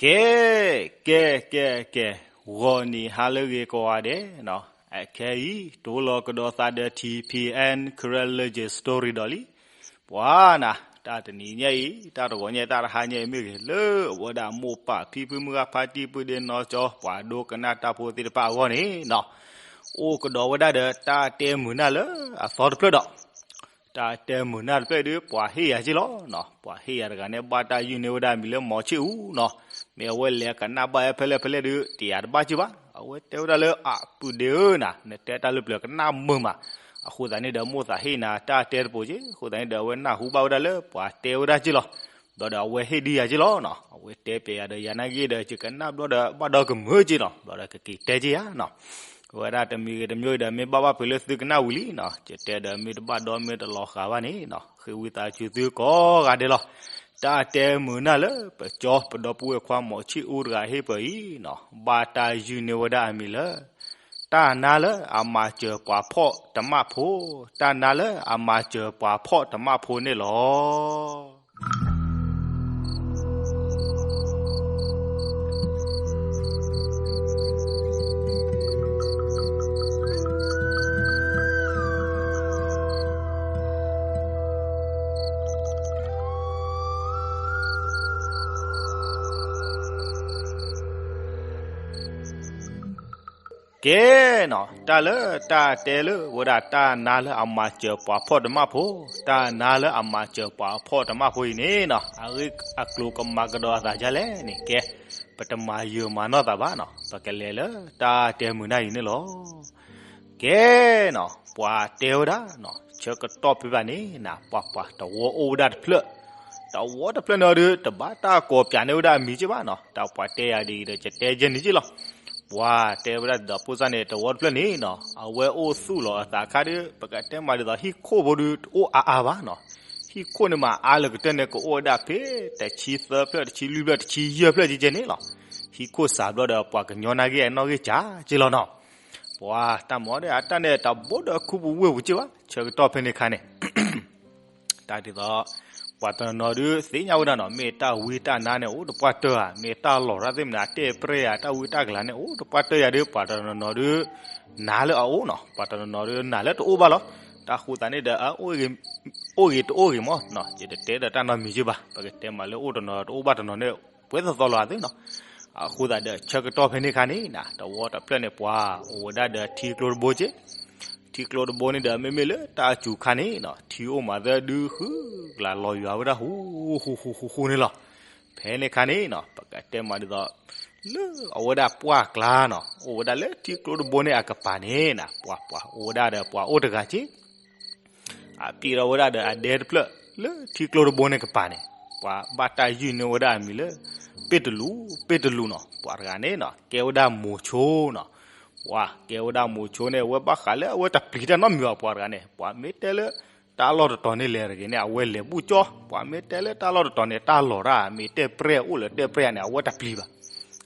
ကဲ, ကဲ, ကဲ, ကဲ, ဂီၤနံၤဟါလၢအဂ့ၤကိးဂၤဒဲးနီၤ, အခဲအံၤ တိၢ်လီၤကဒီးသးဒီး ထံၣ်ဖံးအဲၣ် Karen Legend Story ဒီးလံ. ပှၤနၤ, တၢ်တနံၤညါအံၤ တၢ်တဂီၤညါ တၢ်တဟါညါအံၤမ့ၢ်ဂ့ၤ လၢအဝဲဒၣ်မိၢ်ပၢ်ဖံဖုမုၢ်ဂၢ်ဖါတံၢ် ပုၢ်ဒ့နီၢ်ကၠီ ပှၤဒိကနၣ်တၢ်ဖိသ့ၣ်တဖၣ်အဂီၢ်န့ၣ်နီၤ, အိၣ်ကဒီးဝဲဒၣ်ဒီးတၢ်တဲမုာ်နၢ်လၢအသီတဖျၢၣ်ဒီး တၢ်တဲမုာ်နၢ်တဖျၢၣ်ဒီး ပှၤဟ့ၣ်ယၤက့လီၤနီၤ. ပှၤဟ့ၣ်ယၤတဂၤန့ၣ် ဘၣ်တၢ်ယုၢ်န့ၢ်ဝဲဒၣ်အမံၤလၢ မီၤဆ့ၣ်အူနီၤ. မ့ၢ်အဝဲလဲၤကနၣ်ဘၣ်ဝဲဖဲလဲၣ်ဖဲလဲၣ်ဒီး တယၤတဘၣ်က့ဘၣ်. အဝဲတဲဝဲဒၣ်လၢ အပုၢ်ဒ့ဧၢနၤ, နတဲတၢ်လၢပျၢၤကနၣ်မုာ်မး. အဃိသတးန့ၣ်ဒီး မိၢ်သးဟ့ၣ်နၤတၢ်တဲတပိၤက့, အဃိသတးန့ၣ်ဒီး အဝဲနၢ်ဟူဘၣ်ဝဲဒၣ်လၢပှၤတဲဝဲဒၣ်က့လီၤ. ဘျီဒီးအဝဲဟ့ၣ်ဒံးယၤက့လီၤနီၤ. အဝဲတဲပျဲယၤဒီး ယၤနာ်က့ဒီး ယကနၣ်ဘျီဒီး ဘၣ်ဒီးကမုာ်က့နီၤ. ဘျီဒီးကက့ၤတဲက့ယၤနီၤ. အဝဲဒၣ်တမံၤဂ့ၤတမံၤဂ့ၤဒီး မ့ၢ်ဘၣ်ဘၣ်ဖုးလၢသုကနၣ်ဝံၤလံနီၤ. ယတဲဒီး မ့ၢ်တဘၣ်ဒီး မ့ၢ်တလီၤဃာ်ဘၣ်န့ၣ်နီၤ, ဃ့ဝံသးစူၤသုကိးဂၤဒဲးလီၤ. တၢ်တဲမုာ်နၢ်လၢ ပကၠီပဒီပုၢ်ဝဲၢ်ခွါ မီၤဆ့ၣ်အူတဂၤဟ့ၣ်ပှၤအံၤနီၤ, ဘၣ်တၢ်ယုၢ်န့ၢ်ဝဲဒၣ်အမံၤလၢ တၢ်နါလၢအမၤစၢၤပှၤဖှီၣ်တမၣ်ဖိ, တၢ်နါလၢအမၤစၢၤပှၤဖှီၣ်တမၣ်ဖိန့ၣ်လီၤ. ကဲနီၤ, တၢ်လၢတၢ်တဲလၢဝဲဒၣ် တၢ်နါလၢအမၤစၢၤပှၤဖှီၣ်တမၣ်ဖိ, တၢ်နါလၢအမၤစၢၤပှၤဖှီၣ်တမၣ်ဖိအံၤန့ၣ်နီၤ, အဂ့ၢ်အကျိၤကမၤကဒီးအသးဒ်လဲၣ်န့ၣ်, ကဲ, ပတမၤယၢၤမၤနီၢ်သးဘၣ်နီၤ, ပကလဲၤလၢတၢ်တဲမုာ်နၢ်အံၤန့ၣ်လီၤ. ကဲနီၤ, ပှၤတဲဝဲဒၣ်နီၤ, ဆၢကတီၢ်ဖဲဘၣ်န့ၣ်နၤ, ပှၤပှၤတဝီအိၣ်ဝဲဒၣ်တဖျၢၣ်, တဝီတဖျၢၣ်န့ၣ်ဒီး တဘၣ်တၢ်ကိးပၠးန့ၢ်ဝဲဒၣ်အမံၤက့ဘၣ်နီၤ, တၢ်ပှၤတဲယၤဒ်အံၤဒီး ယတဲယဲၢ်န့ၣ်က့လီၤ. ပှၤတဲဝဲဒၣ်ဒ်သိး ဖိသၣ်န့ၣ် တဝီတဖျၢၣ်န့ၣ်နီၤ, အဝဲအိၣ်သူၣ်လီၤအသးအခါဒီး ပကတဲမးဒ်သိး ဟံၣ်ခိၣ်ဖိဒီး တအိၣ်အါအါဘၣ်နီၤ. ဟံၣ်ခိၣ်န့ၣ်မး အါလၢကတၢၢ်န့ၣ် ကအိၣ်ဝဲဒၣ်ဖဲ တဆံသၢဖျၢၣ်, တဆံလွံၢ်ဖျၢၣ်, တဆံယဲၢ်ဖျၢၣ်ကဲကဲန့ၣ်လီၤ. ဟံၣ်ခိၣ်စှၤဘျီဒီး ပှၤကညီနာ်က့အနီၣ်ဂံၢ်စှၤက့လီၤနီၤ. ပှၤတၢ်မၤဒီး အတၢ်န့ၣ် တဘိဒီးခူပူၤဝ့ၢ်ပူၤက့ဘၣ်, ဆၢကတီၢ်ဖဲန့ၣ်အခါန့ၣ် တၢ်ဒ်သိး ပှၤတနီၤနီၤဒုးသ့ၣ်ညါဝဲဒၣ်နီၤ, မ့ၢ်တၢ်ဝံတၢ်နါန့ၣ် အိၣ်တပှၢ်တၢၢ်ဧါ, မ့ၢ်တၢ်လီၤရၣ်သ့ၣ်မနုၤ အတဲပြဲၢ်ဧါ, တၢ်ဝံတၢ်ကလၤန့ၣ် အိၣ်တပှၢ်တၢၢ်ယၤဒီး ပှၤတနီၤနီၤဒုး နါလၢအအိၣ်နီၤ, ပှၤတနီၤနီၤဒုး နါလၢတအိၣ်ဘၣ်လီၤ. တၢ်ဃိသးန့ၣ်ဒီး အိၣ်ဂ့ၤတအိၣ်ဂ့ၤမး, ယတတဲဒီးတၢ်နီတမံၤက့ဘၣ်, ပကတဲမးလၢအိၣ်တနီၤတအိၣ်ဘၣ်တနီၤန့ၣ် ပှဲၤသီသီလီၤသ့နီၤ. အဃိသတးဒီး ဆၢကတီၢ်ဖဲန့ၣ်အခါန့ၣ် တဝီတဖျၢၣ်န့ၣ် ပှၤအိၣ်ဝဲဒၣ်ဒီးထံကျိတဘိက့, ထံကျိတဘိန့ၣ်ဒီး မ့မ့ၢ်လၢတၢ်စူၤခါန့ၣ်နီၤ, ထံအိၣ်မးသၢဒုဃုကလးလီၤယွၤဝဲဒၣ် ဟူဟူဟူဟူဟူန့ၣ်လီၤ. ဖဲန့ၣ်အခါန့ၣ်နီၤ ပကတဲမးဒ်သိး လၢအဝဲဒၣ်ပှၢ်ကျါနီၤ, အိၣ်ဝဲဒၣ်လၢထံကျိတဘိန့ၣ်အကပၤန့ၣ်နၤ, ပှၤပှၤအိၣ်ဝဲဒၣ်ဒီးပှၤအိၣ်တဂၤက့ အပျံၤထီၣ်ဝဲဒၣ်ဒီးအဒဲတဖျၢၣ် လၢထံကျိတဘိန့ၣ်ကပၤန့ၣ်, ပှၤဘၣ်တၢ်ယုၢ်န့ၢ်ဝဲဒၣ်အမံၤလၢ ပ့ၢ်တလူး, ပ့ၢ်တလူးနီၤ. ပှၤတဂၤန့ၣ်နီၤ ကဲဝဲဒၣ်မိၤဆိနီၤ. ပှၤကဲဝဲဒၣ်မိၤဆိန့ၣ် အဝဲဘၣ်ဃးလၢအဝဲတပျံၤတၢ်နီတမံၤဘၣ်. ပှၤတဂၤန့ၣ် ပှၤမ့ၢ်တဲလၢ တၢ်လီၢ်တတီၤန့ၣ်လဲၤတဂ့ၤန့ၣ် အဝဲလဲၤဘူၣ်ကၠီ, ပှၤမ့ၢ်တဲလၢတၢ်လီၢ်တတီၤန့ၣ် တၢ်လီၤတၢ် မ့ၢ်တဲပြဲၢ်အိၣ်လၢတဲပြဲၢ်န့ၣ် အဝဲတပျံၤဘၣ်.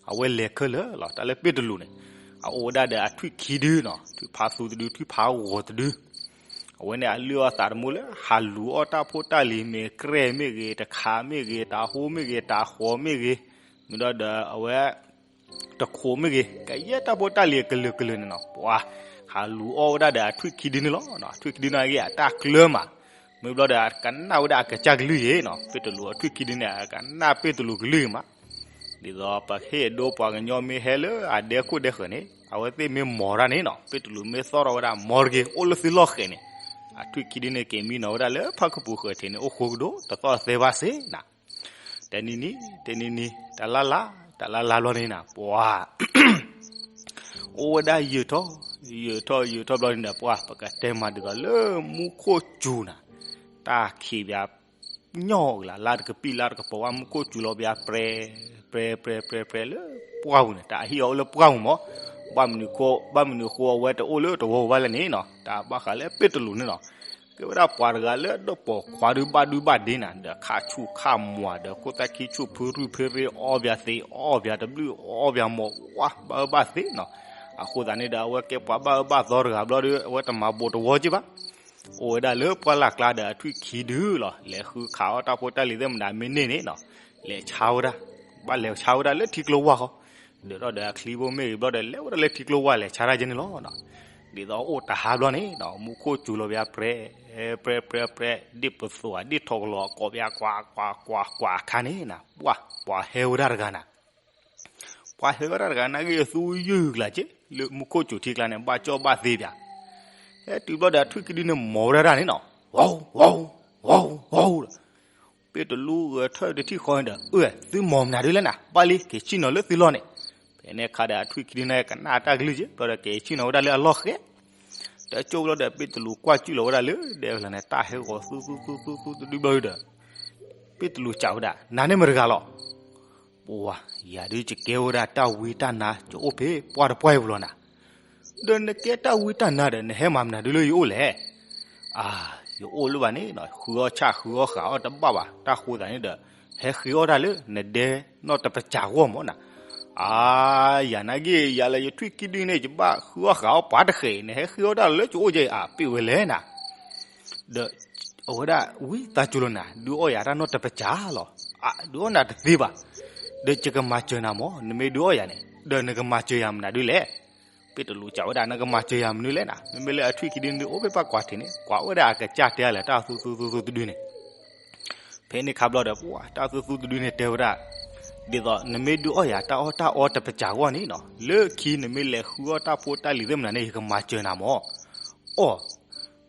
အဝဲလဲၤခဲလၢာ်လီၤ. တၢ်လၢပ့ၢ်တလူးန့ၣ် အအိၣ်ဝဲဒၣ်ဒီးအထွံၣ်ခံဒုနီၤ, ထွံၣ်ဖးသူတဒု, ထွံၣ်ဖးဂီၤတဒု. အဝဲန့ၣ်အလုၢ်အီၣ်သးတမူလၢ ဟးလူၤအီၣ်တၢ်ဖိတၢ်လံၤ မ့ၢ်ကြဲၢ်မ့ၢ်ဂ့ၤ, တခးမ့ၢ်ဂ့ၤ, တၢ်ဟိမ့ၢ်ဂ့ၤ, တၢ်ဃီမ့ၢ်ဂ့ၤ, မ့ၢ်ဒီးဒီးအဝဲ တခိးမ့ၢ်ဂ့ၤ, ကယဲၢ်တၢ်ဖိတၢ်လံၤအကလုာ်ကလုာ်န့ၣ်နီၤ, ပှၤဟးလူၤအီၣ်ဝဲဒၣ်ဒီးအထွံၣ်ခံဒုန့ၣ်လီၤ. အထွံၣ်ခံဒုန့ၣ်ဂ့ၤ အတၢ်ကျၢၤမး, မ့ၢ်ဘျီဒီးအကနၣ်ဝဲဒၣ်အကစၢ်ကလုၢ်ယ့ၤနီၤ. ပ့ၢ်တလူးအထွံၣ်ခံဒုန့ၣ် အကနၣ်ပ့ၢ်တလူးကလုၢ်မး. ဒ်သိးပဟ့ၣ်ဒိပှၤကညီမ့ၢ်ဟဲလၢအဒဲခိၣ်ဒဲဃၢၤန့ၣ် အဝဲသ့ၣ်မ့ၢ်မီၤတၢ်န့ၣ်နီၤ, ပ့ၢ်တလူးမ့ၢ်သီၣ်ထီၣ်ဝဲဒၣ် မီၤတဂ့ၤ အိၣ်လၢသုလီၢ်ဃဲၤန့ၣ်, အထွံၣ်ခံဒုန့ၣ် က့ၤမံနီၤဝဲဒၣ်လၢဖၣ်ခုၣ်ပူၤဃၢၤထံးန့ၣ် အိၣ်ဃိကဒိၣ် တသီၣ်သဲဘၣ်စ့နၤ. တနံၤနံၤ တနံၤနံၤ တလါလါ တလါလါဘျီန့ၣ်နၤ ပှၤ အိၣ်ဝဲဒၣ်ယုာ်ထီၣ် ယုာ်ထီၣ် ယုာ်ထီၣ်ဘျီန့ၣ်ဒီး ပှၤ ပကတဲမးဒ်သိးလၢမူခိၣ်စူၤနၤ, တၢ်ခံးဘၣ် ညီၣ်ကလၤ လါတကပံာ်လါတကပီၤဝဲ မူခိၣ်စူၤလီၤဘၣ်ပြဲ ပြဲ ပြဲ ပြဲ ပြဲလၢပှၢ်ပူၤန့ၣ်, တၢ်ဟံၣ်အီၤအိၣ်လၢပှၢ်ပူၤမး, ဘၣ်မနုၤဃိ ဘၣ်မနုၤဃိအဝဲတအိၣ်လၢတဝီပူၤဘၣ်လဲၣ်န့ၣ်နီၤ, တၢ်ဘၣ်ဃးလၢပ့ၢ်တလူးန့ၣ်နီၤ, ကဲဝဲဒၣ်ပှၤတဂၤလၢဒိၣ်ပိာ်ခွါဒုးဘၣ်ဒုးဘၣ်ဒ့နၤ, ဒီးခးဆူၣ်ခးမွၤဒီး ခိၣ်သၣ်ခံဆူၣ်ဖုရူၢ်ဖ့ရ့ အီၣ်ဘၣ်သ့ အီၣ်ဘၣ်တဘျုး အီၣ်ဘၣ်မီၤ ဝါ ဘၣ်အၢဘၣ်သ့နီၤ, အဃိသတးန့ၣ်ဒီး အဝဲကဲပှၤဘၣ်အၢဘၣ်သီတဂၤဘျီဒီး အဝဲတမၤဘူးတဝီက့ဘၣ် အိၣ်ဝဲဒၣ်လၢပှၢ်လၢ်ကျါဒီးအထွံၣ်ခံဒုလီၤ, လဲၤဃုခးအီၣ်တၢ်ဖိတၢ်လံၤသ့ၣ်မနုၤမ့ၢ်န့ၢ်န့ၣ်နီၤ, လဲၤဆါဝဲဒၣ်, ဘၣ်လဲၤဆါဝဲဒၣ်လၢထံကျိဝၢ်ဃီ, ဒုးထီၣ်ဒီးအချံဖိမ့ၢ်ဂ့ၤဘျီဒီး လဲၤဝဲဒၣ်လၢထံကျိဝၢ်လဲၤဆါတၢ်ကဲန့ၣ်လီၤ. ဒ်သိးအိၣ်တဟါဘျီန့ၣ် မူခိၣ်စူၤလီၤဘၣ်ပြဲ ပြဲပြဲပြဲ ဒ့ၣ်ပသိး ဒ့ၣ်ထီၣ်ကလီၤ ကိးဘၣ်ကွၢ်ကွၢ်ကွၢ်ကွၢ်အခါန့ၣ် ပှၤ ပှၤဟဲဝဲဒၣ်တဂၤနၤ ပှၤဟဲဝဲဒၣ်တဂၤနာ်က့အသူယုၢ်ကျးက့ လၢမူခိၣ်စူၤထံကျါန့ၣ် ဘၣ်ကၠီၣ်ဘၣ်သ့ပၠး, ဟဲတုၤဘျီဒီးထွံၣ်ခံဒုန့ၣ် မိၤဝဲဒၣ်န့ၣ်နီၤ, ဝီၤ ဝီၤ ဝီၤ ဝီၤ ဒီး ပ့ၣ်တလူဂဲၤထၢၣ်တထံၣ်ဃီန့ၣ်ဒီး အၢ သုမိၤမနုၤဒ်လဲၣ်နၤ ဘၣ်လံ က့ၤဆ့ၣ်နီၤလၢသုလီၢ်န့ၣ်, ဖဲန့ၣ်အခါဒီးထွံၣ်ခံဒုန့ၣ် ကနၣ်တၢ်ကလုၢ်က့ ဘျီဒီးက့ၤဆ့ၣ်နီၤဝဲဒၣ်လၢအလီၢ်ဃဲ တကၠိၢ်ဘျီဒီး ပ့ၣ်တလူကွၢ်ကၠုၣ်လီၤဝဲဒၣ်လၢ ဒဲကလၤန့ၣ် တၢ်ဟဲဂီၤသူသူသူသူသူတဒုဘျီဒီး ပ့ၣ်တလူစံးဝဲဒၣ် နၤန့ၣ်မတၤတဂၤလီၤ. ပှၤ ယၤဒုးယကဲဝဲဒၣ်တၢ်ဝံတၢ်နါ ယအိၣ်ဖဲပှၢ်တပှၢ်အံၤပူၤလီၤနၤ, ဒီးနကဲတၢ်ဝံတၢ်နါဒီး နဟဲမၤမနုၤဒ်လၢယအိၣ်လဲၣ်. အါ ယအိၣ်လၢၤဘၣ်န့ၣ် ဃုအီၣ်ဆၣ်ဃုအီၣ်ဃာ်အီၣ်တဘၣ်ဘၣ် တၢ်ဃိသးန့ၣ်ဒီး ဟဲဃ့အီၣ်တၢ်လၢနဒဲနီၢ်တပစၢ်ဂီၢ်မၢ်နၤ. အါ ယၤနာ်က့ ယၤလၢယထွံၣ်ခံဒုန့ၣ် ယဘၣ်ဃုအီၣ်ဃာ်အီၣ်ပှၤတဃဲး နဟဲဃ့အီၣ်တၢ်လၢယအိၣ်ကဲအံၤ အါ ပ့ၣ်ဝဲလဲၣ်နၤ ဒီးအဝဲဒၣ်ဝံသးစူၤလီၤနၤ ဒုးအီၣ်ယၤတၢ်နီၢ်တပစၢ်လီၤ. အါ ဒုးအီၣ်နၤတသ့ဘၣ်, ဒီးယကမၤစၢၤနၤမၢ် နမ့ၢ်ဒုးအီၣ်ယၤန့ၣ် ဒီးနကမၤစၢၤယၤမနုၤဒ်လဲၣ်. ပ့ၣ်တလူစံးဝဲဒၣ် နကမၤစၢၤယၤမနုၤလဲၣ်နၤ မ့မ့ၢ်လၢအထွံၣ်ခံဒုန့ၣ် အိၣ်ဖဲပှၢ်ကွၢ်ထံးန့ၣ် ကွၢ်ဝဲဒၣ်အကစၢ်တဲလဲၣ် တၢ်သူသူသူသူတဒုန့ၣ် ဖဲန့ၣ်ခါဘျီဒီး ပှၤတၢ်သူသူတဒုန့ၣ်တဲဝဲဒၣ်, ဒ်သိးနမ့ၢ်ဒုးအီၣ်ယၤတၢ်အီၣ်တၢ်အီတပစၢ်ဂီၢ်န့ၣ်နီၤ လၢခံနမ့ၢ်လဲၤဃုအီၣ်တၢ်ဖိတၢ်လံၤသ့ၣ်မနုၤန့ၣ် ယကမၤစၢၤနၤမၢ်. အိၣ်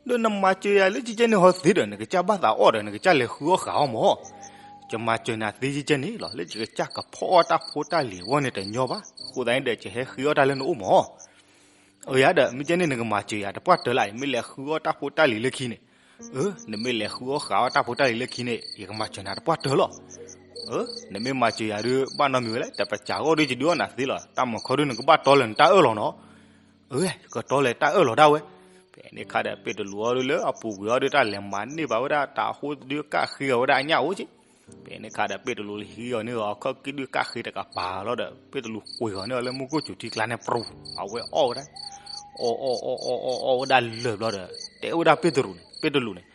ဒီးနမၤစၢၤယၤလၢကကဲန့ၣ်ဟီသ့ဒီး နကစၢ်လဲၤဃုအီၣ်ဃာ်အီၣ်မၢ်. ယမၤစၢၤနၤသ့ကကဲန့ၣ်လီၤ လၢယကစၢ်ကဖီအီၣ်တၢ်ဖိတၢ်လံၤအဂီၢ်န့ၣ်တညီဘၣ် အဃိသတးန့ၣ်ဒီး ယဟဲဃ့အီၣ်တၢ်လၢနအိၣ်မၢ်. အၢ ယၤဒီး မ့ၢ်ကဲန့ၣ်နကမၤစၢၤယၤတပှၢ်တၢၢ်လၢ မ့ၢ်လဲၤဃုအီၣ်တၢ်ဖိတၢ်လံၤလၢခံန့ၣ်, အၢ နမ့ၢ်လဲၤဃုအီၣ်ဃာ်အီၣ်တၢ်ဖိတၢ်လံၤလၢခံန့ၣ် ယကမၤစၢၤနၤတပှၢ်တၢၢ်လီၤ. အၢ နမ့ၢ်မၤစၢၤယၤဒုး ဘၣ်နီတမံၤဝဲလဲၣ် တပစၢ်ဂီၢ်ဒုး ယဒုးအီၣ်နၤသ့လီၤ တၢ်မၤခီဒုး နကဘၣ်တီလၢၤနတၢ်အၢၣ်လီၤနီၤ. အၢ ကတီလၢၤတၢ်အၢၣ်လီၤဒၣ်ဝဲ. ဖဲန့ၣ်ခါဒီး ပ့ၣ်တလူအီၤဒုးလၢအပူၤကွံာ်အီၤဒုး တၢ်လဲၤမၤန့ၢ်ဘၣ်ဝဲဒၣ်တၢ်အဃိဒုး ကၣ်ဃ့အီၤဝဲဒၣ်အညၣ်အိၣ်က့ ဖဲန့ၣ်ခါဒီး ပ့ၣ်တလူလၢဟံးအီၤန့ၢ်အီၤ အခီၣ်က့ဒုးကၣ်ဃ့တကပၤလီၤဒီး ပ့ၣ်တလူကွံာ်အီၤန့ၢ်အီၤလၢမူခိၣ်စူၤထံကျါန့ၣ် ပြူၤ အဝဲအီၣ်ဝဲဒၣ်, အီၣ်အီၣ်အီၣ်အီၣ်အီၣ်အီၣ်ဝဲဒၣ်လၢာ်ဘျီဒီး တဲဝဲဒၣ်ပ့ၣ်တရူးန့ၣ် ပ့ၣ်တလူးန့ၣ်,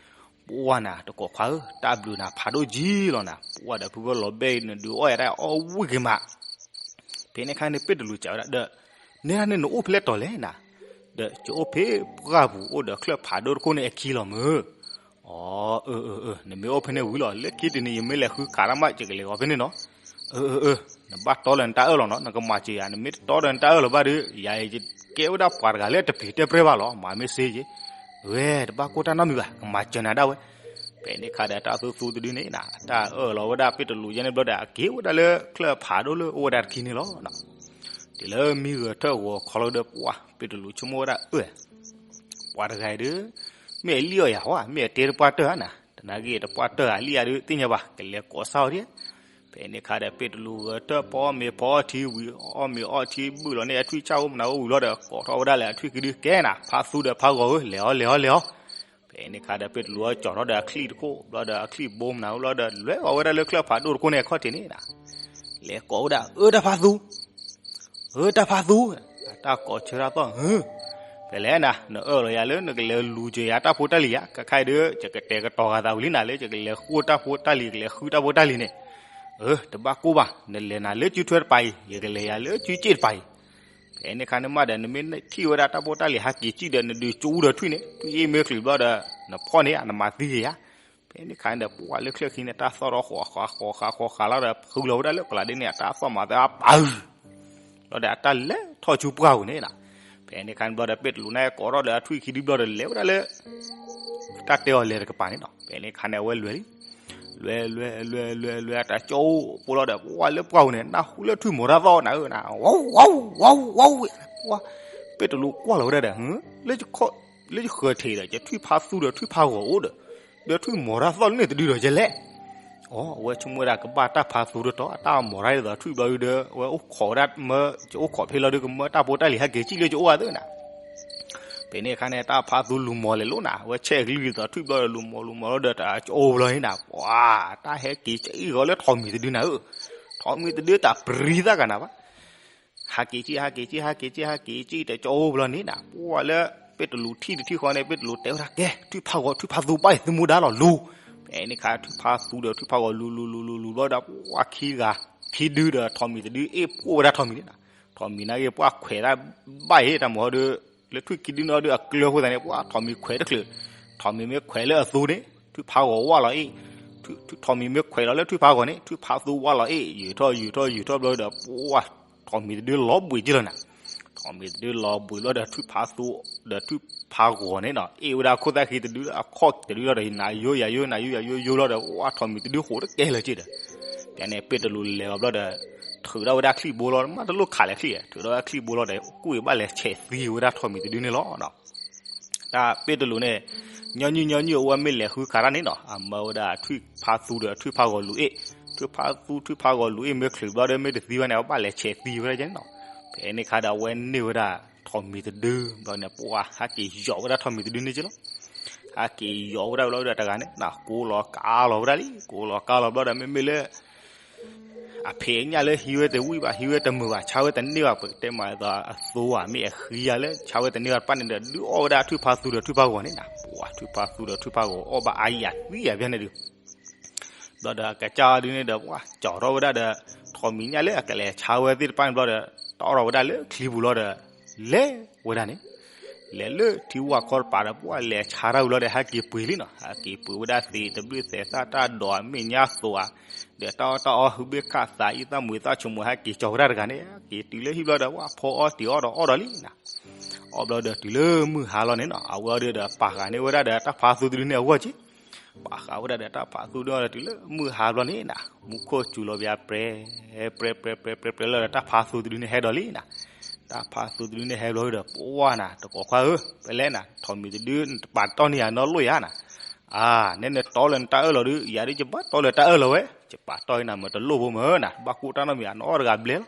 ပှၤနၤ တကိးခွါဧၢ တၢ်ဘျုးနၤဖးဒိၣ်ကံလီၤနၤ ပှၤဒီးဖုဖီလီၤဘဲအံၤ နဒုးအီၣ်ယၤတၢ်အီၣ်ဝံၣ်က့ၤမး. ဖဲန့ၣ်ခါန့ၣ် ပ့ၣ်တလူးစံးဝဲဒၣ်ဒီး နဲဒၣ်န့ၣ်နအိၣ်ဖဲလဲၣ်တီၤလဲၣ်နၤ, ဒီးယအိၣ်ဖဲပှၢ်ပူၤအိၣ်ဒီးချၢၣ်ဖးဒိၣ်တခိၣ်န့ၣ်အခံလီၤမၢ်. အၢ အၢ အၢ နမ့ၢ်အိၣ်ဖဲန့ၣ်ဝံၤလီၤ လၢခံတနံၤ ယမ့ၢ်လဲၤဃုခးတၢ်မး ယကလဲၤဂီၤဖဲန့ၣ်နီၤ. အၢ အၢ အၢ နဘၣ်တီလၢၤနတၢ်အၢၣ်လီၤနီၤ နကမၤစၢၤယၤ နမ့ၢ်တတီလၢၤနတၢ်အၢၣ်လီၤဘၣ်ဒီး ယၤယကဲဝဲဒၣ်ပှၤတဂၤလၢတပျံၤတဲပြဲဘၣ်လီၤ မၤမ့ၢ်စ့ယ့ၣ်. ဝဲ တဘၣ်ကိၢ်တၢ်နီတမံၤဘၣ် ကမၤစၢၤနၤဒၣ်ဝဲ. ဖဲန့ၣ်ခါဒီးတၢ်သူသူတဒုန့ၣ်နၤ တၢ်အၢၣ်လီၤဝဲဒၣ်ပ့ၣ်တလူးယဲန့ၣ်ဘျီဒီး အက့ၤဝဲဒၣ်လၢချၢၣ်ဖးဒိၣ်လၢအိၣ်ဝဲဒၣ်တခံန့ၣ်လီၤ. တုၤလၢမံဂဲၤထၢၣ်ဂီၤခီလီၤဒီး ပှၤ ပ့ၣ်တလူးဆိကမိၣ်ဝဲဒၣ် အၢ ပှၤတဂၤအံၤဒီး မ့ၢ်အလံၣ်အီၣ်ယၤဧါ မ့ၢ်အတဲတပှၢ်တၢၢ်ဧါနၤ တနာ်က့ၤတပှၢ်တၢၢ်ဧါ လံၣ်ယၤဒုးသ့ၣ်ညါဘၣ် ကလဲၤကိးစၢ်အီၤဒံး. ဖဲန့ၣ်ခါဒီး ပ့ၣ်တလူးဂဲၤထၢၣ်ဖီအီၣ်မ့ၤဖီအီၣ်ထံဝံၤ အီၣ်မ့ၤအီၣ်ထံဘုၣ်လီၤန့ၣ် အထွံၣ်ဆၣ်အိၣ်မနုၤအိၣ်ဝံၤလီၤဒီး ကိးထီၣ်ဝဲဒၣ်လၢအထွံၣ်ခံဒုး ကဲနၤ ဖါသူဒီးဖါဂီၤဧၢ လဲၤအီၤလဲၤအီၤလဲၤအီၤ. ဖဲန့ၣ်ခါဒီး ပ့ၣ်တလူးအီၤကၠီထီၣ်ဒီးအချံၣ်တခိၣ် ဘျီဒီးအချံၣ်ဘိမနုၤအိၣ်လီၤဒီး လဲၤအီၤဝဲဒၣ်လၢချၢၣ်ဖးဒိၣ်တခိၣ်န့ၣ်အခီၣ်ထံးန့ၣ်နၤ လဲၤကိးဝဲဒၣ် အၢ တၢ်ဖါသူ ဧၢ တၢ်ဖါသူ, အတၢ်ကိးဆၢတၢ်သီၣ်ဧၢ, ဖဲလဲၣ်နၤ နအၢၣ်လီၤယၤလၢနကလဲၤလူၤစၢၤယၤတၢ်ဖိတၢ်လံၤဧါ, ခဲခါအံၤဒီး ယကတဲာ်ကတီၤဂာ်သးဝံၤလံနၤလၢ ယကလဲၤဃိတၢ်ဖိတၢ်လံၤ ယကလဲၤဃုတၢ်ဖိတၢ်လံၤန့ၣ်, အၢ တဘၣ်ကိၢ်ဘၣ်, နလဲၤနၤလၢစုထွဲတပၤအံၤ, ယကလဲၤယၤလၢစုစ့ၣ်တပၤအံၤ, ဖဲန့ၣ်ခါန့ၣ်မးဒီး နမ့ၢ်ထံၣ်ဝဲဒၣ်တၢ်ဖိတၢ်လံၤဟးက့ၤစံၣ်ဒီး နဒုးကၠူဒီးထွံၣ်န့ၣ် ထွံၣ်အ့ၣ်မ့ၢ်ချုးဘျီဒီး နဖီၣ်န့ၢ်ဧါ နမၤသံက့ၤဧါ. ဖဲန့ၣ်ခါန့ၣ်ဒီး ပှၤလၢချၢၣ်ခံန့ၣ် တၢ်သီၣ်ထီၣ်ဃီၤဃီၤဃီၤဃီၤဃီၤလီၤဒီး ဃုလီၤဝဲဒၣ်လၢကလးဒ့န့ၣ် အတၢ်သီၣ်မၤသးပာ် လီၤဒီးအတၢ်လဲၤထီၣ်ဆူပှၢ်ပူၤန့ၣ်နီၤ. ဖဲန့ၣ်ခါန့ၣ်ဘျီဒီး ပ့ၣ်တလူးန့ၣ် ကိးထီၣ်ဒီးအထွံၣ်ခံဒုဘျီဒီး လဲၤဝဲဒၣ်လၢ တၢ်တဲအီၤလဲၤတကပၤန့ၣ်နီၤ. ဖဲန့ၣ်ခါန့ၣ် အဝဲလဲၤလံ လဲၤလဲၤလဲၤလဲၤလဲၤ အတၢ်ကၠီအိၣ်ဖိလီၤဒီး ပှၤလၢပှၢ်ပူၤန့ၣ် နၢ်ဟူလၢထွံၣ်မိၤတၢ်သီၣ်နၤဧၢနၤ ဝီဝီဝီဝီဝီ ပှၤ ပ့ၣ်တလူးကွၢ်လီၤဝဲဒၣ်ဒီး လၢယဃၢၤထံးဒီး ယထွံၣ်ဖါသူဒီးထွံၣ်ဖါဂီၤအိၣ်ဒီး ဒီးထွံၣ်မိၤတၢ်သီၣ်လၢန့ၣ်တဒုဒီးယဲလဲၣ်. အိ အဝဲဆိကမိၣ်ဝဲဒၣ်ကဘၣ်တၢ်ဖါသူတတီၤ အတၢ်မိၤတၢ်ဒ်သိးထွံၣ်ဘျီဒုဒီး အဝဲအိၣ်ခိးဝဲဒၣ်မၢ ယအိၣ်ခိးဖဲလီၤဒု ကမၢတၢ်ဖိတၢ်လံၤဟဲက့ၤစံၣ်လၢယအိၣ်အသးနၤ. ဖဲန့ၣ်အခါန့ၣ် တၢ်ဖါသူလူၤမိၤလဲၤလိာ်နၤ အဝဲဆဲးကလုၢ်ဒ်သိးထွံၣ်ဘျီဒီး လူၤမိၤလူၤမိၤလီၤဒီး တၢ်ကၠီအိၣ်ဘျီန့ၣ်နၤ ပှၤ တၢ်ဟဲက့ၤစံၣ်ဂီၤလၢထိးမံၤတဒုနၤဧၢ. ထိးမံၤတဒုတၢ်ပရံသၣ်ကနၤဘၣ် ဟးက့ၤကံ ဟးက့ၤကံ ဟးက့ၤကံ ဟးက့ၤကံ တၢ်ကၠီအိၣ်ဘျီန့ၣ်နၤ ပှၤလၢ ပ့ၣ်တလူးထံၣ်တထံၣ်ဃီန့ၣ် ပ့ၣ်တလူးတဲဝဲဒၣ် ကဲ ထွံၣ်ဖါဂီၤ ထွံၣ်ဖါသူဘၣ်အံၤ သုမူဒါလီၤလူၤ. ဖဲန့ၣ်ခါ ထွံၣ်ဖါသူဒီးထွံၣ်ဖါဂီၤလူၤလူၤလူၤလူၤလူၤဘျီဒီး ပှၤခံဂၤ ခံဒုဒီး ထိးမံၤတဒုအ့ၣ်ပိၢ်ဝဲဒၣ်ထိးမံၤန့ၣ်နီၤ. ထိးမံၤနာ်က့ ပှၢ်ခွဲးတၢ်ဘၣ်အံၤ တၢ်မုၢ်ဟီဒုး လၢထွံၣ်ခံဒုန့ၣ်ဒုး အကျၢၤအဃိသတးန့ၣ် ပှၢ်ထိးမံၤခွဲးတချုး. ထိးမံၤမ့ၢ်ခွဲးလၢအသူန့ၣ် ထွံၣ်ဖးဂီၤဝၢ်လီၤအ့ၣ်. ထိးမံၤမ့ၢ်ခွဲးလီၤလၢထွံၣ်ဖးဂီၤန့ၣ် ထွံၣ်ဖးသူဝၢ်လီၤအ့ၣ်. ယူာ်ထီၣ်ယူာ်ထီၣ်ယူာ်ထီၣ်ဘျီဒီး ပှၢ်ထိးမံၤတဒုလီၤဘှံးက့လီၤနီၤ. ထိးမံၤတဒုလီၤဘှံးဘျီဒီး ထွံၣ်ဖးသူ ဒီးထွံၣ်ဖးဂီၤန့ၣ်နီၤ အ့ၣ်ဝဲဒၣ်ခိၣ်သၣ်ခံတဒု အခီၣ်တဒုလီၤဒီး နၤယိယၤယိ နၤယိယၤယိယိလီၤဒီး ပှၢ်ထိးမံၤတဒုဃိးတကဲလၢၤက့ဒီး ဖဲန့ၣ်ပ့းတလူးလဲၤအီၤဘျီဒီး ထုးထီၣ်ဝဲဒၣ်ချံၣ်ဘိလီၤ မ့ၢ်တလိၣ်ခးလဲၣ်ချံၣ် ထုးထီၣ်ဝဲဒၣ်ချံၣ်ဘိလီၤဒီး ကူၣ်အံၤဘၣ်လဲၤဆဲးသံဝဲဒၣ်ထိးမံၤတဒုန့ၣ်လီၤ. တၢ်ပ့းတလူးန့ၣ် ညီနုၢ်ညီနုၢ် အဝဲမ့ၢ်လဲၤဃုခးတၢ်န့ၣ်နီၤ အမၢဝဲဒၣ်ထွံၣ်ဖးသူဒီးထွံၣ်ဖးဂီၤလူၤအ့ၣ်. ထွံၣ်ဖးသူထွံၣ်ဖးဂီၤလူၤအ့ၣ် မ့ၢ်ချုးဘျီဒီး မ့ၢ်တသံဘၣ်န့ၣ် အဘၣ်လဲၤဆဲးသံဝဲဒၣ်ကဲန့ၣ်နီၤ. ဖဲန့ၣ်ခါဒီး အဝဲန့ၢ်ဝဲဒၣ်ထိးမံၤတဒုဘျီန့ၣ် ပှၢ်ဟဲက့ၤယီၤဝဲဒၣ်ထိးမံၤတဒုန့ၣ်က့လီၤ. ဟဲက့ၤယီၤဝဲဒၣ်ဘျီဒီးတဂၤန့ၣ် ကိးလီၤကါလီၤဝဲဒၣ်လံ ကိးလီၤကါလီၤဘျီဒီး မ့မ့ၢ်လၢ အဖံးအညၣ်လၢဟံးဝဲတဝံၣ်ဘၣ် ဟံးဝဲတမုာ်ဘၣ် ဆါဝဲတန့ၢ်ဘၣ် ပကတဲမးအသိး အသိးဧါ မ့ၢ်အဃံဧါလၢ ဆါဝဲတန့ၢ်ဘၣ်တဖၣ်န့ၣ်ဒီး ဒုးအီၣ်ဝဲဒၣ်ထွံၣ်ဖးသူဒီးထွံၣ်ဖးဂီၤန့ၣ်နီၤ. ပှၢ်ထွံၣ်ဖးသူဒီးထွံၣ်ဖးဂီၤအီၣ်ဘၣ်အါယၤသံယၤဖဲန့ၣ်ဒုး ဘျီဒီးအကစၢ်အီၤဒုးန့ၣ်ဒီး ပှၢ်ကၠီၤထီၣ်ဝဲဒၣ်ဒီး ထိးမံၤညၣ်လၢအကလဲၤဆါဝဲသ့ၣ်တဖၣ်န့ၣ်ဘျီဒီး တီၣ်ထီၣ်ဝဲဒၣ်လၢချံပူၤလီၤဒီး လဲၤဝဲဒၣ်န့ၣ် လဲၤလၢထံဝၢ်ခီတပၤဒီး ပှၢ်လဲၤဆါတၢ်ဝံၤလီၤဒီး ဟဲက့ၤပှ့ၤလံနီၤ. ဟဲက့ၤပှ့ၤဝဲဒၣ်သ့ၣ်တဘျုးသဲးသၣ်တၢ်ဒိးအမဲာ်ညါသိးဧါ ဒီးတၢ်အီၣ်တၢ်အီ ဟုဘ့ၣ်ခၣ်သးအံၤ သၣ်မွၤသၣ်ဆိမိၣ် ဟဲက့ၤကၠီၤဝဲဒၣ်တဂၤန့ၣ် ဟဲက့ၤတုၤလၢဟံၣ်ဘျီဒီး ပှၢ်ဖီအီၣ်တ့ၤအီၣ်ဒီးအီၣ်ဒီးလံနီၤ. အီၣ်ဘျီဒီးတုၤလၢမုၢ်ဟါလီၤန့ၣ်နီၤ အဝဲအီၤဒုးဒီး ပာ်ဃာ်န့ၢ်ဝဲဒၣ်ဒီးတၢ်ဖးသူတဒုန့ၣ်အဂီၢ်က့ ပာ်ဃာ်ဝဲဒၣ်ဒီးတၢ်ဖးသူတဒုဒီး တုၤလၢမုၢ်ဟါဘျီန့ၣ်နီၤ မူခိၣ်စူၤလီၤပယါပြဲ ပြဲ ပြဲ ပြဲ ပြဲ ပြဲလီၤဒီး တၢ်ဖးသူတဒုန့ၣ်ဟဲဒီးလံနီၤ. တၢ်ဖးသူတဒုန့ၣ်ဟဲဘျီဒီး ပှၢ်နၤ တကိးခွါဧၢ ပလဲၤနၤ ထိးမံၤတဒု နတပာ်တီၢ်န့ၢ်ယၤနီတလိၣ်ဧါနၤ. အါ နဲနတီလၢနတၢ်အၢၣ်လီၤဒုး ယၤဒုးယဘၣ်တီလၢတၢ်အၢၣ်လီၤဝဲ ယပာ်တီၢ်အံၤနၤ မ့ၢ်တလိၣ်ဖိမ့ၢ်နၤ ဘၣ်ကိၢ်တၢ်နီတမံၤ အနီၣ်တဂၤဘျဲၣ်လီၤ.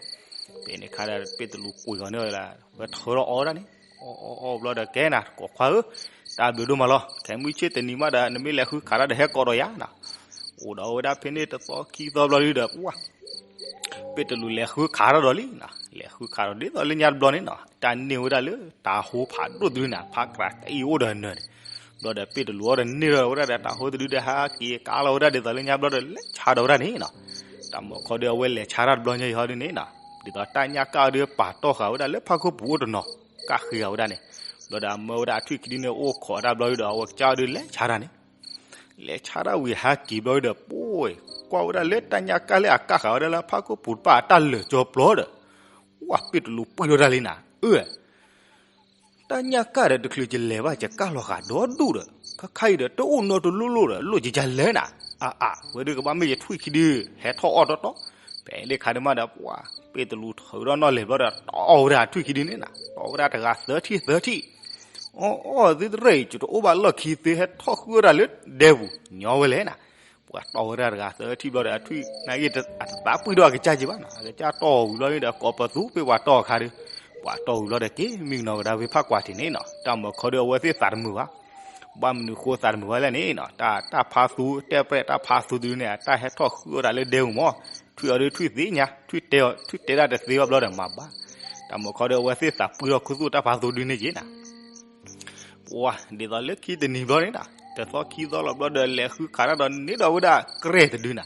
ဖဲန့ၣ်ခါဒီး ပ့းတရူးကွံာ်အီၤန့ၢ်ဝဲလၢ ဝဲထုးထီၣ်အီၣ်ဝဲဒၣ်န့ၣ် အီၣ်အီၣ်အီၣ်ဘျီဒီး ကဲနၤ တကိးခွါဧၢ တၢ်ဘျုးဒိၣ်မးလီၤ ခဲမုၢ်ဆ့ၣ်တနံၤမးဒီး နမ့ၢ်လဲၤဃုခးတၢ်ဒီး ဟဲကိးဒီးယၤနၤ. အိၣ်ဒီးဝဲဒၣ်ဖဲန့ၣ်တသီခံသီဘျီဒုးဒီး ပှၢ် ပ့းတရူးလဲၤဃုခးထီၣ်ဒီးလံနီၤ လဲၤဃုခးထီၣ်ဒ်သိးလၢညါတဘျီန့ၣ်နီၤ တၢ်န့ၢ်ဝဲဒၣ်လၢတၤဟိဖးဒိၣ်တဒုန့ၣ် ဖးကြးတအံၤအိၣ်ဒီးနၢၤန့ၣ် ဘျီဒီးပ့းတရူးအီၤဒီးန့ၢ်ဒီးဝဲဒၣ်ဒီးတၤဟိတဒုဒီး ဟဲက့ၤကါလီၤဝဲဒၣ်ဒ်သိးလၢညါတဘျီဒီး လဲၤဆါဒီးဝဲဒၣ်န့ၣ်နီၤ. တၢ်မုၢ်ခီဒုးအဝဲလဲၤဆါတၢ်တဘျီညါအံၤဟီဒုးန့ၣ်နီၤ ဒ်သိးတၢ်ညၣ်ကၣ်အီၤဒုးပာ်တီၢ်ဃာ်ဝဲဒၣ်လၢဖးခိၣ်ပူၤအိၣ်တနီၤ ကၣ်ဃ့ဃာ်ဝဲဒၣ်န့ၣ် ဘျီဒီးအမၢဝဲဒၣ်အထွံၣ်ခံဒုန့ၣ် အိၣ်ခိးတၢ်ဘျီဒုးဒီး အဝဲကစၢ်အီၤဒုးလဲၤဆါတၢ်န့ၣ် လဲၤဆါတၢ်ဝံၤဟဲက့ၤဘျီဒုးဒီး ပှၢ် ကွၢ်ဝဲဒၣ်လၢတၢ်ညၣ်ကၣ်လၢအကၣ်ဃာ်ဝဲဒၣ်လၢဖးခိၣ်ပူၤတဖၣ်အတၢ်လၢာ်ကၠီပျီဒီး ပှၢ်ပ့းတရူးပှံၢ်ထီၣ်တၢ်လံနၤ အၢ တၢ်ညၣ်ကၣ်ဒီးတချုးယလဲၤဘၣ် ယကၣ်လီၤဃာ်ဒီဒူၣ်ဒီး ခါခါအံၤဒီးတအိၣ်နီတလိၣ်လိၣ်ဒီး လိၣ်ယကလဲၤနၤ အါအါ ဝဲဒုးကဘၣ်မ့ၢ်ယထွံၣ်ခံဒု ဟဲထီၣ်အီၣ်တီတီ ဖဲန့ၣ်ခါဒုးမးဒီး ပှၢ်ပ့းတရူးထုးထီၣ်နီၣ်လဲၢ်ဘျီဒီး တီၢ်ဝဲဒၣ်ထွံၣ်ခံဒုန့ၣ်နၤ တီၢ်ဝဲဒၣ်တဂၤသၢထံၣ်သၢထံၣ် အီၣ်အီၣ်သုတရၢၣ်အံၤ ယတအိၣ်ဘၣ်လီၢ်ခံ သုဟဲထီၣ်ဃုအီၣ်တၢ်လၢဒဲပူၤ ညီဝဲလဲၣ်နၤ ပှၤတီၢ်ဝဲဒၣ်တဂၤသၢထံၣ်ဘျီဒီး အထွံၣ်နာ်က့ အတသးပှံၢ်ထီၣ်အကစၢ်က့ဘၣ်နီၤ အကစၢ်တီၢ်ဝံၤဘျီန့ၣ်ဒီး ကိးပသူပ့ၢ်ပှၤတီၢ်အခါဒီး ပှၤတီၢ်ဝံၤဘျီဒီး က့ၤမံနီၤကဒါဖဲဖးကွၢ်ထံးန့ၣ်နီၤ တၢ်မုၢ်ခီဒုးအဝဲသ့ၣ်သးတမုာ်ဘၣ် ဘၣ်မနုၤဃိသးတမုာ်ဘၣ်လဲၣ်န့ၣ်နီၤ တၢ် တၢ်ဖးသူ တဲပြဲၣ်တၢ်ဖးသူတဒုန့ၣ် တၢ်ဟဲထီၣ်ဃုအီၣ်တၢ်လၢဒဲပူၤမး ထွံၣ်အီၤဒုးထွံၣ်သ့ၣ်ညါ ထွံၣ်တဲ ထွံၣ်တဲဒၣ်တသ့ဘၣ်ဘျီဒီးမၤဘၣ် တၢ်မုၢ်ခီဒုးအဝဲသ့ၣ်သးပှံၢ်ထီၣ်ခူသူၣ်တၢ်ဖးသူတဒုန့ၣ်က့နၤ ပှၢ် ဒ်သိးလၢခံတနံၤဘျီန့ၣ်နီၤ တသီခံသီလီၤဘျီဒီး လဲၤဃုခးတၢ်ဒီးန့ၢ်ဒီးဝဲဒၣ်ကြဲၢ်တဒုနၤ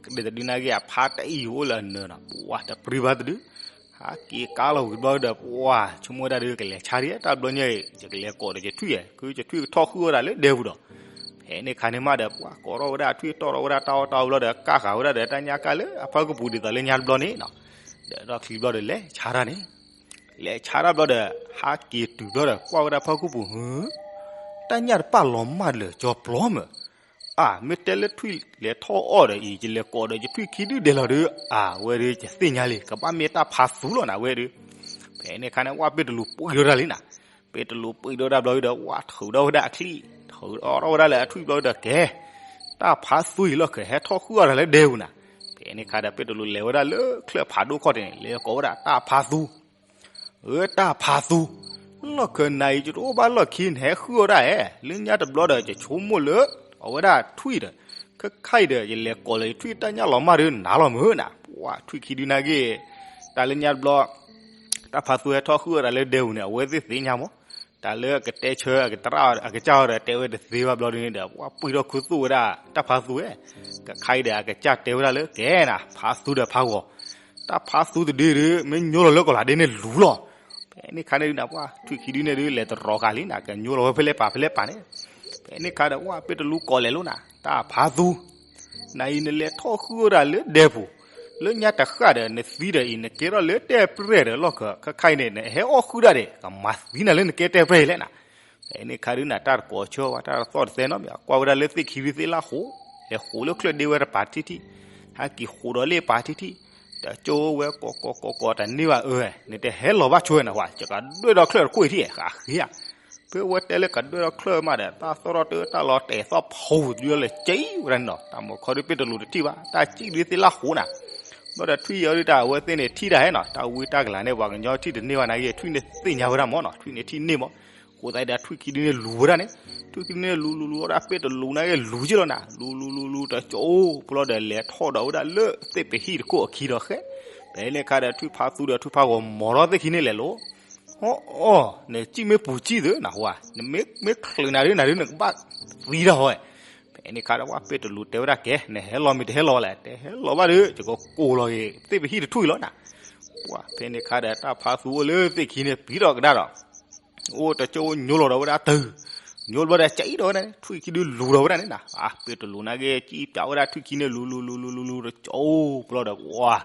ကြဲၢ်တဒုနာ်က့ အဖးတအံၤအိၣ်လၢအနၢၤနီၤ ပှၢ်တပှံၢ်ဘၣ်တဒု ဟဲက့ၤကါလီၤဝံၤဘျီဒီး ပှၢ် ဆိကမိၣ်ဝဲဒၣ်ဒီး ကလဲၤဆါဒံးတၢ်ဘျီညါအံၤ ယကလဲၤကိးဒီးယထွံၣ်ဧါ ခုယထွံၣ်ကထီၣ်ဃုအီၣ်ဒၣ်လၢဒဲပူၤဒီး ဖဲန့ၣ်ခါန့ၣ်မးဒီး ပှၢ်ကိးထီၣ်ဝဲဒၣ်ထွံၣ်တီၢ်ထီၣ်ဝဲဒၣ်တီၢ်အီၣ်တီၢ်အီဘျီဒီး ကၣ်ဃာ်ဝဲဒၣ်ဒီးတၢ်ညၣ်ကၣ်လၢအဖးခိၣ်ပူၤဒ်သိးလၢညါတဘျီန့ၣ်နီၤ ဒီးထီၣ်ချံဘျီဒီးလဲၤဆါတၢ်န့ၣ် လဲၤဆါတၢ်ဘျီဒီး ဟးက့ၤတုၤဘျီဒီး ကွၢ်ဝဲဒၣ်ဖးခိၣ်ပူၤ ဟု တၢ်ညၣ်တပၣ်လီၤမၢ်လၢာ်ကၠီပျီမၢ် အါ မ့ၢ်တဲလၢထွံၣ်လဲၤထီၣ်အီၣ်ဒီးအံၤ ယလဲၤကိးဒီးယထွံၣ်ခံဒုဒဲးလီၤဒီး အါ ဝဲဒီးယသ့ၣ်ညါလံ ကဘၣ်မ့ၢ်တၢ်ဖးသူလီၤနၤဝဲဒီး ဖဲန့ၣ်ခါန့ၣ် ဝဲပ့းတလူးပှံၢ်ထီၣ်တၢ်လံနၤ ပ့းတလူးပှံၢ်ထီၣ်တၢ်ဘျီဒီး ဝဲထုးထီၣ်ဝဲဒၣ်အချံၣ် ထုးထီၣ်ဝဲဒၣ်လၢအထွံၣ်ဘျီဒီးကဲ တၢ်ဖးသူအံၤလီၢ်ခံ ဟဲထီၣ်ဃုအီၣ်တၢ်လၢဒဲပူၤနၤ ဖဲန့ၣ်ခါဒီး ပ့းတလူးလဲၤဝဲဒၣ်လၢချၢၣ်ဖးဒိၣ်ခီၣ်ထံးန့ၣ် လဲၤကိးဝဲဒၣ်တၢ်ဖးသူ ဧၢ တၢ်ဖးသူ, လီၢ်ခံနၤအံၤ ယတအိၣ်ဘၣ်လီၢ်ခံ နဟဲဃုအီၣ်ဒၣ်ဧါ, လၢညါတဘျီဒီး ယဆိကမိၣ်လၢ အဝဲဒၣ်ထွံၣ်ဒီး ခဲခါအံၤဒီး ယလဲၤကိးလၢယထွံၣ်တၢ်ညၣ်လီၤမၢ်ဒီး နၤလီၤမၢ်နၤ, ပှၢ်ထွံၣ်ခံဒုနာ်က့ တၢ်လၢညါတဘျီ တၢ်ဖးသူဟဲထီၣ်ဃုအီၣ်တၢ်လၢဒဲပူၤန့ၣ် အဝဲသ့ၣ်သ့ၣ်ညါမး, တၢ်လၢအကတဲဆၢ အကတရၣ်အကစၢ်အီၤဒီး တဲဝဲတသ့ဘၣ်ဘျီဒုန့ၣ်ဒီး ပှၤပှံၢ်ထီၣ်ခူသူၣ်ဝဲဒၣ် တၢ်ဖးသူဝဲ, ကခါအံၤဒီးအကစၢ်တဲဝဲဒၣ်လၢ ကဲနၤ ဖးသူဒီးဖးဂီၤ, တၢ်ဖးသူတဒုဒု မ့ၢ်ညိလီၤလၢကီၢ်လၤဒ့န့ၣ်လူၤလီၤ. ဖဲန့ၣ်ခါန့ၣ်ဒုနၤ ပှၤထွံၣ်ခံဒုန့ၣ်ဒု လဲၤတရီၤဃာ်လံနၤ ကညိလီၤဝဲဖဲလဲၣ်ပာ်ဖဲလဲၣ်ပာ်န့ၣ်, ဖဲန့ၣ်ခါဒီး ပှၤပ့ၢ်တလူကိးလဲၤလိာ်နၤ တၢ်ဖးသူ နၤအံၤနလဲၤထီၣ်ဃုာ်ဝဲဒၣ်လၢဒဲပူၤ, လၢညါတဃၣ်ဒီး နသံဒီးအံၤ နကဲထီၣ်လၢတဲၣ်ပြဲၣ်ဒီးလီၢ်ခၢၣ် ခဲခါအံၤန့ၣ် နဟဲအီၣ်ဃုာ်ဒၣ်ဒီး ကမၤသံနၤလၢနကဲတဲၣ်ပြဲၣ်အံၤလဲၣ်နၤ. ဖဲန့ၣ်ခါဒုနၤ တၢ်တကိးဆၢဝဲ တၢ်တသီၣ်တသဲနီတမံၤ ကွၢ်ဝဲဒၣ်လၢသ့ၣ်ခံဒုသ့ၣ်လၣ်ဃိး, လဲၤဃိးလၢချၢၣ်ဒ့ဝဲတပၤထံထံ, ဟဲက့ၤဃိးဒီးလ့ၣ်ပၤထံထံ, တကၠိဝဲကိးကိးကိးကိး တန့ၢ်ဘၣ်အၢ, နတဟဲလီၤဘၣ်ဆိဝဲနၤဝဲ ယကဒွဲၣ်ဒီးချၢၣ်တခိၣ်အံၤထံၣ် ဃးဃ့ဧါ. ဖဲဝဲတဲလၢကဒွဲၣ်ဒီးချၢၣ်မးဒီး တၢ်သီၣ်ထီၣ်တၢ်တၢ်လီၤတဲာ်သီၣ်ဖူး ဒုလီၤလဲၤကံဝဲဒၣ်န့ၣ်နီၤ တၢ်မုၢ်ခီဒုပ့ၢ်တလူးတထံၣ်ဘၣ် တၢ်ကံၣ်ဒုသ့ၣ်လၣ်ဃိးနၤ. ဘျီဒီးထွံၣ်အံၤဒုတၢ်အဝဲသ့ၣ်န့ၣ်ထံၣ်တၢ်ဟဲနီၤ တၢ်ဝံတၢ်ကလၤန့ၣ် ပှၤကညီထံၣ်တန့ၢ်ဘၣ်နာ်က့ ထွံၣ်န့ၣ်သ့ၣ်ညါဝဲဒၣ်မ့ၢ်နီၤ ထွံၣ်န့ၣ်ထံၣ်န့ၢ်မ့ၢ်, ဃိသတးဒီးထွံၣ်ခံဒုန့ၣ်လူၤဝဲဒၣ်န့ၣ်, ထွံၣ်ခံဒုန့ၣ်လူၤလူၤလူၤဒီးပ့ၢ်တလူးနာ်က့လူၤက့လီၤနၤ လူၤလူၤလူၤလူၤတကၠိ ပျီဒီးလဲၤထီၣ်ဒီးဝဲဒၣ်လၢ သ့ၣ်ပဟံၣ်တခိၣ်အခံဒီးဃဲ, ဖဲန့ၣ်ခါဒီးထွံၣ်ဖးသူဒီးထွံၣ်ဖးဂီၤမီၤထီၣ်သ့ၣ်ခံန့ၣ်လဲၤလိၤ အီၣ်အီၣ် နစံၣ်မ့ၢ်ပူၤစံၣ်သုနဟူဧါ, နမ့ၢ်ချုးနၤဒုနၤဒုနကဘၣ်သံတၢ်ဟီဧါ. ဖဲန့ၣ်ခါဒီးပှၤပ့ၢ်တလူးတဲဝဲဒၣ်ကဲ နဟဲလီၤမ့ၢ်တဟဲလီၤလဲၣ်, တဟဲလီၤဘၣ်ဒီး ယကကိးလီၤက့ၤ သ့ၣ်ပဟံၣ်တထူၣ်အံၤလီၤနၤ. ပှၤဖဲန့ၣ်ခါဒီးတၢ်ဖးသူအိၣ်လၢသ့ၣ်ခံန့ၣ်ပံၤထီၣ်ကဒါဒီး အိၣ်တကၠိညိလီၤဒီးဝဲဒၣ်တုၤ, ညိလီၤဘျီဒီးကံၣ်ဒီးဝဲဒၣ်န့ၣ် ထွံၣ်ခံဒုလူၤဒီးဝဲဒၣ်န့ၣ်နၤ, အပ့ၢ်တလူးနာ်က့ ကံၣ်ပၠးဝဲဒၣ်ထွံၣ်ခံန့ၣ်လူၤလူၤလူၤလူၤလူၤလူၤတကၠိ ပျီဒီးဝဲ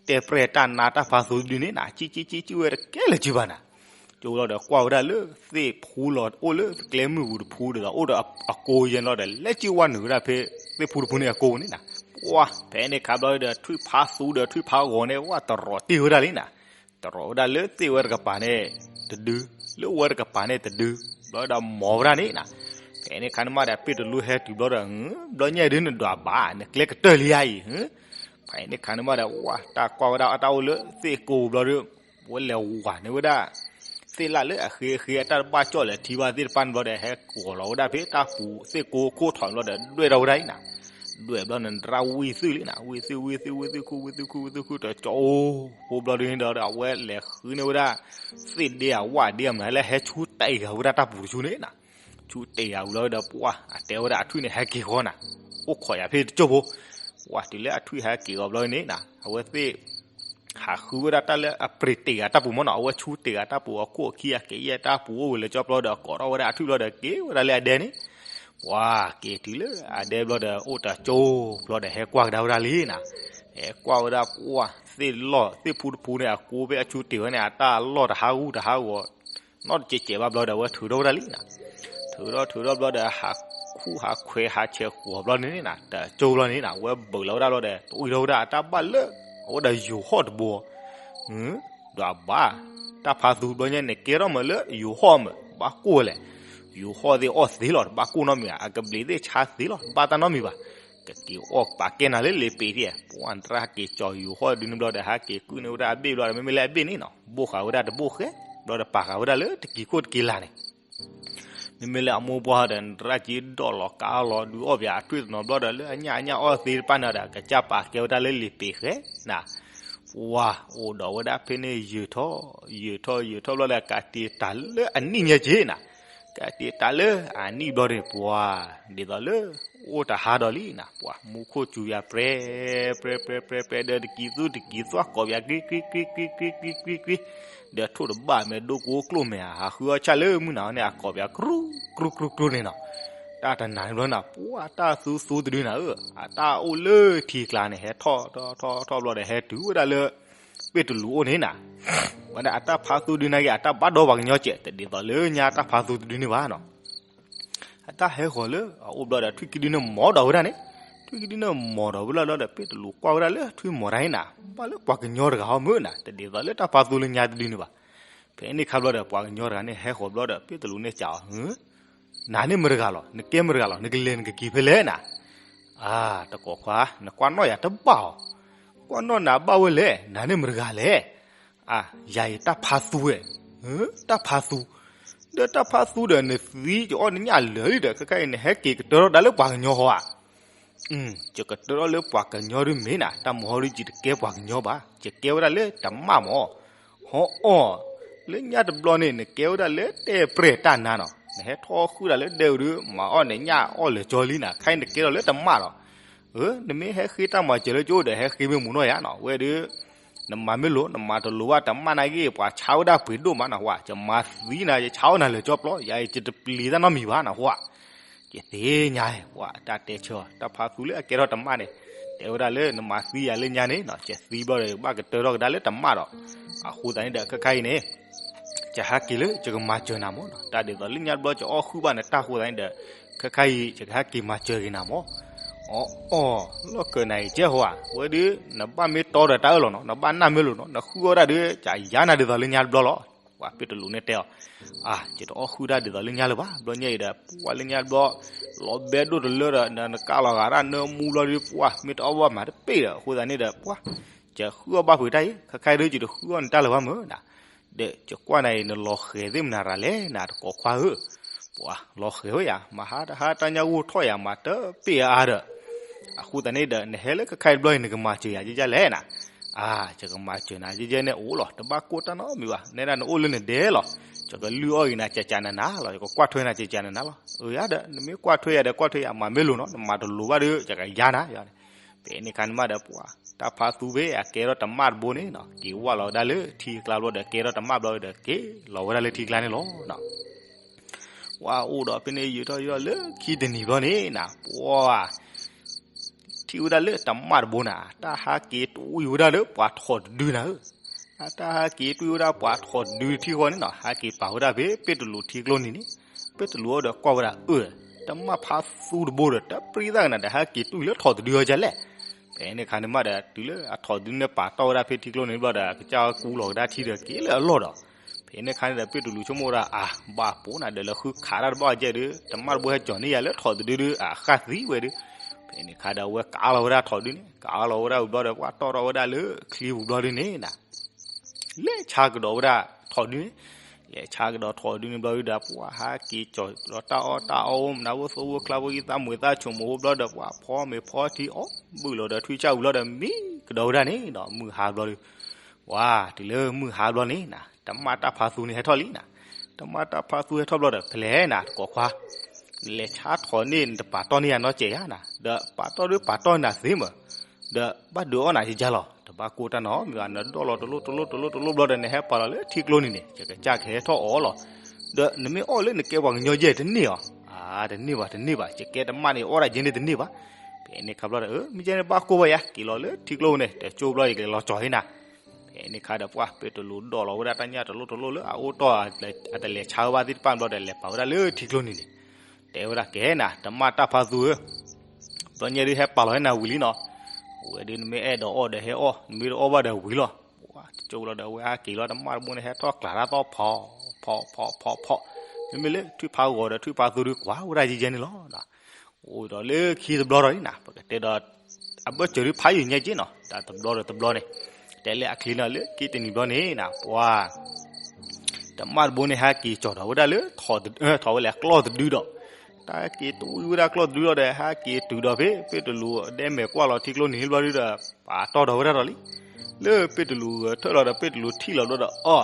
တဲၣ်ပြဲၣ်တၢ်နါတၢ်ဖးသူဒုန့ၣ်နၤ ကံၣ်ကံၣ်ကံၣ်ကံၣ်ဝဲတကဲလၢၤကံၣ်ဘၣ်နၤ. ကၠိလီၤဒီးကွၢ်ဝဲဒၣ်လၢသ့ၣ်ဖူလီၤအိၣ်လၢကျဲမုၢ်ပူၤတဖူဒီး အိၣ်ဒီးအကိယဲၢ်လီၤဒီး လဲၤကံၣ်ဝဲနုာ်ဝဲဒၣ်ဖဲသ့ၣ်ဖူတဖူန့ၣ်အကိန့ၣ်နၤ. ပှၤဖဲန့ၣ်ခါဘျီဒီးထွံၣ်ဖးသူဒီးထွံၣ်ဖးဂီၤန့ၣ် ဝဲတရီးတ့ၢ်ဝဲဒၣ်လံနၤ, တရီးဝဲဒၣ်လၢသ့ၣ်ဝဲတကပၤန့ၣ်တဒု, လၢဝဲတကပၤန့ၣ်တဒု, ဘျီဒီးမီၤဝဲဒၣ်န့ၣ်နၤ. ဖဲန့ၣ်ခါန့ၣ်မးဒီးပ့ၢ်တလူးဟဲတုၤဘျီဒီး ဘျီညါဒုနဒွးဘၣ် နကျဲကတၢၢ်လံဧါအံၤ ဖဲန့ၣ်ခါန့ၣ်မးဒီး ဝဲတၢ်ကွၢ်ဝဲဒၣ်အတၢ်အိၣ်လၢသ့ၣ်ကိဘျီဒီး ဝဲလဲၤဝၤန့ၢ်ဝဲဒၣ် သ့ၣ်လၣ်လၢအဃ့အဃ့အတၢ်တဘၣ်ကၠီၣ်လဲၤထံဘၣ်သ့ၣ်တဖၣ်န့ၣ်ဘျီဒီး ဟဲကိးလီၤဝဲဒၣ်ဖဲတၢ်ပူၤသ့ၣ်ကိခိၣ်ထီၣ်ဘျီဒီး ဒွဲၣ်ထီၣ်ဝဲဒၣ်အံၤနၤ. ဒွဲၣ်ဘျီန့ၣ် နရၣ်ဝံၣ်သုၣ်လံနၤ, ဝံၣ်သုၣ်ဝံၣ်သုၣ်ဝံၣ်သုၣ်ခူ ဝံၣ်သုၣ်ခူ ဝံၣ်သုၣ်ခူ တကၠိ ဖိဘျီဒုန့ၣ်ဒီး အဝဲလဲၤဃုန့ၢ်ဝဲဒၣ် သ့ၣ်ဒ့အဝၣ်ဒ့အမနုၤ လၢဟဲဆူတ့ၢ်ဂၤဝဲဒၣ်တၢ်ပူၤတဆူန့ၣ်နၤ. ဆူတ့ၢ်ဂၤဝံၤလီၤဒီး ပှၤအတဲဝဲဒၣ်အထွံၣ်န့ၣ် ဟဲက့ၤဃီနၤ, အိၣ်ခိးယၤဖဲတကၠိဖိ. ပှၤတုၤလၢအထွံၣ်ဟဲက့ၤဂီၤဘျီန့ၣ်နၤ အဝဲသ့ၣ် ဟးဃုဝဲဒၣ်တၢ်လၢအပြ့ၤတ့ၢ်ဂၤတၢ်ပူၤမ့ၢ်နီၤ, အဝဲဆူတ့ၢ်ဂၤတၢ်ပူၤ အခိၣ်အခံအက့ၤယဲၢ်တၢ်ပူၤအိၣ်ဝဲလၢကၠီဘျီဒီး ကိးထီၣ်ဝဲဒၣ်အထွံၣ်ဘျီဒီး က့ၤဝဲဒၣ်လၢအဒဲန့ၣ်. ပှၤက့ၤတုၤလၢအဒဲဘျီဒီး အိၣ်တကၠိဘျီဒီး ဟဲကွၢ်ကဒါဝဲဒၣ်လံနၤ. ဟဲကွၢ်ဝဲဒၣ်ပှၤသ့ၣ်လီၢ်သ့ၣ်ဖူတဖူန့ၣ် အကိဖဲအဆူတ့ၢ်ဝဲန့ၣ် အတၢ်လီၢ်တဟးဂူာ်တဟးဂီၤ နီတစဲးစဲးဘၣ်ဘျီဒီး အဝဲထုးထီၣ်ဝဲဒၣ်လံနၤ. ထုးထီၣ်ထုးထီၣ်ဘျီဒီး ဟးခူၣ်ဟးခွဲးဟးဆဲးဃီၤဘျီန့ၣ်နၤ တကၠိဘျီန့ၣ်နၤ အဝဲဘုးလီၤဝဲဒၣ်ဘျီဒီး တအံၤထီၣ်ဝဲဒၣ်အတၢ်ဘၣ်လၢ အဝဲဒၣ်ယိၤဟီၣ်တဘိ ဒွးဘၣ် တၢ်ဖးသူဘျီညါန့ၣ် ကဲထီၣ်မးလၢယိၤဟီၣ်မး ဘၣ်ကိၢ်ဝဲလဲၣ်. ယိၤဟီၣ်သ့ၣ်အီၣ်သ့လီၤ တဘၣ်ကိၢ်နီတမံၤဘၣ်, အကဘျံးသ့ၣ်ဆါသ့လီၤ တဘၣ်တၢ်နီတမံၤဘၣ်. ကက့ၤအီၣ်ပာ်ကဲနၤလၢလံာ်ပ့ၤဒံး, ပှၤတရၣ်ဟဲက့ၤကၠီၤယိၤဟီၣ်ဒုန့ၣ်ဘျီဒီး ဟဲက့ၤကုၢ်န့ၢ်ဝဲဒၣ်အဘ့ၣ်ဘျီဒီး မ့မ့ၢ်လၢအဘ့ၣ်န့ၣ်နီၤ ဘိၣ်ဃာ်ဝဲဒၣ်တဘိၣ်ဃဲ ဘျီဒီးပာ်ဃာ်ဝဲဒၣ်လၢတကံၤခိၣ်တကံၤလာ်န့ၣ် မ့မ့ၢ်လၢအမိၢ်ပှၢ်ဒီး နတရၣ်က့ၤဒီးလီၤကါလီၤဒုးအီၣ်ပၠးအထွံၣ်တနီၤဘျီဒီး လၢအညၣ်အညၣ်အီၣ်သ့တဖၣ်န့ၣ်ဒီး ကစၢ်ပာ်ကဲဝဲဒၣ်လၢလံာ်ပ့ၤဃဲနၤ. ပှၤအိၣ်ဒီးဝဲဒၣ်ဖဲန့ၣ်ယုာ်ထီၣ် ယုာ်ထီၣ်ယုာ်ထီၣ်ဘျီဒီး ကးတံာ်တၢ်လၢအနံၣ်ညါက့ၤနၤ. ကးတံာ်တၢ်လၢအနံၣ်ဘျီန့ၣ် ပှၤ ဒ်သိးလၢ အိၣ်တဟါဒီးလံနၤ ပှၤမူခိၣ်စူၤယၤပြဲ ပြဲ ပြဲ ပြဲ ပြဲ ဒီးတကံၤသူတကံၤသွၣ်ကိးပၠး ကြံ ကြံ ကြံ ကြံ ကြံ ကြံ ကြံ ဒီးထိၣ်တဘၣ်မဲာ်ဒိကိကျိၣ်မဲာ် ဟးဃုအီၣ်ဆၣ်လၢမုၢ်နၤန့ၣ် အကိးပၠး ကြူ ကြူ ကြူ ကြူန့ၣ်နီၤ. တၢ်တနၤန့ၣ်ဘျီနၤ ပှၤတၢ်သူသူတဒုနၤဧၢ အတၢ်အိၣ်လၢထံကျါန့ၣ် ဟဲထီၣ်ထီၣ်ထီၣ်ထီၣ်ဘျီဒီး ဟဲတုၤဝဲဒၣ်လၢ ပ့ၢ်တလူးအိၣ်န့ၣ်နၤ. ဝဲဒၣ်အတၢ်ဖးသူဒုန့ၣ်က့ၤ အတၢ်ဘၣ်ဒီးပှၤကညီကဲး တဒ်သိးလၢညါတၢ်ဖးသူတဒုန့ၣ်ဘၣ်နီၤ. အတၢ်ဟဲဃီၤလၢအအိၣ်ဘျီဒီး ထွံၣ်ခံဒုန့ၣ်မီၤဒီးဝဲဒၣ်န့ၣ်, ထွံၣ်ခံဒုန့ၣ်မီၤဒီးဝဲဒၣ်လီၤဒီး ပ့ၢ်တလူးကွၢ်ဝဲဒၣ်လၢထွံၣ်မီၤတၢ်န့ၣ်နၤ ဘၣ်လၢပှၤကညီတဂၤဟီမုၢ်နၤ တဒ်သိးလၢတၢ်ဖးသူလၢညါတဒုန့ၣ်ဘၣ်. ဖဲန့ၣ်ခါဘျီဒီး ပှၤကညီတဂၤန့ၣ်ဟဲဃီၤဘျီဒီး ပ့ၢ်တလူးန့ၣ်စံးအီၤ နၤန့ၣ်မတၤတဂၤလီၤ နကဲမတၤတဂၤလီၤ နကလဲၤနကက့ၤဖဲလဲၣ်နၤ. တကိးခွါ နကွၢ်နီၣ်ယၤတဘၣ်အီၤ, ကွၢ်နီၣ်နၤဘၣ်ဝဲလဲၣ် နၤန့ၣ်မတၤတဂၤလဲၣ်. ယၤအံၤတၢ်ဖးသူဝဲ, တၢ်ဖးသူ, ဒီးတၢ်ဖးသူဒီးနသံကအီၣ်နညၣ်လၢာ်လံဒီး ခဲခါအံၤနဟဲက့ၤကတၢၢ်ထီၣ်ဒၣ်လၢပှၤကညီဟီဧါ. ယကတၢၢ်ထီၣ်လၢပှၤကညီဒုမ့ၢ်နၤ တၢ်မုၢ်ဟီဒုယတကဲပှၤကညီဘၣ် ယကဲဝဲဒၣ်လၢတမၣ်မး ဟီအီၣ်, တ လၢညၣ်တဘျီန့ၣ် နကဲဝဲဒၣ်လၢတဲပြဲၢ်တၢ်နါနီၤ, နဟဲထီၣ်ဃုာ်ဒၣ်လၢဒဲဧိၤဒီး မၤအီၣ်န့ၣ်ညၣ်အီၣ်လၢာ်ကၠီလံနၤ, ခဲအံၤနကဲထီၣ်လၢတမၣ်လီၤ. အၢ နမ့ၢ်ဟဲဃ့တၢ်မၤစၢၤလၢကၠိဒီး ဟဲဃ့မ့ၢ်မူနီၢ်ယၤနီၤ, ဝဲဒီး နမၤမ့ၢ်လိၤ နမၤတလိၤဘၣ်တမၣ်နာ်က့ ပှၤဆါဝဲဒၣ်ပှ့ၤဒိၣ်မးနီၤ, ဟဝၤ ယမၤသံနၤ ယဆါအီၣ်နၤလၢာ်ကၠီပျီ ယအံၤယတပျံၤတၢ်နီတမံၤဘၣ်နီၤ, ဟဝၤ ယသ့ၣ်ညါ ပှၤတၢ်တဲဆၢအီၤ တၢ်ဖးသူလၢအကဲထီၣ်တမၣ်န့ၣ်, တဲဝဲဒၣ်လၢနမၤသံယၤလၢညါန့ၣ်နီၤ, ယသံဘျီဒီး ဘၣ်ကတၢၢ်ထီၣ်ကဒါလၢတမၣ်ဒီး, အဃိသတးန့ၣ်ဒီး ခဲခါအံၤန့ၣ် ယဟဲက့ၤလၢယကမၤစၢၤနၤမၢ်နီၤ, တၢ်ဒ်သိးလၢညါတဘျီယအီၣ်ဃုာ်ဘၣ်နတၢ်အဃိသတးန့ၣ်ဒီး ခဲခါအံၤ ယကဟဲက့ၤမၤစၢၤက့ၤနၤမၢ်. အီ အီ လီၢ်ကၢနၤအံၤကဲဟဝၤ ဝဲဒီး နဘၣ်မ့ၢ်တီဒီးတၢ်အၢၣ်လီၤနီၤ, နဘၣ်နၢ်မ့ၢ်လိၤနီၤ, နဃုအီၣ်ဒၣ်ဒီး ယၤနၤဒ်သိးလၢညါတဘျီလီၤ. ပှၤပ့းတရူးန့ၣ်တဲအီၤ, အါ ယတအီၣ်ဃုာ်တၢ်ဒ်သိးလၢညါလၢၤဘၣ်, ဘျီညါအံၤဒီး ပှၤလၢညါတဘျီ လီၤဘဲဒိၣ်တလၢဒီး နကးလီၤဂာ်တၢ်နၢမူဘျီဒီး ပှၤမ့ၢ်တအီၣ်ဘၣ်မၤတပ့ၢ်ဒီး အဃိသတးန့ၣ်ဒီး ပှၤ ယဃုအီၣ်ဘၣ်ဖုးတၢ်အံၤ ခဲခါအံၤဒီး ယတဃုအီၣ်နတၢ်လၢၤဘၣ်မၢ်နီၤ, ဒီးယကွၢ်နၤအံၤ နလီၤဃဲၤသ့ၣ်မနုၤရၤလဲၣ်နၤ တကိးခွါဧၢ, ပှၤလီၤဃဲၤဝဲယၤ မၤဟါတဟါတၢ်ညၣ်ဂိၢ်ထီၣ်ယၤ မၤတပ့ၢ်အါအါဒီး, အဃိသတးန့ၣ်ဒီး နဟဲလၢခဲခါအံၤတဘျီအံၤ နကမၤစၢၤယၤယဲယဲလဲၣ်နၤ, အါ ယကမၤစၢၤနၤယဲယဲန့ၣ်အိၣ်လီၤ တဘၣ်ကိၢ်တၢ်နီတမံၤဘၣ်, နဲဒၣ်နအိၣ်လၢနဒဲလီၤ, ယကလုၢ်အီၣ်ဂ့ၤနၤကကနနၤလီၤ, ယကကွၢ်ထွဲနၤကကနနၤလီၤ, အၢယၤဒီး နမ့ၢ်ကွၢ်ထွဲယၤဒီးကွၢ်ထွဲယၤ မၤမ့ၢ်လိၤနီၤ နမၤတလိၤဘၣ်ဒီး ယကယါနၤယၤန့ၣ်, ဖဲန့ၣ်ခါန့ၣ်မးဒီး ပှၤတၢ်ဖးသူဖဲအကဲထီၣ်တမၣ်တဘိန့ၣ်နီၤ က့ၤဝၢ်လီၤဝဲဒၣ်လၢထံကျါဘျီဒီး ကဲထီၣ်တမၣ်ဘျီဒီး က့ၤလီၤဝဲဒၣ်လၢထံကျါန့ၣ်လီၤ. ပှၤအိၣ်ဒီးဖဲန့ၣ်ယံာ်ထီၣ်ယံာ်ထီၣ်လၢခံတနံၤဘျီန့ၣ်နၤ ပှၤ ထံၣ်ဝဲဒၣ်လၢတမၣ်တဘိနၤ တၢ်ဟးက့ၤတွံၢ်ဝဲဒၣ်လၢပှၤထိးတဒုနၤဧၢ, တၢ်ဟးက့ၤတွံၢ်ဝဲဒၣ်ပှၤထိးတဒုထံဃီန့ၣ်နီၤ ဟးက့ၤပာ်ဝဲဒၣ်ဖဲပ့းတရူးထံကျိနံၤန့ၣ်, ပ့းတရူးအီၤဒီးကွၢ်ဝဲဒၣ် အၢ တမၣ်ဖးသူတဘိဒီး တပြံသၣ်ကနၤဒီး ဟဲက့ၤတွံၢ်လၢထိးတဒုအီၤဒ်လဲၣ်. ဖဲန့ၣ်ခါန့ၣ်မးဒီး တုၤလၢအထိးတဒုန့ၣ်ပာ်တီၢ်ဝဲဒၣ်ဖဲထံကျိန့ၣ်ဘျီဒီး ကစၢ်ကူလီၤကဒါထံဒီးက့ၤလၢအလီၢ်ဒီး ဖဲန့ၣ်ခါန့ၣ်ဒီး ပ့းတရူးဆိကမိၣ်ဝဲဒၣ် အါ ဘၣ်ပိာ်နၤဒီးလၢဃုခးတၢ်တဘၣ်အီၤကဲဒီး တမၣ်တဘိဟဲကၠီၤန့ၢ်ယၤလၢထိးတဒုဒီး အဃၣ်သံဝဲဒီး, ဖဲန့ၣ်ခါဒီးအဝဲကးလီၤဝဲဒၣ်ထိးတဒုန့ၣ် ကးလီၤဝဲဒၣ်ဝံၤဘျီဒီး ပှၤတီၢ်ထီၣ်ဝဲဒၣ်လၢချံပူၤဘျီဒုန့ၣ်နၤ လဲၤဆါကဒီးဝဲဒၣ်ထိးဒုန့ၣ်, လဲၤဆါကဒီးထိးဒုန့ၣ်ဘျီဒုဒီး ပှၤဟးက့ၤကၠီၤဒီးတၢ်အီၣ်တၢ်အီ မနုၤဖိသိဖိချါဖိ ယသးမုာ်သးဆိမိၣ်ဘျီဒီး ပှၤဖီမ့ၤဖီထံအီၣ်ဘုၣ်လီၤဒီး ထွံၣ်ဆၣ်ဝံၤလီၤဒီး မံကဒီးဝဲဒၣ်န့ၣ်ဒီး မုၢ်ဟါဘျီဒု, ပှၤတုၤလၢမုၢ်ဟါဘျီန့ၣ်နၤ တမၣ်တၢ်ဖးသူန့ၣ်ဟဲထီၣ်လံနၤ, တမၣ်တၢ်ဖးသူဟဲထီၣ်ဘျီဒီး ဖဲလဲၣ်နၤ တကိးခွါ လဲၤဆါထိးန့ၣ် နတပာ်တီၢ်န့ၢ်ယၤနီတစဲးဧါနၤ, ဒီးပာ်တီၢ်ဒုပာ်တီၢ်နၤသ့မး, ဒီးဘၣ်ဒုးအီၣ်နၤယကလီၤ တဘၣ်ကိၢ်တၢ်နီတမံၤဘၣ်, နဒိၣ်လီၤတလိၣ်တလိၣ်တလိၣ်တလိၣ်ဘျီဒီး နဟဲပာ်လီၤလၢထံကျိနံၤန့ၣ် ယကစၢ်ကဟဲထီၣ်အီၣ်လီၤ, ဒီးနမ့ၢ်အီၣ်လၢနကဲပှၤကညီယဲၢ်တန့ၢ်အီၤ, အါ တန့ၢ်ဘၣ်တန့ၢ်ဘၣ်, ယကဲတမၣ်န့ၣ်အီၣ်ဒၣ်ယဲန့ၣ်တန့ၢ်ဘၣ်, ဖဲန့ၣ်ခါဘျီဒီး မ့ၢ်ကဲန့ၣ်ဘၣ်ကိၢ်ဘၣ်ယၤ က့ၤလီၤလၢထံကျိန့ၣ် တကၠိဘျီယကလဲၤလီၤကၠီၤဟ့နၤ ဖဲန့ၣ်ခါဒီး ပှၤပ့းတရူးဒိၣ်လီၤဝဲဒၣ်တၢ်ညၣ်တလိၣ်တလိၣ်လၢအအိၣ်တီၢ်အတလဲၤဆါဝဲဘၣ်သ့ၣ်တဖၣ်ဘျီဒီး လဲၤပာ်ဝဲဒၣ်လၢထံကျိနံၤန့ၣ်, တဲဝဲဒၣ်ကဲနၤ တမၣ်တၢ်ဖးသူဧၢ, ဘျီညါဒုးဟဲပာ်လီၤဟ့နၤဝံၤလံနီၤ, အဝဲဒုးနမ့ၢ်အဲၣ်ဒိးအီၣ်ဒီးဟဲအီၣ် နမ့ၢ်တအီၣ်ဘၣ်ဒီးဝံၤလီၤ, ပှၤတကၠိလီၤဒီး အဝဲဟဲက့ၤလီၤ တမၣ်တဘိန့ၣ် ဟဲထီၣ်ကျးတၢ်သီၣ်ဖီ ဖီ ဖီ ဖီ ဖီ, မ့မ့ၢ်လၢထွံၣ်ဖးဂီၤဒီးထွံၣ်ဖးသူဒုး ကွၢ်ဝဲဒၣ်ယဲယဲန့ၣ်လီၤ. အိၣ်ဒီးလၢခံတဘျီဒီးန့ၣ်နၤ ပကတဲဒီး အဘၢၣ်စၢၤဒုးဖးယံာ်ညါက့နီၤ တၢ်တဘျီဒီးတဘျီန့ၣ်, တဲလၢအချံနီၤ လၢခံတနံၤဘျီန့ၣ်နၤ ပှၤ တမၣ်တဘိန့ၣ် ဟဲက့ၤကၠီၤဒီးဝဲဒၣ်လၢ ထီၣ်ဝဲလဲၣ်ကျီၢ်တဒုဒီး, တၢ်ဟဲက့ၤတွံၢ်ဝဲဒၣ်ကျီၢ်တဒုဒီး ဟဲက့ၤတုၤဒီးဖဲ ပ့းတရူးဒဲမဲာ်ကွၢ်လီၤထံကျိနံၤဘျီဒုဒီး ပာ်တီၢ်ဒီးဝဲဒၣ်ဒီးလံ, လၢပ့းတရူးထၢၣ်လီၤဒီး ပ့းတရူးထံၣ်လီၤဘျီဒီး အီ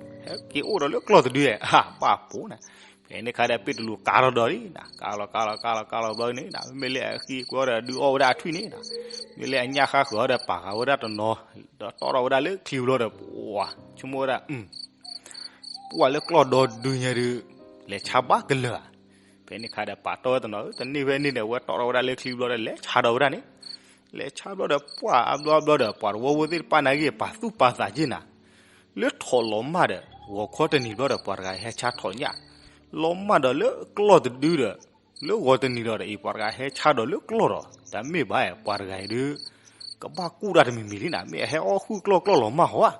ဟဲက့ၤအိၣ်ဒီးလၢကျီၢ်တဒုဧါ ဘၣ်ပိာ်နၤ, ဖဲန့ၣ်ခါဒီး ပ့းတရူးကးထီၣ်ဒီးလံနၤ ကးလီၤကးလီၤကးလီၤကးလီၤဘျီန့ၣ်နၤ မ့မ့ၢ်လၢအဃံကွဲအီၤဒီး ဒုးအီၣ်ဝဲဒၣ်အထွံၣ်န့ၣ်နၤ, မ့ၢ်လၢအညၣ်ဃါဃၢၤအီၤဒီး ပာ်ဃာ်ဝဲဒၣ်တနီၤ, ဒီးတီၢ်ထီၣ်ဝဲဒၣ်လၢချံဘျီဒီး ပှၤဆိကမိၣ်ဝဲဒၣ် ပှၤလၢကျီၢ်ဒီဒုညါဒုး လဲၤဆါဘၣ်ကလၢာ်ဧါ, ဖဲန့ၣ်ခါဒီး ပာ်တီၢ်ဝဲတနီၤ တန့ၢ်ဖဲန့ၣ်ဒီး ဝဲတီၢ်ထီၣ်ဝဲဒၣ်လၢချံဘျီဒီး လဲၤဆါဒီးဝဲဒၣ်န့ၣ်, လဲၤဆါဘျီဒီး ပှၤအါဘျီအါဘျီဒီး ပှၤတဝီဖိသ့ၣ်တဖၣ်နာ်က့ ပာ်သူၣ်ပာ်သးက့နၤ, လၢထီၣ်လီၤမၢ်ဒီး ဂီၤခီတနံၤဘျီဒီး ပှၤတဂၤဟဲဆါထီၣ်ညၣ်, လီၤမၢ်ဒီးလၢကျီၢ်တဒုဒီး လၢဂီၤတနံၤဒီး အံၤပှၤတဂၤဟဲဆါဒီးလၢကျီၢ်ဒီး တမ့ၢ်ဘၣ် ပှၤတဂၤအံၤဒုး ကဘၣ်ကူၣ်တၢ်တမံၤမံၤလံနၤ မ့ၢ်အဟဲအီၣ်ဃုာ်ကျီၢ်ကျီၢ်လီၤမၢ်ဟီဧါ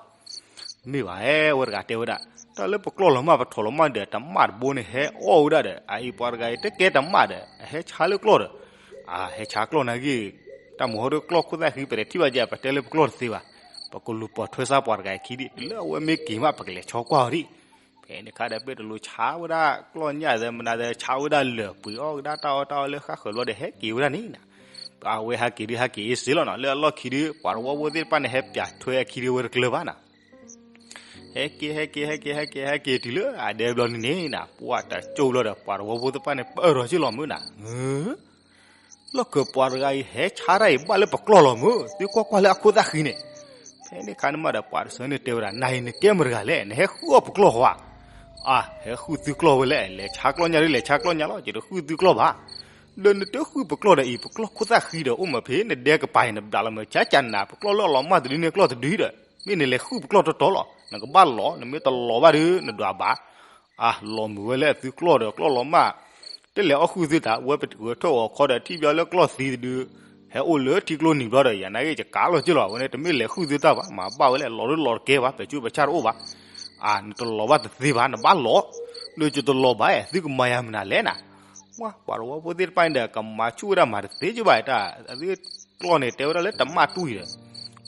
မ့ၢ်ဘၣ် ဝဲတဂၤတဲဝဲဒၣ် တၢ်လၢပကျီၢ်လီၤမၢ်ပထီၣ်လီၤမၢ်ဒီး တမၣ်တဘိန့ၣ်ဟဲအီၣ်ဝဲဒၣ်ဒီး အအံၤပှၤတဂၤအံၤတကဲတမၣ်ဒီး အဟဲဆါလၢကျီၢ်ဒီး အဟဲဆါကျီၢ်နာ်က့ တၢ်မုၢ်ဟီဒုးကျီၢ်ခိၣ်သၣ်ဃံ ပတထံၣ်ဘၣ်ကဲ ပတဲလၢပကျီၢ်တသ့ဘၣ် ပကလူၤပိာ်ထွဲစါပှၤတဂၤအံၤခံဒံး တုၤလၢအဝဲမ့ၢ်က့ၤမး ပကလဲၤဆီကွၢ်အီၤဒံး ဖဲန့ၣ်ခါဒီး ပ့းတရူးဆါဝဲဒၣ်ကျီၢ်ညၣ်သဲမနုၤသဲ ဆါဝဲဒၣ်လၢၢ်ပှ့ၤအီၣ်ကဒါတၢ်အီၣ်တၢ်အီလၢဃၣ်ဃၢၤဘျီဒီး ဟဲက့ၤဝဲဒၣ်န့ၣ်နၤ အဝဲဟဲက့ၤဒုးဟဲက့ၤအ့စ့လီၤနီၤ လၢအလီၢ်ခံဒုး ပှၤတဝီဖိသ့ၣ်တဖၣ်န့ၣ် ဟဲပၠးထွဲအခံဒုးဝဲတကျၢၤဘၣ်နၤ ဟဲက့ၤ ဟဲက့ၤ ဟဲက့ၤ ဟဲက့ၤ ဟဲက့ၤတုၤလၢအဒဲဘျီန့ၣ်န့ၣ် ပှၤတကၠိဘျီဒီး ပှၤတဝီဖိသ့ၣ်တဖၣ်န့ၣ် ပၢၢ်ထီၣ်က့ၤလီၤမုၢ်နၤ, လီၢ်ခၢၣ်ပှၤတဂၤအံၤ ဟဲဆါတၢ်အံၤ ဘၣ်လၢပကျီၢ်လီၤမုၢ်, သုကွၢ်ကွၢ်လၢအခိၣ်သၣ်ဃံန့ၣ်. ဖဲန့ၣ်အခါန့ၣ်မးဒီး ပှၤတဆၢန့ၣ်တဲဝဲဒၣ် နၤအံၤနကဲမတၤတဂၤလဲၣ်, နဟဲဃုအီၣ်ပကျီၢ်ဧါ. အါ, ဟဲဃုသုကျီၢ်ဝဲလဲၣ်, လဲၤဆါကျီၢ်ညါဒု လဲၤဆါကျီၢ်ညါလီၤ, ယတဃုသုကျီၢ်ဘၣ်. ဒီးနတဃုပကျီၢ်ဒီးအံၤ ပကျီၢ်ခိၣ်သၣ်ဃံဒီး အိၣ်မးဖဲနဒဲကပၤအံၤ နဘျးလီၤမး ကၠၢကၠၢနၤ, ပကျီၢ်လၢအလီၤမၢ်တဒုန့ၣ် ကျီၢ်တဒုဒီး မ့ၢ်နလဲၤဃုပကျီၢ်တီတီလီၤ, နကဘၣ်လီၤ, နမ့ၢ်တလီၤဘၣ်ဒီး နဒွးဘၣ်. အါ, လီၤမုာ်ဝဲလၢအသုကျီၢ်ဒီး ကျီၢ်လီၤမၢ်, တလဲၤအီၣ်ဃုသုတၢ်, ဝဲပဂဲၤထီၣ်ဂီၤခီဒီး ထံၣ်ဘၣ်လၢကျီၢ်သံတဒု ဟဲအိၣ်လၢထံကျိနံၤဘျီဒီး ယၤနာ်က့ ယကးလီၤက့ၤလီၤ, အဝဲန့ၣ် တမ့ၢ်လဲၤဃုသုတၢ်ဘၣ်, မၤဘၣ်ဝဲလဲၣ်, လီၤဒုလီၤတကဲဘၣ်, ပၢၤကူပၢၤဆၣ်တအိၣ်ဘၣ်. အါ, နတလီၤဘၣ်တသ့ဘၣ်, နဘၣ်လီၤ, လၢယတလီၤဘၣ်, သုကမၤယၤမနုၤလဲၣ်နၤ. ပှၤတဝီဖိသ့ၣ်တဖၣ်န့ၣ်ဒီး ကမၤဆူၣ်ဝဲဒၣ်မၤတသ့ကဘၣ်တၢ်, အသုကျီၢ်န့ၣ် တဲဝဲဒၣ်လၢတမၣ်တွံၢ်ဒီး,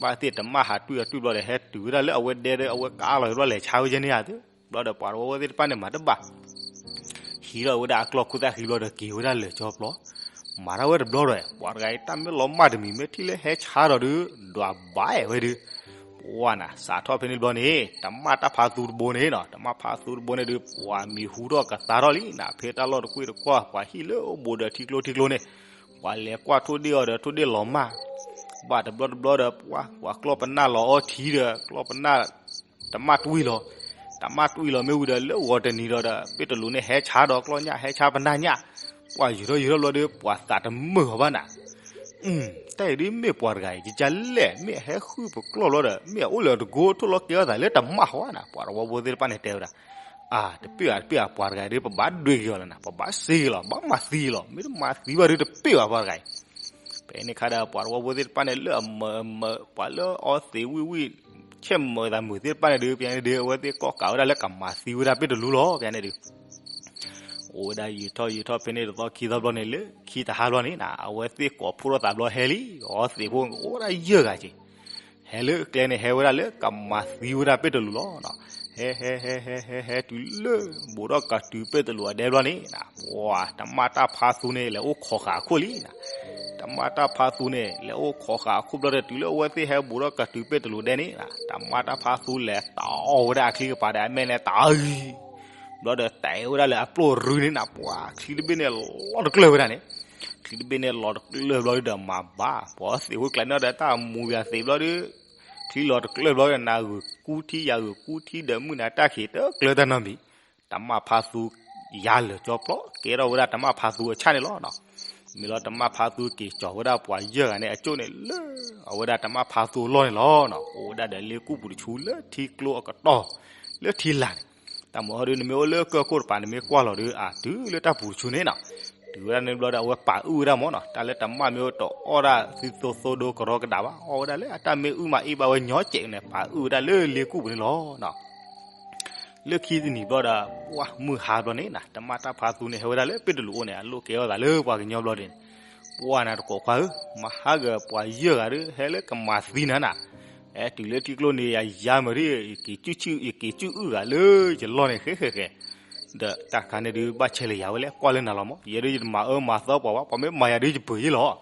ဘၣ်သ့ၣ်တမၣ်ဟးတွံၢ်အတွံၢ်ဘျီဒီး ဟဲတုၤဝဲဒၣ်လၢအဝဲဒဲဒီး အဝဲကးလီၤဘျီ လဲၤဆါဝဲကဲန့ၣ်ဧါသု. ဘျီဒီးပှၤတဝီဖိသ့ၣ်တဖၣ်န့ၣ် မၤတဘၣ် ဟံးထီၣ်ဝဲဒၣ်အကျီၢ်ခိၣ်သၣ်ဃံဘျီဒီး က့ၤဝဲဒၣ်လၢာ်ကၠီပျီ, မၤထီၣ်ဝဲတဘျီဒီး ပှၤတဂၤအံၤ တၢ်မ့ၢ်လီၤမၢ်တမံၤ မ့ၢ်ထံၣ်လၢဟဲဆါဒီးဒုး ဒွးဘၣ်ဝဲဒုး, ပှၤနၤ စးထီၣ်ဖဲန့ၣ်ဘျီန့ၣ် တမၣ်တၢ်ဖးသူတဘိန့ၣ်နီၤ, တမၣ်ဖးသူတဘိန့ၣ်ဒုး ပှၤမံၤဟူထီၣ်ကသါထီၣ်လံနၤ, ဖဲတၢ်လီၢ်တကွ့ၢ်တကွီၢ် ပှၤဟံၣ်လၢအအိၣ်ဘူးဒီးထံကျိထံကျိန့ၣ်, ပှၤလဲၤကွၢ်ထိၣ်ဒ့ၣ်အီၤဒီး ထိၣ်ဒ့ၣ်လီၤမၢ်, ဘၣ်တဘျီတဘျီဒီး ပှၤ ပှၤကျီၢ်ပနၢ်လီၤအီထံဒီး ကျီၢ်ပနၢ် တမၣ်တွံၢ်လီၤ, တမၣ်တွံၢ်လီၤမ့ၢ်ဝံၤဒီး လၢဂီၤတနံၤဒီး ပ့ၢ်တလူးန့ၣ် ဟဲဆါဒီးကျီၢ်ညၣ် ဟဲဆါပနၢ်ညၣ်, ပှၤယူၤထီၣ်ယူၤထီၣ်ဘျီဒီး ပှၤသးတမုာ်အီၤဘၣ်နၤ, တၢ်အံၤဒ်မ့ၢ်ပှၤတဂၤအံၤ ကကလဲၣ် မ့ၢ်အဟဲဃုပကျီၢ်ဘျီဒီး မ့ၢ်အအိၣ်လၢတကိထိၣ်လီၤကဲထီၣ်သးလၢတမၣ်ဃီနၤ, ပှၤတဝီဖိသ့ၣ်တဖၣ်န့ၣ်တဲဝဲဒၣ်, အါ, တပ့ၢ်ဘၣ် တပ့ၢ်ဘၣ် ပှၤတဂၤအံၤဒ် ပဘၣ်ဒွဲက့ၤအီၤလီၤနၤ, ပဘၣ်စ့က့ၤလီၤ, ဘၣ်မၤသံလီၤ, မ့ၢ်တမၤသံဘၣ်ဒီး တပ့ၢ်ဘၣ်ပှၤတဂၤအံၤ. ဖဲန့ၣ်အခါဒီး ပှၤတဝီဖိသ့ၣ်တဖၣ်န့ၣ် လၢအမၢအမၢ ပှၤလၢအီသံးဝံၣ်ဝံၣ် ဆဲးမၢသးမုာ်သ့ၣ်တဖၣ်န့ၣ်ဒုး ဖဲန့ၣ်ဒုး အဝဲသ့ၣ်ကိးကးဝဲဒၣ်လၢကမၤသံဝဲဒၣ်ပ့ၢ်တလူးလီၤ, ဖဲန့ၣ်ဒုး အိၣ်ဝဲဒၣ်ယံာ်ထီၣ်ယံာ်ထီၣ်ဖဲန့ၣ်တသီခံသီဘျီန့ၣ် လၢခံတဟါဘျီန့ၣ်နၤ အဝဲသ့ၣ်ကိးဖှိၣ်ထီၣ်သးဘျီဟဲလံ, အီသံးဖိ အိၣ်ဝဲဒၣ်ယဲၢ်ဂၤက့ၤ ဟဲလၢကျဲန့ၣ် ဟဲဝဲဒၣ်လၢကမၤသံဝဲဒၣ်ပ့ၢ်တလူးလီၤ. ဟဲ ဟဲ ဟဲ ဟဲ ဟဲ ဟဲတုၤလၢ ဘူးထီၣ်ကတုၤပ့ၢ်တလူးအဒဲဘျီန့ၣ်နၤ, ပှၤတမၣ်တၢ်ဖးသူန့ၣ် လဲၤအိၣ်ခိးဃာ်အခိၣ်လံနၤ, တမၣ်တၢ်ဖးသူန့ၣ် လဲၤအိၣ်ခိးဃာ်အခိၣ်ဘျီဒီး တုၤလၢအဝဲသ့ၣ်ဟဲဘူးထီၣ်ကတုၤပ့ၢ်တလူးဒဲန့ၣ်နၤ, တမၣ်တၢ်ဖးသူလဲၤတီဝဲဒၣ်အချံကပၤဒီး အမဲာ်န့ၣ်တအံၤ ဘျီဒီး တဲဝဲဒၣ်လၢအပျိၢ်ရူန့ၣ်နၤ, ပှၤချံတဘ့ၣ်န့ၣ် လီၤတကျၢၢ်ဝဲဒၣ်န့ၣ်, ချံတဘ့ၣ်န့ၣ် လီၤတကျၢၢ်ဘျီဒီး မၤဘၣ် ပှၤသံးဖိကျါန့ၣ်ဒီး တၢ်မူၤယၤသံးဘျီဒီး ချံလီၤတကျၢၢ်ဘျီဒီး နၤဂုာ်ကူထံ ယၤဂုာ်ကူထံဒီး မုၢ်နၤတၢ်ခံးတကျၢၢ်တၢ်နီတမံၤ, တမၣ်ဖးသူ ယၤလၢာ်ကၠီပျီ ကဲထီၣ်ဝဲဒၣ်တမၣ်ဖးသူအဆၣ်န့ၣ်လီၤ. မ့ၢ်လီၤ တမၣ်ဖးသူက့ၤကၠီၤဝဲဒၣ်ပှၤယဲၢ်ဂၤန့ၣ် အကၠိၣ်န့ၣ်လၢ အဝဲဒၣ်တမၣ်ဖးသူအလီၢ်န့ၣ်လီၤ. အိၣ်ဝဲဒၣ်ဒီးလ့ကူၣ်ပူၤတဆူ လၢထံကျိအကတီၢ် လၢထံလာ်န့ၣ်, တၢ်မၤဟီဒုး နမ့ၢ်အိၣ်လၢကၢၢ်ခိၣ်တပၤ နမ့ၢ်ကွၢ်လီၤဒီး အတုၤလၢတၢ်ပူၤတဆူန့ၣ်နီၤ, တုၤဝဲဒၣ်န့ၣ်ဘျီဒီး အဝဲပာ်အုၣ်ဝဲဒၣ်မၢ်နီၤ, တၢ်လၢတမၣ်မ့ၢ်အိၣ်တအီၣ်ဒၣ်သုသိသိဒိကရီကဒးဘၣ် အီၣ်ဝဲဒၣ်လၢအတၢ်မ့ၢ်အုၣ်မးအ့ၣ်ဘၣ်ဝဲညီကဲးန့ၣ် ပာ်အုၣ်ဝဲဒၣ်လၢလ့ကူၣ်ပူၤန့ၣ်လီၤ. လၢခံတနံၤဘျီဒီး ပှၢ်မုၢ်ဟါဘျီန့ၣ်နၤ တမၣ်တၢ်ဖးသူန့ၣ် ဟဲဝဲဒၣ်လၢပ့ၢ်တလူးအိၣ်န့ၣ် အလိၣ်ကဲထီၣ်သးလၢပှၤကညီဘျီဒ်န့ၣ်, ပှၢ်နၤတကိးခွါဧၢ, မဟါဂၤပှၤယဲၢ်ဂၤဒီး ဟဲလၢကမၤသံနၤနၤ, ဟဲတုၤလၢထံကျိန့ၣ် ယၤယါမ့ၢ်ဒ် ယက့ၤစုၣ်အုၣ်ဂၤလၢယလီၢ်န့ၣ် ဃဲဃဲဃဲ, ဒီးတၢ်တခါန့ၣ်ဒုး ဘၣ်ဆဲးလၢယၤဝဲလဲၣ် ကွၢ်လၢနၤလီၤမး, ယဲဒုးယတမၤအၢမၤသီပှၤဘၣ်, ပှၤမ့ၢ်မၤယၤဒုးယပၢၤယ့ၢ်လီၤ.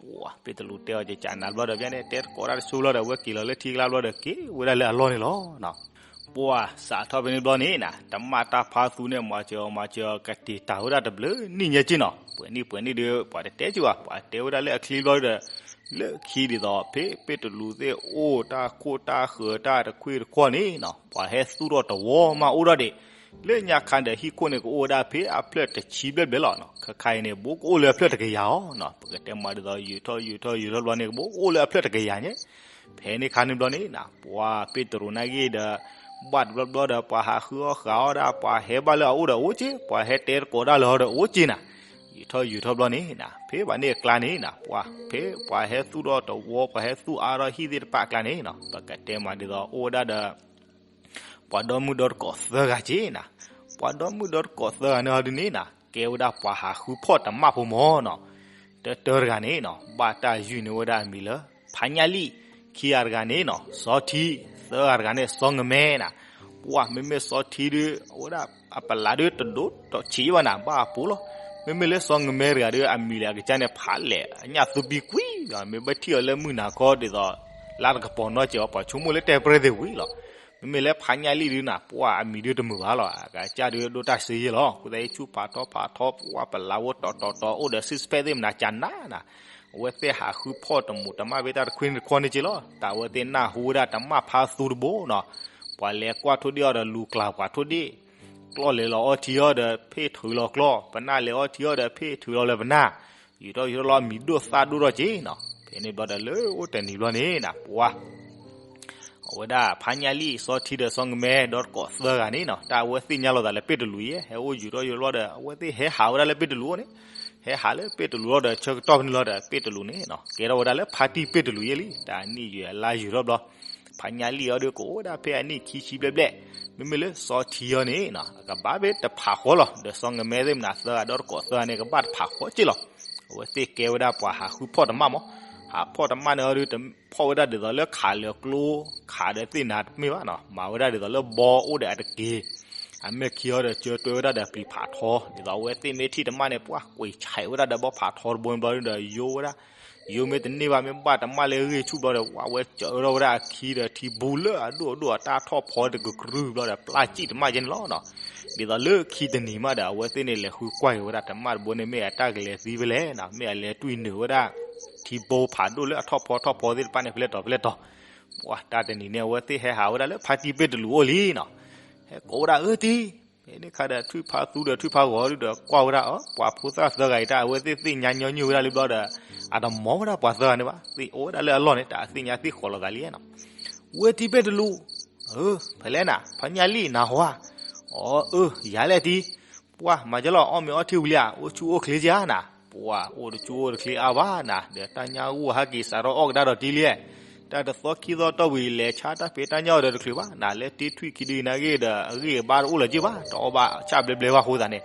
ပှၢ် ပ့ၢ်တလူးတဲအီၤ ကကးနၤဘျီဒီး ဘၣ်န့ၣ် တဲတကိးတၢ်တဆိဘျီဒီး အဝဲက့ၤလီၤလၢထံကျါဘျီဒီး က့ၤဝဲဒၣ်လၢအလီၢ်န့ၣ်လီၤ. ပှၢ် စးထီၣ်ဖဲန့ၣ်ဘျီန့ၣ်နၤ တမၣ်တၢ်ဖးသူန့ၣ် မၤစၢၤအီၤမၤစၢၤအီၤ ကတ့ၢ်တၢ်ဝဲဒၣ်တဘျုးနံၣ်ညါက့နီၤ, ပှဲၤနံၣ်ပှဲၤနံၣ်ဒီး ပှၤတတဲက့ဘၣ်, ပှၤတဲဝဲဒၣ်လၢအချံဘျီဒီး လၢခံဒ်သိး ဖဲပ့ၢ်တလူးသ့ၣ်အိၣ်တၢ်ခိၣ်တၢ်ဃၢၤတၢ်တခွ့ၣ်တခွီၣ်န့ၣ်နီၤ ပှၤဟဲသူၣ်ထီၣ်တဝီမးအိၣ်ဒၣ်ဒံး, လၢညါခါဒီးဟံၣ်ခိၣ်န့ၣ် ကအိၣ်ဝဲဒၣ်ဖဲအဖျၢၣ်တဆံဘျဲၣ်ဘျဲၣ်လီၤနီၤ, ခဲခါအံၤန့ၣ် ဘူးကအိၣ်လၢအဖျၢၣ်တကယၤအီၤနီၤ, ပကတဲမးဒ်သိး ယူာ်ထီၣ်ယူာ်ထီၣ်ယူာ်ထီၣ်ဘျီန့ၣ် ကဘူးကအိၣ်လၢအဖျၢၣ်တကယၤညါ ဖဲန့ၣ်ခါန့ၣ်ဘျီန့ၣ်နၤ ပှၤပ့ၢ်တရူးနာ်က့ဒီး ဘၣ်တဘျီဘျီဒီး ပှၤဟးဃုအီၣ်ဃာ်အီၣ်ဒၣ် ပှၤဟဲဘၣ်လၢအအိၣ်ဒီးအိၣ်က့, ပှၤဟဲတဲတကိးဒၣ်လၢအီၤဒီးအိၣ်က့နၤ, ယူာ်ထီၣ်ယူာ်ထီၣ်ဘျီန့ၣ်နၤ ဖဲဘၣ်န့ၣ်အကျါန့ၣ်နၤ ပှၤဖဲပှၤဟဲသူၣ်ထီၣ်တဝီ ပှၤဟဲသူၣ်အါထီၣ်ဟံၣ်သ့ၣ်တဖၣ်အကျါန့ၣ်နီၤ ပကတဲမးဒ်သိး အိၣ်ဝဲဒၣ်ဒီး ပှၤဒီမုၣ်ဒီတကိးသၢဂၤက့နၤ, ပှၤဒီမုၣ်ဒီတကိးသၢဂၤန့ၣ်ဟီဒ်န့ၣ်နၤ ကဲဝဲဒၣ်ပှၤဟးဃုဖီၣ်တမၣ်ဖိမၢ်နီၤ, တၢတၢတဂၤန့ၣ်နီၤ ဘၣ်တၢ်ယုၢ်န့ၢ်ဝဲဒၣ်အမံၤလၢ ဖါညၣ်လံၣ်, ခံဂၤတဂၤန့ၣ်နီၤ စီၤထံ, သၢဂၤတဂၤန့ၣ် စီၤငမဲနၤ, ပှၢ်မ့မ့ၢ်စီၤထံဒီး အဝဲဒၣ်အပလးဒီးတဒိတဆံးဘၣ်နၤ ဘၣ်အပူၤလီၤ, မ့မ့ၢ်လၢစီၤငမဲတဂၤဒီး အမံၤလဲၣ်အကစၢ်န့ၣ် ဖးလဲၣ်အညၣ်သူပံကွံ, မ့ၢ်ဘၣ်ထံၣ်အီၤလၢမုၢ်နၤခီဒ်သိး လါတကပီၤနီတစဲးအီၤ ပှၤဆိကမိၣ်လၢတဲပြဲသ့ၣ်ဝံၤလီၤ, မ့မ့ၢ်လၢဖါညၣ်လံၣ်ဒုးနၤ ပှၢ်အမံၤဒုးတမုာ်ဘၣ်လီၤ. အကစၢ်ဒုးဒိၣ်တၢ်စ့ယဲၢ်လီၤ. အဃိသတး ဆူၣ်ဖးထီဖးထီ ပှၢ်ပလးဖိတီတီတီ အိၣ်ဒီး six pack သ့ၣ်မနၤကနၤနၤ, အဝဲသ့ၣ်ဟးဃုဖီၣ်တမူးတမၣ်ဖဲတၢ်တခွံန့ၣ်တခီန့ၣ်က့လီၤ. တၢ်အဝဲသ့ၣ်နၢ်ဟူဝဲဒၣ်တမၣ်ဖါသူတဘိနီၤ, ပှၤလဲၤကွၢ်ထိၣ်ဒ့ၣ်အီၤဒီးလူၤကျါပှၤထိၣ်ဒ့ၣ်, ကျီၢ်လဲၤလီၤအီထံအီၤဒီးဖ့ၣ်ထုးလီၤကျီၢ်, ပနၢ်လဲၤအီထံအီၤဒီးဖ့ၣ်ထုးလီၤလၢပနၢ်, ယူးထီၣ်ယူးထီၣ်လီၤမံၤဒိၣ်သၣ်ဒိၣ်ထီၣ်က့နီၤ. ဖဲန့ၣ်ဘျီဒီးလၢအိၣ်တနံၤဘျီန့ၣ်နၤ ပှၢ် အဝဲဒၣ်ဖါညၣ်လံၣ် စီထံဒီးစီၤကမဲ ဒီတကိးသၢဂၤန့ၣ်နီၤ, တၢ်အဝဲသ့ၣ်ညါလိာ်သးလၢပ့ၢ်တလူးယဲၢ် ဟဲအိၣ်ယူးထီၣ်ယူးထီၣ်လီၤဒီး အဝဲသ့ၣ်ဟဲဟးဝဲဒၣ်လၢပ့ၢ်တလူးအိၣ်န့ၣ်, ဟဲဟးလၢပ့ၢ်တလူးလီၤဒီး ဆၢကတီၢ်ဖဲန့ၣ်လီၤဒီး ပ့ၢ်တလူးန့ၣ်နီၤ ကဲထီၣ်ဝဲဒၣ်လၢဖါတံၢ်ပ့ၢ်တလူးယဲၢ်လံ. တၢ်နံၣ်ယဲၢ်အလါယူၤထီၣ်ဘျီ ဖါညၣ်လံၣ်အီၤဒုးကအိၣ်ဝဲဒၣ်ဖဲအနံၣ်ခံဆံဘျဲၣ်ဘျဲၣ်, မ့မ့ၢ်လၢစီထံအီၤန့ၣ်နီၤ အကဘၣ်ဖဲတဖးဃီလီၤ. ဒီးစီၤကမဲသ့ၣ်မနၤသၢဂၤဒီတကိးသၢဂၤန့ၣ် ကဘၣ်တဖးဃီက့လီၤ. အဝဲသ့ၣ်ကဲဝဲဒၣ်ပှၤဟးဃုဖီၣ်တမၣ်မး, ဟးဖီၣ်တမၣ်န့ၣ်အီၤဒုး တဖီၣ်ဝဲဒၣ်ဒ်သိးလၢခးလၢာ်ကျိ ခးဒီးသ့ၣ်နၤတမ့ၢ်ဘၣ်နီၤ, မၤဝဲဒၣ်ဒ်သိးလၢဘီအိၣ်ဒီးအတက့ၢ်, အမဲာ်ခံအီၤဒီးကၢတွဲဝဲဒၣ်ဒီးပျံၤဖးထီ, ဒ်သိးအဝဲသ့ၣ်မ့ၢ်ထံၣ်တမၣ်န့ၣ် ပှၢ်ကွံာ်ဆဲးဝဲဒၣ်ဒီးဘီဖးထီတဘိန့ၣ်ဘျီဒီးယိဝဲဒၣ် ယိမ့ၢ်တန့ၢ်ဘၣ် မ့ၢ်ဘၣ်တမၣ်လၢအဂ့ၢ်ဆူၣ်ဘျီဒီး ဝဲဝဲစၢၤထီၣ်ဝဲဒၣ်အခံဒီးထံဘူလၢအဒိၣ်အဒိၣ်အတၢ်ထီၣ်ဖီတကကြုၢ်ဘျီဒီး ပျၢ်စံၣ်တမၣ်ကဲန့ၣ်လီၤနီၤ. ဒ်သိးလၢခံတနံၤမးဒီး အဝဲသ့ၣ်န့ၣ်လဲၤဃုကွၢ်က့ၤဝဲဒၣ်တမၣ်တဘိန့ၣ် မ့ၢ်အတၢ်ကလဲၤသံဖဲလဲၣ်နီၤ, မ့ၢ်အလဲၤတွံၢ်နုာ်ဝဲဒၣ် ထံဘိဖးဒိၣ်လၢအထီၣ်ဖီထီၣ်ဖီသ့ၣ်တဖၣ်န့ၣ် ဖဲလဲၣ်တီၤဖဲလဲၣ်တီၤ. ပှၢ်တၢ်တနံၤန့ၣ် အဝဲသ့ၣ်ဟဲဟးဝဲဒၣ်လၢဖါတံၢ်ပ့ၢ်တလူးအိၣ်လံနီၤ. ဟဲကိးဝဲဒၣ်အၢတံၢ် ဖဲန့ၣ်ခါဒီး ထွံၣ်ဖါသူဒီးထွံၣ်ဖါဂီၤဒုးဒီးကွၢ်ဝဲဒၣ်အီၤ ပှၤဖိသၣ်သၢဂၤအံၤ တၢ်အဝဲသ့ၣ်သ့ၣ်ညါညီနုၢ်ဝဲဒၣ်လံဘျီဒီး အတမီၤဝဲဒၣ်ပှၤသၢဂၤန့ၣ်ဘၣ်, သ့ၣ်အိၣ်ဝဲဒၣ်လၢအလီၢ်န့ၣ် တၢ်သ့ၣ်ညါသ့ၣ်ဃီၤလိာ်သးလံနီၤ. ဝဲတံၢ်ပ့ၢ်တလူး, ဖဲလဲၣ်နၤ ဖါညၣ်လံၣ်နၤဟီဧါ, အၢ ယၤလဲၣ်တံၢ်, ပှၢ်မၤကလီၤ အီၣ်မ့ၤအီထံဝံၤလံဧါ, အိၣ်ဆူၣ်အိၣ်ချ့ကဧါနၤ, ပှၢ်အိၣ်တဆူၣ်အိၣ်တချ့အါဘၣ်နၤ, ဒီးတၢ်ညၣ်ဂိၢ်ဟဲက့ၤစးထီၣ်အီၣ်ကဒါဒီးတံၢ်လံ တၢ်တသီခံသီတီၢ်ဝံၤ လဲၤဆါတၢ်ဖံးတၢ်ညၣ်အီၤဒီးတချုးဘၣ်နၤ, လၢတံၢ်ထွံၣ်ခံဒုအံၤနာ်က့ဒီး အဂံၢ်အဘါတအိၣ်လၢၤက့ဘၣ်, တအီၣ်ဘၣ်ဆၣ်ဘျဲဘျဲဘၣ်အဃိသတးန့ၣ်,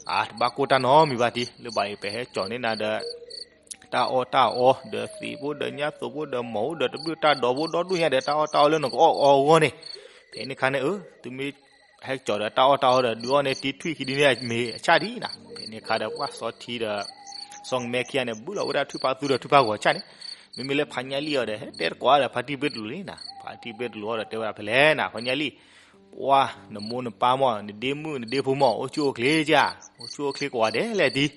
အတဘၣ်ကိၢ်တၢ်နီတမံၤဘၣ်တံၢ်, လၢဘၣ်အံၤပဟဲကၠီၤန့ၢ်နၤဒီး တၢ်အီၣ်တၢ်အီဒီးသံးဖိဒီးညၣ်သိဖိဒီးမီၢ်ဖိဒီးတဘျုးတၢ်ဒိးဖိဒီဒူၣ်ညါဒီး တၢ်အီၣ်တၢ်အီလၢနကအီၣ်အီအဂီၢ်န့ၣ်, ဖဲန့ၣ်ခါန့ၣ် အၢ သုမ့ၢ်ဟဲကၠီၤဒီးတၢ်အီၣ်တၢ်အီဒီး ဒုးအီၣ်န့ၢ်တံၢ်ထွံၣ်ခံဒုန့ၣ်အမ့ၤအဆၣ်ဒံးနၤ, ဖဲန့ၣ်ခါဒီးပှၢ်စီထံဒီး စီၤကမဲခံဂၤန့ၣ် ဘုၣ်လီၤဝဲဒၣ်ထွံၣ်ဖါသူဒီးထွံၣ်ဖါဂီၤဆၣ်န့ၣ်, မ့မ့ၢ်လၢဖါညၣ်လံၣ်အီၤဒီး ဟဲတဲတကိးဒီးဖါတံၢ်ပ့ၢ်တလူးလံနၤ, ဖါတံၢ်ပ့ၢ်တလူးအီၤဒီးတဲဝဲဒၣ်ဖဲလဲၣ်နၤ ဖါညၣ်လံၣ်, ပှၢ်နမိၢ်နပၢ်မီၢ် နဒ့မုၣ်နဒ့ဖိမီၢ် အိၣ်ဆူၣ်အိၣ်ချ့ကဧါ, အိၣ်ဆူၣ်အိၣ်ချ့ကိးဂၤဒဲးလဲၣ်တံၢ်,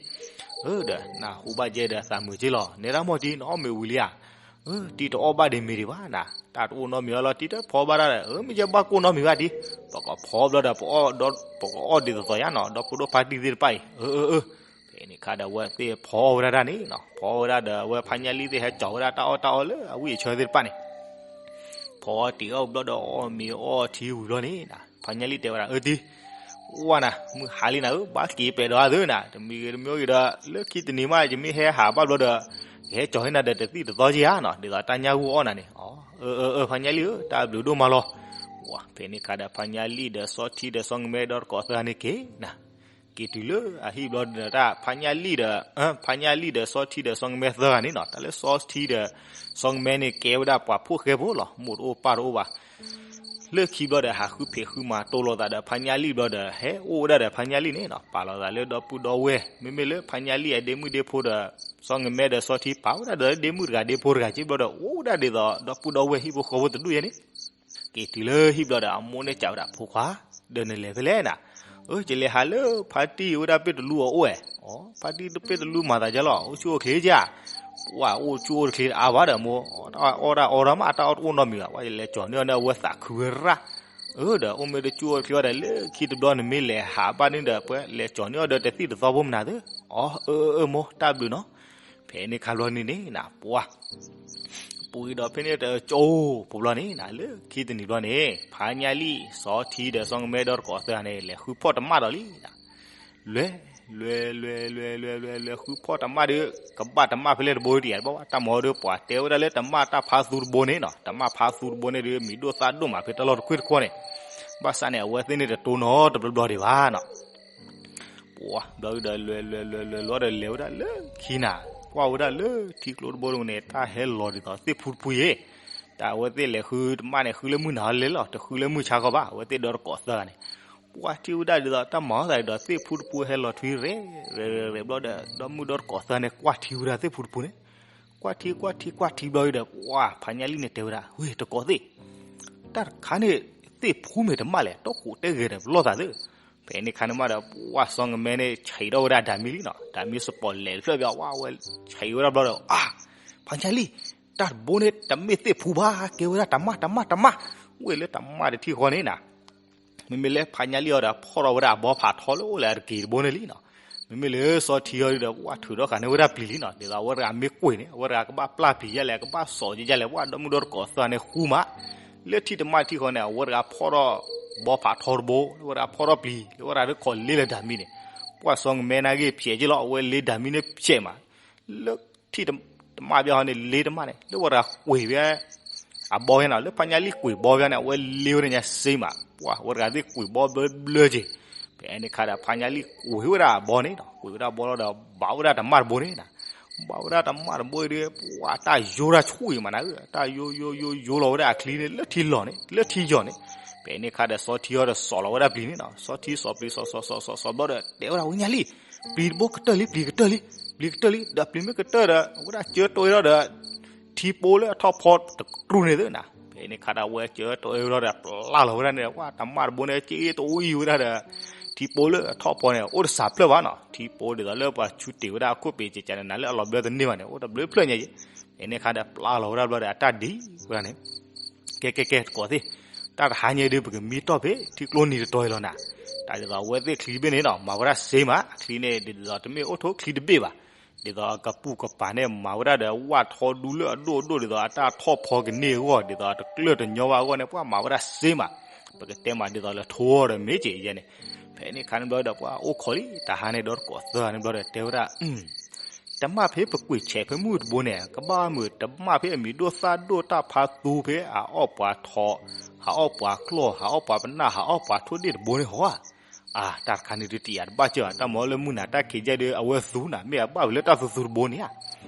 အၢ ဒီးနၢ်ဟူဘၣ်ကဲဒီးသးမုာ်က့လီၤ, နဲဒၣ်မီၢ်တံၢ် နအီၣ်မ့ၤဝံၤလံဧါ, အၢ တံၢ်တအီၣ်ဘၣ်ဒံးမ့ၤဒံးဘၣ်နၤ, တၢ်တအိၣ်နီတမံၤအီၤလီၤ တံၢ်တဖီဘၣ်တၢ်ဒီး အၢ မ့ၢ်ကဲဘၣ်ကိၢ်နီတမံၤဘၣ်တံၢ်, ပကဖီဘျီဒီး ပကအီၣ်ဒ်သိးသိးယါနီၤ ဒီဖိဒိၣ်ဖါတံၢ်သ့ၣ်တဖၣ်အံၤ, အၢ အၢ အၢ ဖဲန့ၣ်ခါဒီးအဝဲသ့ၣ်ဖီအီၣ်ဝဲဒၣ်တၢ်န့ၣ်နီၤ, ဖီအီၣ်ဝဲဒၣ်ဒီး အဝဲဖါညၣ်လံၣ်သ့ၣ်ဟဲကၠီၤဝဲဒၣ်တၢ်အီၣ်တၢ်အီလၢအဝံၣ်အဆၢသ့ၣ်တဖၣ်န့ၣ်, ဖီအီၣ်တ့ၤအီၣ်ဘျီဒီးအီၣ်မ့ၤအီထံဝံၤဘျီန့ၣ်နၤ, ဖါညၣ်လံၣ်တဲဝဲဒၣ် အၢတံၢ်, ပှၢ်နၤ မုၢ်ဟါလံနၤဧၢ ဘၣ်က့ၤပဲာ်ဒီးအသၢနၤ, တမံၤဂ့ၤတမံၤဂ့ၤဒီး လၢခံတနံၤမး ယမ့ၢ်ဟဲဟးဘၣ်ဘျီဒီး ယဟဲကၠီၤဟ့ၣ်နၤဒီးတသံၣ်တသီက့ဧါနီၤ, ဒ်သိးတၢ်ညၣ်ဂိၢ်အီၣ်နၤန့ၣ်, အၢ အၢ အၢ ဖါညၣ်လံၣ်ဧၢ တၢ်ဘျုးဒိၣ်မးလီၤ. ဖဲန့ၣ်ခါဒီးဖါညၣ်လံၣ်ဒီးစီထံဒီးစီၤကမဲဒီတကိးသၢဂၤန့ၣ်က့ၤနၤ, က့ၤတုၤလၢအဟံၣ်ဘျီဒီးတၢ် ဖါညၣ်လံၣ်ဒီး ဖါညၣ်လံၣ်ဒီးစီထံဒီးစီၤကမဲသၢဂၤန့ၣ်နီၤ, တၢ်လၢစီထံဒီးစီၤကမဲန့ၣ် ကဲဝဲဒၣ်ပှၤဖှီၣ်ဃဲဖိလီၤ, မိၢ်တအိၣ်ပၢ်တအိၣ်ဘၣ် လၢခံဘျီဒီး ဟးဃုဖံးဃုမၤတိၢ်လိာ်သးဒီးဖါညၣ်လံၣ်ဘျီဒီး ဟဲအိၣ်ဝဲဒၣ်ဒီးဖါညၣ်လံၣ်န့ၣ်နီၤ, ပာ်လီၤသးလၢဒီပုၢ်ဒီဝဲၢ်, မ့မ့ၢ်လၢဖါညၣ်လံၣ်အဒ့မုၣ်ဒ့ဖိဒီး စီၤကမဲဒီးစီထံ ပာ်ဝဲဒၣ်ဒီးဒ့မုၣ်တဂၤဒ့ဖိတဂၤက့ဘျီဒီး အိၣ်ဝဲဒၣ်ဒ်သိးဒီပုၢ်ဒီဝဲၢ်ဟံၣ်ဖိဃီဖိတဒူၣ်ယဲန့ၣ် က့ၤတုၤလၢဟံၣ်ဘျီဒီး အမိၢ်န့ၣ်စံးဝဲဒၣ် ဖိခွါ, ဒီးနလဲၤဖဲလဲၣ်နၤ, အၢ ယလဲၤဟးလၢဖါတံၢ်ဝဲဒၣ်ပ့ၢ်တလူအအိၣ်ဝဲ, အၢ ဖါတံၢ်တပ့ၢ်တလူမၤသးဒ်လဲၣ်, အိၣ်ဆူၣ်အိၣ်ချ့ကဧါ, ပှၢ်အိၣ်ဆူၣ်အိၣ်ချ့တအါဘၣ်ဒီးမိၢ်, အီၣ်တၢ်အီၣ်တၢ်အီတၢ်မး အတၢ်အီၣ်တအိၣ်နီတမံၤဘၣ်, ပှၢ်ယလဲၤကၠီၤန့ၢ်အီၤန့ၣ်အဝဲသးခုဝဲရၣ်, အၢ ဒီးအိၣ်မ့ၢ်တဆူၣ်အိၣ်တချ့ဘၣ်ဒီး လၢခံတဘျီန့ၣ်မ့ၢ်လဲၤဟးဘၣ်န့ၣ်ဒီး ပှၢ်လဲၤကၠီၤန့ၢ်အီၤဒီးတသံၣ်တသီဖိမနုၤသ့, အီ အၢ အၢ အၢ မိၢ် တၢ်ဘျုးနီၤ ဖဲန့ၣ်ခါဘျီန့ၣ်န့ၣ်နၤ ပှၢ် ပူၤအံၤဒီးဖဲန့ၣ်တကၠိ ပူၤဘျီန့ၣ်နၤ လၢခံတနံၤဘျီန့ၣ် ဖါညၣ်လံၣ် စီၤထံဒီးစီၤကမဲဒီတကိးသၢဂၤန့ၣ် လဲၤဃုဖီၣ်တမၣ်ဒီးလံနၤ, လဲၤ လဲၤ လဲၤ လဲၤ လဲၤ လဲၤ လဲၤဃုဖီၣ်တမၣ်ဒီး ကဘၣ်တမၣ်ဖဲလဲၣ်တဘိတယၤတဘၣ်ဘၣ် တၢ်မၤဒီးပှၤတဲဝဲဒၣ်လၢတမၣ်တၢ်ဖါသူတဘိန့ၣ်နီၤ တမၣ်ဖါသူတဘိန့ၣ်ဒီး မံၤဒိၣ်သၣ်ဒိၣ်မးဖဲတၢ်လီၢ်တခွ့ၣ်တခီန့ၣ်, ဘၣ်ဆၣ်န့ၣ် အဝဲသ့ၣ်န့ၣ်တတိၢ်နီတဘျီဘျီဒံးဘၣ်နီၤ ပှၢ် ဘျီဒီးလဲၤ လဲၤ လဲၤ လဲၤ လဲၤ လဲၤဒီးလဲၤဝဲဒၣ်လၢခံနၤ, ကွၢ်ဝဲဒၣ်လၢထံကျိတဘိတဂၤန့ၣ် တၢ်ဟဲလီၤဒ်သိးသ့ၣ်ဖူတဖူအံၤ, တၢ်အဝဲသ့ၣ်လဲၤဃုတမၣ်န့ၣ် ဃုလၢမုၢ်နၤလဲၣ်လီၤ တဃုလၢမုၢ်ဆါခီဘၣ် အဝဲသ့ၣ်ဒီတကိးသၢဂၤန့ၣ်, ပှၢ်ထံၣ်ဝဲဒၣ်ဒ်သိးတၢ်မၤအီၣ်သးဒ်သိး သ့ၣ်ဖူတဖူဟဲလီၤထွံရဲၣ် ရဲၣ် ရဲၣ် ရဲၣ် ဘျီဒီး ဒီမုၣ်ဒီတကိးသၢဂၤန့ၣ် ကွၢ်ထံဝဲဒၣ်သ့ၣ်ဖူတဖူန့ၣ်, ကွၢ်ထံ ကွၢ်ထံ ကွၢ်ထံဘျီဒီး ပှၢ် ဖါညၣ်လံၣ်န့ၣ်တဲဝဲဒၣ် ဝ့ၢ် တကိးသ့ၣ် တၢ်တခါန့ၣ် သ့ၣ်ဖူမ့ၢ်တမၣ်လဲၣ် တီခိးတဲဂဲၤဒီးပလီၢ်သးသ့ၣ်. ဖဲန့ၣ်ခါန့ၣ်မးဒီး ပှၢ်စီၤကမဲန့ၣ် ဆံးထီၣ်ဝဲဒၣ်ဒၤမံလံနီၤ, ဒၤမံစပီၣ်လဲၤတဖျၢၣ်ဘၣ် ဝဲဆံးဝဲဒၣ်ဘျီဒီး အါ ဖါညါလံၢ်, တၢ်တဘိန့ၣ် တမ့ၢ်သ့ၣ်ဖူဘၣ် ကဲဝဲဒၣ်တမၣ်တမၣ်တမၣ်, ဝဲလၢတမၣ်တထံၣ်ဃီန့ၣ်နၤ မ့မ့ၢ်လၢဖါညါလံၢ်အီၤဒီး ဖီၣ်ထီၣ်ဝဲဒၣ်အဘီဖးထီလၢအိၣ်လၢအတက့ၤတဘိန့ၣ်လံနီၤ. မ့မ့ၢ်လၢစီၤထံအီၤဒီး ပှၢ်ထုးထီၣ်ဃာ်န့ၢ်ဝဲဒၣ်ပျံၤလံနီၤ, ဒ်သိးအဝဲတဂၤမ့ၢ်ကွံာ်န့ၣ် အဝဲတဂၤကဘၣ်ပျၢ်ပျံၤဒ်လဲၣ် ကဘၣ်စိာ်ဒ်လဲၣ် ပှၢ်ဒီမုၢ်ဒီတကိးသၢန့ၣ်ဃူမး, လၢထံၣ်တမၣ်ထံၣ်ဃီန့ၣ် အဝဲတဂၤဖီၣ်ထီၣ်ဘီဖးထီတဘိ လၢဝဲတဂၤဖီၣ်ထီၣ်ပျံၤ လၢဝဲတဂၤတခိးလ့လၢဒၤမံန့ၣ်, ပှၢ်စီၤကမဲနာ်က့ဖျဲးက့လီၤ အဝဲလ့ဒၤမံန့ၣ်ဖျဲးမး လၢထံၣ်တမၣ်ဘၣ်ဟီန့ၣ် လ့တမၣ်န့ၣ် လၢဝဲတဂၤကွံာ်ဝဲ အဘီဖဲန့ၣ် လၢဖါညါလံၢ်ကွံာ်ဘီဖဲန့ၣ် အဝဲလ့ဝဲဒၣ်ညါစ့မး, ပှၢ်ဝဲတဂၤသ့ၣ်ကွံာ်ဘီဘျၢဘျၢက့ၤ. ဖဲန့ၣ်ခါဒီး ဖါညါလံၢ်ကွံာ်ဝဲဒၣ်အဘီန့ၣ်နီၤ, ကွံာ်ဝဲဒၣ်ဘီလီၤဒီး ဘၣ်ဝဲဒၣ်တမၣ်တဘိန့ၣ်နၤ, ဘၣ်ဝဲဒၣ်တမၣ်တဘိဒီး ပှၢ်တၢ်ယိတၢ်ဆူၣ်အံၤမးနၤဧၢ, တၢ်ယိယိယိယိလီၤဝဲဒၣ်အချံန့ၣ် လၢထံလီၤန့ၣ် လၢထံယီၤန့ၣ်. ဖဲန့ၣ်ခါဒီး စီၤထံအီၤဒီးစိာ်လီၤဝဲဒၣ်ပျံၤန့ၣ်နီၤ, စီၤထံစိာ်ပျံၤ စိာ်စိာ်စိာ်စိာ်စိာ်ဘျီဒီး တဲဝဲဒၣ်ဝဲညါလံၢ်, ပျံၤတဘိကတၢၢ်လံ ပျံၤကတၢၢ်လံ, ပျံၤကတၢၢ်လံ, ဒီးပျံၤမ့ၢ်ကတၢၢ်ဒီး အဝဲဒၣ်ကၢတအိဒီး ထံပိလၢအထီၣ်ဖီတကရူၢ်န့ၣ်သ့နၤ. ဖဲန့ၣ်ခါဒီး အဝဲကၢတအိဘျီဒီး ပျၢ်လီၤဝဲဒၣ်န့ၣ် ပှၢ်တမၣ်တဘိန့ၣ် က့တအိအံၤဝဲဒၣ်ဒီး ထံပိလၢအထီၣ်ဖီန့ၣ် အိၣ်တစးဖျၢၣ်ဘၣ်နီၤ, ထံပိဒ်သိးလၢပှၤဆူတ့ၢ်ဝဲဒၣ်အခိၣ်ပ့ၤကကနနၤလၢအလီၤဘျၢတန့ၢ်ဘၣ်န့ၣ် အိၣ်တဘျၢဖျၢၣ်ညါအံၤ. ဖဲန့ၣ်ခါဒီး ပျၢ်လီၤဝဲဒၣ်ဘျီဒီး အတၢ်ဒံးဝဲဒၣ်န့ၣ် ကဲကဲကဲတကိးသ့ၣ်, တၢ်တဟါညါဒုး ပကမံတီၢ်ဖဲထံကျိနံၤတတီၤအံၤလီၤနၤ. တၢ်ဒ်သိးအဝဲသ့ၣ်ချံတဘ့ၣ်န့ၣ်နီၤ မၤဝဲဒၣ်စ့မး, အချံန့ၣ် ဒ်သိးတမ့ၢ်အိၣ်ထိချံတဘ့ၣ်ဘၣ်, ဒ်သိးအကပူၤကပၤန့ၣ် မၤဝဲဒၣ်ဒီး ဝၣ်ထီဒူလၢအဒိၣ်အဒိၣ် ဒ်သိးအတၢ်ထီၣ်ဖီကန့ၢ်အဂီၢ် ဒ်သိးအတကျၢၢ်တညီဘၣ်အဂီၢ်န့ၣ် ပှၤမၤဝဲဒၣ်စ့မး, ပကတဲမးဒ်သိးလၢထိအီၤဒီးမ့ၢ်က့ၤယဲန့ၣ်. ဖဲန့ၣ်ခါန့ၣ်ဘျီဒီး ပှၤအိၣ်ခိးလံ တဟါန့ၣ်ဒီးတကိးသၢဂၤန့ၣ်ဘျီဒီး တဲဝဲဒၣ် တမၣ်ဖဲပကွံာ်ဆဲးဖဲမုၢ်တဘိန့ၣ် ကဘၣ်မုာ်တမၣ်ဖဲအမံၤဒိၣ်သၣ်ဒိၣ်တၢ်ဖးသူဖဲအအီၣ်ပှၤထိး, ဟးအီၣ်ပှၤကျီၢ်, ဟးအီၣ်ပှၤပနၢ်, ဟးအီၣ်ပှၤထိၣ်ဒ့ၣ်တဘိန့ၣ်ဟီဧါ. အါ တၢ်တခါန့ၣ်ဒုးတယာ်တဘၣ်ကၢၢ်ဧါ, တၢ်မၤလၢမုၢ်နၤတၢ်ခံးကဲဒုး အဝဲသူနၤ မ့ၢ်အဘၣ်ဝံၤလၢတၢ်သူသူတဘိန့ၣ်ဧါ.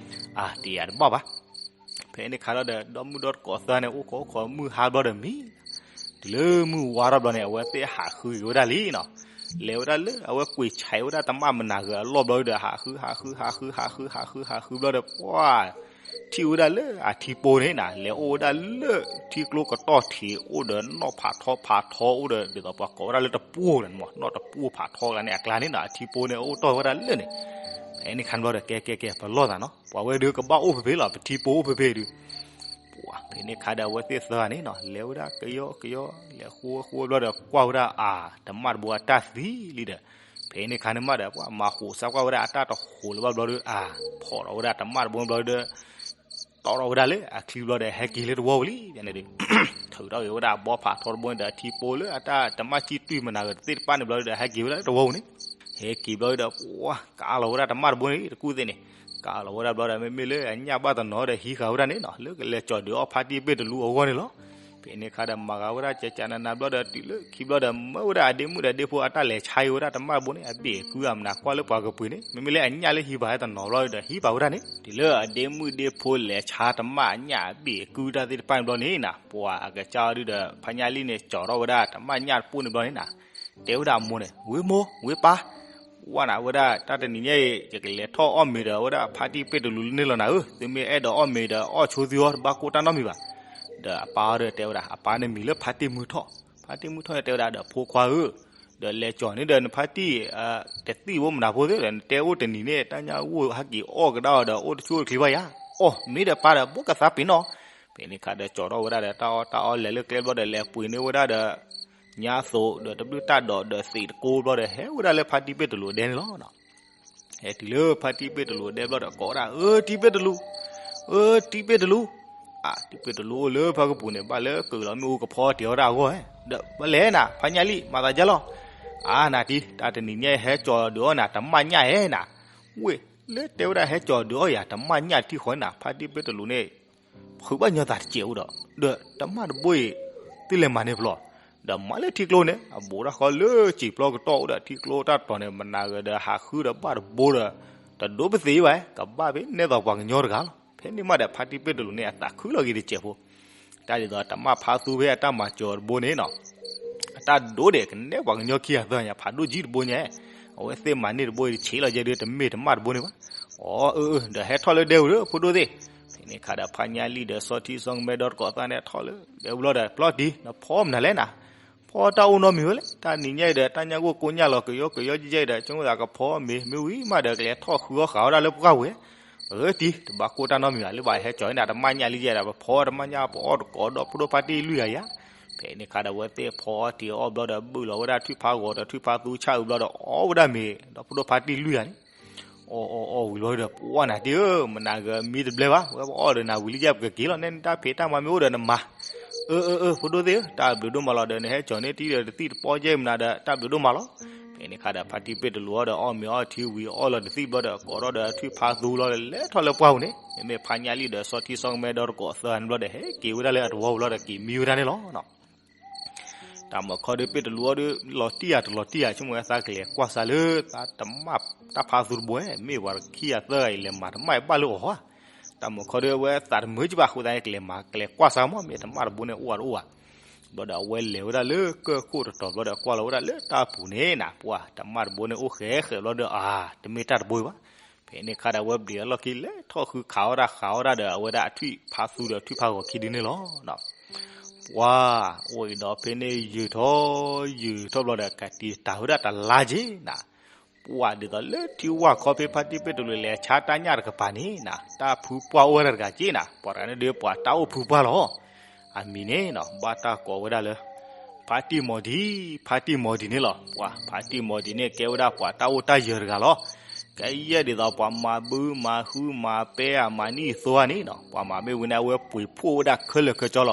အါ တယာ်တဘၣ်ဘၣ်. ဖဲန့ၣ်ခါလီၤဒီး ဒီမုၢ်ဒီတကိးသၢန့ၣ် အိၣ်ခိးအိၣ်ခိးမုၢ်ဟါဘျီဒီးမံ တုၤလၢမုၢ်ဝါထီၣ်ဘျီန့ၣ် အဝဲသ့ၣ်ဟးဃုက့ၤဝဲဒၣ်လံနီၤ. လဲၤဝဲဒၣ်လၢအဝဲကွံာ်ဆဲးဝဲဒၣ်တမၣ်မနၤဂ့ၤအလီၢ်ဘျီဒီး ဟးဃု ဟးဃု ဟးဃု ဟးဃု ဟးဃု ဟးဃုဘျီဒီး ပှၢ် ထံၣ်ဝဲဒၣ်လၢအထံပိန့ၣ်နၤ လဲၤအိၣ်ဝဲဒၣ်လၢထံကျိကတီၢ်ထံးအိၣ်ဒီးနီၣ်ဖးထီဖးထီအိၣ်ဒီး ဒ်သိးပှၤကိးဝဲဒၣ်လၢတပူၤန့ၣ်မး နီၣ်တပူၤဖးထီကျါန့ၣ်အကျါန့ၣ်နီၤ အထံပိန့ၣ်အိၣ်တီၢ်ဝဲဒၣ်လၢန့ၣ်. ဖဲန့ၣ်ခါန့ၣ်ဘျီဒီး ကဲကဲကဲ ပလီၢ်သးနီၤ ပှၤဝဲဒုးကဘၣ်အိၣ်ဖဲဖဲလီၤ ပထံပိအိၣ်ဖဲဖဲဒုး ပှၤဖဲန့ၣ်ခါဒီး အဝဲသ့ၣ်သၢဂၤန့ၣ်နီၤ လဲၤဝဲဒၣ်ကယီကယီ လဲၤဃိဝဲဃိဝဲဘျီဒီး ကွၢ်ဝဲဒၣ်အါ တမၣ်တဘိအတၢ်သံလံဒီး ဖဲန့ၣ်ခါန့ၣ်မးဒီး ပှၤမၤဃိးစၢ်ကွၢ်ဝဲဒၣ်အတၢ်တဃိးလၢၤဘၣ်ဘျီဒီး အါ ဖီၣ်ထီၣ်ဝဲဒၣ်တမၣ်တဘိဘျီဒီး တီၢ်ထီၣ်ဝဲဒၣ်လၢအချံဘျီဒီး ဟဲက့ၤလၢတဝီပူၤလံန့ၣ်ဒီး ထုးထီၣ်က့ၤဝဲဒၣ်အဘီဖးထီတဘိန့ၣ်ဒီး အထံပိလၢအတၢ်တမၣ်ကံၣ်တွံၢ်မနၤဂ့ၤတသ့ၣ်တဖၣ်န့ၣ်ဘျီဒီး ဟဲက့ၤဝဲဒၣ်လၢတဝီပူၤန့ၣ် ဟဲက့ၤဘျီဒီး ပှၤကးလီၤဝဲဒၣ်တမၣ်တဘိန့ၣ် တကူၣ်သ့ၣ်န့ၣ် ကးလီၤဝဲဒၣ်ဘျီဒီး မ့မ့ၢ်လၢအညၣ်ဘၣ်တနီၤဒီး ဟံးဃာ်ဝဲဒၣ်န့ၣ်နီၤ လၢကလဲၤကၠီၣ်ဒုးအီၣ်ဖါတံၢ်ပ့ၢ်တလူးအဂီၢ်န့ၣ်လီၤ. ဖဲန့ၣ်ခါဒီး မၤဂာ်ဝဲဒၣ်ကကနနၤဘျီဒီး တုၤလၢခံဘျီဒီး မၢဝဲဒၣ်အဒ့မုၣ်ဒီးဒ့ဖိအတၢ်လဲၤဆါအံၤဝဲဒၣ်တမၣ်တဘိန့ၣ် အဘ့ၣ်အကုအမနၤကွၢ်လၢပှၤကပှ့ၤန့ၣ် မ့မ့ၢ်လၢအညၣ်လၢဟံးဘၣ်ဟဲတနီၤဘျီဒီး ဟံးဘၣ်ဝဲဒၣ်န့ၣ် တုၤလၢအဒ့မုၣ်ဒ့ဖိလဲၤဆါတမၣ်အညၣ်အဘ့ၣ်အကုတၢ်သ့ၣ်တဖၣ်န့ၣ်ဘျီန့ၣ်နၤ ပှၤအကစၢ်အီၤဒုးဒီး ဖါညၣ်လံၢ်န့ၣ် ကၠီၣ်ထီၣ်ဝဲဒၣ်တမၣ်ညၣ်တပိၢ်န့ၣ်ဘျီန့ၣ်နၤ တဲဝဲဒၣ်အမိၢ်န့ၣ် ဝ့ၢ်မိၢ် ဝ့ၢ်ပၢ် ဝဲနၤဝဲဒၣ် တၢ်တနံၤညါအံၤ ယကလဲၤထီၣ်အီၣ်မ့ၤဒီး အဝဲဒၣ်ဖါတံၢ်ပ့ၢ်တလူးန့ၣ်လီၤနၤဧၢ, သုမ့ၢ်အဲၣ်ဒိးအီၣ်မ့ၤဒီး အီၣ်ဆိသုအီၤ တဘၣ်ကိၢ်တၢ်နီတမံၤဘၣ်. ဒီးအပၢ်အီၤဒီးတဲဝဲဒၣ် အပၢ်န့ၣ်မံၤလၢဖါတံၢ်မုၢ်ထီၣ်, ဖါတံၢ်မုၢ်ထီၣ်န့ၣ်တဲဝဲဒၣ်ဒီး ဖိခွါဧၢ, ဒီးလဲၤကၠီၣ်န့ၣ်ဒီး နဖါတံၢ် တသံၣ်ဝဲမနၤဖိသ့ၣ်ဒီး နတဲအိၣ်တနံၤန့ၣ် တၢ်ညၣ်ဂိၢ်ဟဲက့ၤအီၣ်ကဒါအီၤဒီး အိၣ်တဆူၣ်အိၣ်တချံဘၣ်ယၤ, အီၣ်မ့ၢ်ဒီးပၢ်ဒီး ဘိကသါပ့ၤနီၣ်. ဖဲန့ၣ်ခါဒီး ကၠီၣ်ထီၣ်ဝဲဒၣ်ဒီး တၢ်အီၣ်တၢ်အီလဲၤလၢကျဲဘျီဒီး လဲၤပှ့ၤန့ၢ်ဝဲဒၣ်ဒီး ညါသိးဒီးတဘျုးတၢ်ဒိးဒီးသ့းတကိးဘျီဒီး ဟဲဝဲဒၣ်လၢဖါတံၢ်ပ့ၢ်တလူးအဒဲန့ၣ်လီၤ. ဟဲတုၤလၢဖါတံၢ်ပ့ၢ်တလူးအဒဲဘျီဒီး ကိးဝဲဒၣ် အၢ တံၢ်ပ့ၢ်တလူး, အၢ တံၢ်ပ့ၢ်တလူး, အၢ တံၢ်ပ့ၢ်တလူးအိၣ်လၢဖၢကပူၤန့ၣ် ဘၣ်လၢကလီၤမ့ၣ်အူကဖီတ့ၤဝဲဒၣ်အဂီၢ်, ဒီးဘၣ်လဲၣ်နၤ ဖါညၣ်လံၢ် မၤသးဒ်လဲၣ်. အၢ နၤတံၢ် တၢ်တနံၤညါအံၤ ဟဲကၠီၣ်ဒုးအီၣ်နၤ တမၣ်ညၣ်ဧဲနၤ, ဝ့ၢ် လၢတဲဝဲဒၣ်ဟဲကၠီၣ်ဒုးအီၣ်ယၤ တမၣ်ညၣ်တထံၣ်ဃီန့ၣ်နၤ ဖါတံၢ်ပ့ၢ်တလူးန့ၣ် ဖုးဘၣ်ညီသးတစဲးအိၣ်ဒီး ဒီးတမၣ်တဘိအံၤ သုလဲၤမၤန့ၢ်ဖျီၣ်, ဒီးမၤလၢထံကျိန့ၣ် အဘူးတၢ်ဃီလၢစံာ်ပျီကတီၢ်အိၣ်ဒီးထံကျိတၢ်တီၤန့ၣ် မနၤဂ့ၤဒီးဟးဃုဒီးဘၣ်တဘိဒီး တဒိပသ့ဘၣ် ကဘၣ်ဖဲနဲသိးပှၤကညီတဂၤလီၤ. ဖဲန့ၣ်မးဒီးဖါတံၢ်ပ့ၢ်တလူးန့ၣ် အသးခုလီၤက့ၤတစဲးဖိ တၢ်ဒ်သိးတမၣ်ဖးသူဖဲအတၢ်မၤစၢၤတဘိန့ၣ်နီၤ အတၢ်ဒိၣ်ဒဲးကနဲပှၤကညီခံဂၤသၢဂၤညါ ဖးဒိၣ်ကံတဘိညါ, အဝဲသ့ၣ်မၤန့ၢ်တဘိအံၤတဆံးလီၤကဲဒုး တမ့ၢ်တမၣ်တဘိန့ၣ်ဘၣ်. အိ အၢ အၢ ဒီးဟဲထီၣ်လၢဒဲဝံၤဒီး ဖိဒိၣ်သ့ၣ်, ဖဲန့ၣ်ခါဒီးဖါညၣ်လံၢ်ဒီးစီၤထံစီၤကမဲဒီတကိးသၣ်န့ၣ် ထီၣ်လၢဒဲဝံၤလီၤဒီး ပျီၢ်တံၢ် နဖီမနုၤလဲၣ်နၤ, အီၣ်တၢ်အိၣ်နီတမံၤဝဲလဲၣ်. တၢ်နံၤညါအံၤဒီး တၢ်ညၣ်ဂိၢ်ကိညၣ်လီၤ ကယီကယီကဲကဲအံၤဒီး ဆိကမိၣ်သးကဖီမ့ၤ မ့ၢ်ဝံၤမးဒီး ကလဲၤထီၣ်ဃုအီၣ်ဃာ်အီၣ်ဒၣ်လၢပှၢ်ပူၤဝဲ. အၢ တံၤ တဘၣ်ကိၢ်တၢ်နီတမံၤဘၣ် လၢဘၣ်ဟဲကၠီၤန့ၣ် တမၣ်ညၣ်လံယဲဒီး ပဖီတမၣ်ညၣ် ပအီၣ်တကိးဒီဖိဒိၣ်ဖါတံၢ်လွံၢ်ဂၤယၤ. ဖဲန့ၣ်ခါဒီး အဝဲသ့ၣ်ဖီအီၣ်တံၤအီၣ်ဘျီဒီး ဘုၣ်လီၤဝဲဒၣ်ထွံၣ်ဖးဂီၤဒီးထွံၣ်ဖးသူဆၣ်အုးဘျီဒီး အီၣ်ဝဲဒၣ်မ့ၤ ဒီဖိဒိၣ်ဖါတံၢ်လွံၢ်ဂၤန့ၣ် အီၣ်အီၣ်အီၣ်ဝံၤလီၤဒီး ပှၢ်နၤတံၤဧၢ, မနၤဂၤမံတဘျဲဘၣ်, ဝဲပအီၣ်ဒီးနၤဝံၤလံယဲ ပကက့ၤလီၤ, နဲနတၢ်ဖံးတၢ်မၤမ့ၢ်အိၣ်ဒီးနမၤ. အၢ အၢ အၢ ဖိဒိၣ်သ့ၣ်ဧၢ, တၢ်ဘျုးဒိၣ်မးလီၤဒီး နဟဲကၠီၤန့ၢ်တံၤဒီးတသံၣ်တပီၢ်ယဲၢ်မနၤဒီး တၢ်ဘျုးဒိၣ်မးလီၤ. ဖဲန့ၣ်ခါဒီး ဖါတံၢ်ပ့ၢ်တလူးအီၤဒီး အီၣ်မ့ၤအီထံဝံၤအီၣ်လီၤတသံၣ်ဘျီဒီး ကိးထီၣ်ဒီးထွံၣ်ဖးသူလီၤဒီး လဲၤထီၣ်လၢပှၢ်ပူၤန့ၣ်, မ့မ့ၢ်ဖါညၣ်လံၢ်ဒီးစီၤထံစီကမဲဒီတကိးသၢဂၤန့ၣ်ဘျီဒီး ဟဲက့ၤဝဲဒၣ်လၢအတဝီပူၤလီၤဒီး က့ၤမံဝဲဒၣ်န့ၣ်လီၤ. တၢ်မုၣ်ခီဒုးပ့ၢ်တလူးအီၤဒုး လီၤတံၢ်ယၤတလီၤတံၢ်ယၤ ဆိကမိၣ်ဝဲသးကလဲၤကွၢ်စၢ်လၢ တၢ်မၣ်တၢ်ဖးသူတဘိ မ့ၢ်ပှၤခံဂၤသၢဂၤအံၤ လဲၤမၤတမၣ်အံၤဘၣ်လၢအီၤဧါ. တၢ်မုၣ်ခီဒုးအဝဲသးတမုာ်ကံဘၣ်အဃိသတးန့ၣ် ကလဲၤမၤကလဲၤကွၢ်စၢ်မး မ့ၢ်တၢ်မၣ်တဘိန့ၣ်အိၣ်ဧါတအိၣ်ဧါ. ဘျီဒီးအဝဲလဲၤဝဲဒၣ်လၢကၢၢ်ခိၣ်တတီၤဘျီဒီး ကွၢ်လီၤဝဲဒၣ်လၢတၢ်ပူၤန့ၣ်နၤ ပှၢ်တၢ်မၣ်တဘိန့ၣ်အိၣ်ဃဲဃဲဘျီဒီး အါ တမ့ၢ်တၢ်တဘိအံၤဘၣ်. ဖဲန့ၣ်ခါဒီး အဝဲဘျံးအလီၢ်ခံလဲၤထီၣ်ဃုခးအီၣ်တၢ်ဃးအီၣ်တၢ်ဒီး အဝဲဒၣ်အထွံၣ်ဖးသူဒီးထွံၣ်ဖးဂီၤခံဒုန့ၣ်လီၤ. ပှၢ် အိၣ်အံၤဒီးဖဲန့ၣ်ယုာ်ထီၣ် ယုာ်ထီၣ်ဘျီဒီး ကတံၤတၢ်ဝဲဒၣ်တလါက့ၤနၤ. ပှၢ်ဒ်သိးလၢထံဝၢ်ခီဖဲဖါတံၢ်ပ့ၢ်တလူးလဲၤဆါတၢ်ညၣ်တကပၤန့ၣ်နၤ တၢ်ဖုပှၢ်အိၣ်ဝဲဒၣ်တဂၤက့ၤနၤ ပှၤတဂၤန့ၣ်ဒုးပှၤတၢ်အိၣ်ဖုပှၢ်လီၤ. အမံၤန့ၣ်နၤ ဘၣ်တၢ်ကိးဝဲဒၣ်လၢ ဖါတံၢ်မီၢ်ဒံၤ ဖါတံၢ်မီၢ်ဒံၤန့ၣ်လီၤ. ပှၢ်ဖါတံၢ်မီၢ်ဒံၤန့ၣ် ကဲဝဲဒၣ်ပှၤတၢ်အိၣ်တၢ်ယၢၤတဂၤလီၤ. ကယဲၢ်ဒ်သိးပှၤမၤဘုမၤဟုမၤပဲအမၤနံၣ်အသိဧါန့ၣ်နၤ ပှၤမၤမ့ၢ်ဝံၤန့ၣ် အဝဲပှ့ၤဖှိၣ်ဝဲဒၣ်ခဲလၢာ်ခဲဆ့လ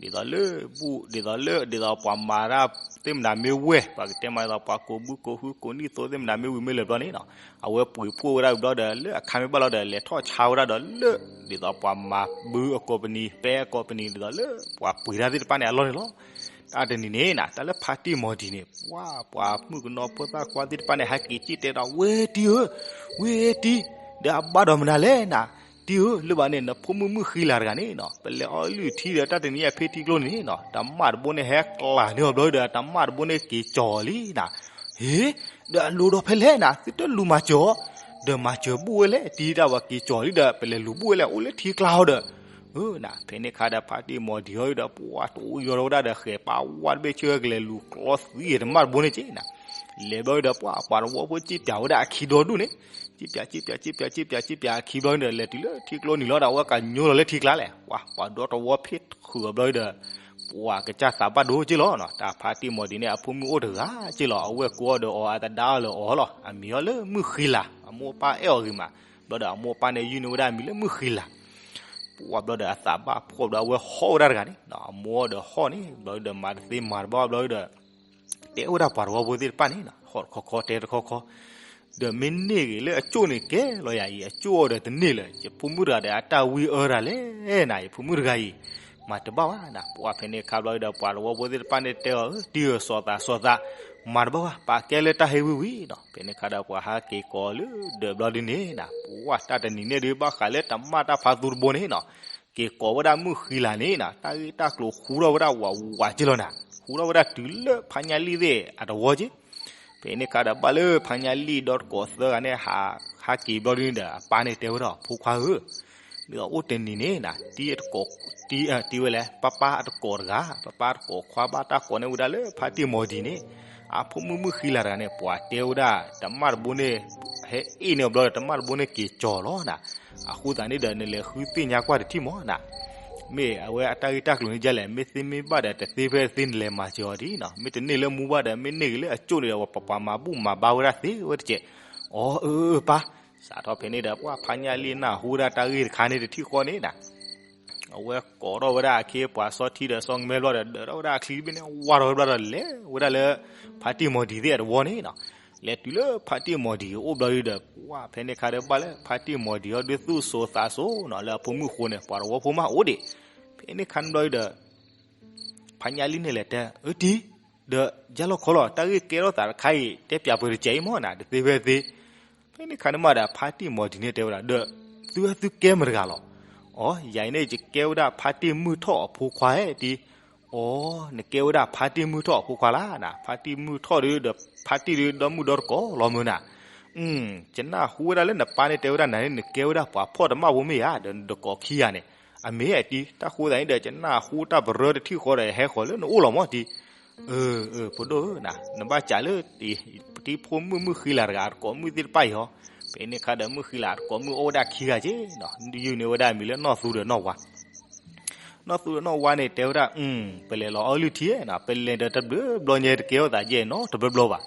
ီၤ. ဒ်သိးလၢဘူၣ် ဒ်သိးလၢ ဒ်သိးပှၤမၤတၢ်သ့ၣ်မနၤမ့ၢ်ဝဲ ပှၤကတဲမးဒ်သိး ပှၤကိးဘုကိးဟုကိးနံၣ်သိသ့ၣ်မနၤမ့ၢ်ဝံၤမ့ၢ်လၢာ်ဘျီန့ၣ် အဝဲပှ့ၤဖှိၣ်ဝဲဒၣ်ဘျီဒီး လၢအခါမ့ၢ်ဘၣ်လီၤဒီး လဲၤထီၣ်ဆါဝဲဒၣ်ဒီးလၢ ဒ်သိးပှၤမၤဘုအကိးပနံၤ ပဲအကိးပနံၤ ဒ်သိးလၢ ပှၤပှ့ၤတၢ်သ့ၣ်တဖၣ်န့ၣ်အလီၢ်န့ၣ်လီၤ. တၢ်တနံၤန့ၣ်နၤ တၢ်လၢဖါတံၢ်မီၢ်ဒံၤန့ၣ် ပှၤ ပှၤမုၣ်ကနီၤဖိသၣ်ခွါသ့ၣ်တဖၣ်န့ၣ် ဟဲက့ၤစံၣ်တဲဒီး ဝဲတံၤဧၢ, ဝဲတံၤ, ဒီးအဘၣ်ဒီးမနုၤလဲၣ်နၤ, တံၤဧၢ, လၢဘၣ်န့ၣ် နဖိမုၣ်မုၣ်ဃံလၤတဂၤန့ၣ်နၤ ပလဲၤအီလုၢ်ထံဒီးတၢ်တနံၤအဖ့ထံကျိန့ၣ်နၤ တၢ်မၣ်တဘိန့ၣ်ဟဲကျၢၤန့ၢ်အီၤဘျီဒီး တၢ်မၣ်တဘိန့ၣ်က့ၤကၠီၤလံနၤ. ဟ့, ဒီးအလိၤဒီးဖဲလဲၣ်နၤ သုတလူၤမၤစၢၤအီၤ, ဒီးမၤစၢၤဘူၣ်ဝဲလဲၣ် တံၤဒၣ်ဝဲက့ၤကၠီၤလံဒီး ပလဲၤလူၤဘူၣ်ဝဲလဲၣ် အိၣ်လၢထံကျါအီၤဒီး အၢနၤ ဖဲန့ၣ်ခါဒီးဖါတံၢ်မီၢ်ဒံၤအီၤဒီး ပှၤတအိၣ်ယီၤဒီးဝဲဒၣ်ဒီး ဃဲၤပာ်ဝါတဘ့ၣ်ဆၢကလဲၤလူၤကျီသံတၢ်မၣ်တဘိန့ၣ်က့နၤ. လဲၤဘျီဒီး ပှၤ ပှၤတဝီဖိစံၣ်ပၠးဝဲဒၣ်အခံဒီဒူၣ်န့ၣ်, စံၣ်ပၠး စံၣ်ပၠး စံၣ်ပၠး စံၣ်ပၠး စံၣ်ပၠးအခံဘျီဒီး လဲၤတုၤလၢထံကျိနုာ်လီၤဒီး အဝဲကညိလီၤလၢထံကျါလဲၣ်. ပှၤ ပှၤဒီတဝီဖ့ၣ်ဃုာ်အီၤဘျီဒီး ပှၤကစၢ်သးဘၣ်ဒိက့လီၤ. တၢ်ဖါတံၢ်မီၢ်ဒံၤန့ၣ် အဖိမုၣ်အိၣ်တဂၤက့လီၤ. အဝဲကိးအီၤဒီးအီၤ အတဒါအီၤလၢအီၤလီၤ. အမံၤအီၤလၢမုၢ်ဃံလၤ, အမိၢ်အပၢ်အဲၣ်အီၤဂ့ၤမး, ဘျီဒီးအမိၢ်အပၢ်န့ၣ် ယုၢ်န့ၢ်ဝဲဒၣ်အမံၤလၢမုၢ်ဃံလၤ. ပှၤဘျီဒီးအသးဘၣ်ဖှီၣ်ဘျီ အဝဲဟီၣ်ဝဲဒၣ်တဂၤန့ၣ်, အမိၢ်ဒီးဟီၣ်န့ၣ် ဘျီဒီးမၤတသ့မၤတဘၣ်ဘျီဒီး တဲဝဲဒၣ်ပှၤတဝီဖိသ့ၣ်တဖၣ်န့ၣ် ဟီၣ်တခီခီတဲတခီခီ, ဒီးမ့ၢ်န့ၢ်ဂ့ၤလၢအကၠိၣ်န့ၣ်ကဲလီၤယၤအံၤ အကၠိၣ်အီၤဒီးတန့ၢ်လၢၤ ယဖိမုၣ်တဂၤဒီးအတၢ်ဝံအၢတၢ်လဲၣ်နၤ ယဖိမုၣ်တဂၤအံၤ မၤတဘၣ်ဘၣ်နၤ. ပှၤဖဲန့ၣ်ခါဘျီဒီး ပှၤတဝီဖိသ့ၣ်တဖၣ်န့ၣ်တဲအီၤ တံၤဧၢ စီၤသးစီၤသး မၤတဘၣ်ဘၣ် ပာ်ကဲလၢတၢ်ဟ့ဝံဝံနီၤ. ဖဲန့ၣ်ခါဒီး ပှၤဟးက့ၤကိးလၢဒၢးဘျီဒုန့ၣ်နၤ, ပှၤတၢ်တနံၤန့ၣ်ဒုး ဘၣ်ဃးလၢတၢ်မၤတၢ်ဖးသူတဘိန့ၣ်နီၤ, က့ၤကိးဝဲဒၣ်မုၢ်ဃံလၤန့ၣ်နၤ, တၢ်ဂ့ၢ်တၢ်ကျိၤဃူထီၣ်ဝဲဒၣ်ဝးဝးက့လီၤနၤ, ဃူထီၣ်ဝဲဒၣ်တုၤလၢဖါညၣ်လံၣ်သ့ၣ်အတဝီက့. ဖဲန့ၣ်ခါဒီး ဘၣ်လၢဖါညၣ်လံၣ်ဒီတကိးသၢဂၤန့ၣ် ဟးက့ၤဘျီဒုန့ၣ်ဒီး အပၢ်န့ၣ်တဲဝဲဒၣ် ဖိခွါဧၢ, ဒ်သိးအိၣ်တနံၤန့ၣ်နၤ, တံၤတကိး, တံၤဝဲလဲၣ်, ပၢ်ပၢ်တကိးတဂၤ, ပၢ်ပၢ်တကိးခွါဘၣ်တၢ်ကိးန့ၢ်ဝဲဒၣ်လၢဖါတံၢ်မီၤဒံၤန့ၣ်, အဖိမုၣ်မုၢ်ဃံလၤတဂၤန့ၣ် ပှၤတဲဝဲဒၣ် တမၣ်တဘိန့ၣ် ဟဲအ့ၣ်န့ၢ်အီၤဘျီဒီး တမၣ်တဘိန့ၣ်က့ၤကၠီၤလီၤနၤ. အဃိသတးန့ၣ်ဒီး နလဲၤဃုသ့ၣ်ညါကွၢ်တထံၣ်မးနၤ. မ့ၢ်အဝဲအတၢ်ဂ့ၢ်တၢ်ကျိၤန့ၣ်ဒ်လဲၣ်, မ့ၢ်သ့မ့ၢ်ဘၣ်ဒီး တသ့ဖဲသ့ နလဲၤမၤစၢၤအီၤဒ်နီၤ. မ့ၢ်တန့ၢ်လၢမူဘၣ်ဒီး မ့ၢ်န့ၢ်ဂ့ၤလၢအကၠိၣ်န့ၣ်ဒီး ပှၤမၤဘူၣ်မၤဘါဝဲဒၣ်သ့ဝဲတကဲး. အီ အၢ အၢ ပၢ်, စးထီၣ်ဖဲန့ၣ်ဒီး ပှၤဖါညၣ်လံၣ်နၢ်ဟူဝဲဒၣ်တၢ်ဂ့ၢ်တခါန့ၣ်တထံၣ်ဃီန့ၣ်နၤ, အဝဲကိးထီၣ်ဝဲဒၣ်အခ့အပှၤစီထံဒီးစီကမဲဘျီဒီး ဒၢးထီၣ်ဝဲဒၣ်အချံတဘ့ၣ်န့ၣ် ဝါထီၣ်ဝဲဘျီဒီး လဲၤဝဲဒၣ်လၢ ဖါတံၢ်မီၤဒံၤသ့ၣ်အတဝီန့ၣ်နီၤ. လဲၤတုၤလၢဖါတံၢ်မီၤဒံၤအိၣ်ဘျီဒုဒီး ပှၤဖဲန့ၣ်ခါဒီး ဘၣ်လၢဖါတံၢ်မီၤဒံၤအီၤဒုးသူၣ်စိသးစိနီၤ လၢအဖိမုၣ်ဃိန့ၣ် ပှၤတဝီဖိမးအိၣ်ဒံး. ဖဲန့ၣ်ခါန့ၣ်ဘျီဒုဒီး ဖါညၣ်လံၣ်န့ၣ်လဲၤတဲ အၢတံၤ, ဒီးယါလီၤခီလီၤ တၢ်ဂ့ၢ်ကဲထီၣ်သးတခါအံၤ တဲပၠးပှဲၤတကဲးအံၤမးနၤ တသ့ဖဲသ့. ဖဲန့ၣ်ခါန့ၣ်မးဒီး ဖါတံၢ်မီၤဒံၤန့ၣ်တဲဝဲဒၣ် ဒီး သုဝဲသုကဲမတၤတဂၤလီၤ. အီ ယၤအံၤန့ၣ် ယကဲဝဲဒၣ်ဖါတံၢ်မုၢ်ထီၣ်အဖိခွါဧါတံၤ. အီ နကဲဝဲဒၣ်ဖါတံၢ်မုၢ်ထီၣ်အဖိခွါလၢ်နၤ, ဖါတံၢ်မုၢ်ထီၣ်ဒုးဒီး ဖါတံၢ်ဒုးဒီမုၢ်ဒီတကိးလီၤမုၢ်နၤ. ယနၢ်ဟူဝဲဒၣ်လၢနပၢ်န့ၣ်တဲဝဲဒၣ်နၤန့ၣ် နကဲဝဲဒၣ်ပှၤဖှီၣ်တမၣ်ဖိမ့ၢ်ဧါ, ဒီးနတကိးခံဂၤန့ၣ်, အမ့ၢ်ဧါတံၤ, တၢ်ဃိသတးန့ၣ်ဒီး ယနၢ်ဟူတၢ်ပရၢတထံၣ်ဃီဒီး ဟဲဃီၤလၢနအိၣ်လီၤမးတံၤ. အၢ အၢ ဖိဒိၣ်ဧၢ, နဘၣ်စံးလၢ တံၤဖိမုၣ်မုၣ်ဃံလၤတဂၤ အတကိးမုၣ်သ့ၣ်တဖၣ်အံၤဟီ, ဖဲန့ၣ်အခါဒီး မုၣ်ဃံလၤအတကိးမုၣ်အိၣ်ဝဲဒၣ်ခံဂၤက့နီၤ, ယုၢ်န့ၢ်ဝဲဒၣ်မံၤလၢနီၢ်သူဒီးနီၢ်ဝါ နီၢ်သူဒီးနီၢ်ဝါန့ၣ် တဲဝဲဒၣ်, ပလဲၤလီၤအီလုၢ်ထံဧါနီၤ, ပလဲၤဒီးတဘျီဘျီညါတကဲထီၣ်သးယဲၢ်နီတဘျီဘျီဘၣ်,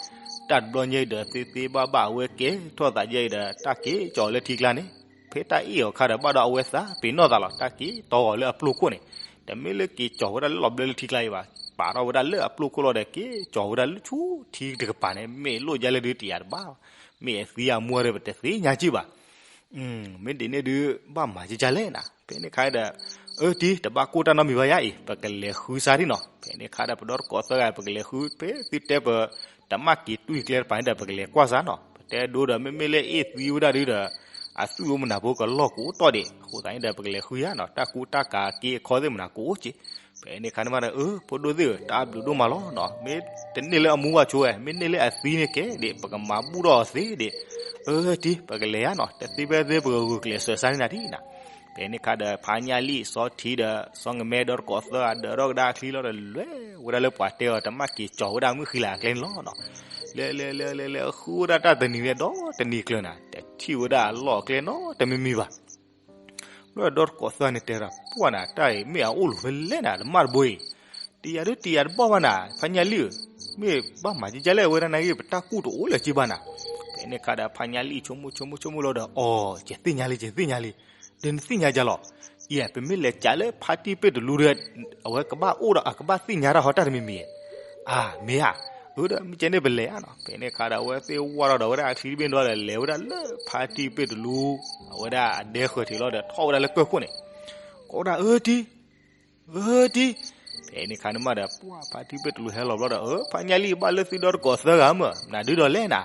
တၢ်တဘျီညါဒီး သ့သ့ဘၣ်ဘၣ်အဝဲကဲထီၣ်သးယဲၢ်ဒီး တၢ်က့ၤကၠီၤလၢထံကျါန့ၣ်, ဖဲတၢ်အ့ၣ်အီၤအခါဒီး ဘၣ်ဒီးအဝဲသးပ့ၤနီၣ်သးလီၤ, တၢ်က့ၤတီဂီၤလၢအပျိၢ်ခိၣ်န့ၣ်, တမ့ၢ်လၢက့ၤကၠီၤဝဲဒၣ်လၢလီၤဘျၢလၢထံကျါအံၤဘၣ်, ပာ်ထီၣ်ဝဲဒၣ်လၢအပျိၢ်ခိၣ်လီၤဒီး က့ၤကၠီၤဝဲဒၣ်လၢဆူထံတကပၤန့ၣ်, မ့ၢ်လိၣ်ဒ်လဲၣ်ဒုးတယာ်တဘၣ်, မ့ၢ်အသံအမူဒီး ပတသ့ၣ်ညါက့ၢ်ဘၣ် မ့ၢ်ဒ်န့ၣ်ဒုး ဘၣ်မၤကကလဲၣ်နၤ, ဖဲန့ၣ်ခါဒီး, အၢ တံၤ တဘၣ်ကိၢ်တၢ်နီတမံၤဘၣ်ယါအံၤ ပကလဲၤဃုစါဒံးနီၤ, ဖဲန့ၣ်ခါဒီး ပဒီတကိးသၢဂၤ ပကလဲၤဃု ဖဲသုတဲပ တမၣ်က့ၤတွံၢ်ကျဲတပၤန့ၣ်ဒီး ပကလဲၤကွၢ်စါနီၤ, ပတဲဒိဒီး မ့မ့ၢ်လၢအ့ၣ်သံဝဲဒၣ်ဒုးဒီး အသွံၣ်အိၣ်မနၤဖိကလီၢ်ကအိၣ်တီၢ်ဒံး, အဃိသတးန့ၣ်ဒီး ပကလဲၤဃုယါနီၤ, တၢ်ကူတၢ်ကၤက့အခီသ့ၣ်မနၤကအိၣ်က့ၢ်, ဖဲန့ၣ်ခါန့ၣ်မးဒီး အၢ ဖိဒိၣ်သ့ၣ်ဧၢ တၢ်ဘျုးဒိၣ်မးလီၤနီၤ, မ့ၢ်တန့ၢ်လၢအမူဘၣ်ဆိဝဲ မ့ၢ်န့ၢ်လၢအသံန့ၣ်ကဲဒံး ပကမၤဘူၣ်ထီၣ်အီၤသ့ဒံး, အၢ တံၤ ပကလဲၤယါနီၤ, တသ့ဖဲသ့ ပကဂုာ်ကျဲးစၢးစါန့ၢ်နၤဒံးနၤ, ဖဲန့ၣ်ခါဒီး ဖါညၣ်လံၣ် စီၤထံးဒီး စီၤငမဲဒီတကိးသၢဂၤ ဒၢးထီၣ်ကဒါချံလီၤဒီး လဲၤဝဲဒၣ်လၢပှၤတဲအီၤ တမၣ်က့ၤကၠီၤဝဲဒၣ်မုၣ်ဃံလၤအကျဲန့ၣ်လီၤနီၤ, လဲၤလဲၤလဲၤလဲၤလဲၤ ဃုဝဲဒၣ်တၢ်တနံၤန့ၣ်ဒီးတနံၤကျၢၤနၤ, တထံၣ်ဝဲဒၣ်အလီၢ်အကျဲနီတမံၤမံၤဘၣ် ဘျီဒီတကိးသၢဂၤန့ၣ်တဲဒၣ် ပှၢ်နၤ တၢ်အံၤမ့ၢ်အအိၣ်လိာ်ဖဲလဲၣ်နၤ တမၣ်တဘိအံၤ, တယာ်ဒုးတယာ်တဘၣ်ဘၣ်နၤ ဖါညၣ်လံၣ်ဧၢ, မ့ၢ်ဘၣ်မၤကကလဲၣ်ဝဲဒၣ်နၤဂ့ၤ ပတၢ်ကူၣ်တအိၣ်လၢၤက့ၢ်ဘၣ်နၤ, ဖဲန့ၣ်ခါဒီး ဖါညၣ်လံၣ်ဆိကမိၣ်ဆိကမိၣ်ဆိကမိၣ်လီၤဒီး အီၤ ယသ့ၣ်ညါလံ ယသ့ၣ်ညါလံ, ဒီးနသ့ၣ်ညါဒ်လဲၣ်, ယဲ ပမ့ၢ်လဲၤကးလၢဖါတံၢ်ပ့ၢ်တလူဒီး အဝဲကဘၣ်အိၣ်ဒီး အကဘၣ်သ့ၣ်ညါတၢ်ဟီတၢ်တမံၤမံၤ, အၢ မ့ၢ်ဧါ, အၢ ဒီးမ့ၢ်ကဲန့ၣ်ပလဲၤဧါနီၤ, ဖဲန့ၣ်ခါဒီး အဝဲသ့ၣ်ဝၢ်ထီၣ်ဒီးဝဲဒၣ်အချံတဘ့ၣ်ဒီး လဲၤဝဲဒၣ်လၢဖါတံၢ်ပ့ၢ်တလူ အဝဲဒၣ်အဒဲဃၢၤထံးလီၤဒီး ထီၣ်ဝဲဒၣ်လၢကၢၢ်ခိၣ်န့ၣ်, ကိးဝဲဒၣ် အၢ တံၤ အၢ တံၤ, ဖဲန့ၣ်ခါန့ၣ်မးဒီး ပှၢ်ဖါတံၢ်ပ့ၢ်တလူဟဲလီၤဘျီဒီး အၢ ဖါညၣ်လံၣ် ဘၣ်လၢသုဒီတကိးသၢဂၤမး နၤဒုးဒီးလဲၣ်နၤ,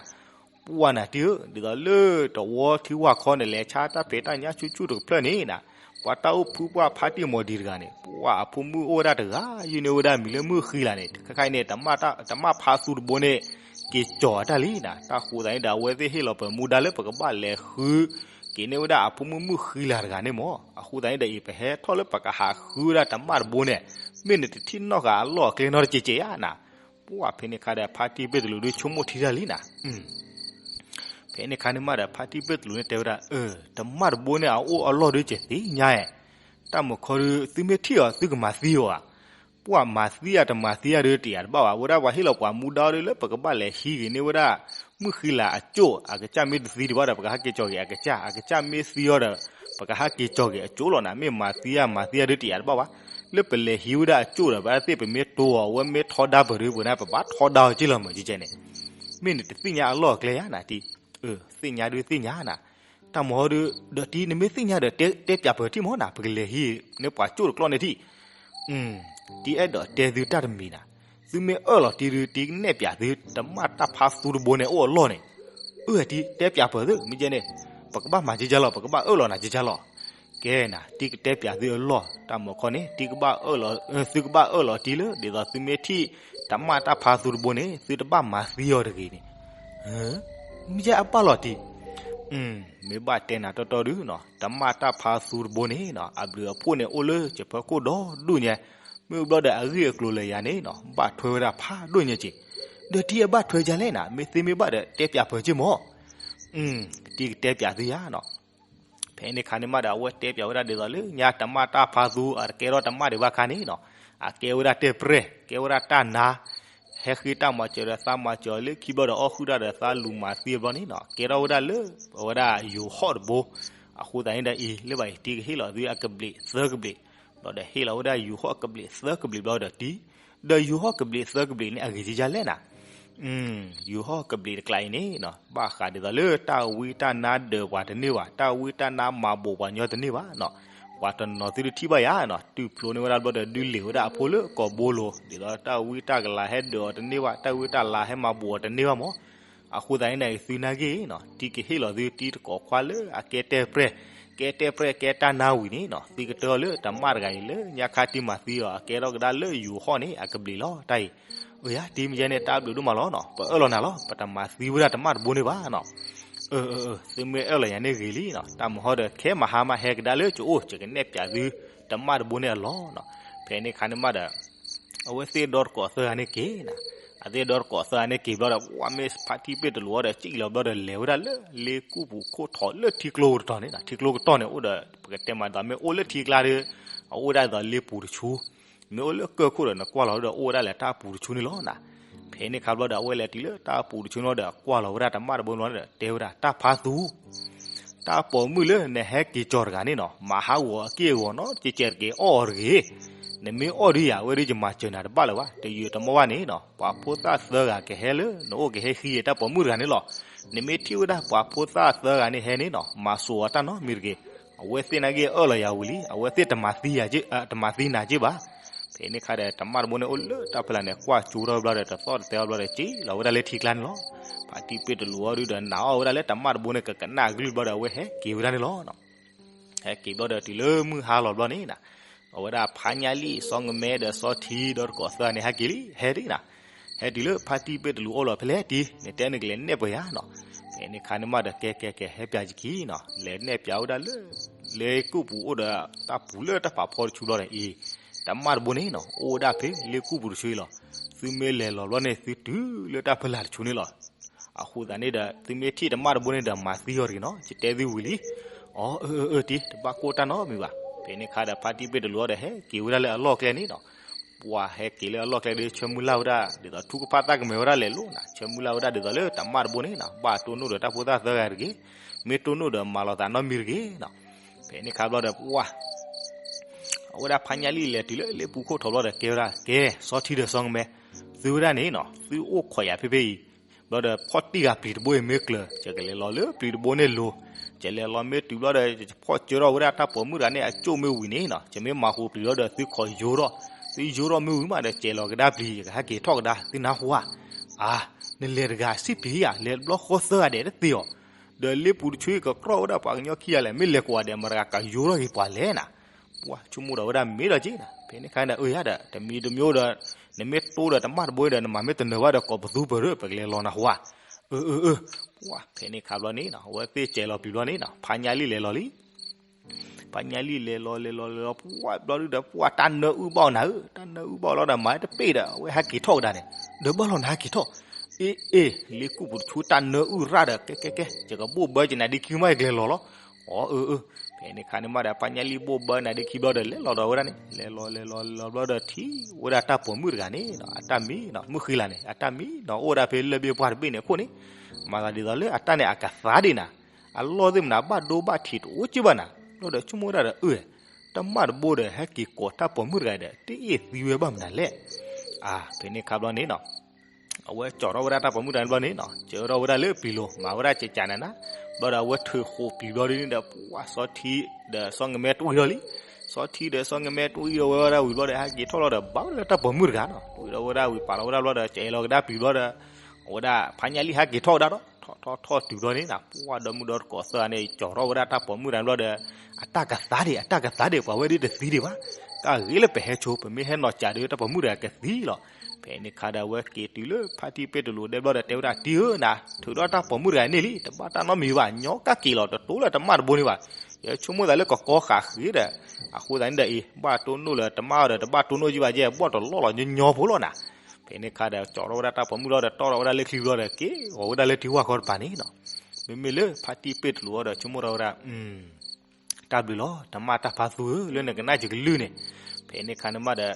ပှၢ်နၤတံၤဧၢ, ဒ်သိးလၢတဝီထံဝၢ်ခီန့ၣ် လဲၤဆါတၢ်ဖံးတၢ်ညၣ်ဆူၣ်ဆူၣ်တကဖျၢၣ်န့ၣ်နၤ, ပှၤတၢ်အိၣ်ဖုပှၢ်ဖါတံၢ်မီၤဒံတဂၤန့ၣ် ပှၢ်အဖိမုၣ်အိၣ်ဝဲဒၣ်တဂၤ ယုၢ်န့ၢ်ဝဲဒၣ်မံၤလၢမုၣ်ဃံလၤန့ၣ် ခဲခါအံၤန့ၣ် တမၣ်ဖါသူတဘိန့ၣ် က့ၤကၠီၤအတၢ်လံနၤ, တၢ်ဃိသးန့ၣ်ဒီး အဝဲသ့ၣ်ဟ့ၣ်လီၤပမူဒါလၢပကဘၣ်လဲၤဃု က့ၤန့ၢ်ဝဲဒၣ်အဖိမုၣ်မုၣ်ဃံလၤတဂၤန့ၣ်မး, အဃိသတးန့ၣ်ဒီးအံၤ ပဟဲထီၣ်လၢပကဟးဃုဝဲဒၣ်တမၣ်တဘိန့ၣ်, မ့ၢ်နတထံၣ်နီၣ်ဃာ်အလီၢ်အကျဲနီတကဲးကဲးဧါနၤ, ပှၢ်ဖဲန့ၣ်ခါဒီး ဖါတံၢ်ပ့ၢ်တလူးဒုးဆိကမိၣ်ထံတၢ်လံနၤ ဖဲန့ၣ်ခါန့ၣ်မးဒီး ဖါတံၢ်ပ့ၢ်တလူးန့ၣ်တဲဝဲဒၣ် အၢ တမၣ်တဘိန့ၣ် အအိၣ်အလီၢ်ဒုးကသ့ၣ်ညါဧါ, တၢ်မုၢ်ခီဒုး သုမ့ၢ်ထံၣ်အီၤ သုကမၤသံအီၤဧါ, ပှၢ်မၤသံဧါတမၤသံဧါဒုး တယာ်တဘၣ်ဘၣ်, ဝဲဒၣ်ပှၤဟ့ၣ်လီၤပှၤမူဒါဒုးလၢပကဘၣ်လဲၤဟံးက့ၤန့ၢ်ဝဲဒၣ် မုၣ်ဃံလၤအကၠိၣ် အကစၢ်မ့ၢ်တသံဒံးဘၣ်ဒီး ပကဟဲက့ၤကၠီၤက့ၤအကစၢ်, အကစၢ်မ့ၢ်သံအီၤဒီး ပကဟဲက့ၤကၠီၤက့ၤအကၠိၣ်လီၤနၤ, မ့ၢ်မၤသံဧါမၤသံဧါဒုး တယာ်တဘၣ်ဘၣ်, လၢပလဲၤဟံးဝဲဒၣ်အကၠိၣ်ဒီး ဘၣ်သ့ၣ်ပမ့ၢ်တိၢ်အီၤ အဝဲမ့ၢ်ထီဒါပၢၢ်ဒုး ပှၤန့ၣ် ပဘၣ်ထီဒါအီၤက့ၢ်လီၤမၢ်ကဲကဲန့ၣ်, မ့ၢ်နတသ့ၣ်ညါအလီၢ်အကျဲဧါနၤတံၤ, အၢ သ့ၣ်ညါဒုးသ့ၣ်ညါနၤ, တၢ်မုၢ်ဟီဒုး ဒီးတံၤ နမ့ၢ်သ့ၣ်ညါဒီး တဲပၠးပၢၢ်ထံၣ်မးနၤ, ပကလဲၤဟံးန့ၢ်ပှၤကၠိၣ်တကျီၢ်န့ၣ်ထံၣ်, တံၤအဲၣ်ဒိးတဲသုတၢ်တမံၤနၤ, သုမ့ၢ်အၢၣ်လီၤတံၤဒုး တံၤကနဲၣ်ပၠးသု တမၣ်တၢ်ဖါသူတဘိန့ၣ် အိၣ်အလီၢ်န့ၣ်, အၢတံၤ တဲပၠးပၢၢ်သု မ့ၢ်ကဲန့ၣ်, ပကဘၣ်မၤကကလီၤ ပကဘၣ်အၢၣ်လီၤနၤကကလီၤ ကဲနၤ တံၤကတဲပၠးသုအလီၢ်, တၢ်မုၢ်ခီန့ၣ် တံၤကဘၣ်အၢၣ်လီၤ, သုကဘၣ်အၢၣ်လီၤတံၤလၢ ဒ်သိးသုမ့ၢ်ထံၣ် တမၣ်တၢ်ဖါသူတဘိန့ၣ် သုတဘၣ်မၤသံအီၤတဂ့ၤန့ၣ်, မ့ၢ်ကဲအဘၣ်လီၤတံၤ, မ့ၢ်ဘၣ်တဲနၤတီတီဒုးနီၤ တမၣ်တၢ်ဖါသူတဘိန့ၣ်နီၤ အဘျုးအဖှိၣ်န့ၣ် အိၣ်လၢကဖၢခိၣ်ဒီဒူၣ်ညါ, မ့ၢ်ဘျီဒီးအဂ့ၢ်အကျိၤလၢယၤန့ၣ်နီၤ ဘၣ်ထွဲဝဲဒၣ်ဖးဒိၣ်ညါက့ၤ, ဒီးတံၤအဘၣ်ထွဲကလဲၣ်နၤ မ့ၢ်သ့မ့ၢ်ဘၣ်ဒီး တဲပၠးပၢၢ်က့ၤမး တံၤကတဲပၠးသုယါနီၤ. ဖဲန့ၣ်ခါန့ၣ်မးဒီး အဝဲတဲပၠးဝဲဒၣ်ဒ်သိးလၢညါ တမၣ်တၢ်ဖါသူ အတကဲထီၣ်တမၣ်ဒံးဘၣ်ခါန့ၣ်နီၤ, အကဲဝဲဒၣ်တဲၣ်ပြဲၢ် ကဲဝဲဒၣ်တၢ်နါ, ဟဲဃ့တၢ်မၤစၢၤဒီးသးမၤစၢၤလၢခံဘျီဒီး အီၣ်ဃုာ်တၢ်ဒီးသးလူၤမၤသံဘျီန့ၣ်နီၤ ကဲထီၣ်ဝဲဒၣ်လၢ အဝဲဒၣ်ယိၤဟီၣ်တဘိ, အဃိသတးန့ၣ်ဒီးအံၤ လၢဘၣ်အံၤ တံၤကဟ့ၣ်လီၤသုအကဘျံးသၢကဘျံး, ဘျီဒီးဟ့ၣ်လီၤဝဲဒၣ်ယိၤဟီၣ်ကဘျံးသၢကဘျံးဘျီဒီးတံၤ, ဒီးယိၤဟီၣ်ကဘျံးသၢကဘျံးန့ၣ် အဂ့ၤကကလဲၣ်နၤ ယိၤဟီၣ်ကဘျံးတကျါအံၤန့ၣ်နီၤ ဘၣ်ဃးဒ်သိးလၢတၢ်ဝံတၢ်နါဒၢးပှၤတန့ၢ်ဘၣ်, တၢ်ဝံတၢ်နါမၤဘိးပှၤညီတန့ၢ်ဘၣ်နီၤ, ပှၤတနီၤနီၤသုတထံၣ်ဘၣ်ယါနီၤ တုၤဖျိန့ၢ်ဝဲဒၣ်ဘျီဒီး ဒုးလ့ၤဝဲဒၣ်အဖိလၢကီၢ်ဘိလိၤ ဒ်သိးတၢ်ဝံတၢ်ကလၤဟဲဒၢးအီၤတန့ၢ်ဘၣ်, တၢ်ဝံတၢ်လၤဟဲမၤဘိးအီၤတန့ၢ်ဘၣ်မး, အဃိသတးန့ၣ်ဒီး သုနာ်ဂ့ၤနီၤ တံၤကဟ့ၣ်လီၤသုတံၤတကိးခွါလၢအကဲတဲၣ်ပြဲၢ်, ကဲတဲၣ်ပြဲၢ် ကဲတၢ်နါဝံၤန့ၣ်နီၤ သုကတၢၢ်လၢတမၣ်တဂၤအံၤလၢညါခါတံၤမၤသံအီၤ အကဲထီၣ်ကဒါလၢယိၤဟီၣ်န့ၣ် အကဘျံးလီၤတၢ်အံၤ, အၢယါ တံၤမ့ၢ်ယဲန့ၣ် တၢ်ဘျုးဒိၣ်မးလီၤနီၤ ပအၢၣ်လီၤနၤလီၤ ပတမၤသံဝဲဒၣ်တမၣ်တဘိန့ၣ်ဘၣ်နီၤ, အၢ အၢ သုမ့ၢ်အၢၣ်လီၤယၤန့ၣ်ဂ့ၤလံနီၤ တၢ်မုၢ်ဟီဒီး ခဲမဟါမးဟဲကဒါလၢကအိၣ် ယကနဲၣ်ပၠးသု တမၣ်တဘိန့ၣ်အလီၢ်နီၤ, ဖဲန့ၣ်ခါန့ၣ်မးဒီး အဝဲသ့ၣ်ဒီတကိးသၢဂၤန့ၣ်က့ၤနၤ, အသ့ၣ်ဒီတကိးသၢဂၤန့ၣ်က့ၤဘျီဒီး ပှၤမ့ၢ်ဖါတံၢ်ပ့ၢ်တလူးအီၤဒီး စံၣ်လီၤဘျီဒီး လဲၤဝဲဒၣ်လၢလ့ကူၣ်ပူၤခိၣ်ထီၣ်လၢထံကျိကတီၢ်န့ၣ်, ထံကျိကတီၢ်န့ၣ် အိၣ်ဒီး ပကတဲမးဒ်သိး မ့ၢ်အိၣ်လၢထံကျါဒီး အအိၣ်ဝဲဒၣ်ဒ်သိးလ့ပူၤတဆူ, မ့ၢ်အိၣ်လၢကၢၢ်ခိၣ်ဒီး နကွၢ်လီၤဒီး အိၣ်ဝဲဒၣ်လၢတၢ်ပူၤတဆူန့ၣ်လီၤနၤ. ဖဲန့ၣ်ခါဘျီဒီး အဝဲလဲၤတုၤလၢတၢ်ပူၤတဆူန့ၣ်ဒီး ကွၢ်လီၤဝဲဒၣ်တမၣ်တဘိန့ၣ်ဒီး တဲဝဲဒၣ် တၢ်ဖါသူ တၢ်ပိာ်မုၣ်လၢနဟဲက့ၤကၠီၤတဂၤန့ၣ်နီၤ, မၤဟးဂီၤအက့ၢ်အဂီၤနီၤ, ကဲကဲတက့ၢ် အီၣ်အီၤတဂ့ၤ, နမ့ၢ်အီၣ်ဒုးယၤ အဝဲဒုးယမၤစၢၤနၤတဘၣ်လၢၤဘၣ်, တယုာ်တမီၢ်ဘၣ်န့ၣ်နီၤ, ပှၤဖိသၣ်သၢဂၤကဟဲလၢ နအိၣ်ကဟဲဃံယဲတၢ်ပိာ်မုၣ်တဂၤန့ၣ်လီၤ. နမ့ၢ်ထံၣ်ဝဲဒၣ်ပှၤဖိသၣ်သၢဂၤန့ၣ်ဟဲန့ၣ်နီၤ, မၤစိာ်အီၤတၢ်နီတမံၤတဂ့ၤ, အဝဲသ့ၣ်နာ်က့အၢၣ်လီၤယၤဝံၤလံ, အဝဲသ့ၣ်တမၤသံနၤက့ဘၣ်. ဖဲန့ၣ်ခါဒီး တမၣ်တဘိန့ၣ်အိၣ်လၢတၢ်ဖီလာ်န့ၣ် ကွၢ်ကၠိထီၣ်ဘျီဒီး တသီၣ်တသဲအီၤဘျီဒီး က့ၤလီၤဝဲဒၣ်လၢထံကျါန့ၣ်လီၤ. ဖါတံၢ်ပ့ၢ်တလူးအီၤဒုဒီး နာ်အီၤဝဲဒၣ်လၢတမၣ်တဘိန့ၣ် ကကနၣ်အကလုၢ်ဘျီဒီး အဝဲဟဲက့ၤဝဲဒၣ်န့ၣ်လီၤ. ဟဲက့ၤဘျီဒီးတုၤလၢမုၢ်ဟါလီၤဘျီန့ၣ် အဝဲဒၣ်ဖါညါလံၣ် စီၤငမဲဒီး စီၤထံဒီတကိးသၢဂၤန့ၣ် ဟဲက့ၤလံ ဟဲဒ်နၤ, ဟဲတုၤလၢဖါတံၢ်ပ့ၢ်တလူးအိၣ်လီၤဖဲလဲၣ်တံၢ်, နတဲနကလဲၤနဲၣ်ပှဲၤယၤနီၤ. ဖဲန့ၣ်ခါန့ၣ်မးဒီး ကဲကဲကဲ ဟဲပၠးယခံနီၤ, လဲၤနဲၣ်ပၠးဝဲဒၣ်လၢ လ့ကူၣ်ပူၤအိၣ်ဒီးတၢ်ပူၤလၢတၢ်ပာ်ဖီတဆူဘျီဒီးအံၤ, တမၣ်တဘိန့ၣ်နီၤ အိၣ်ဝဲဒၣ်ဖဲလ့ကူၣ်ပူၤတဆူအံၤလီၤ. သုမ့ၢ်လဲၤလီၤဘျီန့ၣ် သုတုၤလၢတၢ်ဖီလာ်တဆူန့ၣ်လီၤ. အဃိသတးန့ၣ်ဒီး သုမ့ၢ်ထံၣ်တမၣ်တဘိန့ၣ်ဒီး မၤသံအီၤတဂ့ၤနီၤ, ယတဲသုဝံၤလံ. အီ အၢ အၢ အၢ တံၢ် တဘၣ်ကိၢ်တၢ်နီတမံၤဘၣ်. ဖဲန့ၣ်ခါဒီး ဖါတံၢ်ပ့ၢ်တလူးအီၤဒီး ဟဲက့ၤဝဲဒၣ်လၢအလီၢ်ကျဲန့ၣ်နီၤ, ပှၤဟဲက့ၤလၢအလီၢ်ကျဲဒီး ဆၢမုၢ်လၢ်ဝဲဒၣ် ဒ်သိးထူကဖၣ်သၣ်ကမဲာ်ဝဲဒၣ်လဲၤလိၤနၤ, ဆၢမုၢ်လၢ်ဝဲဒၣ်ဒ်သိးလၢတမၣ်တဘိန့ၣ်နီၤ ဘၣ်တိၢ်နီၣ်ဒီးတၢ်ဖိသၣ်သၢဂၤတဂ့ၤ, မ့ၢ်တိၢ်နီၣ်ဒီးမၤလီၤသးနီတမံၤတဂ့ၤနီၤ. ဖဲန့ၣ်ခါဘျီဒီး ပှၤ အဝဲဒၣ်ဖါညါလံၣ်လဲၤတုၤလၢလ့ပူၤခိၣ်ထီၣ်ဘျီဒီး ကဲဝဲဒၣ် ကဲ စီၤထံဒီးစီၤကမဲ, သုဝဲဒၣ်န့ၣ်နီၤ သုအိၣ်ခိးယၤဖဲဖဲအံၤ, ဘျီဒီး ဖီၣ်တံၢ်ဂၤပျံၤတဘိအံၤမ့ၢ်ကျၢၤ ယကလဲၤလီၤလၢပျံၤတဘိန့ၣ်လိၤ, ယလဲၤလီၤမ့ၢ်တုၤဘျီဒီး ယဖီၣ်ကၢထီၣ်ဝဲဒၣ်တၢ်ပိာ်မုၣ်တဂၤန့ၣ် အကၠိၣ်မ့ၢ်ဝံၤန့ၣ်နီၤ ယမ့ၢ်မၤဟူးပျံၤဘျီဒီး သုခိးယိထီၣ်, သုယိထီၣ်မ့ၢ်ဝံၤမးဒီး ကဲလီၤကဒါပျံၤ ယကဟဲက့ၤထီၣ်ကဒါ သုနၢ်ဟူဧါ. အါ, နလဲၤတဂၤစံၣ်ပျံၤယၤ လဲၤတဘျီဃီသၢဂၤဒဲးတသ့အီၤ, ဒီးလ့ပူၤတဆူအံၤကကြီၣ်ဝဲဒၣ်ပှၤကညီခံဂၤလဲၣ်, မ့ၢ်လဲၤကိးဂၤဒဲး မတၤတဂၤကယိထီၣ်က့ၤပှၤလဲၣ်နၤ. ပှၤဆိကမိၣ်ဒီးဝဲဒၣ်မ့ၢ်ဒီးက့နၤ, ဖဲန့ၣ်ခါဒီး အၢယၤဒီး တမံၤတမံၤဒီး နမ့ၢ်တိၢ်ဒီးတမၣ်တဘိဒီး နမၤမ့ၢ်တနၢၤဘၣ်ဒီး ကိးပသူပရၢ ပကလဲၤလီၤနၢ်ဟူဧါ. အၢ အၢ အၢ, ပှၤဖဲန့ၣ်ခါဘျီန့ၣ်နီၤ အဝဲသ့ၣ်ကဲလီၤပျံၤဘျီန့ၣ်နီၤ ဖါညါလံၣ်လဲၤလီၤလံ ဖါညါလံၣ်လဲၤလီၤလဲၤလီၤလဲၤလီၤ ပှၤဘျီဒုဒီး ပှၤတၢ်နၢအုၣ်ဘၣ်အီၤနၤဧၢ, တၢ်နၢအုၣ်ဘၣ်လီၤဒီး မၤတပ့ၢ်ဒီး အဝဲဟဲက့ၤထီၣ်ကဒါန့ၣ်, ဒီးဘၣ်လီၤနဟဲက့ၤထီၣ်, အ့ အ့ လ့ကူၣ်ပူၤတဆူတၢ်နၢအုၣ်ရၣ်ဒီး ကဲကဲကဲ ယကဘိၣ်ဘၢက့ၤနၤဒ့ခံမး ယကလဲၤလီၤလီၤ. အီ အၢ အၢ, ဖဲန့ၣ်ခါန့ၣ်မးဒီး ဖါညါလံၣ်ဘိၣ်ဘၢနၤဒ့ခံဘျီဒီး လဲၤလီၤဒီးဝဲဒၣ်န့ၣ် လဲၤလီၤလဲၤလီၤလဲၤလီၤဘျီဒီးထံၣ်ဝဲဒၣ်တၢ်ပိာ်မုၣ်တဂၤန့ၣ်နီၤ အတၢ်မံၤနီၤ မုၢ်ဃံလၤန့ၣ် အတၢ်မံၤနီၤ အိၣ်ဝဲဒၣ်ဖဲလၢၢ်ဘ့ၣ်ပှၢ်တဘ့ၣ်န့ၣ်အခိၣ်န့ၣ်, မၤသးဒ်သိးလၢအတၢ်န့ၣ်အကသါဒံးနၤ, အလီၢ်သ့ၣ်မနၤ ဘၣ်ဒိဘၣ်ထံးတအိၣ်က့ဘၣ်နၤ, ဘျီဒီးဆိကမိၣ်ဝဲဒၣ်ဒီး အၢ တၢ်မၣ်တဘိဒီး ဟဲက့ၤကိးတၢ်ပိာ်မုၣ်တဂၤဒီး တအ့ၣ်သံဝဲဘၣ်မနုၤလဲၣ်. အါ ဖဲန့ၣ်ခါဘျီန့ၣ်နီၤ အဝဲကၠီၤထီၣ်ဝဲဒၣ်တၢ်ပိာ်မုၣ်တဂၤန့ၣ်ဘျီန့ၣ်နီၤ ကၢထီၣ်ဝဲဒၣ်လၢပျံၤလိၤ မၤဝဲဒၣ်ကကးနၤနၤ, ဘျီဒီးအဝဲထုးဃိးပျံၤဘျီဒ်န့ၣ်ဒီး ပှၤစီၤထံဒီးစီၤငမဲတဝံၤထီၣ်လံ, စီၤထံဒီးစီၤငမဲတဝံၤထီၣ်ဝဲဒၣ်ဝံၤဘျီဒီး ဟဲက့ၤထီၣ်လီၤဒီး ဘၣ်ဝဲဒၣ်တၢ်ပိာ်မုၣ်တဂၤနီၤ တဝံၤထီၣ်ဝဲဒၣ်ဝံၤပာ်လီၤဝဲဒၣ်ဘျီဒီး ကအဲၣ်လီၤကဒါပျံၤဘျီဒီး အဝဲဒၣ်ဖါညါလံၣ်ဟဲက့ၤထီၣ်ကဒါဒီး ထီၣ်ထီၣ်ထီၣ်တုၤဘျီန့ၣ်နီၤ ပှၤဒီမုၢ်ဒီတကိးသၢဂၤန့ၣ် ကၠီၤထီၣ်ဝဲဒၣ်တၢ်ပိာ်မုၣ်တဂၤန့ၣ်ဘျီဒီး အတၢ်ကသါဒံး အတၢ်ကသါဒံး ပှၤဝဲဒၣ်တသံဒံးဘၣ်, ကဂ့ၤလၢပဟဲဆိ ပမ့ၢ်ဟဲနီၢ်ကးဒီး တၢ်ပိာ်မုၣ်တဂၤကသံလီၤ. ဖဲန့ၣ်ခါဒီး အဝဲက့ၤတုၤလၢဖါတံၢ်ပ့ၢ်တလူးဒဲဘျီဒီး တဲဝဲဒၣ် တံၢ်ဧၢ နၤထုးထီၣ်တၢ်ပိာ်မုၣ်တဂၤန့ၣ်လံ တဘၣ်တၢ်နီတမံၤဘၣ် ညီကၣ်က့ၤလီၤ တတိၤလၢတမၣ်တဘိန့ၣ်ဘၣ်, ယဆိကမိၣ်သးလၢကကီဃာ်ဃ့ဒီး အဃိသတးန့ၣ်ဒီးအံၤ ဘၣ်တိၢ်နီၣ်လၢတမၣ်ဒီး တဘၣ်တိၢ်နီၣ်ကံဘၣ်ယဲ ဘီၣ်တလီၢ်လီၤညီညီဖိလီၤနၤ. ဖဲန့ၣ်ခါဒီး ကၠီၤထီၣ်ဝဲဒၣ်တၢ်ပိာ်မုၣ်လီၤဒီး တီၢ်ထီၣ်ဝဲဒၣ်လၢချံဘျီဒီး က့ၤအီၤဝဲဒၣ်လၢထံဝၢ်ဃီတပၤန့ၣ်နီၤ. မ့မ့ၢ်လၢဖါတံၢ်ပ့ၢ်တလူးအီၤဒီး ဆိကမိၣ်ထီၣ်ဝဲဒၣ် တၢ်ဘျုးလီၤ တမၣ်တၢ်ဖါသူဧၢ လၢနကနၣ်ယကလုၢ်န့ၣ်. ဖဲန့ၣ်ခါန့ၣ်မးဒီး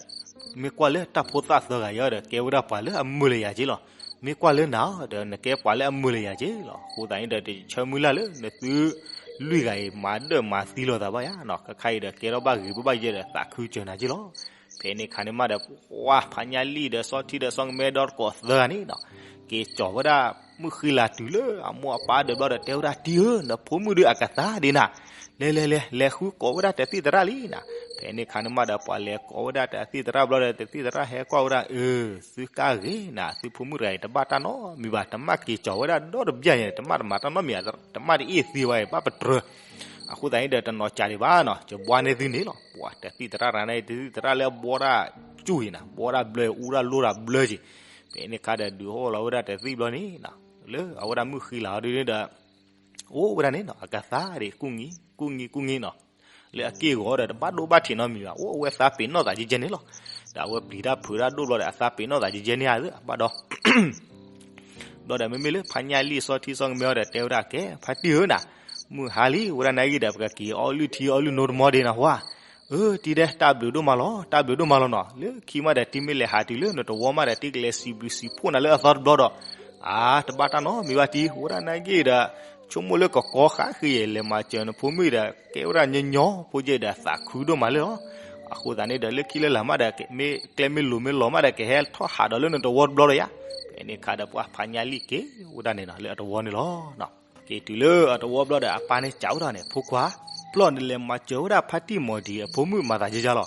မ့ၢ်ကွၢ်လၢတၢ်ဖိသၣ်သၢဂၤအံၤဒီး ကဲဝဲဒၣ်ပှၤလၢအမုာ်လၢယၤက့လီၤ. မ့ၢ်ကွၢ်လၢနၤဒီး နကဲပှၤလၢအမုာ်လၢယၤက့လီၤ. အဃိသတးန့ၣ်ဒီး တဆၢမုၢ်လၢ်လၢနသု လွံၢ်ဂၤအံၤမၤဒၣ်မၤသံလိာ်သးဘၣ်ယၤနီၤ. ခဲခါအံၤဒီး ကဲထီၣ်ဘၣ်ဂ့ၤဘၣ်ဘၣ်ယဲဒီး သးခုစၢၤနၤက့လီၤ. ဖဲန့ၣ်ခါန့ၣ်မးဒီး ပှၤဖါညါလံၣ်ဒီး စီၤထံဒီးစီၤကမဲဒီတကိးသၢဂၤန့ၣ်နီၤ က့ၤကၠီၤဝဲဒၣ်မုၢ်ဃံလၤတုၤလၢအမိၢ်အပၢ်ဒီးဘျီဒီး တဲဝဲဒၣ် တံၢ်ဧၢ နဖိမုၣ်ဒုးအကသါဒံးနၤ, လဲၤလဲၤလဲၤ လဲၤဃုကိးဝဲဒၣ်တသံၣ်သရၣ်လံနၤ. ဖဲန့ၣ်ခါန့ၣ်မးဒီး ပှၤလဲၤကိးဝဲဒၣ်တသံၣ်သရၣ်ဘျီဒီး တသံၣ်သရၣ်ဟဲကွၢ်ဝဲဒၣ် အၢ သုကၢ်ဂ့ၤနၤ သုဖိမုၣ်တဂၤအံၤ တဘၣ်တၢ်နီတမံၤဘၣ် တမၣ်က့ၤကၠီၤဝဲဒၣ်ဒီတဘျီညါ တမၣ်တမၤတၢ်နီတမံၤ တမၣ်တအ့ၣ်သံဝဲအံၤ ဘၣ်ပတြၢၤ. အဃိသတးန့ၣ်ဒီး တနီၤကးဒံးဘၣ်နီၤ ယဘှါန့ၢ်သုန့ၣ်လီၤ. ပှၤတသံၣ်သရၣ်တဂၤန့ၣ် တသံၣ်သရၣ်လၢအဘှီဒၣ်ကၠူၣ်အံၤနၤ ဘှီဒၣ်ဘျၢ အူဒၣ်လိၣ်ဒၣ်ဘျၢက့ၤ. ဖဲန့ၣ်ခါဒီး ဒုးဟီၣ်လီၤဝဲဒၣ်တသံၣ်ဘျီန့ၣ် လၢအဝဲဒၣ်မုၢ်ဃံလၤအီၤဒ်န့ၣ်ဒီး အိၣ်ဝဲဒၣ်န့ၣ်နီၤ အကသါဒံး ကူၣ်ငံၢ် ကူၣ်ငံၢ် ကူၣ်ငံၢ်နီၤ. လၢအက့ၢ်အဂီၤဒီး တဘၣ်ဒိဘၣ်ထံးနီတမံၤဘၣ် အိၣ်ဝဲသးပ့ၤနီၣ်သးယဲယဲန့ၣ်လီၤ. ဒီးအဝဲပျံၤတၢ်ဖုးတၢ်ဒိၣ်ဘျီဒီး အသးပ့ၤနီၣ်သးယဲၢ်ယဲၢ်န့ၣ်ဧါသ့ၣ် ဘၣ်ဒီး ဘျီဒီးမ့မ့ၢ်လၢဖါညၣ်လံၣ်စီထံစီကမဲအီၤဒီး တဲဝဲဒၣ်ကဲ ဖါတံၢ်ဧၢနၤ, မုၢ်ဟါလံဝဲဒၣ်နာ်ဂ့ၤဒီး ပကက့ၤအီလုၢ်ထံအီလုၢ်နိတမီဒ့နၤဝါ, အၢ တံၤဒဲး တၢ်ဘျုးဒိၣ်မးလီၤ တၢ်ဘျုးဒိၣ်မးလီၤနီၤ, လၢခံမးဒီးတံၤမ့ၢ်လဲၤဟးတုၤလၢနတဝီမးဒီး တံၤကလဲၤစံးဘျုးစံးဖှိၣ်နၤလၢအသီတဘျီဒီး, အါ တဘၣ်တၢ်နီတမံၤဘၣ်တံၤ ဝဲဒၣ်နာ်ဂ့ၤဒီး ဆိကမိၣ်လၢကကီဃၣ်ဃ့လဲၤမၤစၢၤနဖိမုၣ်ဒီး ကဲဝဲဒၣ်ညီညီဖိကဲဒီးသးခုဒိၣ်မးလၢလီၤ, အဃိသတးန့ၣ်ဒီး လၢခံလၢလာ်မးဒီး မ့ၢ်ကျဲမ့ၢ်လိၤမ့ၢ်လီၤမးဒီး ကဟဲထီၣ်ဟးဒီးလၢနတဝီတဘျီဒီးယါ, ဖဲန့ၣ်ခါဒီးပှၤဖါညၣ်လံၣ်က့ၤဝဲဒၣ်န့ၣ်နီၤ လၢအတဝီန့ၣ်လီၤ. က့ၤတုၤလၢအတဝီဘျီဒီး အပၢ်န့ၣ်စံးဝဲဒၣ်န့ၣ် ဖိခွါ, ပျီၢ်နလဲၤမၤစၢၤဝဲဒၣ်ဖါတံၢ်မီၤဒံၤအဖိမုၣ်မၤသးယဲၢ်ယဲၢ်လီၤ,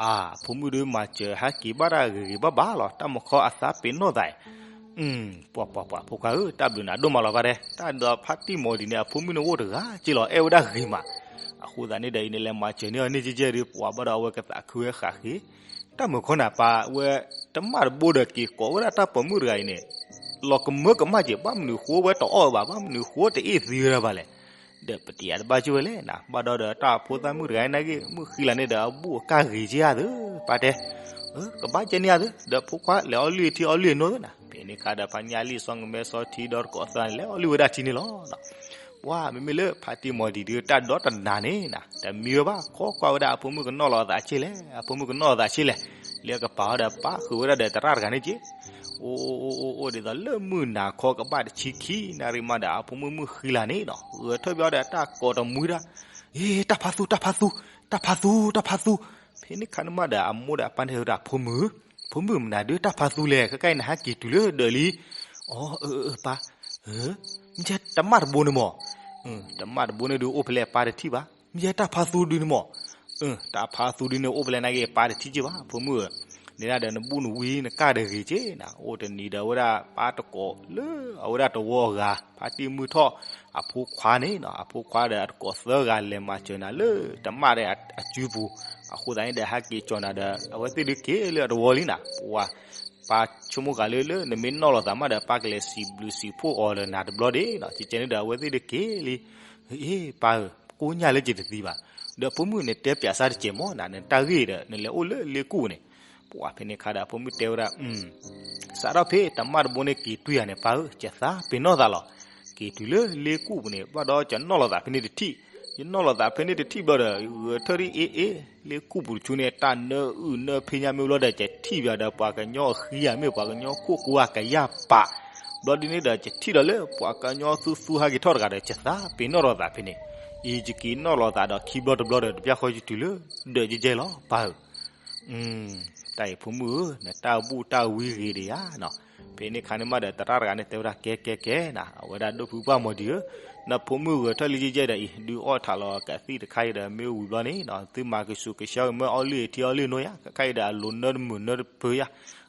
အါ အဖိမုၣ်ဒုးမၤစၢၤဟဲက့ၤဘၣ်တၢ်ဂ့ၤဂ့ၤဘၣ်ဘၣ်လီၤ တၢ်မုၢ်ခီအသးပ့ၤနီၣ်သးအံၤ ပှၤပှၤပှၤ ဖိခွါဧၢ တၢ်ဘျုးနၤဒိၣ်မးလီၤဘၣ်ဒဲး, တၢ်ဒီးဖါတံၢ်မီၤဒံၤန့ၣ် အဖိမုၣ်န့ၣ်အိၣ်တဂၤက့လီၤ အဲၣ်ဝဲဒၣ်ဂ့ၤမး, အဃိသတးန့ၣ်ဒီးအံၤန့ၣ် လဲၤမၤစၢၤန့ၢ်အီၤန့ၣ်ကဲကဲဒီး ပှၤဘၣ်ဒီးအဝဲကသးခုဝဲဃၣ်ဃ့, တၢ်မုၢ်ခီနၤပၢ်ဝဲ တမၣ်တဘိဒီးက့ၤကိးဝဲဒၣ်တၢ်ပိာ်မုၣ်တဂၤအံၤန့ၣ်, လီၤကမၢကမၣ်က့ၤ ဘၣ်မနုၤဃိဝဲတအီၣ်ဘၣ် ဘၣ်မနုၤဃိတအ့ၣ်သံဝဲဒၣ်ဘၣ်လဲၣ် ဒီးပတယၤတဘၣ်ကၠိဝဲလဲၣ်နၤ, ဘၣ်ဒီးဒီးတၢ်ဖိသၣ်မုၣ်တဂၤနာ်ဂ့ၤ မုၣ်ဃံလၤန့ၣ်ဒီးအဘူၣ်အကၢ်ဂ့ၤက့ဧါသ့ၣ် ပၢ်တဲ, ကဘၣ်ကဲန့ၣ်ဧါသ့ၣ် ဒီးဖိခွါလဲၤအီလုၢ်ထံအီလုၢ်အနိသ့ၣ်နၤ, ဖဲန့ၣ်ခါဒီး ဖါညၣ်လံၣ်စီကမဲစီထံဒီတကိးသၢန့ၣ် လဲၤအီလုၢ်ဝဲဒၣ်ထံန့ၣ်လီၤ. ပှၤမ့မ့ၢ်လၢဖါတံၢ်မီၤဒံၤဒုး တၢ်ဒီတနၤန့ၣ်နၤ တမံဝဲဘၣ် ခိးကွၢ်ဝဲဒၣ်အဖိမုၣ်ကနီၣ်လီၤအသးဆ့လဲၣ် အဖိမုၣ်ကနီၣ်လီၤအသးဆ့လဲၣ်, လၢအကပၤအီၤဒီးပၣ်ဃုာ်ဝဲဒၣ်ဒီးသရၣ်တဂၤန့ၣ်က့ အိၣ်အိၣ်အိၣ်အိၣ်ဒ်သိးလၢမုၢ်နၤခီကဘၣ်တဆံခံနၣ်ရံၣ်မးဒီး အဖိမုၣ်မုၣ်ဃံလၤန့ၣ်နီၤ ဂဲၤထၢၣ်ဘၣ်ဒီးတၢ်ကိးတမှံတၢ်, အ့ တၢ်ဖးသူ တၢ်ဖးသူ တၢ်ဖးသူ တၢ်ဖးသူ, ဖဲန့ၣ်ခါန့ၣ်မးဒီး အမိၢ်ဒီးအပၢ်န့ၣ်ဝဲဒၣ် ဖိမုၣ်, ဖိမုၣ်မနုၤဒုးတၢ်ဖးသူလဲၣ် ခဲကနံၣ်အံၤနဟဲက့ၤတုၤလၢဒၢးလံ, အီ အၢ အၢ ပၢ်, မ့ၢ်တမၣ်တဘိန့ၣ်မး, တမၣ်တဘိန့ၣ်ဒုးအိၣ်ဖဲလဲၣ်ပၢ်တထံၣ်ဘၣ်, မ့ၢ်တၢ်ဖးသူဒုးန့ၣ်မး တၢ်ဖးသူဒုးန့ၣ်အိၣ်ဖဲလဲၣ်နာ်ဂ့ၤ ပၢ်တထံၣ်က့ဘၣ် ဖိမုၣ်ဧၢ, န့ၣ်ဒၣ်ဒီးနဘူၣ်နဝံနကၢ်ဒီးဂ့ၤက့နၤ အိၣ်တနံၤဒီးအဝဲဒၣ်ပၢ်တကိးလၢအဝဲဒၣ်တဝီအဂၤ ဖါတံၢ်မုၢ်ထီၣ် အဖိခွါန့ၣ်နီၤ အဖိခွါဒီးအတကိးသၢဂၤလဲၤမၤစၢၤနၤလၢတမၣ်ဒီးအစုပူၤ, အဃိသတးန့ၣ်ဒီးဟဲက့ၤကၠီၤနၤဒီး အဝဲသ့ၣ်ဒုးက့ၤလၢအတဝီလံနၤ ပှၤ ပၢ်ဆိကမိၣ်ဃာ်လၢ လၢနမ့ၢ်နီၣ်လီၤသးမးဒီး ပၢ်ကလဲၤစံးဘျုးစံးဖှိၣ်အီၤလၢနၤတဘျီဒ့နီၤ ကကဲန့ၣ်ဒီးအဝဲသ့ၣ်ဒုးက့ၤလံ, အ့ ပၢ်ဧၢ, ကိညၢ်လၢယတသံဘၣ်, ဒီးဖိမုၣ်န့ၣ်တဲပၠးစၢ်တကဲးမးနၤ နတၢ်ဂ့ၢ်ဒီး နလဲၤအိၣ်လၢလ့ကူၣ်န့ၣ်, ပှၤဖဲန့ၣ်ခါဒီးဖိမုၣ်တဲဝဲဒၣ် စးထီၣ်ဖဲတမၣ်တဘိန့ၣ်က့ၤတွံၢ်ယၤန့ၣ် ပၢ်ဧၢ, ယသးပ့ၤနီၣ်သးလီၤ, က့ၤတုၤလၢလ့ကူၣ်ပူၤန့ၣ် ဘၣ်ဒီးယနီၣ်လီၤသးဖဲန့ၣ်တထံၣ်, ယနီၣ်လီၤသးဖဲန့ၣ်တထံၣ်ဘျီဒီး ဂဲၤထၢၣ်ဒ်အ့ၣ်အ့ၣ်, လ့ကူၣ်ပူၤတဆူန့ၣ် တၢ်နၢအုၣ်နၢဖ့ညါမ့ၢ်ဘျီဒီး ယထံၣ်ဘၣ်ဒီးပှၤကညီအဃံဧါ မ့ၢ်ပှၤကညီခိၣ်ကိဧါ ကယၢ်ပာ်, ဘျီဒ်န့ၣ်ဒီး ယထံၣ်ဒီးလၢပှၤကညီသူသူဟဲက့ၤထီၣ်တဂၤဒီး ယသးပ့ၤနီၣ်လီၤသးဖဲန့ၣ်, အံၤယက့ၤနီၣ်လီၤသးဒီးခံဘျီတဘျီဒီး တပျၢ်ဃီယတုၤလၢ ဒၢးယဲၢ်ယဲၢ်လီၤ ပၢ်ဧၢ တၢ်အံၤဖိမုၣ်ဧၢ, နတၢ်ဘူၣ်တၢ်ဝံဂ့ၤဒံးဧါနီၤ. ဖဲန့ၣ်ခါန့ၣ်မးဒီး သရၣ်တဂၤန့ၣ်တဲဝဲဒၣ် ကဲကဲကဲနၤ, အဝဲဒၣ်ဒိၣ်ဖုပှၢ်မီၤဒံးဧၢ, နဖိမုၣ်ဂဲၤထၢၣ်လံယဲၢ်ယဲၢ်ဒီးအံၤ ဒုးအီၣ်ထးလီၤကသံၣ်တခါအံၤဒီး မ့ၢ်ဝံၤဘျီန့ၣ်နီၤ သုမၤကဆူးကဆှီကမၢအီလုၢ်အထံအီလုၢ်နိယါ, ခဲခါအံၤဒီးအလိၤနၢတမုာ်နၢတပၢယါ,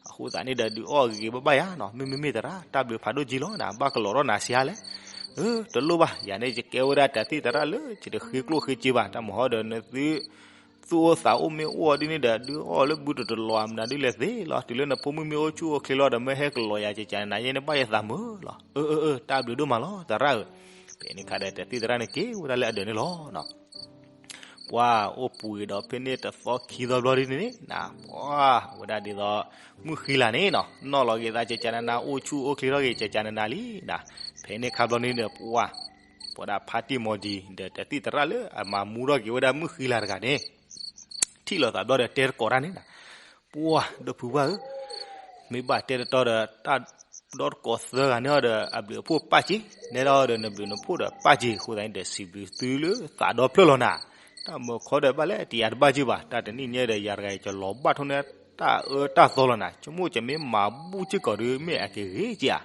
အဃိသတးန့ၣ်ဒီး ဒုးအီၣ်ဂ့ၤဂ့ၤဘၣ်ဘၣ်ယါနီၤ, မ့မ့မ့ၢ်သရၣ် တၢ်ဘျုးဖးဒိၣ်က့လီၤနၤ, ဘၣ်ကလီၤထီၣ်နၤဆံးအါလဲၣ်. အၢ တလိၣ်ဘၣ်, ယၤန့ၣ် ယကဲဝဲဒၣ်တၢ်သံၣ်သရၣ်လၢ ယတဃ့ကျိၣ်ဃ့စ့ဘၣ်, တၢ်မဟီဒီးနသု သူၣ်အိၣ်သးအိၣ်မ့ၢ်အိၣ်အီၤဒ်န့ၣ်ဒီး ဒုးအီၣ်လၢဘုတတလီၤမနုၤဒ်လဲၣ်သ့လီၤ. တုၤလၢနဖိမုၣ်မ့ၢ်အိၣ်ဆူၣ်အိၣ်ချ့လီၤဒီး မ့ၢ်ဟဲကလီၤယၤကကနၤယဲန့ၣ် ဘၣ်ယသးမုာ်လီၤ. အၢ အၢ အၢ တၢ်ဘျုးဒိၣ်မးလီၤ သရၣ်ဧၢ. ဖဲန့ၣ်ခါဒီး တၢ်သံၣ်သရၣ်န့ၣ်က့ၤဝဲဒၣ်လၢအဒၢးန့ၣ်လီၤ. ပှၤအိၣ်ပူၤဂ့ၤဒီးဖဲန့ၣ်တသီခံသီဘျီဒ်န့ၣ်န့ၣ် ပှၤဝဲဒၣ်ဒ်သိး မုၢ်ဃံလၤန့ၣ်နီၤ နီၣ်လီၤက့ၤသးကကနၤနၤ အိၣ်ဆူၣ်အိၣ်ချ့ထီၣ်က့ၤ ကကနၤနၤလံနၤ. ဖဲန့ၣ်ခါဘျီန့ၣ်ဒီး ပှၤ ပှၤဒၣ်ဖါတံၢ်မီၤဒံၤ ဒီးတၢ်သံၣ်သရၣ်လၢအမၤမူထီၣ်က့ၤဝဲဒၣ်မုၢ်ဃံလၤတဂၤန့ၣ် ထံၣ်လိာ်သးဘျီဒီးတဲတကိးတၢ်န့ၣ်နၤ, ပှၤဒိၣ်ဖုပှၢ်ဧၢ, မ့ၢ်ဘၣ်တဲတတီဒီး တၢ်ဒီတကိးသၢဂၤန့ၣ်ဒီး အဘျုးအဖှိၣ်ပၢ်က့ၤ, နဲဒၣ်ဒီးနဘျုးနဖှိၣ်ဒီးပၢ်က့ၤ, အဃိသတးန့ၣ်ဒီးစံးဘျုးသုလၢသးဒီဖျၢၣ်လီၤနၤ. တၢ်မုၢ်ခီဒီးဘၣ်လဲၣ် တယၤတဘၣ်က့ၤဘၣ်, တၢ်တနံၣ်ညါဒီးယၤတဂၤအံၤ ယလီၤဘၣ်ထီၣ်န့ၢ်တၢ်အၢတၢ်သီလီၤနၤ, ဆိကမိၣ်ယမ့ၢ်မၤဘူၣ်စ့ၢ်ကီးဒီး မ့ၢ်အကဂ့ၤက့ၤဧါ.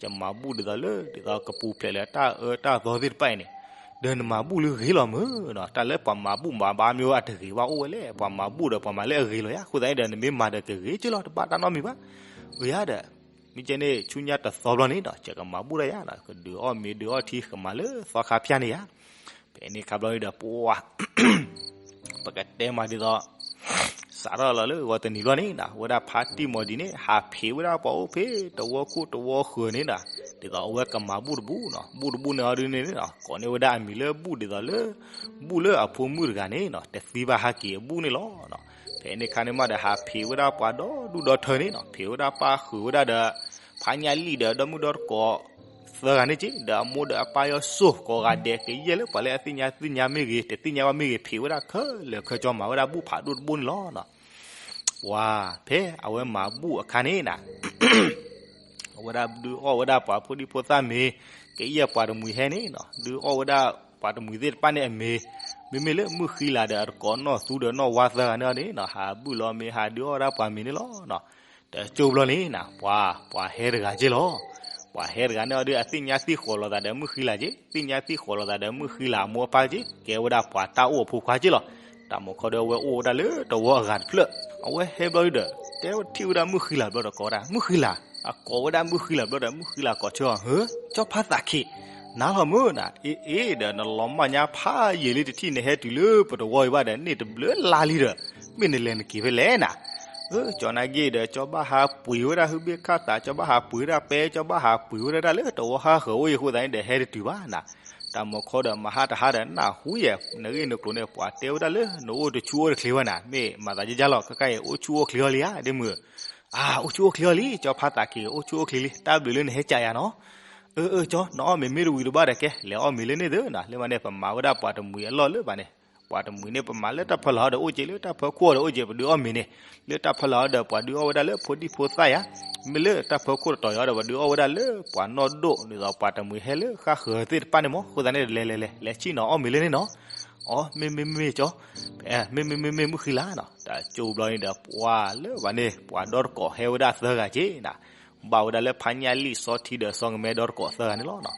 ယမၤဘူၣ်ဒ်သိးလၢ ဒ်သိးကပူၤဖျဲးလၢတၢ်အၢတၢ်သီသ့ၣ်တဖၣ်အံၤန့ၣ်, ဒီးနမၤဘူၣ်လၢဂ့ၤလီၤမုၢ်နီၤ, တၢ်လၢပှၤမၤဘူၣ်မၤဘါမ့ၢ်ဝဲအတဂ့ၤဘၣ်အိၣ်ဝဲလဲၣ်, ပှၤမၤဘူၣ်ဒီးပှၤမၤလၢအဂ့ၤလီၤယါ, အဃိသတးန့ၣ်ဒီး နမ့ၢ်မၤဒီးကဂ့ၤက့ၤလီၤ တဘၣ်တၢ်နီတမံၤဘၣ်. အၢယၤဒီး မ့ၢ်ကဲန့ၣ် ဆူညါတသီဘျီန့ၣ်ဒီး ယကမၤဘူၣ်ဒၣ်ယၤနီၤ, ကဒုးအီၣ်မ့ၤဒုးအီၣ်ထံ ကမၤလၢသီခါဖၠၣ်န့ၣ်ယၤ. ဖဲန့ၣ်ခါဘျီန့ၣ်ဒီး ပှၤ ပကတဲမးဒ်သိး စးထီၣ်လီၤလၢဂီၤတနံၤဘျီန့ၣ်နီၤ, ဝဲဒၣ်ဖါတံၢ်မီၤဒံၤန့ၣ် ဟးဖံးဝဲဒၣ်ပှၤအိၣ်ဖဲတဝီခိၣ်တဝီဃၢၤန့ၣ်နီၤ, ဒ်သိးအဝဲကမၤဘူၣ်တဘူၣ်နီၤ, ဘူၣ်တဘူၣ်န့ၣ်အီၤဒ်န့ၣ်နီၤ, ကိးန့ၢ်ဝဲဒၣ်အမံၤလၢဘူၣ်ဒ်သိးလၢ ဘူၣ်လၢအဖိမုၣ်တဂၤန့ၣ်နီၤ တသံဘၣ်ဟးက့ၤအဘူၣ်န့ၣ်လီၤနီၤ. ဖဲန့ၣ်ခါန့ၣ်မးဒီး ဟးဖံးဝဲဒၣ်ပှၤဒီဒူၣ်ဒီထၢန့ၣ်နီၤ, ဖံးဝဲဒၣ်ပၢ်ဃုာ်ဝဲဒၣ်ဒီး ဖါညၣ်လံၣ်ဒီး ဒီမုၣ်ဒီတကိးသၢဂၤန့ၣ်က့, ဒီးအမိၢ်ဒီးအပၢ်ယီၤစိာ်ကိးဂၤဒဲး ကယဲၢ်လၢပှၤလၢအသ့ၣ်ညါသ့ၣ်ညါမ့ၢ်ဂ့ၤ တသ့ၣ်ညါဘၣ်မ့ၢ်ဂ့ၤ ဖံးဝဲဒၣ်ခဲလၢာ်ခဲဆ့ မၤဝဲဒၣ်ဘူၣ်ဖးဒိၣ်တဘိန့ၣ်လီၤ. ပှၤဖဲအဝဲမၤဘူၣ်အခါန့ၣ်နၤ အဝဲဒၣ်ဒုးအီၣ်ဝဲဒၣ်ပှၤဖိဒံဖိသၣ်မ့ၤ, ကယဲၢ်ပှၤတမှံၤဟဲန့ၣ်နီၤ, ဒုးအီၣ်ဝဲဒၣ်ပှၤတမှံၤသ့ၣ်တဖၣ်န့ၣ်အမ့ၤ, မ့မ့ၢ်လၢမုၣ်ဃံလၤဒီးအတကိးနီၢ်သူဒီးနီၢ်ဝါသၢဂၤန့ၣ်အီၤန့ၣ်နီၤ, ဟးဘူၣ်လီၤမ့ၤ ဟးဒုးအီၣ်ဝဲဒၣ်ပှၤမ့ၤန့ၣ်လီၤ. တကၠိဘျီန့ၣ်နၤ ပှၤ ပှၤဟဲတဂၤက့လီၤ. ပှၤဟဲတဂၤန့ၣ်အီၤဒီး အသ့ၣ်ညါသ့ၣ်ဃီၤလိာ်သးဒီးမုၣ်ဃံလၤက့, သ့ၣ်ညါသ့ၣ်ဃီၤလိာ်သးဒီးမုၣ်ဃံလၤအမိၢ်အပၢ်က့, ကဲဝဲဒၣ်ပှၤတၢ်အိၣ်အဖိခွါက့လီၤ. တၢ်မုၢ်ခီဒီး အဝဲအိၣ်ဝဲဒၣ်လၢတဝီအဂၤတဖျၢၣ်, အဝဲဟဲဘျီဒီး တဲဝဲထံၣ်ဝဲဒၣ်မုၣ်ဃံလၤဘျီဒီးကိးဝဲဒၣ် မုၣ်ဃံလၤ, အကိးဝဲဒၣ်မုၣ်ဃံလၤဘျီဒီး မုၣ်ဃံလၤကိးဆၢအီၤ ဟၢ, ကၠီဖါသးခ့, နၤလီၤမုၢ်နၤ, အ့ အ့ ဒီးနလီၤမၢ်ညါဖးယံာ်လံတထံၣ် နဟဲတုၤလၢပတဝီအံၤဘၣ်ဒီး န့ၣ်တဘျုးလါလံဒီး မ့ၢ်နလဲၤနက့ၤဖဲလဲၣ်နၤ. အၢ ကၠီနာ်က့ဒီး ကၠီဘၣ်ဟးပှ့ၤဝဲဒၣ်ဟုဘ့ၣ်ခၣ်သး, ကၠီဘၣ်ဟးပှ့ၤဝဲဒၣ်ပဲ, ကၠီဘၣ်ဟးပှ့ၤဝဲဒၣ်တၢ်လၢတဝီဟးဃၢၤအိၣ်အံၤအဃိသတးန့ၣ်ဒီး ဟဲတတုၤဘၣ်နၤ. တၢ်မုၢ်ခီဒီး မဟါတဟါဒီး နၢ်ဟူယဲၢ် နဂ့ၢ်နကျိၤန့ၣ် ပှၤတဲဝဲဒၣ်လၢ နအိၣ်တဆူၣ်အိၣ်တချ့ဝဲနၤ, မ့ၢ်မၤသးကကလီၤ, ခဲခါအံၤ အိၣ်ဆူၣ်အိၣ်ချ့အီၤလံဧါ ဒ့မုၣ်. အၢ အိၣ်ဆူၣ်အိၣ်ချ့အီၤလံ, ကၠီဖါသးခ့ အိၣ်ဆူၣ်အိၣ်ချ့လံ, တၢ်ဘျုးလၢနဟဲကးယၤနီၤ. အၢ အၢ ကၠီ နအီၣ်မ့ၤမ့ၢ်တဝံၤတဘၣ်ဒီး ကဲ လဲၤအီၣ်မ့ၤလၢန့ၣ်သ့နၤ, လၢမးန့ၣ် ပမၤဝဲဒၣ်ပှၤတမှံၤအလီၢ်လၢဘၣ်န့ၣ်, ပှၤတမှံၤန့ၣ် ပမၤလၢတၢ်ဖၢလၢ်ဟီဒီးအိၣ်က့, လၢတၢ်ဖၢခိၣ်ဒီးအိၣ်က့ ပဒုးအီၣ်မ့ၤန့ၣ်, လၢတၢ်ဖၢလၢ်ဟီဒီး ပှၤဒုးအီၣ်ဝဲဒၣ်လၢဖိဒံဖိသၣ်ယၤ, မ့ၢ်လၢတၢ်ဖၢခိၣ်တတီၤယၤဒီး ပှၤဒုးအီၣ်ဝဲဒၣ်လၢပှၤနီၢ်ဒိၣ် ဒ်သိးပှၤတမှံၤဟဲလၢဃၣ်ဃၢၤသ့ၣ်တဖၣ်န့ၣ်မး, အဃိသတးန့ၣ် လဲၤလဲၤလဲၤ လဲၤဆ့ၣ်နီၤအီၣ်မ့ၤလၢန့ၣ်နီၤ. အီ မ့ၢ်မ့ၢ်မ့ၢ်ကၠီ, မ့ၢ်မ့ၢ်မ့ၢ်မ့ၢ်မုၣ်ဃံလၤနီၤ. တၢ်ကၠိဘျီန့ၣ်ဒီး ပှၤလၢဘၣ်န့ၣ် ပှၤဒီတကိးဟဲဝဲဒၣ်သၢဂၤက့နၤ, ဘၣ်ဝဲဒၣ်လၢဖါညၣ်လံၣ် စီထံဒီးစီကမဲဒီတကိးသၢဂၤန့ၣ်လီၤ.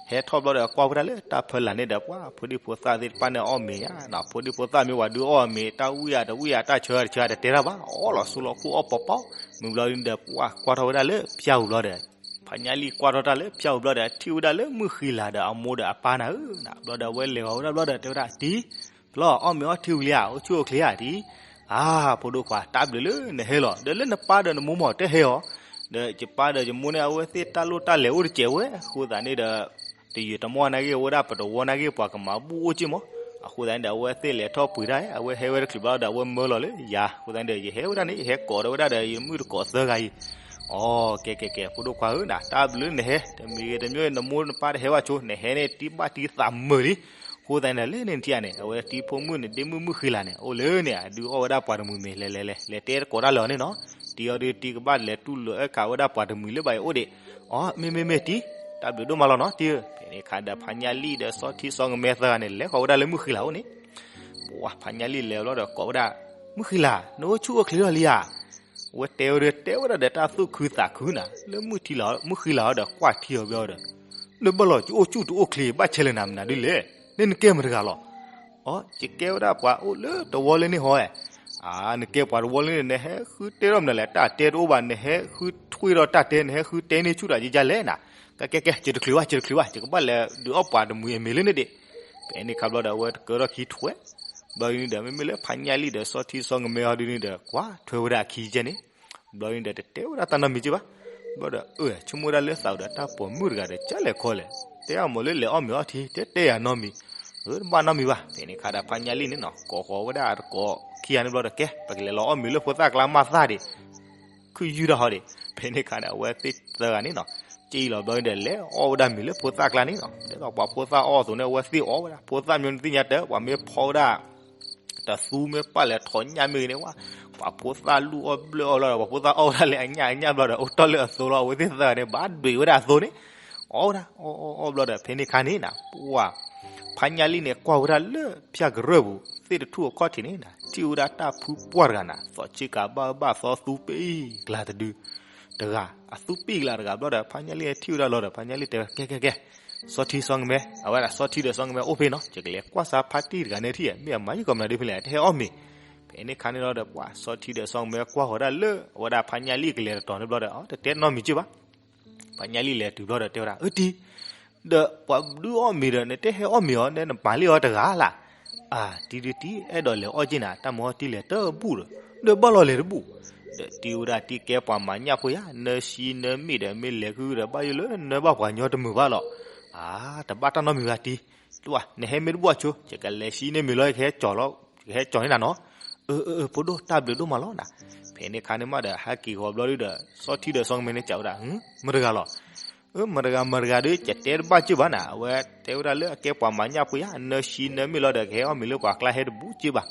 ဟဲထီၣ်ဘျီဒီးကွၢ်ဝဲဒၣ်လၢတၢ်ဖၢလၢ်န့ၣ်ဒီး ပှၤဖိဒံဖိသၣ်သ့ၣ်တဖၣ်န့ၣ်အီၣ်မ့ၤယါနီၤ, ဖိဒံဖိသၣ်မ့ၢ်ဝဲဒုးအီၣ်မ့ၤ တၢ်ဝံၣ်ယါတဝံၣ်ယါ တၢ်ဆၢတဆၢတတဲတၢ်ဘၣ်, အီၣ်လီၤဆိလီၤခိၣ်အီၣ်ပီပီ, မုၢ်ဘျီန့ၣ်ဒီး ပှၤကွၢ်ထီၣ်ဝဲဒၣ်လၢဖၠၣ်ပူၤဘျီဒီး ဖါညၣ်လံၣ်ကွၢ်ထီၣ်တၢ်လၢဖၠၣ်ပူၤဘျီဒီး ထံၣ်ဝဲဒၣ်လၢမုၣ်ဃံလၤဒီးအမိၢ်ဒီးအပၢ်နၤဧၢ, ဘျီဒီးအဝဲလဲၤဂီၤဝဲဒၣ်ဘျီဒီးတဲဝဲဒၣ် တံၤ, ဖျီ အီၣ်မ့ၤအီထံဝံၤလံဧါ, အိၣ်ဆူၣ်အိၣ်ချ့ဧါတံၤ. အၢ ဖိဒိၣ်ခွါ တၢ်ဘျုးလၢနဟဲလီၤ, ဒီးလၢနပၢ်ဒီးနမိၢ်မ့ၢ်တဲဟဲအီၤ, ဒီးယပၢ်ဒီးယမိၢ်န့ၣ် အဝဲသ့ၣ်တၢ်လိၣ်တၢ်လဲၤအိၣ်တစဲးဝဲ, အဃိသတးန့ၣ်ဒီး တယုၢ်တမီၢ်နာ်က့ အဝဲဒၣ်ပတဝီနာ်က့ ပှၤကမၤဘူၣ်အိၣ်က့မး, အဃိသတးန့ၣ်ဒီး အဝဲသ့ၣ်လဲၤထီၣ်ပှ့ၤတၢ် အဝဲဟဲဝဲတချုးဘျီဒီး အဝဲမၢလီၤလၢယၤ, အဃိသတးန့ၣ်ဒီး ယဟဲဝဲဒၣ်န့ၣ် ယဟဲကိးဒီးဝဲဒၣ်ဒီး ယမုၣ်တကိးသၢဂၤအံၤ, အီ ကဲကဲကဲ ဖိဒိၣ်ခွါဧၢနၤ, တၢ်ဘျုးလၢနဟဲ, တမံၤဂ့ၤတမံၤ နမိၢ်နပၢ်တဟဲဘၣ်ဆိ, နဟဲန့ၣ် တံၤဘၣ်တံၤသးမုာ်လံ, အဃိသတးန့ၣ်ဒီး လၢန့ၣ်ထံၣ်ဧါန့ၣ် အဝဲတံၤဖိမုၣ်န့ၣ် ဒ့မုၣ်မုၣ်ဃံလၤန့ၣ် အိၣ်လၢန့ၣ် အဒုးအီၣ်ဝဲဒၣ်ပှၤတမှံၤမ့ၤ လဲၤလဲၤလဲၤ လဲၤတဲတကိးတၢ်လၢာ်အီၤန့ၣ်နီၤ, တံၤအီၤဒုးတံၤကဘၣ်လဲၤတူၢ်လိာ်အဲၣ်ခးဝဲဒၣ်ပှၤတမှံၤ လၢဘၣ်အံၤအိၣ်ဒံး, အီ မ့ၢ်မ့ၢ်မ့ၢ်တံၤ, တၢ်ဘျုးဒိၣ်မးလီၤနီၤတံၤဧၢ, ဖဲန့ၣ်ခါဒီး ဖါညၣ်လံၣ်ဒီးစီထံစီကမဲသၢဂၤန့ၣ် လဲၤဃီၤဝဲဒၣ်လၢမုၣ်ဃံလၤအိၣ်န့ၣ်, ပှၤဖါညၣ်လံၣ်လဲၤဘျီဒီးကိးဝဲဒၣ်, မုၣ်ဃံလၤ နအိၣ်ဆူၣ်အိၣ်ချ့လီၤလံဧါ, အဝဲတဲဝဲဒၣ် တဲဝဲဒၣ်ဒီးတၢ်သူၣ်ခုသးခုနၤ, လၢမုၣ်ထံလီၤ မုၣ်ဃံလၤအီၤဒီးကွၢ်ထံအီၤဘျီဒီး, နဘၣ်လီၤ ယအိၣ်ဆူၣ်တအိၣ်ချ့ ဘၣ်ဆဲးလဲၣ်နၤဒ်လဲၣ်, န့ၣ်နကဲမတၤတဂၤလီၤ, အီ ယကဲဝဲဒၣ်ပှၤအိၣ်လၢတဝီလၢန့ၣ်ဟီဧါ, နကဲပှၤတဝီလၢန့ၣ် နဟဲဃုတဲထီၣ်မနုၤလဲၣ်, တၢ်တဲတအိၣ်ဘၣ် နဟဲဃုထွ့ထီၣ်တၢ်တဲ နဟဲဃုတဲန့ၢ်ဆူၣ်တၢ်ယကလဲၣ်နၤ, ကဲကဲကဲ ယတချုးဘၣ် ယတချုးဘၣ် ယကဘၣ်လဲၤဒုးအီၣ်ပှၤတမှံၤအမ့ၤလၢန့ၣ်ဒံး, ဖဲန့ၣ်ခါဘျီဒီး အဝဲတကၢထီၣ်ခံထွဲ ဘျီဒ်န့ၣ်ဒီး မ့မ့ၢ်လၢဖါညၣ်လံၣ်ဒီးစီထံစီကမဲအီၤဒ်န့ၣ်ဒီး ကွၢ်ထွဲဝဲဒၣ်အခံကဲန့ၣ်, ဘျီဒ်န့ၣ်ဒီး တတဲဝဲဒၣ်တၢ်နီတမံၤက့ဘၣ်, ဘျီဒီး အၢ ဆိကမိၣ်ဝဲဒၣ်လၢသးဒီးတၢ်ပိာ်မုၣ်တဂၤဒီး ကလဲၤခီလဲၣ်, တဲအီၤမ့ၢ်လၢလဲၤအီၣ်မ့ၤအီထံ တဲတဲယၤနီတမံၤ, အၢ တဘၣ်နီတမံၤဘၣ်, ဖဲန့ၣ်ခါဒီးဖါညၣ်လံၣ်န့ၣ်နီၤ ကိးဃီၤဝဲဒၣ်တကိးခံဂၤန့ၣ်ဘျီဒီး ကဲ ပကလဲၤလီၤအီၣ်မ့ၤလၢဖိသၣ်ကျါမးသၣ်ဒံး ခုယုၢ်တၢ်ဟီဒံး, ဖဲန့ၣ်ခါန့ၣ် အဝဲသ့ၣ်သၢဂၤန့ၣ်နီၤ, က့လီၤဘျီန့ၣ်ဒီး လဲၤအီၣ်ဝဲဒၣ်မ့ၤလၢဖိသၣ်ကျါန့ၣ်နီၤ, ဒ်သိးပှၤဖိသၣ်အီၣ်အသိးန့ၣ် အဝဲသ့ၣ်အီၣ်ဝဲဒၣ်, ဖိသၣ်မ့ၢ်နသ့ၣ်ညါတၢ် ပှၤမ့ၢ်ဖီဝဲဒၣ် တသူမ့ၢ်ပာ်လဲၤထီၣ်ညၣ်မ့ၢ်ဂ့ၤန့ၣ်ဝဲ, ပှၤဖိသၣ်လူၣ်အီၣ်ဘျၢၣ်အီၣ်ဘျီဒီး ပှၤဖိသၣ်အီၣ်ဝဲဒၣ်လၢအညၣ်အညၣ်ဘျီဒီး အိၣ်တ့ၢ်လၢအသိလီၤ, အဝဲသ့ၣ်သၢဂၤန့ၣ် ဘၣ်ဒွံးဝဲဒၣ်အသိန့ၣ်, အီၣ်ဝဲဒၣ် အီၣ်အီၣ်အီၣ်ဘျီဒီး ဖဲန့ၣ်ခါန့ၣ်နီၤ ပှၤ ဖါညၣ်လံၣ်န့ၣ် ကွၢ်ဝဲဒၣ်လၢဖၠၣ်ကရၢၢ်ပူၤ သ့ၣ်တထူၣ်အခီၣ်ထံးန့ၣ်နီၤ ထံၣ်ဝဲဒၣ်တၢ်ဖုပှၢ်တဂၤနီၤ သီၣ်ဆ့ကၤဘၣ်ဘၣ်သီသူပ့ၢ်ကျါတဒု တဂၤ, အသူပ့ၢ်ကျါတဂၤဘျီဒီး ဖါညၣ်လံၣ်ထံၣ်ဝဲဒၣ်လီၤဒီး ဖါညၣ်လံၣ်တဲဝဲ ကဲကဲကဲ, စီထံစီကမဲ, အဝဲဒၣ်စီထံဒီးစီကမဲအိၣ်ဖဲနီၤ ယကလဲၤကွၢ်စၢ်ဖါတံၢ်တဂၤန့ၣ်ထံၣ် မ့ၢ်အမၤယုၢ်ကီးမနုၤဒ်ဖဲလဲၣ် တဟဲအီၣ်မ့ၤ, ဖဲန့ၣ်ခါန့ၣ်လီၤဒီး ပှၤစီထံဒီးစီကမဲကွၢ်ဃီၤဒၣ်လၢ အဝဲဒၣ်ဖါညၣ်လံၣ်ကလဲၤတတီၤန့ၣ်ဘျီဒီး အီ တတဲနီတမံၤက့ဘၣ် ဖါညၣ်လံၣ်လဲၤတုၤဘျီဒီးတဲဝဲဒၣ် အၢတံၤ, ဒီးပှၤဒုးအီၣ်မ့ၤဒီး နတဟဲအီၣ်မ့ၤအီၤ ဒီးနပာ်လံအီၤတဂၤလၢ်, အၢ တံၤဒုးတံၤ အဲၣ်ဒိးလဲၤအီၣ်က့နၤ တၢ်မၤအီၣ်တံၤလဲၤတဘူၣ်ဒီး ဒီးဘၣ်လီၤလဲၤတဘူၣ်, ဒီးတံၤဝဲဒၣ်တံၤကဲပှၤမၤညၣ်ဖိယါ နၢဆံနၢမ့ၣ်ဒီး မ့ၢ်လဲၤဃုဒီး ဘၣ်ယိၣ်လၢနၢဘၣ်ပှၤညီတမုာ်ဘၣ်လီၤ, အၢ တဘၣ်တၢ်နီတမံၤဘၣ်တံၤ, တဝဲ နဟဲမ့ၢ်တဘူၣ်အဆိ ယကလဲၤဆံန့ၢ်မ့ၤလီၤ ယကဟဲကၠီၤန့ၢ်နၤနီၤ, အၢ အၢ အၢ ဖိဒိၣ် တၢ်ဘျုးဒိၣ်မးလီၤနၤ. ဖဲန့ၣ်ခါန့ၣ်မးဒီး ဟဲက့ၤဂီၤဘျီဒုဒီး စီၤထံဒီးစီၤကမဲန့ၣ်စံးဝဲဒၣ်, မတဂၤလီၤ. အၢ မတဂၤ မတဂၤဒီး ယတဲတဘၣ်စ့ၢ်ဘၣ်နၤ. အဝဲတဲဝဲဒၣ်လၢအကဲပှၤမၤညၣ်ဖိယါ, နၢဆံနၢမ့ၢ်လီၤဒီး ကဟဲအီၣ်မ့ၤလၢပှၤကျါဟဲတဘူးစ့ၢ်ဘၣ်.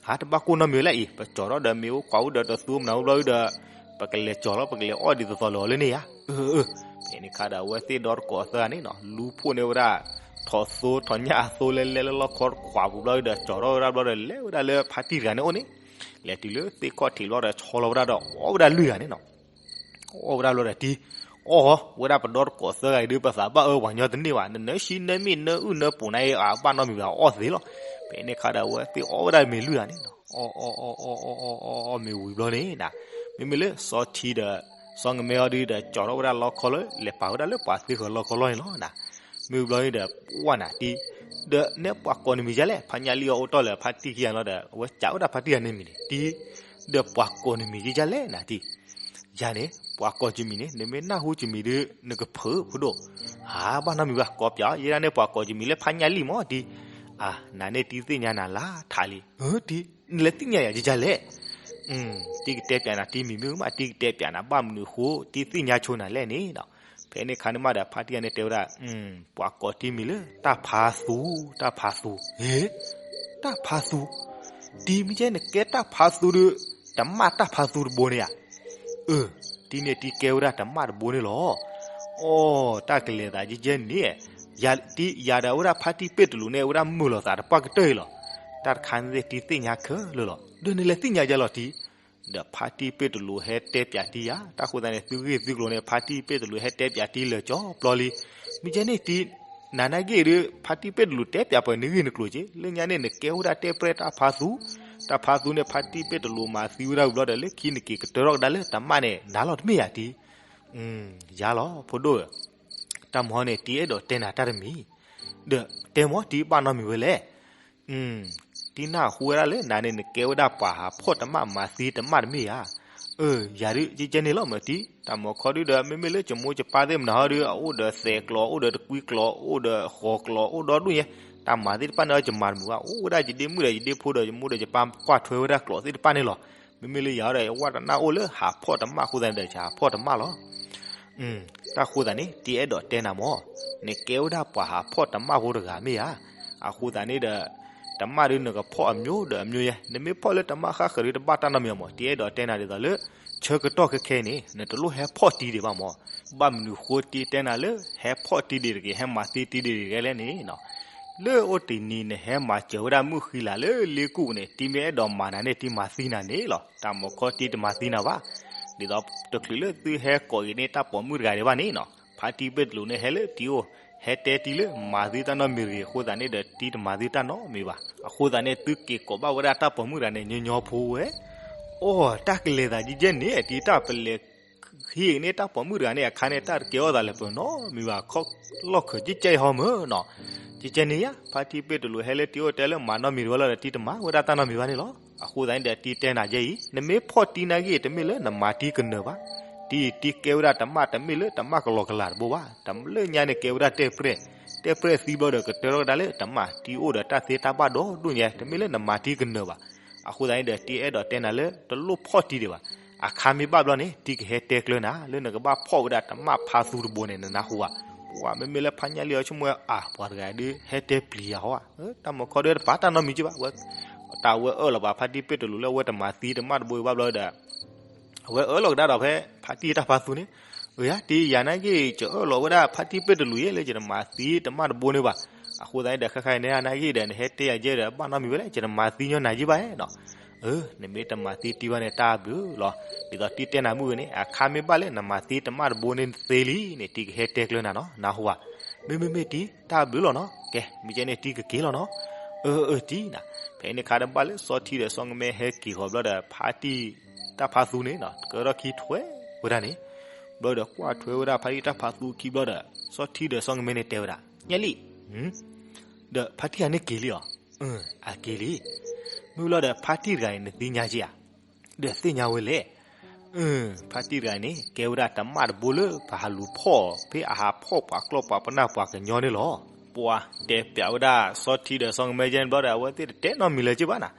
ဟး တဘၣ်ကိၢ်နီတမံၤဝဲလၢအံၤ, ပကၠီၤထီၣ်ဒီးမ့ၤအိၣ်ကွၢ်အိၣ်ဒီးတသူမနုၤဘျီဒုဒီး ပကလဲၤကၠီၤလီၤ ပကလဲၤအီၣ်ဒ်သိးသိးလၢအီၤလၢန့ၣ်ယါ. အၢ အၢ ဖဲန့ၣ်ခါဒီး အဝဲသ့ၣ်ဒီတကိးသၢဂၤန့ၣ်နီၤ လူၤဖှိၣ်န့ၢ်ဝဲဒၣ် ထိးသိ ထိးညၣ်အသိလဲလဲလၢလီၢ်ခီတခွးပူၤဘျီဒုဒီး ကၠီၤထီၣ်ဝဲဒၣ်ဘျီဒီး လဲၤဝဲဒၣ်လၢဖါတံၢ်တဂၤန့ၣ်အိၣ်န့ၣ်, လဲၤတုၤလၢသ့ၣ်ခီၣ်ထံးဘျီဒီး ဆီလီၤဝဲဒၣ်ဒီး အီၣ်ဝဲဒၣ်လွံၢ်ဂၤန့ၣ်နီၤ. အီၣ်ဝဲဒၣ်ဘျီဒီးတံၤ, အီၣ်ဝဲဒၣ်ပဒီတကိးသၢဂၤအံၤဒုး ပသးဘၣ်အၢပှၤညီတန့ၢ်ဘၣ်, နနၢဆံနၢမ့ၢ်နၢအုၣ်နၢပူၤန့ၣ်အံၤ အဘၣ်နီတမံၤဘၣ် အီၣ်သ့လီၤ. ဖဲန့ၣ်ခါဒီး အဝဲသ့ၣ်အီၣ်ဝဲဒၣ်မ့ၤလွံၢ်ဂၤန့ၣ်နီၤ. အီၣ် အီၣ် အီၣ် အီၣ် အီၣ် အီၣ် အီၣ်မ့ၤဝံၤဘျီန့ၣ်နၤ, မ့မ့ၢ်လၢစီၤထံဒီး စီၤကမဲအီၤဒုဒီး ကၠီၤထီၣ်ဝဲဒၣ်လီခီလၢ လဲၤပာ်ဝဲဒၣ်လၢပှၤသ့ဃၢၤလီခီလီၢ်န့ၣ်လီၤနၤ. မ့ၢ်ဝံၤဘျီန့ၣ်ဒီး ပှၢ်နၤတံၤ, ဒီးနဲပှၤကိးနမံၤဒ်လဲၣ်, ဖါညၣ်လံၣ်အီၤအိၣ်တီၢ်လၢဖါတံၢ်ခံဂၤလီၤဒီး အဝဲစံးဝဲဒၣ်ဖါတံၢ်ဂၤန့ၣ်မံၤန့ၣ် တံၤ, ဒီးပှၤကိးနမံၤဒ်လဲၣ်နၤတံၤ. ယၤန့ၣ် ပှၤကိးကမံၤန့ၣ် နမ့ၢ်နၢ်ဟူကမံၤဒုး နကဖုးဖိဒိၣ်, ဟး ဘၣ်နီတမံၤဘၣ် ကိးပၠးအီၤ ယဲဒၣ်န့ၣ် ပှၤကိးကမံၤလၢဖါညၣ်လံၣ်မၢ်တံၤ. အါ နၤန့ၣ်တံၤသ့ၣ်ညါနၤလၢထးလံ, အၢ တံၤ နလဲၤသ့ၣ်ညါယၤဒ်လဲၣ်. တံၤကတဲပၠးနၤတံၤမံၤမ့ၢ်မး တံၤကတဲပၠးနၤ ဘၣ်မနုၤအဃိ တံၤသ့ၣ်ညါဆိနၤလဲၣ်န့ၣ်ဒီး ဖဲန့ၣ်ခါန့ၣ်မးဒီး ဖါတံၢ်ဂၤန့ၣ်တဲဝဲဒၣ်, ပှၤကိးတံၤမံၤလၢတၢ်ဖးသူ, တၢ်ဖးသူ, ဟ့ တၢ်ဖးသူ, တံၤမ့ၢ်ကဲနကဲတၢ်ဖးသူဒီး တမၣ်တၢ်ဖးသူတဘိန့ၣ်ဧါ. အၢ တံၤန့ၣ်တံၤကဲဝဲဒၣ်တမၣ်တဘိန့ၣ်လီၤ. အိ တၢ်ကလဲၤသးကဲကဲန့ၣ်, ယၤဒီးအဝဲဒၣ်ဖါတံၢ်ပ့ၣ်တလူးန့ၣ် အဝဲဒၣ်မုာ်လိာ်သးတပှၢ်ကတၢၢ်အံၤလီၤ. တၢ်တခါန့ၣ်တံၤသ့ၣ်ညါခဲလၢာ်လီၤ. ဒီးနလဲၤသ့ၣ်ညါယၤလီၤတံၤ, ဒီးဖါတံၢ်ပ့ၣ်တလူးဟဲတဲပၠးတံၤယၤ, တၢ်ဃိသတးန့ၣ် သုဂ့ၢ်သုကျိၤန့ၣ် ဖါတံၢ်ပ့ၣ်တလူးဟဲတဲပၠးတံၤလၢာ်ကၠီပျီလံ. မ့ၢ်ကဲန့ၣ်တံၤ နၤနာ်က့ဒီး ဖါတံၢ်ပ့ၣ်တလူးတဲပၠးပှဲၤနဂ့ၢ်နကျိၤက့ၤ, လၢညါန့ၣ် နကဲဝဲဒၣ်တဲပျဲၢ်တၢ်ဖးသူ, တၢ်ဖးသူန့ၣ် ဖါတံၢ်ပ့ၣ်တလူးမၤသံဝဲဒၣ်ဝံၤဘျီဒီး လၢခံနက့ၤကတၢၢ်ထီၣ်ကဒါလၢတမၣ်န့ၣ် နၤလီၤတမ့ၢ်ယၤတံၤ. ယၤလီၤ ဖိဒိၣ်ဧၢ, တၢ်မဟီန့ၣ် တံၤအဲၣ်ဒိးတဲနၤတၢ်တမံၤ, ဒီးတဲမ့ၢ်တံၤဘၣ်နီတမံၤဝဲလဲၣ်. တံၤနၢ်ဟူဝဲဒၣ်လၢနၤန့ၣ် နကဲဝဲဒၣ်ပှၤဟးဖီၣ်တမၣ်မၤသံတမၣ်တမ့ၢ်ဧါ. အၢ ယၤဒုးကဲကဲန့ၣ်လီၤမၢ်တံၤ, တၢ်မၤခီဒုဒီး မ့မ့ၢ်လၢယမိၢ်ယပၢ်သ့ၣ်မနုၤဟီဒုး အအိၣ်ဒီးသဲးကျိး အိၣ်ဒီးတကွံကျိး အိၣ်ဒီးဃီၤကျိး အိၣ်ဒီဒူၣ်ညါ, တၢ်မၤသ့ၣ်တဖၣ်န့ၣ် ယမၤတမုာ်ဘၣ်, အိၣ်ဝဲဒၣ်ယဒ့မုၣ်ဒီးယဒ့ဖိဒီး ယမိၢ်ဒီးယပၢ်ကွၢ်ထွဲဝဲဒၣ်ကျိးသ့ၣ်တဖၣ်န့ၣ်လီၤ. မ့မ့ၢ်လၢယၤဒီး ယဝဲတနၢ်အိၣ်လၢဟးဖီၣ်တမၣ်အဃိသတးန့ၣ်ဒီး ယဟးဖီၣ်တမၣ်လီၤ. တၢ်ဃိသတးန့ၣ် တံၤအဲၣ်ဒိးတဲနၤမၢ်, နကဲဝဲဒၣ်ပှၤဟးဖီၣ်တမၣ်ဖိတဂၤမ့ၢ်ဧါ. အဃိသတးန့ၣ်ဒီး တမၣ်ဒုးနကဖီၣ်အမျိုးဒီးအမျိုးညါ, နမ့ၢ်ဖီၣ်လၢတမၣ်ဃၣ်ဃၢၤဒုးတဘၣ်တၢ်နီတမံၤမၢ်, တံၤအဲၣ်ဒိးတဲနၤဒ်သိးလၢ ဆၢကတီၢ်ခဲခဲအံၤန့ၣ် နတလိၣ်ဟဲဖီၣ်တံၤဒံးဘၣ်မၢ်. ဘၣ်မနုၤဃိတံၤတဲနၤလၢ ဟဲဖီၣ်တံၤဒံးတဂ့ၤ ဟဲမၤသံတံၤဒံးတဂ့ၤလဲၣ်န့ၣ် လၢအိၣ်တနံၤနဟဲမၤစၢၤဝဲဒၣ်မုၣ်ဃံလၤလၢလ့ကူၣ်န့ၣ် တံၤမ့ၢ်အဲၣ်ဒိးမၤနၤန့ၣ် တံၤမၤသံနၤန့ၣ်လီၤ. တၢ်မၤခီတံၤတမၤသံနၤဘၣ်. ဒ်သိးတချုးလၢသုဟဲကိးအံၤန့ၣ် တၢ်ပိာ်မုၣ်တဂၤဒံးဘၣ်န့ၣ်နီၤ, ဖါတံၢ်ပ့ၢ်တလူးန့ၣ် ဟဲလၢတံၤအိၣ် ဟဲတဲတံၤလၢမၤသုတၢ်နီတမံၤတဂ့ၤ အဃိသတးန့ၣ်ဒီး တံၤတမၤသုတၢ်နီတမံၤဘၣ်. အဃိသတးန့ၣ် သုက့ၤကိးဘၣ်ဝဲဒၣ်တၢ်ပိာ်မုၣ်တဂၤန့ၣ် ညီညီဖိဝဲ အိ တၢ်ကလဲၤသးကဲကဲန့ၣ် တံၤတၢ်ပလဲၤ ဃံအံၤန့ၣ် တၢ်ပိာ်မုၣ်တဂၤန့ၣ် အခါန့ၣ် တၢ်တကဲထီၣ်သးလၢပနီတမံၤဘၣ် ခီလီၢ်ခၢးကဲကဲအံၤဟီမၢ်နီၤ. ကဲကဲန့ၣ်ယါ ဖါတံၢ်ပ့ၢ်တလူးဟဲလၢတံၤအိၣ်တဲလၢမၤနီတမံၤတဝဲလီၤဒီး တံၤတမၤဝဲဒၣ်တၢ်နီတမံၤဘၣ်န့ၣ်လီၤ. အဃိသတးန့ၣ်ဒီး တံၤတဲနၤယဲအံၤ နမ့ၢ်ဖီၣ်တံၤနာ်က့ တမ့ၢ်လၢနမၤတံၤကနၢၤဘၣ်. တံၤတံၤကဲဝဲဒၣ်တမၣ် တမ့ၢ်လၢတမၣ်ကလီကလီတဘိဘၣ်. တမ့ၢ်လၢညါန့ၣ် ကဲဝဲဒၣ်တဲၣ်ပြဲၣ်, တဲၣ်ပြဲၣ်သံဘျီဒီး ကတၢၢ်ထီၣ်ကဒါလၢတမၣ် တံၤအိၣ်ဒီးတၢ်သ့တၢ်ဘၣ်ဒီဒူၣ်ညါ တမ့ၢ်လၢနမၤတံၤကနၢၤဘၣ်. အဃိသတးန့ၣ်ဒီး တံၤအဲၣ်ဒိးတဲနၤလၢ တလိၣ်ဖီၣ်တံၤဒံးဘၣ်. အခါမ့ၢ်ဘၣ်ဘျီန့ၣ် တံၤကဟဲတဲကျၢၤနၤ လၢနကဘၣ်ဖီၣ်ဝဲဒၣ်တမၣ်ဖါသူတဘိန့ၣ် နနၢ်ဟူဧါ. ပှၤမ့မ့ၢ်လၢဖါညၣ်လံၣ်အီၤဆိကမိၣ်ဝဲ အါ ပှၤတဂၤဒုး ဟဲတဲပျံၤယၤဟီဧါ. တၢ်မၤခီဒုးတပာ်တၢ်နီတမံၤက့ဘၣ်. တၢ်ဝဲအၢၣ်လီၤဘၣ် ဖါတံၢ်ပ့ၢ်တလူးလၢအဝဲတမၤသံတမၣ်တဘိဘၣ်ဘျီဒီး အဝဲအၢၣ်လီၤကဒါဒီးဖဲ ဖါတံၢ်တၢ်ဖါသူန့ၣ်, အၢ ယါ တံၤယၤနာ်က့ ယအၢၣ်လီၤဝဲဒၣ်ဖါတံၢ်ပ့ၢ်တလူးယဲလၢ ယတမၤသံတမၣ်တဘိန့ၣ်ဘၣ်. အဃိသတးန့ၣ်ဒီး ခဲခါအံၤန့ၣ် နာ်က့ဒီး နဟဲတဲယၤယဲဒီး ဘၣ်နီတမံၤဝဲလဲၣ် ယတမၤသံညီနၤယဲဘၣ်နီၤ. အၢ နမ့ၢ်တမၤသံတံၤဘၣ်န့ၣ် တၢ်ဘျုးလီၤ. ဒ်သိးတံၤတဲနၤမုၢ်ဂ့ၤန့ၣ် အခါမ့ၢ်ဘၣ်လၢ နမၤသံတမၣ်တဘိန့ၣ်သ့လံန့ၣ် တံၤကဟဲတဲကျၢၤနၤနီၤ နၢ်ဟူဧါ. မ့မ့မ့ၢ်တံၤ တၢ်ဘျုးလီၤနီၤ. ကဲ မ့ၢ်ကဲန့ၣ်တံၤကက့ၤလီၤနီၤ. အၢ အၢ တံၤနၤ. ဖဲန့ၣ်ခါဒီးဘၣ်လၢ စီၤထံဒီးစီၤကမဲဟဲက့ၤဃီၤဘျီဒီး ဖါတံၢ်တၢ်ဖါသူန့ၣ်နီၤ ကၢထီၣ်ခံထွဲဝဲဒၣ်န့ၣ်. ဘျီဒီးကွၢ်ထွဲဝဲဒၣ်ဖါတံၢ်တၢ်ဖါသူခံဘျီဒီး စီၤထံဒီးစီၤကမဲန့ၣ်တဲဝဲဒၣ် ညၣ်လံၣ် ဒီးဖါတံၢ်ဂၤန့ၣ်က့ၤလံဧါ. အက့ၤလံ. မုၢ်လီၤဒီးဖါတံၢ်တဂၤန့ၣ် နသ့ၣ်ညါက့ဧါ. ဒီးသ့ၣ်ညါဝဲလဲၣ်. ဖါတံၢ်တဂၤန့ၣ် ကဲဝဲဒၣ်တမၣ်တဘိလၢ ပဟးလူၤဖီၣ် ဖဲအဟးဖီၣ်ပှၤကျီၢ်ပှၤပနၢ်ပှၤကညီန့ၣ်လီၤ. ပှၤတဲပျးဝဲဒၣ်စီၤထံဒီးစီၤကမဲကဲန့ၣ်ဘျီဒီး အဝဲသ့ၣ်တတဲနီတမံၤလၢၤက့ဘၣ်နၤ.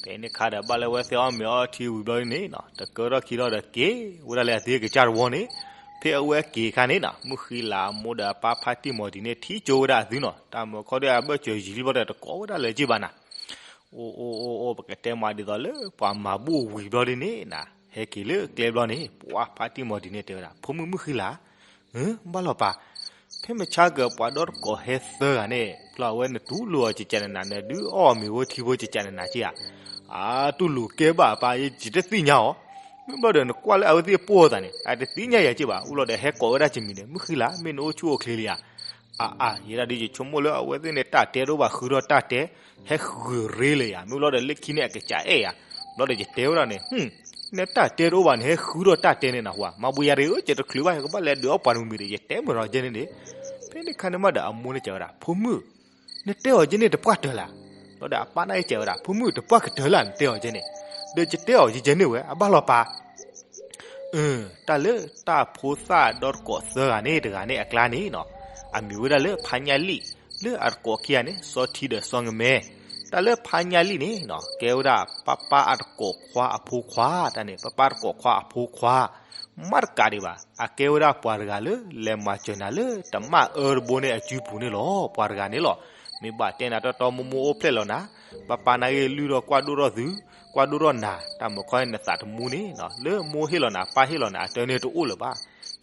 ဖဲန့ၣ်ခါဒီး ဘၣ်လၢအဝဲသ့ၣ်အီၣ်မ့ၤအီထံဝံၤဘျီဒ်န့ၣ်နီၤ, တကၢထီၣ်ခံထီၣ်ဒီးက့ၤဝဲဒၣ်လၢအသ့ၣ်ကစၢ်တဝီန့ၣ်, ဖဲအဝဲက့ၤအခါန့ၣ်နီၤ, မုၢ်ဃံလၤအမိၢ်ဒီးအပၢ်ဖါတံၢ်မီၤတံၢ်န့ၣ် ထံၣ်ကၠိဝဲဒၣ်အသုနီၤ, တၢ်မုၢ်ခီဒီးအဘၢၣ်စၢၤယံၤလံဘျီဒီးတကိးဝဲဒၣ်လၢၤက့ၤဘၣ်နၤ အိၣ်အိၣ်အိၣ်အိၣ် ပကတဲမးဒ်သိးလၢပှၤမၤဘူၣ်ဝံၤဘျီဒ်န့ၣ်နီၤ, ဟဲက့ၤလၢကျဲဘျီန့ၣ် ပှၤဖါတံၢ်မီၤတံၢ်န့ၣ်တဲဝဲဒၣ် ဖိမုၣ်မုၢ်ဃံလၤ ဘၣ်လီၤပာ်, ဖဲမုၢ်ဆါကပှၤဒီတကိးဟဲသၢဂၤန့ၣ် ကျီအဝဲနတူၢ်လိာ်အီၤကကနနၤ နဒုးအီၣ်မ့ၤဝဲထံဖိကကနနၤက့ဧါ, အတူၢ်လိာ်ကဲဘၣ်အပၢ် ယတသ့ၣ်ညါအီၤ, မ့ၢ်ဘျီဒီးနကွၢ်လၢအဝဲသ့ၣ်ပိာ်အသးန့ၣ် အတသ့ၣ်ညါယၤက့ဘၣ်, အိၣ်လီၤဒီးဟဲကိးဝဲဒၣ်ကမံၤန့ၣ် မုၢ်ဃံလၤ မ့ၢ်နအိၣ်ဆူၣ်အိၣ်ချ့လံဧါ, အအါ ယဲဒၣ်ဒ်ယဆိကမိၣ်လၢအဝဲသ့ၣ်န့ၣ် တၢ်တဲတအိၣ်ဘၣ် ဃုထီၣ်တၢ်တဲ, ဟဲဃုရ့လၢၤယၤ, မ့ၢ်ဘျီဒီးလၢခံန့ၣ်အကစးအဲၣ်ယၤ, ဘျီဒီးယတဲဝဲဒၣ်န့ၣ် နတၢ်တဲတအိၣ်ဘၣ်န့ၣ် ဟဲဃုထီၣ်တၢ်တဲန့ၣ်နဟူဧါ, မၤဘူယၤတဂ့ၤဧၢ ယတချုးဘၣ် ယကဘၣ်လဲၤဒုးအီၣ်ပှၤတမံၤဒီး ယတဲမုာ်ထီၣ်ကဲန့ၣ်န့ၣ်, ဖဲန့ၣ်ခါန့ၣ်မးဒီးအမိၢ်န့ၣ်စံးဝဲဒၣ် ဖိမုၣ်, နတဲအီၤကဲန့ၣ်တပှၢ်တၢၢ်လၢ်, ဘျီဒီးအပၢ်န့ၣ်စံးဝဲဒၣ် ဖိမုၣ် တပှၢ်ကတၢၢ်လၢ် နတဲအီၤကဲန့ၣ်, ဒီးယတဲအီၤယကဲန့ၣ်ဝဲ အဘၣ်လီၤပာ် အၢ တၢ်လၢတၢ်ဖိသၣ်ဒီတကိးသၢဂၤန့ၣ်တဂၤန့ၣ်အကျါန့ၣ်နီၤ, အမံၤဝဲဒၣ်လၢဖါညၣ်လံၣ်, လၢအတကိးခံဂၤန့ၣ် စီထံဒီးစီငမဲ, တၢ်လၢဖါညၣ်လံၣ်န့ၣ်နီၤ ကဲဝဲဒၣ်ပၢ်ပၢ်အတကိးခွါအဖိခွါ, တၢ်န့ၣ် ပၢ်ပၢ်တကိးခွါအဖိခွါ, မးတကးဒံးဘၣ် အကဲဝဲဒၣ်ပှၤတဂၤလၢ လဲၤမၤစၢၤနၤလၢတမၣ်အၢတဘိန့ၣ်အစုပူၤန့ၣ်လီၤ, ပှၤတဂၤန့ၣ်လီၤ, မ့ၢ်ဘၣ်တဲနၤတီတီမိၢ်မိၢ်အိၣ်ဖျဲၣ်လီၤနၤ, ပၢ်ပၢ်နာ်ဂ့ၢ်လုၢ်ထီၣ်ကွၢ်ဒိၣ်ထီၣ်သု, ကွၢ်ဒိၣ်ထီၣ်နၤ, တၢ်မုၢ်ခီနသးတမူန့ၣ် လၢမိၢ်ဟ့ၣ်လီၤနၤ ပၢ်ဟ့ၣ်လီၤနၤ အတၢ်န့ၣ်တအိၣ်လၢၤဘၣ်,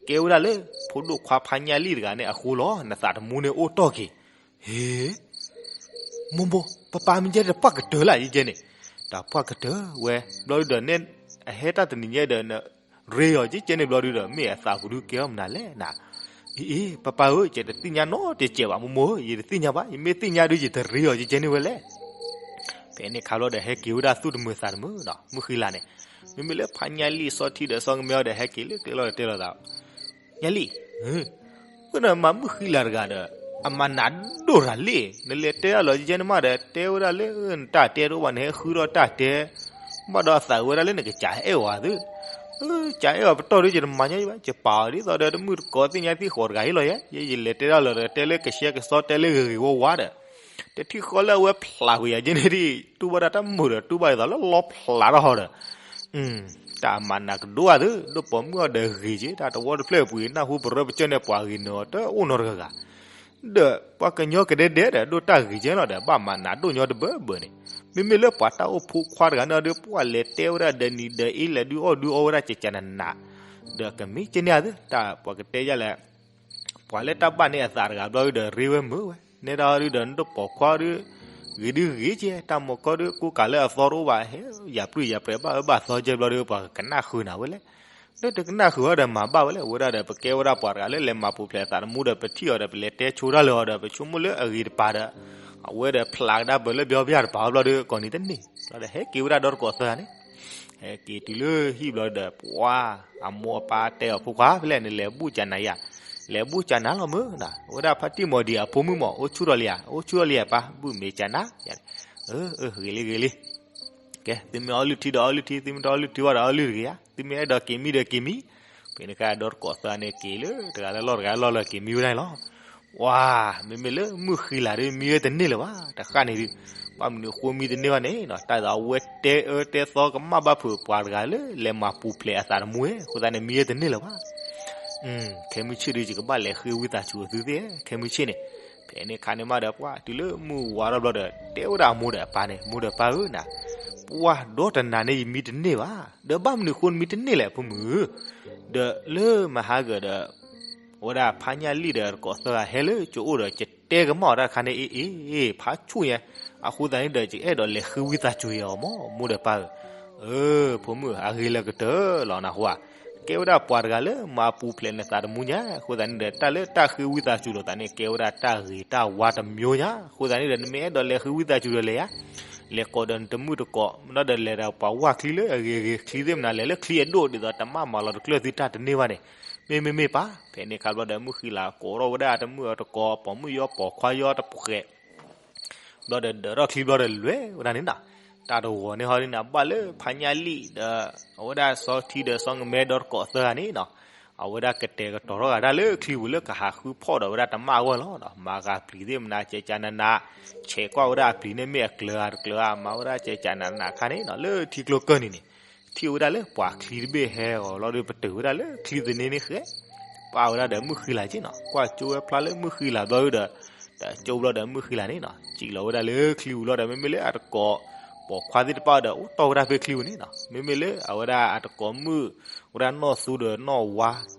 ကဲဝဲဒၣ်လၢ ဖိဒိၣ်ခွါဖါညၣ်လံၣ်တဂၤန့ၣ်အဃိလီၤ, နသးတမူန့ၣ်အိၣ်တီၢ်က့ၤ, ဟ့ မိၢ်မိၢ် ပၢ်ပၢ်မ့ၢ်ကဲတပှၢ်ကတၢၢ်လၢ်ယကဲန့ၣ်, တပှၢ်ကတၢၢ်ဝဲ, ဘျီဒုဒီးနဲၣ်, အဟဲတၢ်တနံၤညါဒီး ရ့အီၤကဲကဲန့ၣ်ဘျီဒုဒီး မ့ၢ်အသးပူၤဒုကဲအီၣ်မနုၤလဲၣ်နၤ, အ့အ့ ပၢ်ပၢ်ဧၢ ယတသ့ၣ်ညါနီတစဲးဘၣ် မိၢ်မိၢ်ဧၢ ယတသ့ၣ်ညါဘၣ် ယမ့ၢ်သ့ၣ်ညါဒု ယတရ့အီၤကဲကဲန့ၣ်ဝဲလဲၣ်, ဖဲန့ၣ်ခါဘျီဒီးဟဲက့ၤဝဲဒၣ်သူၣ်တမုာ်သးတမုာ်နီၤ မုၢ်ဃံလၤန့ၣ်, မ့မ့ၢ်လၢဖါညၣ်လံၣ်စီထံဒီးစီကမဲအီၤဒီးဟဲက့ၤလၢကျဲလီၤဒီးတဲလီၤသး ညၣ်လံၣ်, အၢ ဝဲဒၣ်မၤမုၢ်ဃံလၤတဂၤဒီး အမၤနးဒိၣ်တဂၤလံ, နလဲၤတဲဒၣ်လီၤကဲကဲန့ၣ်မးဒီး တဲဝဲဒၣ်လၢ နတၢ်တဲတအိၣ်ဘၣ် နဟဲဃုထီၣ်တၢ်တဲ, ဘၣ်ဒီးအသးဝဲဒၣ်လၢနကစၢ်အဲၣ်အီၤသု, ကစၢ်အဲၣ်အီၤပတီၢ်ဒု ယတမၤညီဘၣ် ယပာ်အီၤဒ်သိးဒီးတမုၢ်တကိးသ့ၣ်ညါသံဃိးတဂၤဟ့ၣ်လီၤယဲ, ယလဲၤတဲဒၣ်လီၤဒီးတဲလၢကဆှဲကဆှီတဲလၢဂ့ၤဂ့ၤဝါဝါဒီး တထံၣ်ဃီလၢအဝဲဖျးကွံာ်ယၤကဲန့ၣ်ဒ် တူၢ်ဘၣ်ဒၣ်တၢ်မုာ်ဒီးတူၢ်ဘၣ်ဒ်သိးလၢလီဖျးထီၣ်ဟီဒီး တၢ်မၤနးကဒိၣ်အသု ဒိၣ်ပိာ်မုၣ်အီၤဒီးဂ့ၤက့ တၢ်တဝီတဖျၢၣ်ပှ့ၤ နၢ်ဟူပရၢပကၢၢ်န့ၣ် ပှၤဂ့ၤနၢၤအီၤတအိၣ်နီတဂၤဂၤ, ဒီးပှၤကညီကဒဲဒဲဒီး ဒိၣ်တၢ်ဂ့ၤကဲလီၤဒီး ဘၣ်မၤနးဒိၣ်ညီတဘၢဘၢန့ၣ်, မ့မ့ၢ်လၢပှၤတၢ်အိၣ်ဖိခွါတဂၤန့ၣ်ဒီး ပှၤလဲၤတဲဝဲဒၣ်ဒီးနံၤဒီးအ့ လဲၤဒုးအီၣ်ဒုးအီဝဲဒၣ်ကကနနး, ဒီးကမ့ၢ်ကဲန့ၣ်အသု တၢ်ပှၤကတဲယလဲၣ် ပှၤလၢတၢ်ဘၣ်န့ၢ်အသးတဂၤဘျီဒုဒီး ရ့ဝဲမုာ်ဝဲ နဲဒၣ်ဒုဒီး နတပိာ်ခွါဒု ဂ့ၤဒုဂ့ၤကဲ တၢ်မုၢ်ခီဒုကူကၤလၢအသီတအိၣ်ဘၣ် ဟဲယၤပျုၢ်ယၤပြဲးဘၣ်အၢဘၣ်သီကဲဘျီဒု ပှၤကကနၣ်ဃုာ်နၤဝဲလဲၣ်, လၢတကနၣ်ဃုာ်ဝဲဒီးမၤဘၣ်ဝဲလဲၣ် ဝဲဒၣ်ဒီး ပကဲဝဲဒၣ်ပှၤတဂၤလၢလဲၤမၤပူၤဖျဲးအသးတမူဒီး ပထံၣ်အီၤဒီးပလဲၤတဲဆိတၢ်လၢအီၤဒီး ပဆိကမိၣ်လၢအဂ့ၤတပၤဒီး အဝဲဒီးဖျးကဒါပၢၢ်လၢဘျီဘျၣ်တပၤဘျီဒု ကိးနံၤတန့ၢ် ဘျီဒီးဟဲက့ၤဝဲဒၣ်ဒီတကိးသၢဂၤန့ၣ် ဟဲက့ၤတုၤလၢဟံၣ်ဘျီဒီး ပှၤအမိၢ်အပၢ်တဲအီၤ ဖိခွါ ဖဲလဲၣ်နလဲၤဘူၣ်ကနၤယၤ, လဲၤဘူၣ်ကနၤလီၤမုၢ်နၤ, အဝဲဒၣ်ဖါတံၢ်မီၤဒံးအဖိမုၣ်မး အိၣ်ဆူၣ်ထီၣ်လံဧါ, အိၣ်ဆူၣ်ထီၣ်လံဧါပၢ်, ဘူၣ်မ့ၤကနၤ, အၢ ဂ့ၤလံဂ့ၤလံ, ကဲ သုမ့ၢ်အီလုၢ်ထံဒီးအီလုၢ်ထံ, သုမ့ၢ်တအီလုၢ်ထံဘၣ်ဒီးအီလုၢ်တဂ့ၤဧါ, သုမ့ၢ်အဲၣ်ဒိးက့ၤမံဒီးက့ၤမံ, ဖဲန့ၣ်အခါဒီတကိးသၢဂၤန့ၣ်က့ၤလၢတဂၤလၢလီၢ်တဂၤလၢလီၢ်လၢက့ၤမံဝဲဒၣ်န့ၣ်လီၤ. ပှၤ မ့မ့ၢ်လၢမုၢ်ဃံလၤဒု မံဝဲတန့ၢ်လၢၤဘၣ်, တဃၣ်န့ၣ်ဒု, ဘၣ်မနုၤအဃိမံတန့ၢ်ဘၣ်န့ၣ်နီၤ, တၢ်ဒ်သိးအဝဲတဲအၢတဲသီကမၣ်ဘၣ်ဖုးပှၤတဂၤလၢလဲၤမၤပူၤဖျဲးအသးတမူဝဲ, အဃိသတးန့ၣ်မံဝဲတန့ၢ်လၢၤဘၣ်. ခဲမုၢ်ဆ့ၣ်ဒု ယကဘၣ်လဲၤဃ့ဝံသးစူၤအသုသ့ၣ်, ခဲမုၢ်ဆ့ၣ်န့ၣ်, ဖဲန့ၣ်အခါန့ၣ်မးဒီး ပှၤတုၤလၢမုၢ်ဝါထီၣ်ဘျီဒီး တဲဝဲဒၣ်အမိၢ်ဒီးအပၢ်န့ၣ်, မိၢ်ဒီးပၢ်ဧၢနၤ, ပှၤဒီတနၤန့ၣ် ယမံတန့ၢ်ဘၣ်, ဒီးဘၣ်မနုၤအဃိနမံတန့ၢ်လဲၣ် ဖိမုၣ်ဧၢ, ဒီးလၢမဟါဂၤဒီး အဝဲဒၣ်ဖါညၣ်လံၣ်ဒီးတကိးသၢဂၤဟဲလၢကၠိအိၣ်ဒီး ယတဲကမၣ်အီၤတၢ်တခါန့ၣ် အ့ၣ်အ့ၣ် ဖးဆူၣ်ညါ, အဃိသတးန့ၣ်ဒီး ယအဲၣ်ဒိးလဲၤဃ့ဝံသးစူၤယၤအီၤမး မိၢ်ဒီးပၢ်ဧၢ, အၢ ဖိမုၣ်ဧၢ အဂ့ၤလၢကတၢၢ်လီၤနဟူဧါ, ကဲဝဲဒၣ်ပှၤတဂၤလၢမၤပူၤဖျဲးနသးတမူညါ, အဃိသတးန့ၣ်ဒီး တၢ်လၢတၢ်ဃ့ဝံသးစူၤလိာ်သးန့ၣ် ကဲဝဲဒၣ်တၢ်ဂ့ၤတၢ်ဝါတမျိုးညါ, အဃိသတးန့ၣ်ဒီး နမ့ၢ်အဲၣ်ဒိးလဲၤဃ့ဝံသးစူၤဒီးလဲၤယါ, လဲၤကိးဒီးနတမုၣ်တကိး, မ့ၢ်ဒီးလဲၤဒီးပှၤဝၢ်ချံလၢအဂ့ၤအဂ့ၤ ချံသ့ၣ်မနုၤလဲၤလၢချံအဒိၣ်ဒ်သိး တမၣ်မၤလီၤတကျၢၢ်သုတၢ်တန့ၢ်ဘၣ်န့ၣ်, မ့မ့ၢ်မ့ၢ်ပၢ်, ဖဲန့ၣ်အခါဘျီဒီး မုၢ်ဃံလၤကိးထီၣ်ဝဲဒၣ်တမုၣ်အတကိး ပိာ်မုၣ်ယီပိာ်ခွါယီတပှဲၤ ဘျီဒီးဒၢးထီၣ်ချံဘျီဒီးလဲၤဝဲဒၣ်န့ၣ်နီၤ, တၢ်တဂီၤန့ၣ်ဟီဒ်န့ၣ် ဘၣ်လၢဖါညၣ်လံၣ်ဒီး အဝဲဒၣ်စီထံဒီးစီကမဲဒီတကိးသၢဂၤန့ၣ်နီၤ, အဝဲဒၣ်ကတဲာ်ကတီၤထီၣ်ဂၤဒၣ်လၢချံပူၤလၢကဟးဃုဖီၣ်ဒီးဝဲဒၣ်တမၣ်အဂီၢ်လီၤ. မၤဂာ်ပျံၤသ့ၣ်မနၤ ကဲးကးနးနး, ဆဲးကွၢ်ဝဲဒၣ်အပျံၤန့ၣ်မ့ၢ်အကျၢၤဧါတကျၢၤဧါ, မၤဝဲဒၣ်ကဲးကးနးနးအခါန့ၣ်နီၤ လၢထံကျိကၢၢ်နံၤန့ၣ် ထံၣ်ဝဲဒၣ်လၢပှၤချံတဘ့ၣ်ဟဲအီၤလီၤဒီး ပတုာ်ဝဲဒၣ်လၢချံသန့န့ၣ်ဃဲ, ပာ်ဝဲဒၣ်ဒီးမုၢ်ဃံလၤက့နီၤ. ကွၢ်ကၠိဝဲဖျါလၢမုၢ်ဃံလၤဘျီဒီး တကၠိဘျီဒီးမုၢ်ဃံလၤန့ၣ်နီၤ စံၣ်လီၤဝဲဒၣ်လၢချံပူၤလီၤဒီး မ့မ့ၢ်လၢအတကိးပိာ်ခွါသ့ၣ်တဖၣ်ဒီး အိၣ်တီၢ်ဝဲဒၣ်ဖဲချံပူၤန့ၣ်နီၤ. မ့မ့ၢ်လၢအဝဲဒၣ်အတကိးမုၣ် ဝဲဒၣ်နီၢ်သူဒီးနီၢ်ဝါ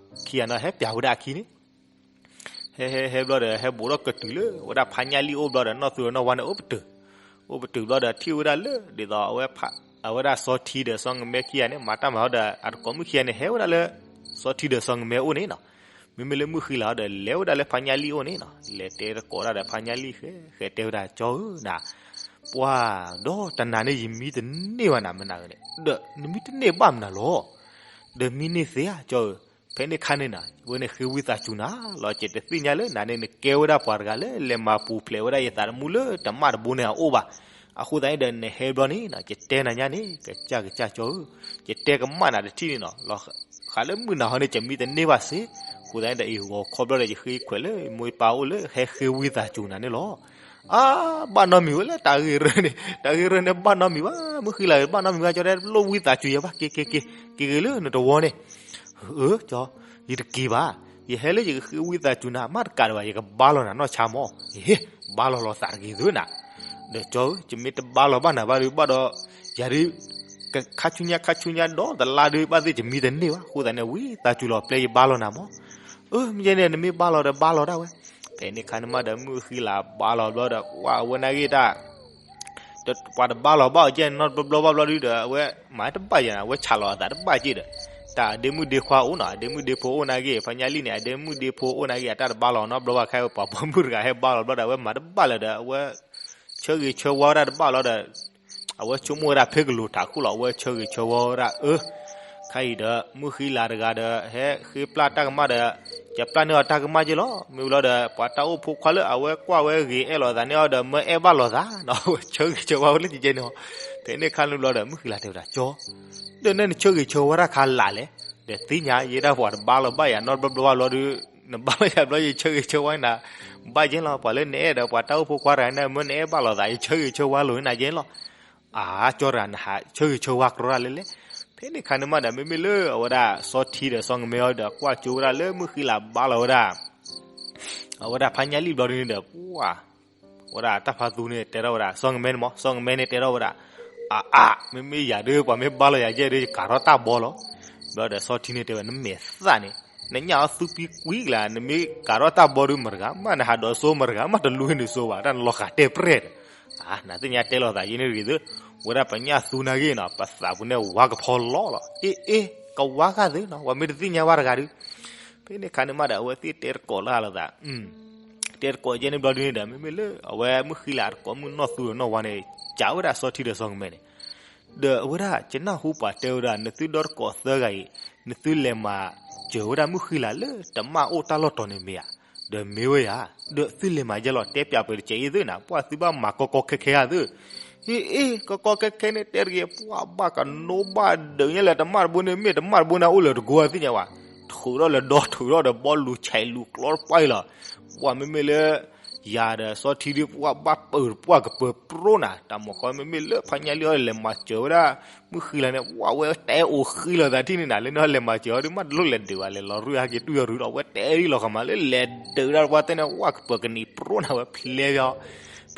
ခံဂၤန့ၣ် ဟဲပျးဝဲဒၣ်အခံန့ၣ် ဟဲဟဲဟဲဘျီဒီး ဟဲဘူးထီၣ်ကတုၤလၢဝဲဒၣ်ဖါညၣ်လံၣ်အိၣ်ဘျီဒီး နီၢ်သူဒီးနီၢ်ဝါန့ၣ်အိၣ်ပတုာ်, အိၣ်ပတုာ်ဘျီဒီး ထံၣ်ဝဲဒၣ်လၢ ဒ်သိး အဝဲဒၣ်စီထံဒီးစီငမဲခံဂၤန့ၣ် မၤတၢ်မၤဟီဒီး အတကိးမုၣ်ခံဂၤန့ၣ် ဟဲဝဲဒၣ်လၢ စီထံဒီးစီငမဲအိၣ်န့ၣ်နီၤ. မ့မ့ၢ်လၢမုၢ်ဃံလၤဟီဒီး လဲၤဝဲဒၣ်လၢဖါညၣ်လံၣ်အိၣ်န့ၣ်နီၤ. လဲၤတဲတကိးဒၣ်ဒီးဖါညၣ်လံၣ်ဃဲ ဃဲတဲဝဲဒၣ် ကၠီဧၢနၤ, ပှၤဒီးတနၤန့ၣ် ယမံတန့ၢ်ဘၣ်နၤမနုၤန့ၣ် ဒီးနမံတန့ၢ်ဘၣ်မနုၤလီၤ. ဒီးမံန့ၢ်သ့ဧါ ကၠီဧၢ, ဖဲန့ၣ်ခါန့ၣ်နၤ ဝဲန့ၣ်ဃ့ဝံသးစူၤနၤလီၤ. ယတသ့ၣ်ညါလၢနၤန့ၣ် နကဲဝဲဒၣ်ပှၤတဂၤလၢလဲၤမၤပူၤဖျဲးဝဲဒၣ်ယသးသမူလၢတမၣ်တဘိန့ၣ်အအိၣ်ဘၣ်. အဃိသတးန့ၣ်ဒီး နဟဲဘျီန့ၣ် ယတဲနၤညါန့ၣ် ကစၢ်ကစၢ်ကၠီဧၢ, ယတဲကမၣ်နၤတထံၣ်န့ၣ်နီၤ လီၤဃးလၢမုၢ်နၤဟီန့ၣ် ယမံတန့ၢ်ဘၣ်စ့ၢ်. အဃိသတးန့ၣ်ဒီး အံၤဂီၤခီဘျီဒီး ယဃ့ခွဲးလၢမိၢ်ပၢ်အိၣ်လၢ ဟဲဃ့ဝံသးစူၤနၤန့ၣ်လီၤ. အါ, ဘၣ်နီတမံၤဝဲလၢတၢ်ဂ့ၢ်ရၢန့ၣ်, တၢ်ဂ့ၢ်ရၢန့ၣ် ဘၣ်နီတမံၤဘၣ်, မုၢ်ဃံလၤ ဘၣ်နီတမံၤဘၣ်, ကၠီတဲလိၣ်ဝံသးစူၤယၤဘၣ်, က့ၤက့ၤက့ၤ က့ၤက့ၤလၢနတဝီန့ၣ်. အၢ ကၠီ, ယတက့ၤဘၣ်, ယဟဲလၢယကဃ့ဝံသးစူၤနၤ မ့ၢ်တကးဒံးဘၣ် ယကဘါလီၤနၤနီၢ်ဆါမၢ်, ဟ့ၣ်, ဘါလီၤလီၤသးတဂ့ၤသုနၤ. ဒီးကၠီဧၢ, ယမ့ၢ်တဘါလီၤဘၣ်နၤဘၣ်ဒီး ဘၣ်ဒီး ယၤဒုး ခါဆူညါခါဆူညါဒီးတလါဒုး ဘၣ်သ့ၣ်ယမံတန့ၢ်ဘၣ်, အဃိသတးန့ၣ် ဝံသးစူၤလီၤပျဲယဘါလီၤနၤမၢ်. အၢ မ့ၢ်ယဲန့ၣ် နမ့ၢ်ဘါလီၤဒီးဘါလီၤဒၣ်ဝဲ. ဖဲန့ၣ်ခါန့ၣ်မးဒီး မုၢ်ဃံလၤဘါလီၤဘျီဒီး ကွၢ်အဝဲနာ်ဂ့ၢ်တၢ် ပှၤတဘါလီၤဘၣ်အီၤကဲန့ၣ် နီတဘျီဘျီဘၣ်ဘျီဒုဒီး အဝဲမၤတဘၣ်ယၤန့ၣ် အဝဲဆးလီၤအသးတဘၣ်က့ဒီး တၢ်အဒ့မုၣ်ဒ့ခွါအိၣ်နီၤ, အဒ့မုၣ်ဒ့ဖိအိၣ်နာ်ဂ့ၢ်, ဖါညၣ်လံၣ်န့ၣ် အဒ့မုၣ်ဒ့ဖိအိၣ်နာ်ဂ့ၢ် အတၢ်တဘါလီၤနီတဘျီဘၣ်, ခဲအံၤပှၤပိာ်မုၣ်တဂၤဟဲဘါလီၤဘျီဒီး အဝဲမၤတဘၣ်လၢၤဒီး အဝဲဆၢဂ့ၤဆၢဝါဝဲဒၣ်တဘၣ်လီၤဒီး အဝဲဆိကမိၣ်ဝဲဒၣ်ဖဲကလိၤထးခိၣ်လီၤ, အဝဲဆၢဂ့ၤဆၢဝါဝဲဒၣ် အၢ ခဲအံၤဒီး မုၢ်ဃံလၤတဂၤဒီး ဟဲဃ့ပျၢ်တၢ်ကမၣ်ဒီး ယပျၢ်န့ၢ်အီၤတၢ်ကမၣ်က့လီၤ. မ့ၢ်ဝံၤလီၤဒီး ပှၤတၢ်အိၣ်ဖိခွါလၢအဝဲကွၢ်ဝဲဂ့ၤအဲၣ်လီၤသးန့ၢ်အီၤဒီး မၢအဲၣ်ဘၣ်လီၤသးနီၤ, အဝဲဆၢဂ့ၤဆၢဝါဝဲလၢကကဲန့ၣ်. ဖဲန့ၣ်ခါန့ၣ်ဘျီဒီး မုၢ်ဃံလၤတဲဝဲဒၣ် ကၠီ, ဒီးနဲနဆၢဂ့ၤဆၢဝါတၢ်ခါလၢ်လဲၣ်, ဒီးသ့ၣ်ညါယဲဒၣ်ပှၤတဘါလီၤဘၣ်ယၤနီတဘျီဘျီဘၣ်ဘျီဒီး နဘါလီၤယၤဘျီ ယဆၢဂ့ၤဆၢဝါနၤ ဘၣ်ကဲလီၤ, ပှၤလၢနအဲၣ်ဒီးပှၤတၢ်အိၣ်ဖိခွါတဂၤန့ၣ် မၢနအဲၣ်ဘၣ်လီၤသး ယဆၢဂ့ၤဆၢဝါလိာ်နၤကဲလီၤ. အၢ ကၠီတဂၤ နဟးဆၢဂ့ၤဆၢဝါကြီတၢ်လဲၣ်လဲၣ်. ဖဲန့ၣ်ခါန့ၣ်မးဒီး မ့မ့ၢ်လၢအဝဲဒၣ်စီထံဒီးစီကမဲအံၤဒီး ကွၢ်ကၠိဝဲဒၣ်လၢမုၢ်ဃံလၤဘါလီၤဝဲဒၣ် အဝဲဒၣ်ဖါညၣ်လံၣ်ဘျီဒုန့ၣ်ဒီး ပှၤ ဝဲဒၣ်တၢ်ဖါသူန့ၣ်တဲထီၣ်ဝဲဒၣ် စီကမဲန့ၣ်မး စီကမဲန့ၣ်တဲထီၣ်ဝဲဒၣ် အါအါ မ့မ့ၢ်ယၤဒုး ပှၤမ့ၢ်ဘါလီၤယၤယဲၢ်ဒုး ယကၤထီၣ်တၢ်ဘီလီၤ. ဘျီဒီးစီထံန့ၣ်တဲဝဲ နမဲာ်သၣ်န့ၣ် နညၣ်အီၣ်သူပံကွံကလါ နမ့ၢ်ကၤထီၣ်တၢ်ဘီဒုး မတဂၤမး နဟးဒိးစိမတဂၤမး တလူၤဟ့ၣ်နုာ်စိဘၣ် တၢ်နလီၤဃာ်တဲပြဲၢ်ဒီး အါ နသ့ၣ်ညါတဲလိာ်သးယဲန့ၣ်တဂ့ၤသု ဝဲဒၣ်ပညၣ်သူနာ်ဂ့ၢ်နီၤ ပသးပူၤန့ၣ်ဝါကဖီလီၤလီၤ အ့အ့ ကဝါဃာ်သုနီၤ ပှၤမ့ၢ်တသ့ၣ်ညါဘၣ်တဂၤဒုး ဖဲန့ၣ်ခါန့ၣ်မးဒီး အဝဲသ့ၣ်တဲတကိးလၢအလိာ်သး တဲတကိးယဲန့ၣ်ဘျီဒုန့ၣ်ဒီး မ့မ့ၢ်လၢအဝဲမုၢ်ဃံလၤတကိးမုၣ်နီၢ်သူဒီးနီၢ်ဝါန့ၣ် ကးဝဲဒၣ်စီထံဒီးစီကမဲန့ၣ် ဒီးအဝဲဒၣ်ကနၢ်ဟူပှၤတဲဝဲဒၣ် နသုဒီတကိးသၢဂၤအံၤ နသုလဲၤမၤစၢၤဝဲဒၣ်မုၢ်ဃံလၤလၢတမၣ်အိၣ်တၢ်လီၢ်တီၤန့ၣ်မ့ၢ်ဧါ. ဒီးမ့ၢ်ဝဲယၤ ဒီးသုလဲၤမၤယဲလီၤ တဲပၠးပှဲၤတကဲးအံၤသုနၤ ပှၤသုဘၣ်မၤကီကီခဲခဲဧါသု အ့အ့ ကီကီခဲခဲန့ၣ် တဲတဂ့ၤ ပှၤဘၣ်ကနိဘၣ်ဒုးညါလၢတမၣ်တဘိန့ၣ် မ့ၢ်တမၣ်တဘိန့ၣ် အိၣ်လၢတကိးသ့ၣ်ညါဝဲ ထုးထီၣ်လၢဒီ ထုးထီၣ်ဒီးဘီလူၤဆဲးလူၤကျီတပှၢ်အံၤလီၤ. ပှၤမ့မ့ၢ်လၢ ယၤဒီးစီထံဒုး ပှၤဘၣ်ပၢၤတပှၢ်ကပၢၤပြိနၤ တၢ်မီၢ်ခီမ့မ့ၢ်လၢဖါညၣ်လံၣ်အီၤလဲၤမၤစၢၤဝဲဒၣ် မုၢ်ဃံလၤန့ၣ် ပှၤဝဲတဲအိၣ်ဃံလီၤသးထံၣ်န့ၣ်နၤ လၢန့ၣ်လဲၤမၤစၢၤအီၤဒုး မ့ၢ်တလိၣ်လဲၤဒုးဘၣ်လဲၤလီၤရူၢ်ဟဲက့ၤတူၢ်ယီၤရူးဒီး အဝဲတဲဒ်လီၤဃီမးလၢလဲၤဒုးဒၣ်ပှၤတဲန့ၣ် ပှၤကပၢၤကနံၤပြိနၤဝဲ ဖျ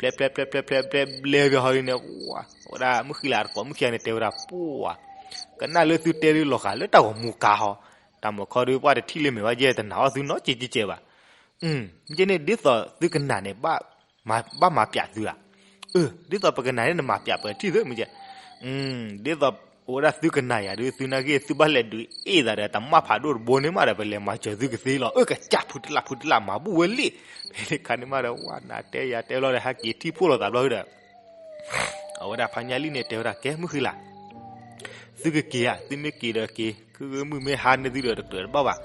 ဲဘၣ် ဖျဲ ဖျဲ ဖျဲ ဖျဲ ဖျဲဘျဲဘၣ်ဟီဒ်န့ၣ် ဝဲဒၣ်မုၢ်ဃံလၤတကိးမုၢ်ခံဂၤန့ၣ်တဲဝဲဒၣ် ပှၤ ကနၣ်လၢသုတဲဒုးလီၤဃာ်လၢတၢ်ဂီၤမူကါဟီ တၢ်မီၢ်ခီဒုး ပှၤတထံၣ်လၢမဲာ်ဘၣ်ယဲၢ်တနာ်အီၣ်သုနီတကဲးကဲးဘၣ် ယဲန့ၣ်ဒ်သိးသုကနၣ်န့ၣ် ဘၣ်မၤပၠးသုဧါ. အၢ ဒ်သိးပကနၣ်န့ၣ် နမၤပၠးပှဲၤထံၣ်သုမ့ၢ်ကဲ ဒ်သိးအိၣ်ဝဲဒၣ်သုကနၣ်ယၤဒုး သုနာ်ဂ့ၢ် သုဘၣ်လဲၤဒုးအ့ၣ်သးဒီးတမၣ်ဖးဒိၣ်တဘိန့ၣ်မးဒီး ပလဲၤမၤစၢၤသုကသ့လီၤ. အၢ ကစၢ်ဖုတလၢ်ဖုတလၢ်မၤဘူၣ်ဝဲလံ ဖဲန့ၣ်ခါန့ၣ်မးဒီး ဝဲနၤတဲယၤတဲလီၤဒီး ဟဲက့ၤထံၣ်ဖှိၣ်လိာ်သးဘျီဒီး အဝဲဒၣ်ဖါညၣ်လံၣ်န့ၣ်တဲဝဲဒၣ် ကဲမုၢ်ဃံလၤ သုကက့ၤဧါ သုမ့ၢ်က့ၤဒီးက့ၤ ခုမုၢ်မ့ၢ်ဟါန့ၢ်သုဒီးတကြၢးတဘၣ်ဘၣ်.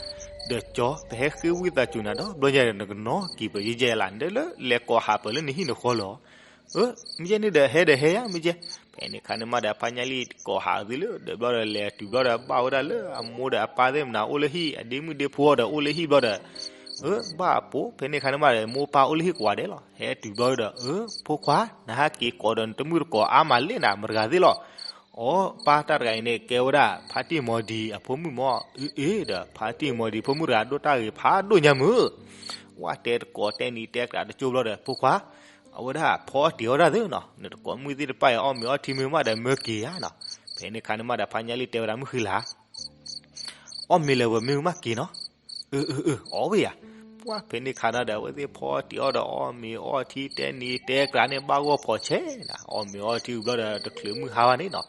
ဒီးကၠီ ပဟဲဃ့ဝံသးစူၤနၤဒီး ဘျီညါဒီးနကနီၤက့ၤပယဲၢ်ယဲၢ်လၢ နလၢလဲၤကိးဟးပၢၢ်လၢနဟံၣ်နဃီလၢၤ မ့ၢ်ကဲန့ၣ်ဒီးဟဲဒီးဟဲယါ မ့ၢ်ကဲ. ဖဲန့ၣ်ခါန့ၣ်မးဒီး ဖါညၣ်လံၢ်ကိးဟးသံလၢဒီးဘျီဒီး လဲၤတုၤဘျီဒီး ဘၣ်ဝဲဒၣ်လၢအမိၢ်ဒီးအပၢ်သ့ၣ်မနၤအိၣ်လၢဟံၣ်, အဒ့မုၣ်ဒ့ဖိအီၤဒီးအိၣ်လၢဟံၣ်ဘျီဒီး အၢ ဘၣ်အပိၤ, ဖဲန့ၣ်ခါန့ၣ်မးဒီး မိၢ်ပၢ်အိၣ်လၢဟံၣ်ကိးဂၤဒဲးလီၤ. ဟဲတုၤဘျီဒီး အၢ ဖိခွါ, နဟဲက့ၤကိးဒီးနတမုၣ်တကိးအါမးလဲၣ်နၤ မတဂၤသ့ၣ်လီၤ. အိ ပၢ်, တၢ်တဂၤအံၤန့ၣ် ကဲဝဲဒၣ် ဖါတံၢ်မီၤဒံအဖိမုၣ်မၢ်. အ့ အ့ဒီး ဖါတံၢ်မီၤဒံဖိမုၣ်တဂၤ ဒိၣ်တၢ်ဂ့ၤဖးဒိၣ်ညါမုၢ်. ဝဲတဲတကိးတဲနံၤတဲကြးတကၠိဘျီဒီး ဖိခွါ, အဝဲဒၣ်ဖီအီၣ်တ့ၤအီၣ်ဒၣ်သ့နီၤ, နတကိးမုၣ်သ့ၣ်တဖၣ်အံၤ အီၣ်မ့ၤအီထံမ့ၢ်မးဒီးမၢက့ၤဧါနီၤ. ဖဲန့ၣ်ခါန့ၣ်မးဒီး ဖါညၣ်လံၢ်တဲဝဲဒၣ် မုၢ်ဃံလၤ အီၣ်မ့ၤလၢဝဲမ့ၢ်မးက့ၤနီၤ. အၢ အၢ အၢ အီၣ်ဝဲယၤ. ပှၢ် ဖဲန့ၣ်ခါန့ၣ်ဒီး အဝဲသ့ၣ်ဖီအီၣ်တ့ၤအီၣ်ဒီး အီၣ်မ့ၤအီထံတဲနံၤတဲကြးန့ၣ် ဘၣ်ဂီၢ်ဖီးဆဲးနၤ, အီၣ်မ့ၤအီထံဘျီဒီး တချုးမုၢ်ဟါဘၣ်န့ၣ်နီၤ,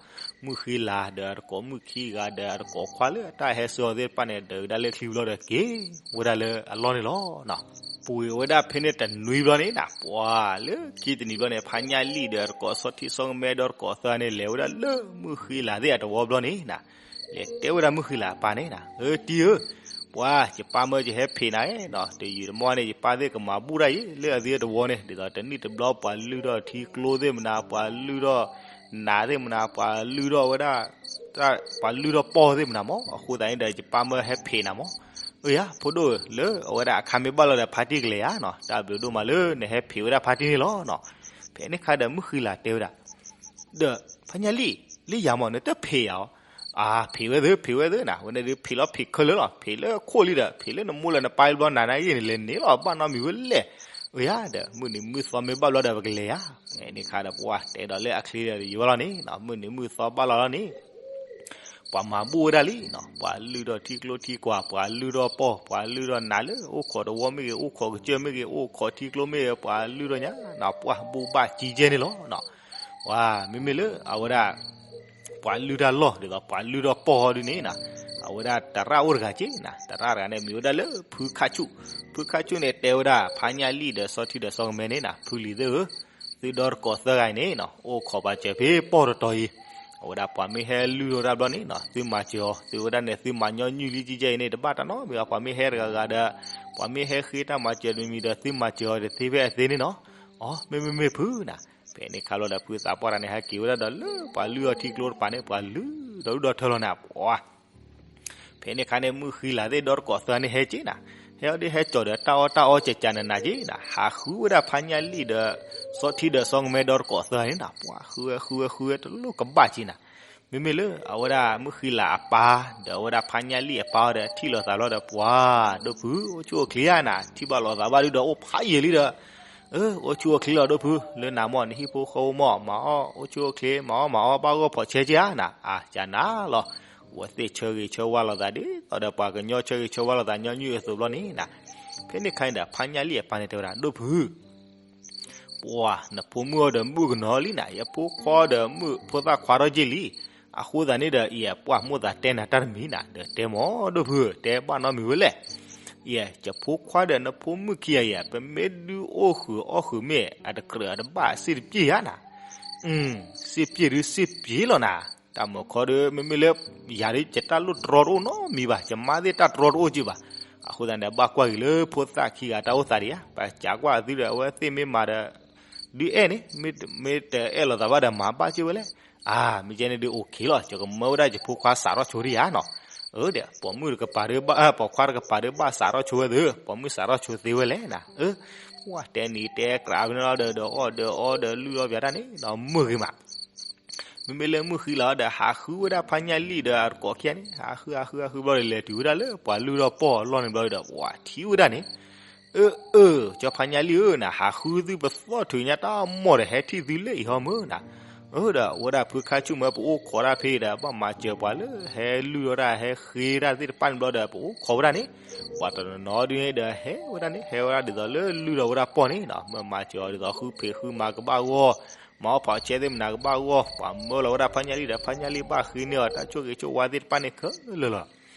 မုၢ်ဃံလၤဒီး အတကိးမုၣ်ခံဂၤဒီး အတကိးခွါလၢအတၢ်ဟဲဆှၢအီၤသ့ၣ်တဖၣ်န့ၣ် ဒုးကဒါလၢချံဘျီဒီး က့ၤဝဲဒၣ်လၢအလီၢ်န့ၣ်လီၤ. ပှ့ၤဝဲဒၣ်ဖဲန့ၣ်တနွံဘျီန့ၣ်နၤ, ပှၢ်လၢခံတနံၤဘျီန့ၣ် ဖါညၣ်လံၢ်ဒီး အတကိးဆီထံဆီကမဲဒီး အတကိးသၢန့ၣ် လဲၤဝဲဒၣ်လၢမုၢ်ဃံလၤသ့ၣ်အတဝီဘျီန့ၣ်နၤ, လဲၤတဲဝဲဒၣ်မုၢ်ဃံလၤအပၢ်န့ၣ်နၤ, အၢ တံၢ်ဧၢ, ပှၢ် ယပၢ်မၢယဟဲဖံးနၤနီၤ, တယံာ်တမီၢ်န့ၣ် ယပၢ်သ့ၣ်ကမၤဘူၣ်တၢ်ယဲလၢအသ့အတဝီန့ၣ်, ဒ်သိးတနံၣ်တဘျီ ပှၤလုၢ်ထီၣ်ထံကျိသ့ၣ်မနၤ, ပှၤလုၢ်ထီၣ်နးသ့ၣ်မနၤ, ပှၤလုၢ်ထီၣ်ဝဲဒၣ် ပှၤလုၢ်ထီၣ်ပီၢ်သ့ၣ်မနၤမၢ်, အဃိသတးန့ၣ်ဒီး ယပၢ်မၢဟဲဖံးနၤမၢ်. အၢ ယၤ ဖိဒိၣ်ဧၢ, လၢအဝဲဒၣ်အခါမ့ၢ်ဘၣ်လီၤဒီး ဖါတံၢ်ကလဲၤယၤနီၤ, တၢ်ဘျုးဒိၣ်မးလၢနဟဲဖံးဝဲဒၣ်ဖါတံၢ်န့ၣ်လီၤနီၤ. ဖဲန့ၣ်ခါဒီးမုၢ်ဃံလၤတဲဝဲဒၣ် ဒီးဖါညၣ်လံၢ် လၢယၤမၢ် နတဖံးယၤအီၤ, အါ ဖံးဝဲသ့ ဖံးဝဲသ့နၤ, ဝဲန့ၣ်ဒုးဖံးလီၤဖံးခဲလၢာ်လီၤ, ဖံးလၢခိၣ်လံဒီး ဖံးလၢနမိၢ်လၢနပၢ်ဘျီနၤနၤဂ့ၢ်န့ၣ် လဲၤန့ၣ်လီၤ ဘၣ်နီတမံၤဝဲလဲၣ်. အၢ ယၤ ဒီးမုၢ်နံၤမုၢ်သီမ့ၢ်ဘၣ်ဘျီဒီး ပကလဲၤယၤ. ဖဲန့ၣ်ခါဒီး ပှၢ်တဲဒီးလၢအချ့ဒီးယဝဲလီၤန့ၣ်, မုၢ်နံၤမုၢ်သီဘၣ်လီၤလီၤန့ၣ် ပှၤမၤဘူၣ်ဝဲဒၣ်လံနီၤ, ပှၤလုၢ်ထီၣ်ထံကျိထံကွၢ်, ပှၤလုၢ်ထီၣ်ပီၢ်, ပှၤလုၢ်ထီၣ်နးလၢအိၣ်ခိးတဝီမ့ၢ်ဂ့ၤ, အိၣ်ခိးကစၢၢ်မ့ၢ်ဂ့ၤ, အိၣ်ခိးထံကျိမ့ၢ်ဂ့ၤ, ပှၤလုၢ်ထီၣ်ညါနီၤ, ပှၢ်ဘူၣ်ဘၣ်ကံကဲန့ၣ်လီၤနီၤ. ပှၤမ့မ့ၢ်လၢအဝဲဒၣ် ပှၤလုၢ်တၢ်လီၢ်ဒ်သိး ပှၤလုၢ်ထီၣ်ပီၢ်ဟီဒုန့ၣ်နီၤ, အဝဲဒၣ်တရၣ်အိၣ်တဂၤက့နီၤ, တရၣ်တဂၤန့ၣ် မ့ၢ်ဝဲဒၣ်လၢဖုခါဆူၣ်, ဖုခါဆူၣ်န့ၣ် တဲဝဲဒၣ်ဖါညၣ်လံၢ်ဒီးစီၤထံဒီးစီၤကမဲန့ၣ်နီၤ, ဖုလံၤသ့ၣ်ဧၢ, သုဒီတကိးသၢဂၤအံၤန့ၣ်နီၤ အိၣ်ခိးပာ်စၢၤဖဲပီၢ်တတီၤအံၤ, အဝဲဒၣ်ပှၤမ့ၢ်ဟဲလုၢ်ထီၣ်တၢ်ဘျီန့ၣ်နီၤ သုမၤစၢၤအီၤ, သုဝဲဒၣ်န့ၣ် သုမၤညီနုၢ်လံကဲကဲအံၤန့ၣ် တဘၣ်တၢ်နီတမံၤဘၣ်, ပှၤမ့ၢ်ဟဲတဂၤဂၤဒီး ပှၤမ့ၢ်ဟဲဃ့တၢ်မၤစၢၤတမံၤဒီး သုမၤစၢၤအီၤတသ့ဖဲအသ့န့ၣ်နီၤ. အိ မ့မ့ၢ်မ့ၢ်ဖုနၤ, ဖဲန့ၣ်ခါလီၤဒီး ဖုသးပှၢ်တဂၤန့ၣ် ဟဲက့ၤဝဲဒၣ်ဒီးလၢပှၤလုၢ်အီၤထံကျိတပၤန့ၣ် ပှၤလုၢ်ဒီးဒုၣ်ဒီထၢလီၤနၤ ပှၤ ဖဲန့ၣ်ခါန့ၣ် မုၢ်ဃံလၤသ့ၣ်ဒီတကိးသၢန့ၣ်ဟဲက့ၤနၤ, ဟဲအီၤဒ်ဟဲကၠီၤဒီးတၢ်အီၣ်တၢ်အီကကးနးနးက့နၤ, ဟးဃုဝဲဒၣ်ဖါညၣ်လံၢ်ဒီး စီၤထံဒီးစီၤကမဲဒီတကိးသၢန့ၣ်နၤ, ပှၤဃုဝဲဃုဝဲဃုဝဲတလိၣ်ကဘၣ်က့နၤ. မ့မ့ၢ်လၢအဝဲဒၣ်မုၢ်ဃံလၤအပၢ် ဒီးအဝဲဒၣ်ဖါညၣ်လံၢ်အပၢ်အီၤဒီး ထံၣ်လိာ်သးလီၤဒီး ပှၤဒိၣ်ဖု အိၣ်ဆူၣ်အိၣ်ချ့ဧါနၤ, ထံၣ်ဘၣ်လိာ်သးဘၣ်ဒုဒီး အိၣ်ဖးယံာ်လံဒီး အိၣ်ဆူၣ်အိၣ်ချ့လီၤဒိၣ်ဖု, လၢနၤမၢ် နဟံၣ်ဖိဃီဖိမၢ် မၤအီၣ်အိၣ်ဆူၣ်အိၣ်ချ့ မၤအီၣ်မၤအီၣ်ဘၣ်ဂီၢ်ဖီးဆဲးက့ဧါနၤ, အါ ကနၤလီၤ. ဝဲသ့ၣ်ဆၢဂ့ၤဆၢဝါလိာ်သးဒ်သိးဒီး ပှၤကညီဆၢဂ့ၤဆၢဝါလိာ်သးညီနုၢ်အသိးဘျီန့ၣ်နၤ, ဖဲန့ၣ်ခါန့ၣ်ဒီး ဖါညၣ်လံၢ်အပၢ်န့ၣ်တဲဝဲဒၣ် ဒိၣ်ဖု ပှၤ နဖိမုၣ်အီၤဒီးမုၣ်ကနီၤလံနၤ, ယဖိခွါဒီးမုၣ်ဖိသၣ်ခွါထီၣ်က့လံ. အဃိသတးန့ၣ်ဒီး ယဲ ပှၤမိၣ်သးတဲနၤတၢ်တမံၤနၤ, ဒီးတဲမၢ်ဒိၣ်ဖု တဲဘၣ်နီတမံၤဝဲလဲၣ်. ယဲ ယဖိခွါဒီးနဖိမုၣ်ခံဂၤယဲ ပမ့ၢ်ဒုးအိၣ်ဃုာ်အီၣ်ဃုာ်မ့ၢ် အတကြၢးအတဘၣ်စ့ၢ်တပျ့ၢ်ဧါနၤ. စ့ၢ်ပျ့ၢ်ဒုးစ့ၢ်ပျ့ၢ်လီၤနၤ, တၢ်မုာ်ခီဒီး မ့မ့ၢ်လၢ ယၤဒုး ယတၢ်လိၣ်တြီတအိၣ်နီတမံၤဘၣ်, ယမါသ့ၣ်တၢ်တြီတအိၣ်က့ဘၣ်. အဃိသတးန့ၣ် ဘၣ်ကွၢ်က့ၤလၢဖိသၣ်ခံဂၤတၢ်အိၣ်သးဒံးဧါ, ပစံးကွၢ်သုဒီး အဝဲသ့ၣ်မ့ၢ်မၤဒီး ဒုးအဲၣ်န့ၣ် မ့ၢ်တအဲၣ်လိာ်သးဘၣ်ဒီး မၤဘၣ်က့ဝဲလဲၣ်. အါ မ့ၢ်ကဲန့ၣ်ဒုးအိၣ်ခ့လီၤ, ယကမၢဝဲဒၣ်ယဖိခွါစးထီၣ်ဆိဒံးဧါနီၤ. အၢ ဒီး ပိာ်မုၣ်တကပၤဒီး ပိာ်ခွါတကပၤဒီး ဘၣ်စးထီၣ်ဆိဝဲသ့ၣ်, ပိာ်မုၣ်စးထီၣ်ဆိသ့ဝဲလဲၣ်နၤ. အၢ ပှၤတဲနံၤတဲကြးဖဲန့ၣ်လီၤဒီး ဒီးအီၣ်ဒီးအီဒီးလုၢ်အီပၠးတၢ်န့ၣ် ဒီးမုာ်ဂ့ၤမး မ့မ့ၢ်လၢမုၢ်ဃံလၤဒီး ဟးဃုဝဲဒၣ်ဖါညၣ်လံၢ်ဒီးအတကိးခံဂၤန့ၣ် ဟးဃုဟးဃုဟးဃုဘျီဒီး လဲၤတုၤဝဲဒၣ်လၢပှၤလုၢ်ထီၣ်ပီၢ်အလီၢ်န့ၣ်ဘျီဒီး ပှၤထံၣ်ဝဲဒၣ်န့ၣ်, အၢ အၢ ကၠီဖါညၣ်လံၢ်ဧၢနၤ, ဟးဃုသုပသီၣ်ထုးညါတၢ်မီၢ်ဒီး ဟဲထံၣ်သုလၢအံၤဟီမုၢ်နၤ. အၢ ဒီးအဝဲဒၣ်ဖုခါဆူၣ်မၢပအိၣ်ခိးတၢ်ဖဲဒီး ဘၣ်မၤစၢၤပှၤလၢဟဲလုၢ်ထီၣ်တၢ် ဟဲဃ့တၢ်သ့ၣ်တဖၣ်န့ၣ်ဘျီဒီး ပအိၣ်ခိးဝဲဒၣ်န့ၣ် ပှၤတနီၤနီၤဒုန့ၣ်ဒီး ဟဲဝဲဒၣ်န့ၣ် ဟဲဝဲဒၣ်ဒ်သိးလၢလုၢ်ထီၣ်ဝဲဒၣ်ပီၢ်န့ၣ်နၤ, မ့ၢ်မၤစၢၤအီၤဒ်သိးဃုဖံးဃုမၤကဘၣ်ဂီၢ် မၤအီၣ်ဖီးဆဲးသ့ၣ်မနၤကဘၣ်ဂီၢ်, ပှၤမၢလီၤဝဲဒၣ်ဖါညၣ်လံၢ်ဒီး ဖါညၣ်လံၢ်ဘၣ်ဃ့န့ၢ်အီၤတၢ်ဆိၣ်ဂ့ၤဆိၣ်ဝါသ့ၣ်တဖၣ်န့ၣ်ခဲလၢာ်လီၤ.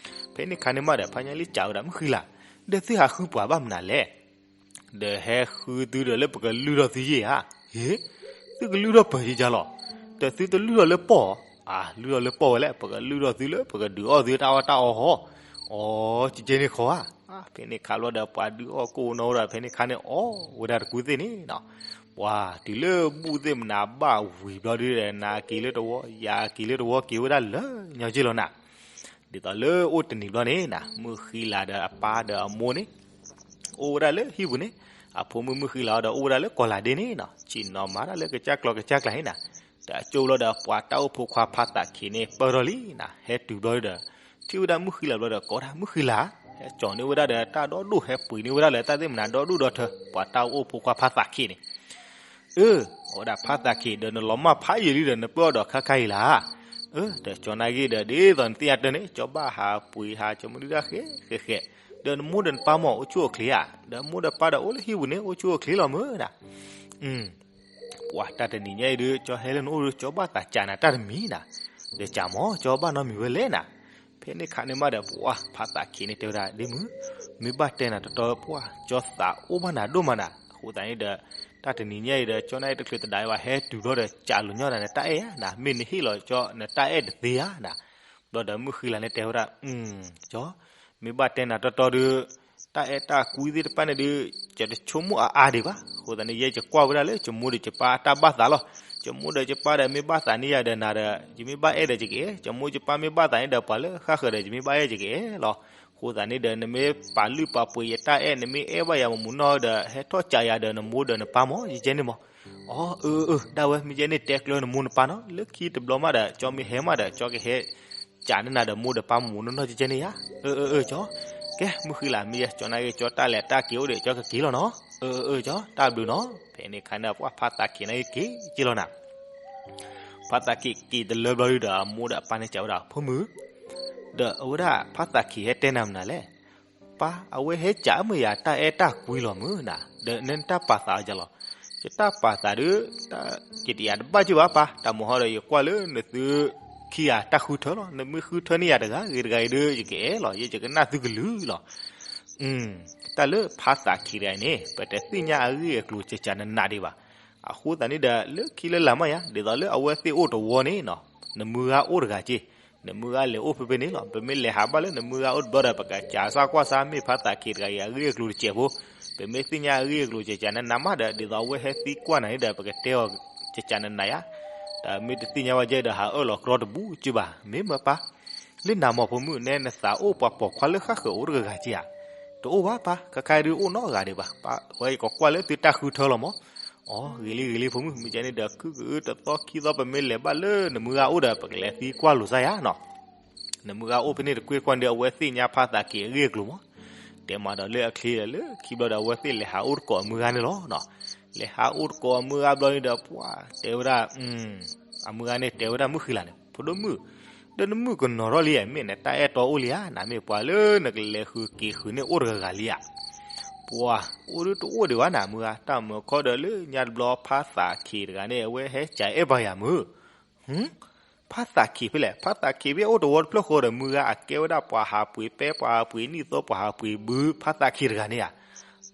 ဖဲန့ၣ်ခါန့ၣ်မးဒီး ဖါညၣ်လံၢ်စံးဝဲဒၣ် မုၢ်ဃံလၤ, ဒီးသုဟးဃုပှၤဘၣ်မနုၤလဲၣ်. ဒီးဟဲဃုသုဒီးလၢပကလုၢ်ထီၣ်သုယဲၢ်ဧါ. ဟ့, သုကလုၢ်ထီၣ်ပၢၤယဲၢ်လီၤ. ဒီးသုတလုၢ်ထီၣ်လၢပီၢ်ဧါ. အလုၢ်ထီၣ်လၢပီၢ်ဝဲလဲၣ်, ပကလုၢ်ထီၣ်သုလၢပကဒုးအီၣ်သုတၢ်အီၣ်တၢ်အီဟီ. အီ ကကဲန့ၣ်ခီဧါ. ဖဲန့ၣ်ခါဘျီဒီး ပှၤဒုးအီၣ်ကိၣ်နီၢ်ဝဲဒီး ဖဲန့ၣ်ခါန့ၣ်အီၣ်ဝဲဒၣ်တကူသ့ၣ်န့ၣ်နၤ. ပှၤတုၤလၢဘူၣ်သ့ၣ်မနၤဘၣ်ဝံၤဘျီဒုဒီး နၤက့ၤလၢတဝီ ယၤက့ၤလၢတဝီ က့ၤဝဲဒၣ်လၢညီက့ၢ်လီၤနၤ. ဒ်သိးလၢအိၣ်တနံၤဘျီန့ၣ်နၤ မုၢ်ဃံလၤဒီးအပၢ်ဒီးအမိၢ်န့ၣ် အိၣ်ဝဲဒၣ်လၢဟံၣ်ပူၤန့ၣ်, အဖိမုၣ်မုၢ်ဃံလၤအီၤဒီးအိၣ်ဝဲဒၣ်လၢကီၢ်လၤဒ့န့ၣ်နီၤ, ဆ့ၣ်နီၤမၤတၢ်လၢကစၢ်ကျီကစၢ်ကျါန့ၣ်နၤ. တၢ်အကၠိဘျီဒီး ပှၤတၢ်အိၣ်ဖိခွါဖါသးခံးန့ၣ် ပၢၢ်ထီၣ်လံနၤ, ဟဲတုၤဘျီဒီး ထံၣ်ဝဲဒၣ်မုၢ်ဃံလၤဘျီဒီး ကိးဒၣ်မုၢ်ဃံလၤ, ဟဲကၠီၤန့ၢ်ဝဲဒၣ်ဒီးတၢ်ဒီဒိၣ် ဟဲပှ့ၤန့ၢ်ဝဲဒၣ်လၢတၢ်သ့ၣ်မနၤဒီဒိၣ်ဒီထၢ ပှၤတၢ်အိၣ်ဖိခွါဖါသးခံးန့ၣ် အၢ, အဝဲဒၣ်ဖါသးခံးဒီး နလီၤမၢ်ဖးယံာ်လံဒီး နပၢၢ်အီၤဒီးခါခါအံၤလၢ်. အၢ, ဒီးကၠီၤနာ်က့ဒီး ဒ်သိးနသ့ၣ်ညါတၢ်န့ၣ် ကၠီၤဘၣ်ဟးပှ့ၤဟး ကၠီၤမုၢ်ဒုဒၣ်ဃဲးဃဲးဃဲး, ဒီးနမိၢ်ဒီးနပၢ်မ့ၢ်အိၣ်ဆူၣ်အိၣ်ချ့ဧါ, ဒီးမိၢ်ဒီးပၢ်ဒီးအိၣ်လၢဟံၣ်ပူၤန့ၣ် အိၣ်ဆူၣ်အိၣ်ချ့လီၤမုၢ်နၤ. ပှၤတၢ်တနံၤညါအံၤဒုး ကၠီၤဟဲလၢနအိၣ်ဒီး ကၠီၤဘၣ်သးကၢ်နၤတၢ်တမံၤနၤ, ဒီးကၢ်မ့ၢ်ကၠီၤဘၣ်နီတမံၤဝဲလဲၣ်နၤ. ဖဲန့ၣ်ခါန့ၣ်မးဒီး ပှၤဖါသးခံးန့ၣ်တဲဝဲဒၣ် ဒ့မုၢ်, မ့ၢ်ဘၣ်တဲနၤတီတီ ပှၤကၠီၤသးအိၣ်ဘၣ်နၤဒိၣ်မးနၤ, အဃိသတးန့ၣ်ဒီး တၢ်တနံၤညါအံၤဒီး ကၠီၤနာ်က့တချုးတဒါအံၤဘၣ် ဟဲတုၤဘျီဒီး ကၢ်လိာ်ညီနၤနတၢ်အဲၣ်ဧါနၤ, မ့ၢ်နဟ့ၣ်လီၤကၠီၤနတၢ်အဲၣ်တသ့ဧါနၤ. ဘျီဒီးမုၢ်ဃံလၤန့ၣ်တဲဝဲဒၣ် ကၠီၤ, မ့ၢ်ဘၣ်တဲနၤတီတီဒုး တၢ်အဲၣ်တၢ်ကွံသ့ၣ်တဖၣ်န့ၣ်ဒုး ယတဆိကမိၣ်အါအါဒံးဘၣ်. အဃိသတးန့ၣ် ယဲယကွၢ်ဝဲဒၣ်လၢယမိၢ်ဒီးယပၢ်အတၢ်ဘၣ်သးလီၤ. ယမိၢ်ဒီးယပၢ်ဒီး မ့ၢ်ဘၣ်သးန့ၢ်ယၤဒီးနၤဒီး ယမ့ၢ်ဘၣ်အဲၣ်ဒီးယကအဲၣ်, ယမိၢ်ယပၢ်မ့ၢ်ဘၣ်သးန့ၢ်ဒီး ပှၤလၢဃၣ်ဃၢၤဒီး ယမ့ၢ်ဘၣ်အဲၣ်ယကအဲၣ်လီၤ. အဃိသတးန့ၣ်ဒီး နမ့ၢ်ပာ်လုၢ်ပာ်ပှ့ၤယတၢ်အဲၣ် နမ့ၢ်အဲၣ်ဘၣ်ယၤမူးမူးနီၢ်ဒီး ဟဲထီၣ်ကၢ်ယၤဒီးနမိၢ်ဒီးနပၢ်မ့ၢ် ယကဲန့ၣ်မး. အီ အၢ အၢ ဒၣ်ဝဲ မ့ၢ်ကဲန့ၣ် တဲကျၢၤနမိၢ်နပၢ်နီၤ, လၢခံတဘျီမးဒီး ကၠီမ့ၢ်ဟဲမးဒီး ကၠီကဟဲ ကၢ်န့ၢ်နၤဒီးမိၢ်ဒီးပၢ်မူးမူးနီၢ်နီၢ်ကဲကဲန့ၣ်ဧါ. အၢ အၢ အၢ ကၠီ, ကဲ မုၢ်ဃံလၤ မ့ၢ်ယဲ ကၠီနာ်က့ ကၠီတၢ်လဲၤတၢ်က့ၤအိၣ်ဒီး ကၠီကက့ၤလီၤနီၤ. အၢ အၢ အၢ ကၠီ တၢ်ဘျုးနီၤ. ဖဲန့ၣ်ခါန့ၣ် ပှၤဖါသးခံးနာ်က့က့ၤက့ၤလီၤနၤ. ဖါသးခံးက့ၤတလၢဘျီဒုဒီး အမိၢ်ဒီးအပၢ်န့ၣ်စံးဝဲဒၣ် ဖိမုၣ်, ဒီးအဝဲဒၣ်ဖါသးခံးဟဲတဲနၤမနုၤလဲၣ်. ပၢ် အဝဲဟဲကၢ်မ့ၢ်ယၤတၢ်အဲၣ်တၢ်ကွံလီၤမုၢ်နၤ, ဒီးနတၢ်ပာ်သးအီၤကလီၤ. ယတၢ်ပာ်သးဒုး ယတယၤတဘၣ်က့ၢ်ဘၣ်ပၢ်, တၢ်မဟီဒီးယကွၢ်လၢနသုခံဂၤတၢ်ဃုထၢလီၤ. နမ့ၢ်ဃုထၢန့ၢ်ယၤတဂၤဂ့ၤတဂၤအံၤဒုး ယကအဲၣ်လီၤ, ယကနၢ်သုကလုၢ်လီၤ. တၢ်လၢဖါသးခံးတဂၤအံၤန့ၣ် ပတသ့ၣ်ညါအဂ့ၢ်အကျိၤကၠးကၠးနးနးဒံးဘၣ်. အဃိသတးန့ၣ်ဒီး လၢခံလၢလာ်မးယၤ ဒ်သိးလၢအဝဲသ့ၣ်အိၣ်တဝီန့ၣ်နီၤ, နမုၢ်ဂၤအိၣ်တဂၤက့ၢ်, နမုၢ်ဂၤလဲၤအိၣ်ဖဲဖဲန့ၣ်လီၤ. ပမ့ၢ်လဲၤဟးဘၣ်လၢနမုၢ်ဂၤအိၣ်တဘျီဒီး ပကစးစၢ်ကွၢ်စၢ် မ့ၢ်ဖါသးခံးတဂၤအံၤအဂ့ၢ်အကျိၤတစဲးဖိ, ပမ့ၢ်သ့ၣ်ညါအဂ့ၢ်အကျိၤကၠးကၠးနးနးမးဒီး ဒ်သိးအဝဲဟဲသံကွၢ်နၤန့ၣ်ဒီး ပကတဲအီၤကၠးကၠးနးနးယၤ. တၢ်မ့ၢ်တသ့ၣ်ညါဘၣ်ကဲဒီး ဟးအၢၣ်လီၤကြီတဘူၣ်က့ၢ်ဘၣ်. မ့ၢ်မၢပၢ်, လၢနၤမ့ၢ်ဖိမုၣ် နဲနသးအိၣ်ပှၤပိာ်ခွါလၢ ဃၣ်ဃၢၤအိၣ်တဂၤဂၤက့ၢ်ဧါ. တအိၣ်ဘၣ်ပၢ်, ခဲခါဒုးအိၣ်နီတဂၤဒံးဘၣ်ပၢ်, ဝဲယကကွၢ်လၢသုတၢ်ဃုထၢလီၤမး. အိ ဂ့ၤလံဂ့ၤလံဖိမုၣ်, မ့ၢ်ကဲန့ၣ်ဒီး ခုကတသီခံသီ ပမ့ၢ်လဲၤဘၣ်လၢနမုၢ်ဂၤအိၣ်ဒီး ပကလဲၤသံကွၢ်လိာ်သးယၤနီၤ. နမုၢ်ဂၤအိၣ်ဖဲန့ၣ်တကွ့ၢ်ကွၢ်န့ၣ်ဒီး အဝဲသ့ၣ်ညါဖါသးခံးအဂ့ၢ်အကျိၤမး. တဲမးဒီးလၢအချ့ဒီး လၢခံဘျီဒီး အဝဲသ့ၣ်လဲၤဟးအိၣ်တကိးအမုၢ်ဂၤန့ၣ်လီၤ. လဲၤဟးအိၣ်တကိးအမုၢ်ဂၤဘျီန့ၣ်ဒီး ပှၤတဲဝဲဒၣ် အမုၢ်ဂၤန့ၣ်တဲဝဲဒၣ်မုၢ်ဃံလၤန့ၣ်, ဖိဒိၣ်မုၣ်, ဒီးနမုၣ်ကနီၤထီၣ်လံဧါ, မ့ၢ်နတၢ်အဲၣ်တီအိၣ်လံဧါ, နမ့ၢ်ပှၤလၢနကလဲၤဃုာ်က့ၤဃုာ်န့ၢ်အိၣ်တဂၤဂၤလံဧါ. ပှၤအိၣ်ဒုးတအိၣ်ဒံးဘၣ်နၤမုၢ်ဂၤ, တၢ်မၢခီဒီးလၢညါတဘျီ ဖါသးခံးတဂၤန့ၣ် အဝဲဟဲကၢ်အဲၣ်ပှၤယၤမုၢ်. ဖါသးခံးဖဲလဲၣ်, ဖါသးခံးဖဲအိၣ်တဝီတဖျၢၣ်ဃီဒီး မုၢ်ဂၤအကဲဝဲဒၣ်ပှၤဟးပှ့ၤပဲ ပှၤဟးပှ့ၤနံၣ်သိ ပှၤဟးပှ့ၤဘု ဖါသးခံးတဂၤန့ၣ်ဧါ.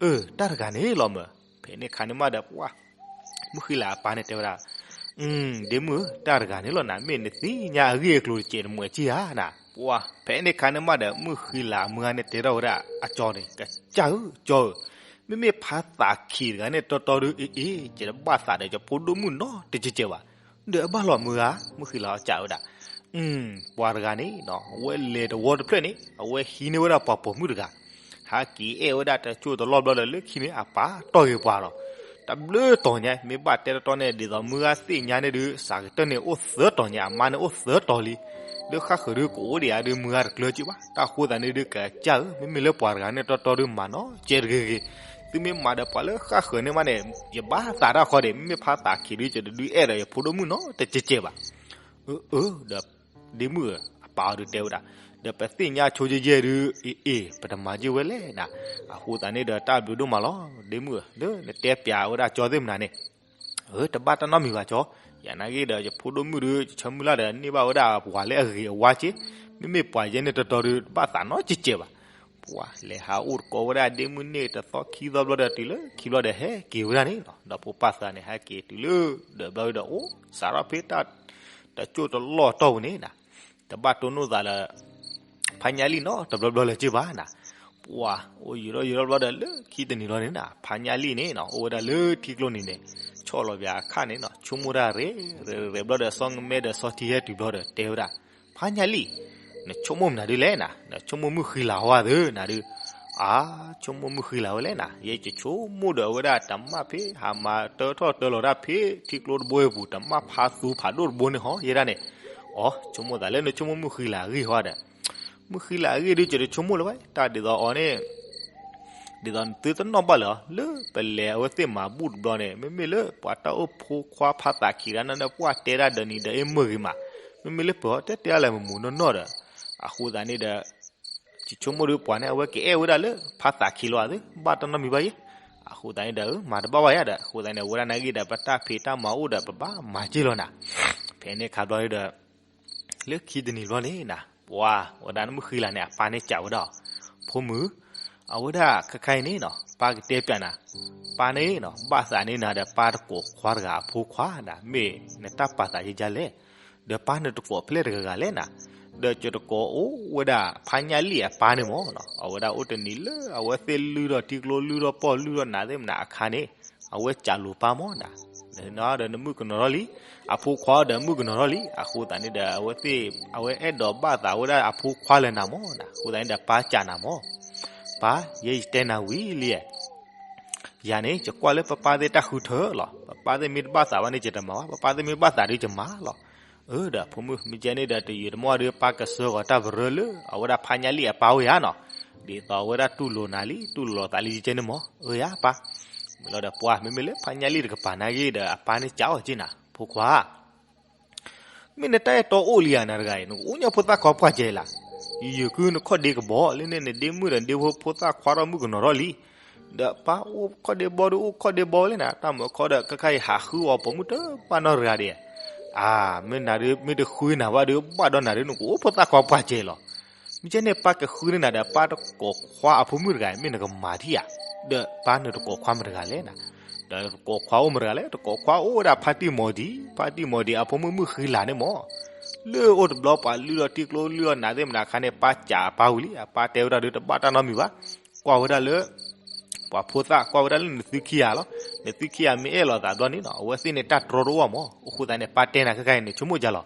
အၢ တၢ်တဂၤန့ၣ်လီၤမၢ်. ဖဲန့ၣ်ခါန့ၣ်မးဒီး ပှၤ မုၢ်ဃံလၤအပၢ်န့ၣ်တဲဝဲဒၣ်, ဒ့မုၣ်ဧၢ, တၢ်တဂၤန့ၣ်လီၤနၤ, မ့ၢ်နသ့ၣ်ညါအဂ့ၢ်အကျိၤတစဲးတမှဲးက့ၢ်ဧါနၤ. ပှၤ ဖဲန့ၣ်ခါန့ၣ်မးဒီး မုၢ်ဃံလၤအမုၢ်ဂၤန့ၣ်တဲထီၣ်ဝဲဒၣ်အကၠီန့ၣ်, ကစၢ်ဧၢ ကၠီဧၢ, မ့မ့ၢ်ဖါသးခံးတဂၤန့ၣ်တီတီဒုး အ့အ့ ယတဘၣ်သးဒီးယဖိဒိၣ်မုၣ်နီတကဲးကဲးဘၣ်. ဒီးအဘၣ်လီၤမုၢ်ဂၤ, မုၢ်ဃံလၤအီၤကးဝဲဒၣ် ပှၤတဂၤန့ၣ် အဝဲလဲၤတဝီတဖျၢၣ်န့ၣ် အဝဲဟံးန့ၢ်ဝဲဒၣ်ပှၤပိာ်မုၣ်တဂၤ, ဟးက့ၤအဲၣ်ဝဲဒၣ်တၢ်ကၠိၢ်တလီၢ်ဘျီဒီး လၢခံန့ၣ် အပာ်တီၢ်ဂ့ၤပှၤလီၤ. တဘျုးတီၤညါ မ့ၢ်ဘၣ်တဲတီတီန့ၣ် ဒ်သိးမုၢ်ဂၤသ့ၣ်ညါန့ၣ်ဒုး စးကတၢၢ်န့ၣ်အိၣ်သၢတီၤညါ, အမါန့ၣ်အိၣ်သၢတီၤလံ. လၢဃၣ်ဃၢၤဒုးကအိၣ်ဒံးဧါဒုး မုၢ်ဂၤတကျၢၤက့ၢ်ဘၣ်. တၢ်ဃိသးန့ၣ်ဒုး ကစၢ်ဧၢ, မ့မ့ၢ်လၢပှၤတဂၤန့ၣ်တီတီဒုး မၤနီၢ်ကဲတဂ့ၤဂ့ၤ, သုမ့ၢ်မၤဒီးပှၤလၢဃၣ်ဃၢၤန့ၣ်မးန့ၣ် ယဘၣ်သးတၢ်ဃီဒံး, မ့မ့ၢ်ဖါသးခံးဒုး ယတဒုးအဲၣ်ဒီးယဖိဒိၣ်မုၣ်နီတကဲးကဲးဘၣ်. အၢ အၢ ဒီး ဒ့မုၣ်ဧၢ, အပၢ်အီၤဒုးတဲဝဲဒၣ်, ဒီးပသ့ၣ်ညါဆိယဲၢ်ယဲၢ်ဒုး အ့အ့ ပတမၤက့ၢ်ဝဲလဲၣ်နၤ. အဃိသးန့ၣ်ဒီး တၢ်ဘျုးဒိၣ်မးလီၤ ဒ့မုၣ်ဧၢ, လၢနတဲပျးဝဲဒၣ်ကၠီသ့ၣ်မနၤန့ၣ်. အၢ တဘၣ်တၢ်နီတမံၤဘၣ်ကၠီ, ယၤနာ်က့ဒီး ယဖိဒိၣ်မုၣ်ဒုး ယဆၢမုၢ်လၢ်ဒီး န့ၢ်ဘၣ်ဝဲဒၣ်ပှၤလၢအဂ့ၤအဝါက့ၢ်, မ့မ့ၢ်ပှၤယဲန့ၣ်တီတီဒုး တဘၣ်သးနီတကဲးကဲးဘၣ်. ပှၤလဲၤဟးအိၣ်တကိးဝဲဒၣ်ဒ့မုၣ်န့ၣ် တသီခံသီဘျီဒီး တုၤလၢခံဘျီဒီး ဟဲက့ၤဝဲဒၣ်န့ၣ်နီၤ. ဒီးဖိပၢ်သးန့ၣ် ဟဲက့ၤတုၤလၢ ဒီးဘျီဒီး အိၣ်စးထီၣ်ဖဲတၢ် တၢ်ကၠိၢ်တလီၢ်တီၢ်ပူၤန့ၣ်နၤ, တဘၣ်တိၢ်နီၣ်သးလၢ ဖါညါလံၣ်နီတဘျီဘျီလၢၤက့ၢ်ဘၣ်နၤ. ပှၤ အိၣ်ယံာ်ထီၣ်ယံာ်ထီၣ်ဘျီဒီး လၢခံတနံၤလီၤန့ၣ်နၤ, ဖါညါလံၣ်န့ၣ်နီၤ အိၣ်ဝဲဒၣ်လၢထံကျိနံၤန့ၣ်, ဆီၣ်လီၤပှၤအခါန့ၣ်နီၤ, ဆိကမိၣ်တၢ်ရဲၣ်ရဲၣ်ရဲၣ်ဘျီဒီး စီၤကမဲဒီးစီၤထံဟဲတုၤဘျီဒီး တဲဝဲဒၣ်, ဖါညၣ်လံၣ်, နဆိကမိၣ်မနုၤဒ်လဲၣ်နၤ, နဆိကမိၣ်မုၣ်ဃံလၤဟီဧါသၢနၤဒုး, အါ, ဆိကမိၣ်မုၣ်ဃံလၤဝဲလဲၣ်နၤ, ယဲယဆိကမိၣ်ဒီးအဝဲဒၣ်တမၣ်ဖဲ ဟးမၤတၢထီၣ်တၢလီၤတၢ်ဖဲ ထံကျိတဘိအပူၤ တမၣ်ဖးသူဖးဒိၣ်တဘိန့ၣ်ဟီ ယဲဒၣ်န့ၣ်, အီ, ဆိကမိၣ်သးလၢနဆိကမိၣ်မုၣ်ဃံလၤအဂ့ၢ်ဟီဒီး, မုၣ်ဃံလၤအဂ့ၢ်ဒုး ယတဆိကမိၣ်လၢၤဘၣ်, တၢ်ဒ်သိးအီၤန့ၣ် ဒ်သိးနသုတနီၣ်ဘၣ်လၢၤအီၤ, လၢပလဲၤအဝဲသ့ၣ်မၤဘူၣ်တဘျီန့ၣ် မ့မ့ၢ်လၢပှၤတၢ်အိၣ်ဖိခွါဖးသးခံဂၤန့ၣ်ဒီး ပှၤတဲဒၣ်ဒီးနံၤဒီးအ့ၣ်မုၢ်ဂ့ၤမး, မ့မ့ၢ်လၢပှၤတဲတဲဒၣ်လၢမမူးနီၢ်နီၢ်ဒီး, အဃိသတးန့ၣ်ဒီး ယဆိကမိၣ်ဒီးပှၤန့ၣ် အဝဲကအဲၣ်ဝဲဒၣ်လၢဖးသးခံလီၤသ့, ဘၣ်တၢ်နီတမံၤဘၣ်ယဲ, အဃိသတးန့ၣ်ဒီး မၤတဘၣ်ဘၣ်ယၤဒီး အဃိသတးန့ၣ် အဝဲဒၣ်နာ်က့ဒီး ပတၢ်ဖံးတၢ်မၤအိၣ်ဒီး ပဘၣ်မၤက့ၢ်လီၤနၤ, ဖဲန့ၣ်ခါဘျီဒီး လၢခံတနံၤဘျီန့ၣ်နၤ, ပှၤဝဲဒၣ်မုၣ်ဃံလၤန့ၣ် အပၢ်န့ၣ်စံးဝဲဒၣ်, ဖိမုၣ်, အဝဲဒၣ်ခဲခါအံၤန့ၣ်နီၤ ပၢ်ကတဲပျးနၤ, ပၢ်န့ၣ်နီၤ ဘၣ်သးန့ၢ်နၤဒီး ပၢ်တကိးခွါတဂၤအဖိခွါနၤ, မ့ၢ်နတၢ်ပာ်သးယကလဲၣ်, ဒီးပၢ်နတကိးဖဲလဲၣ်တဂၤဂၤလဲၣ်နၤ, ဒီးယတကိးအိၣ်ဝဲဒၣ်ဖါညၣ်လံၣ်အပၢ်န့ၣ်မၢ်နီၤ, အဝဲဒၣ်အိၣ်တနံၤလၢအဝဲသ့ၣ်လုၢ်ထီၣ်ထံကျိလုၢ်ထီၣ်ပီၢ်လုၢ်ထီၣ်နးသ့ၣ်မနၤအခါန့ၣ်, အဝဲစံးလိာ်ပၢ်မၢ်နၤ ဒီးနမုၣ်ကနီၤထီၣ်လံ, အဖိခွါဒီးမုၣ်ကနီၤထီၣ်လံ, အဃိသတးန့ၣ်ဒီး အဝဲသ့ၣ် အဝဲအဲၣ်ဒိးဘၣ်သးဝဲဒၣ်အဖိခွါလၢနၤမၢ်နၤ, အဃိသတးန့ၣ်ဒီး ပၢ်စံးနၤမၢ်, ပၢ်, ယဲယတဲနၤဝံၤလံ, ယၤန့ၣ် ယကွၢ်လၢပပၢ်သ့ၣ်တၢ်ဃုထၢလီၤ, ပပၢ်သ့ၣ်မ့ၢ်တဘၣ်သးဘၣ်န့ၣ် ယတမၤဘၣ်, ပပၢ်သ့ၣ်မ့ၢ်ဘၣ်သးဒီးယမၤလီၤ, အၢ ဒီးဖိမုၣ် မ့ၢ်ကဲန့ၣ်ဒီး တယံာ်တမီၢ်ဒီး ပၢ်ကဆှၢဃီၤတၢ်ပရၢလၢ အဝဲဒၣ်ဖါညၣ်လံၣ်အပၢ်အိၣ်ယၤနီၤ, ဒ်သိးအဝဲဒၣ်တူၢ်လိာ်နၤလံ တူၢ်လိာ်သးလံယကဲန့ၣ်မၢ်, အၢ ယၤပၢ်, မ့ၢ်လီၤဒီးပှၤ မ့မ့ၢ်လၢဖါညၣ်လံၣ်တကပၤနာ်က့ဒီး အပၢ်န့ၣ်စံးအီၤက့နၤ, ဖိခွါ မ့ၢ်နတၢ်အဲၣ်တီအိၣ်လံဧါနၤတဂၤအံၤ နကအိၣ်ညီဖိသၣ်ခွါပှၢ်ကဲလၢ်, ယုာ်ကုနခီၣ်ဒ့ကဘီလၢန့ၣ် နဒ့မုၣ်ဒီးနဒ့ဖိသၣ်ခွါထီၣ်မုၣ်ကနီၤထီၣ်လံ, ဒီးပၢ်အိၣ်ခီၣ်ဒ့ဘီဒီးအိၣ်ခီၣ်ဒ့ဘီဝဲလဲၣ်နၤ, တၢ်မၤခီဒီး ခဲခါအံၤဟးဃုအီၤပိာ်မုၣ်တပၢ်နီတဂၤဒံး, အၢ မ့ၢ်နၤဒုး မ့ၢ်တဃုနၤဘၣ်ဒီး ဘၣ်ဒီးနၤဒုး နကအိၣ်ဖိသၣ်ခွါပှၢ်ကဲလီၤ, မ့ၢ်ကဲန့ၣ် ပၢ်ကဃုန့ၢ်နၤဒီး ပၢ်တကိးခွါအဖိမုၣ်တဂၤ မ့ၢ်နကမၤထံၣ်ဧါ, ဒီးပၢ်နတကိးခွါမတဂၤလဲၣ်နၤ, ဒီးတကိးခွါအိၣ်မတဂၤလဲၣ်, တကိးခွါအိၣ်ဝဲဒၣ်ဖါတံၢ်မီၤဒံ, ဖါတံၢ်မီၤဒံအဖိမုၣ်မုၣ်ဃံလၤန့ၣ်မၢ်, လၢအိၣ်တဘျီပှၤလုၢ်ထီၣ်ထံကျိလုၢ်ထီၣ်နးသ့ၣ်မနၤအခါန့ၣ် ပၢ်စံးပၢ်ဝံၤလံ, အပၢ်တဲဝဲဒၣ်ဒီး တဘၣ်တၢ်နီတမံၤဘၣ်, ကွၢ်ဝဲဒၣ်လၢ ပှၤဖိသၣ် ကွၢ်ဝဲဒၣ်လၢနသုခံဂၤလီၤ, နသုခံဂၤမ့ၢ်အဲၣ်လိာ်သးဘျီန့ၣ်နီၤ အဝဲသ့ၣ်န့ၣ်တၢ်တြီတအိၣ်မၢ်, အဃိသတးန့ၣ် ပၢ်တဲနၤခဲခါအံၤန့ၣ် ဆိကမိၣ်ကလီၤ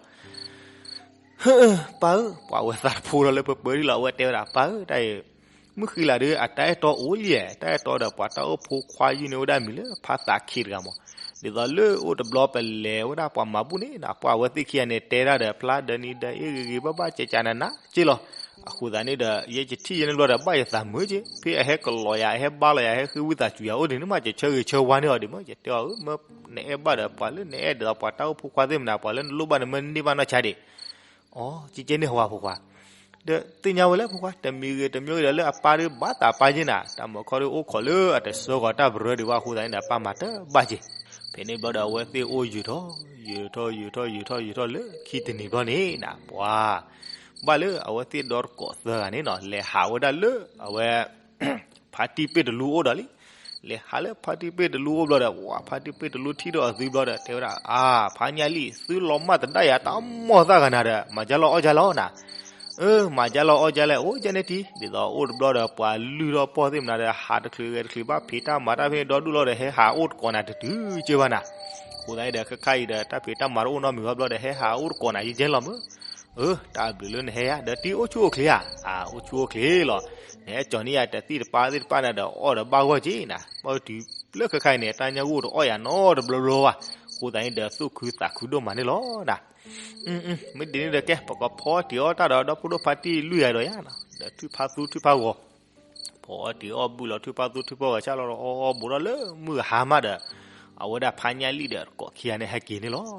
ပၢ်ဧၢ, ပှၤဝဲသးတဖိလီၤလၢပပၢၤဒ်လီၤ အဝဲတဲဝဲဒၣ် ပၢ်ဧၢ တၢ်အံၤ, မုၣ်ဃံလၤဒီး အတၢ်အဲၣ်တီအိၣ်လံဧါ, တၢ်အဲၣ်တီဒီး ပှၤတၢ်အိၣ်ဖိခွါယုၢ်န့ၢ်ဝဲဒၣ်မံၤလၢဖါသးခ့တဂၤမၢ်, ဒ်သိးလၢအိၣ်တဘျီပလဲၤဝဲဒၣ်ပှၤမၤဘူၣ်န့ၣ်နီၤ ပှၤဝဲသ့ၣ်ခံဂၤန့ၣ် တဲဒၣ်ဒီးဖျါဒီးနံၤဒီးအ့ၣ်ဂ့ၤဂ့ၤဘၣ်ဘၣ်ကကနနက့လီၤ, အဃိသတးန့ၣ်ဒီး ယဲယထံၣ်ယဲန့ၣ်ဘျီဒီး ဘၣ်ယသးမုာ်က့, ဖဲအဟဲကလီၤယၤ အဟဲဘါလီၤယၤ ဟဲဃ့ဝံသးစူၤယၤအိၣ်ဒံးန့ၣ်မး ယဆၢဂ့ၤဆၢဝါန့ၢ်အီၤဒံးမး ယတဲအီၤ မ့ၢ်နအဲၣ်ဘၣ်ဒီး ပှၤလၢနအဲၣ်ဒိးပှၤတၢ်အိၣ်ဖိခွါသ့ၣ်မနၤ ပှၤလၢနလိၣ်ဘၣ်န့ၣ် မ့ၢ်န့ၢ်ဘၣ်နီၢ်ဆါဒံး အီ ကကဲန့ၣ်ဟီဝဲဖိခွါ, ဒီးသ့ၣ်ညါဝဲလၢဖိခွါ တမံၤဂ့ၤတမံၤဂ့ၤဒီး လၢအပၢ်ဒီးဘၣ်သးပၢ်က့နၤ တၢ်မၤခီဒီးအိၣ်ခိးလၢအတဆှၢဃီၤတၢ်ပရၢဒံးဘၣ်အဃိသတးန့ၣ်ဒီး ပၢ်မၤတဘၣ်က့, ဖဲန့ၣ်ဘျီဒီး အဝဲသ့ၣ်အိၣ်ယုာ်ထီၣ် ယုာ်ထီၣ် ယုာ်ထီၣ် ယုာ်ထီၣ် ယုာ်ထီၣ်လၢခံတနံၤဘျီန့ၣ်နၤ ပှၤ ဘၣ်လၢအဝဲသ့ၣ်ဒီတကိးသၢဂၤန့ၣ်နီၤ လဲၤဟးဝဲဒၣ်လၢ အဝဲ ဖါတံၢ်ပ့ၢ်တလူအိၣ်ဒီးလံ, လဲၤဟးလၢဖါတံၢ်ပ့ၢ်တလူအိၣ်ဘျီဒီး ဝဲဖါတံၢ်ပ့ၢ်တလူထံၣ်ဒီးအသုဘျီဒီး တဲဝဲဒၣ် အါ ဖါညၣ်လံၣ် သုလီၤမၢ်တဒၣ်ယၤ တၢ်မီၢ်သၣ်ဂၤနၤဒီး မၤကၢလီၤအီၣ်ကၢလီၤနၤ, အၢ မၤကၢလီၤအီၣ်ကၢလဲၣ် အိၣ်ကၢန့ၣ်တံၢ် ဒ်သိးအိၣ်တဘျီဒီး ပှၤလုၢ်ထီၣ်ပီၢ်သ့ၣ်မနၤဒီး ဟးတချုးဂဲၤတချုးဘၣ် ဖံးတၢ်မၤတၢ်ဖဲန့ၣ် ဒီဒူၣ်လီၤဒီး ဟဲဟးအိၣ်တကိးနၤတတုၤက့ဘၣ်နၤ, အဃိသတးန့ၣ်ဒီး ခဲခါအံၤဒီး တၢ်ဖံးတၢ်မၤတအိၣ်နီတမံၤဘၣ်ဘျီဒီး ဟဲဟးအိၣ်တကိးနၤယကဲလီၤမၢ် အၢ တၢ်ဘျုးလၢနဟဲယၤ ဒီးတံၢ်အိၣ်ဆူၣ်အိၣ်ချ့ဧါ, အၢ အိၣ်ဆူၣ်အိၣ်ချ့လီၤ, နဟဲကၠီၤန့ၢ်ယၤတသံၣ်တပၢ်သ့ၣ်တဖၣ်န့ၣ်ဒီး အီၣ်ဒီးဘၣ်ဂီၢ်က့နၤ, ဘၣ်တုၤလၢခဲခါအံၤန့ၣ် တၢ်ညၣ်ဂိၢ်တအီၣ်ယၤနီတဘျီဘျီဘၣ်, အဃိသတးန့ၣ်ဒီး သူၣ်ခုသးခုဒိၣ်မးန့ၣ်လီၤနၤ, မ့ၢ်ဒ်န့ၣ်ဒီးကဲ ပကဖီအီၣ်တံၤအီၣ်တၢ်ဒီး ဒီဖိဒိၣ်ဖါတံၢ်လွံၢ်ဂၤဒီးယၤနီၤ, ဒီးထုးဖးသူထုးဖးဂီၤ ဖီအီၣ်တံၤအီၣ်ဘုၣ်လီၤ ထုးဖးသူထုးဖးဂီၤဆၣ်လီၤဒီး အီၣ်အီၣ်ဘူးထီၣ်လၢမုၢ်ဟါမးဒီး အဝဲဒၣ်ဖါညၣ်လံၣ်ဒီးတကိးခံဂၤန့ၣ် ဟဲက့ၤန့ၣ်လီၤ.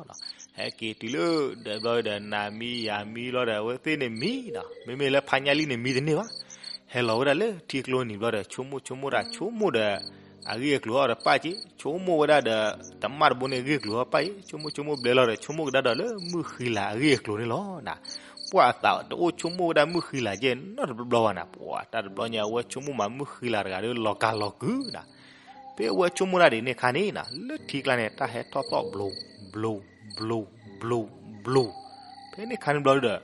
ဟဲက့ၤတုၤလၢဒီးဘျီဒီး နၤမံယၤမံလီၤဒီး အဝဲသ့ၣ်န့ၣ်မံနီၤ, မ့မ့ၢ်လၢဖါညၣ်လံၣ်န့ၣ်မံတန့ၢ်ဘၣ်. ဟဲလီၤဝဲဒၣ်လၢထံကျိနံၤဘျီဒီး ဆိကမိၣ်ဆိကမိၣ်တၢ် ဆိကမိၣ်ဒီး အဂ့ၢ်အကျိၤအီၤတပၣ်က့, ဆိကမိၣ်ဝဲဒၣ်ဒီး တမၣ်တဘိန့ၣ်အဂ့ၢ်အကျိၤအီၤတပၣ်က့, ဆိကမိၣ်ဆိကမိၣ်ဘျဲလီၤဒီး ဆိကမိၣ်ကဒါဒီးလၢမုၢ်ဃံလၤအဂ့ၢ်အကျိၤန့ၣ်လီၤနၤ. ပှၤအသးတအိၣ်ဆိကမိၣ်ဝဲဒၣ်မုၢ်ဃံလၤကဲနီတဘျီဘၣ်နၤ, ပှၤတၢ်တဘျီညါ အဝဲဆိကမိၣ်မးမုၢ်ဃံလၤတဂၤဒီးလီၤကၤလီၤကုၤနၤ. ဖဲအဝဲဆိကမိၣ်ဒၣ်ဒ်န့ၣ်ခါန့ၣ်နၤ လၢထံကျါန့ၣ် တၢ်ဟဲထီၣ်သီၣ်ဘျိး ဘျိး ဘျိး ဘျိး ဘျိး, ဖဲန့ၣ်ခါန့ၣ်ဘျီဒီး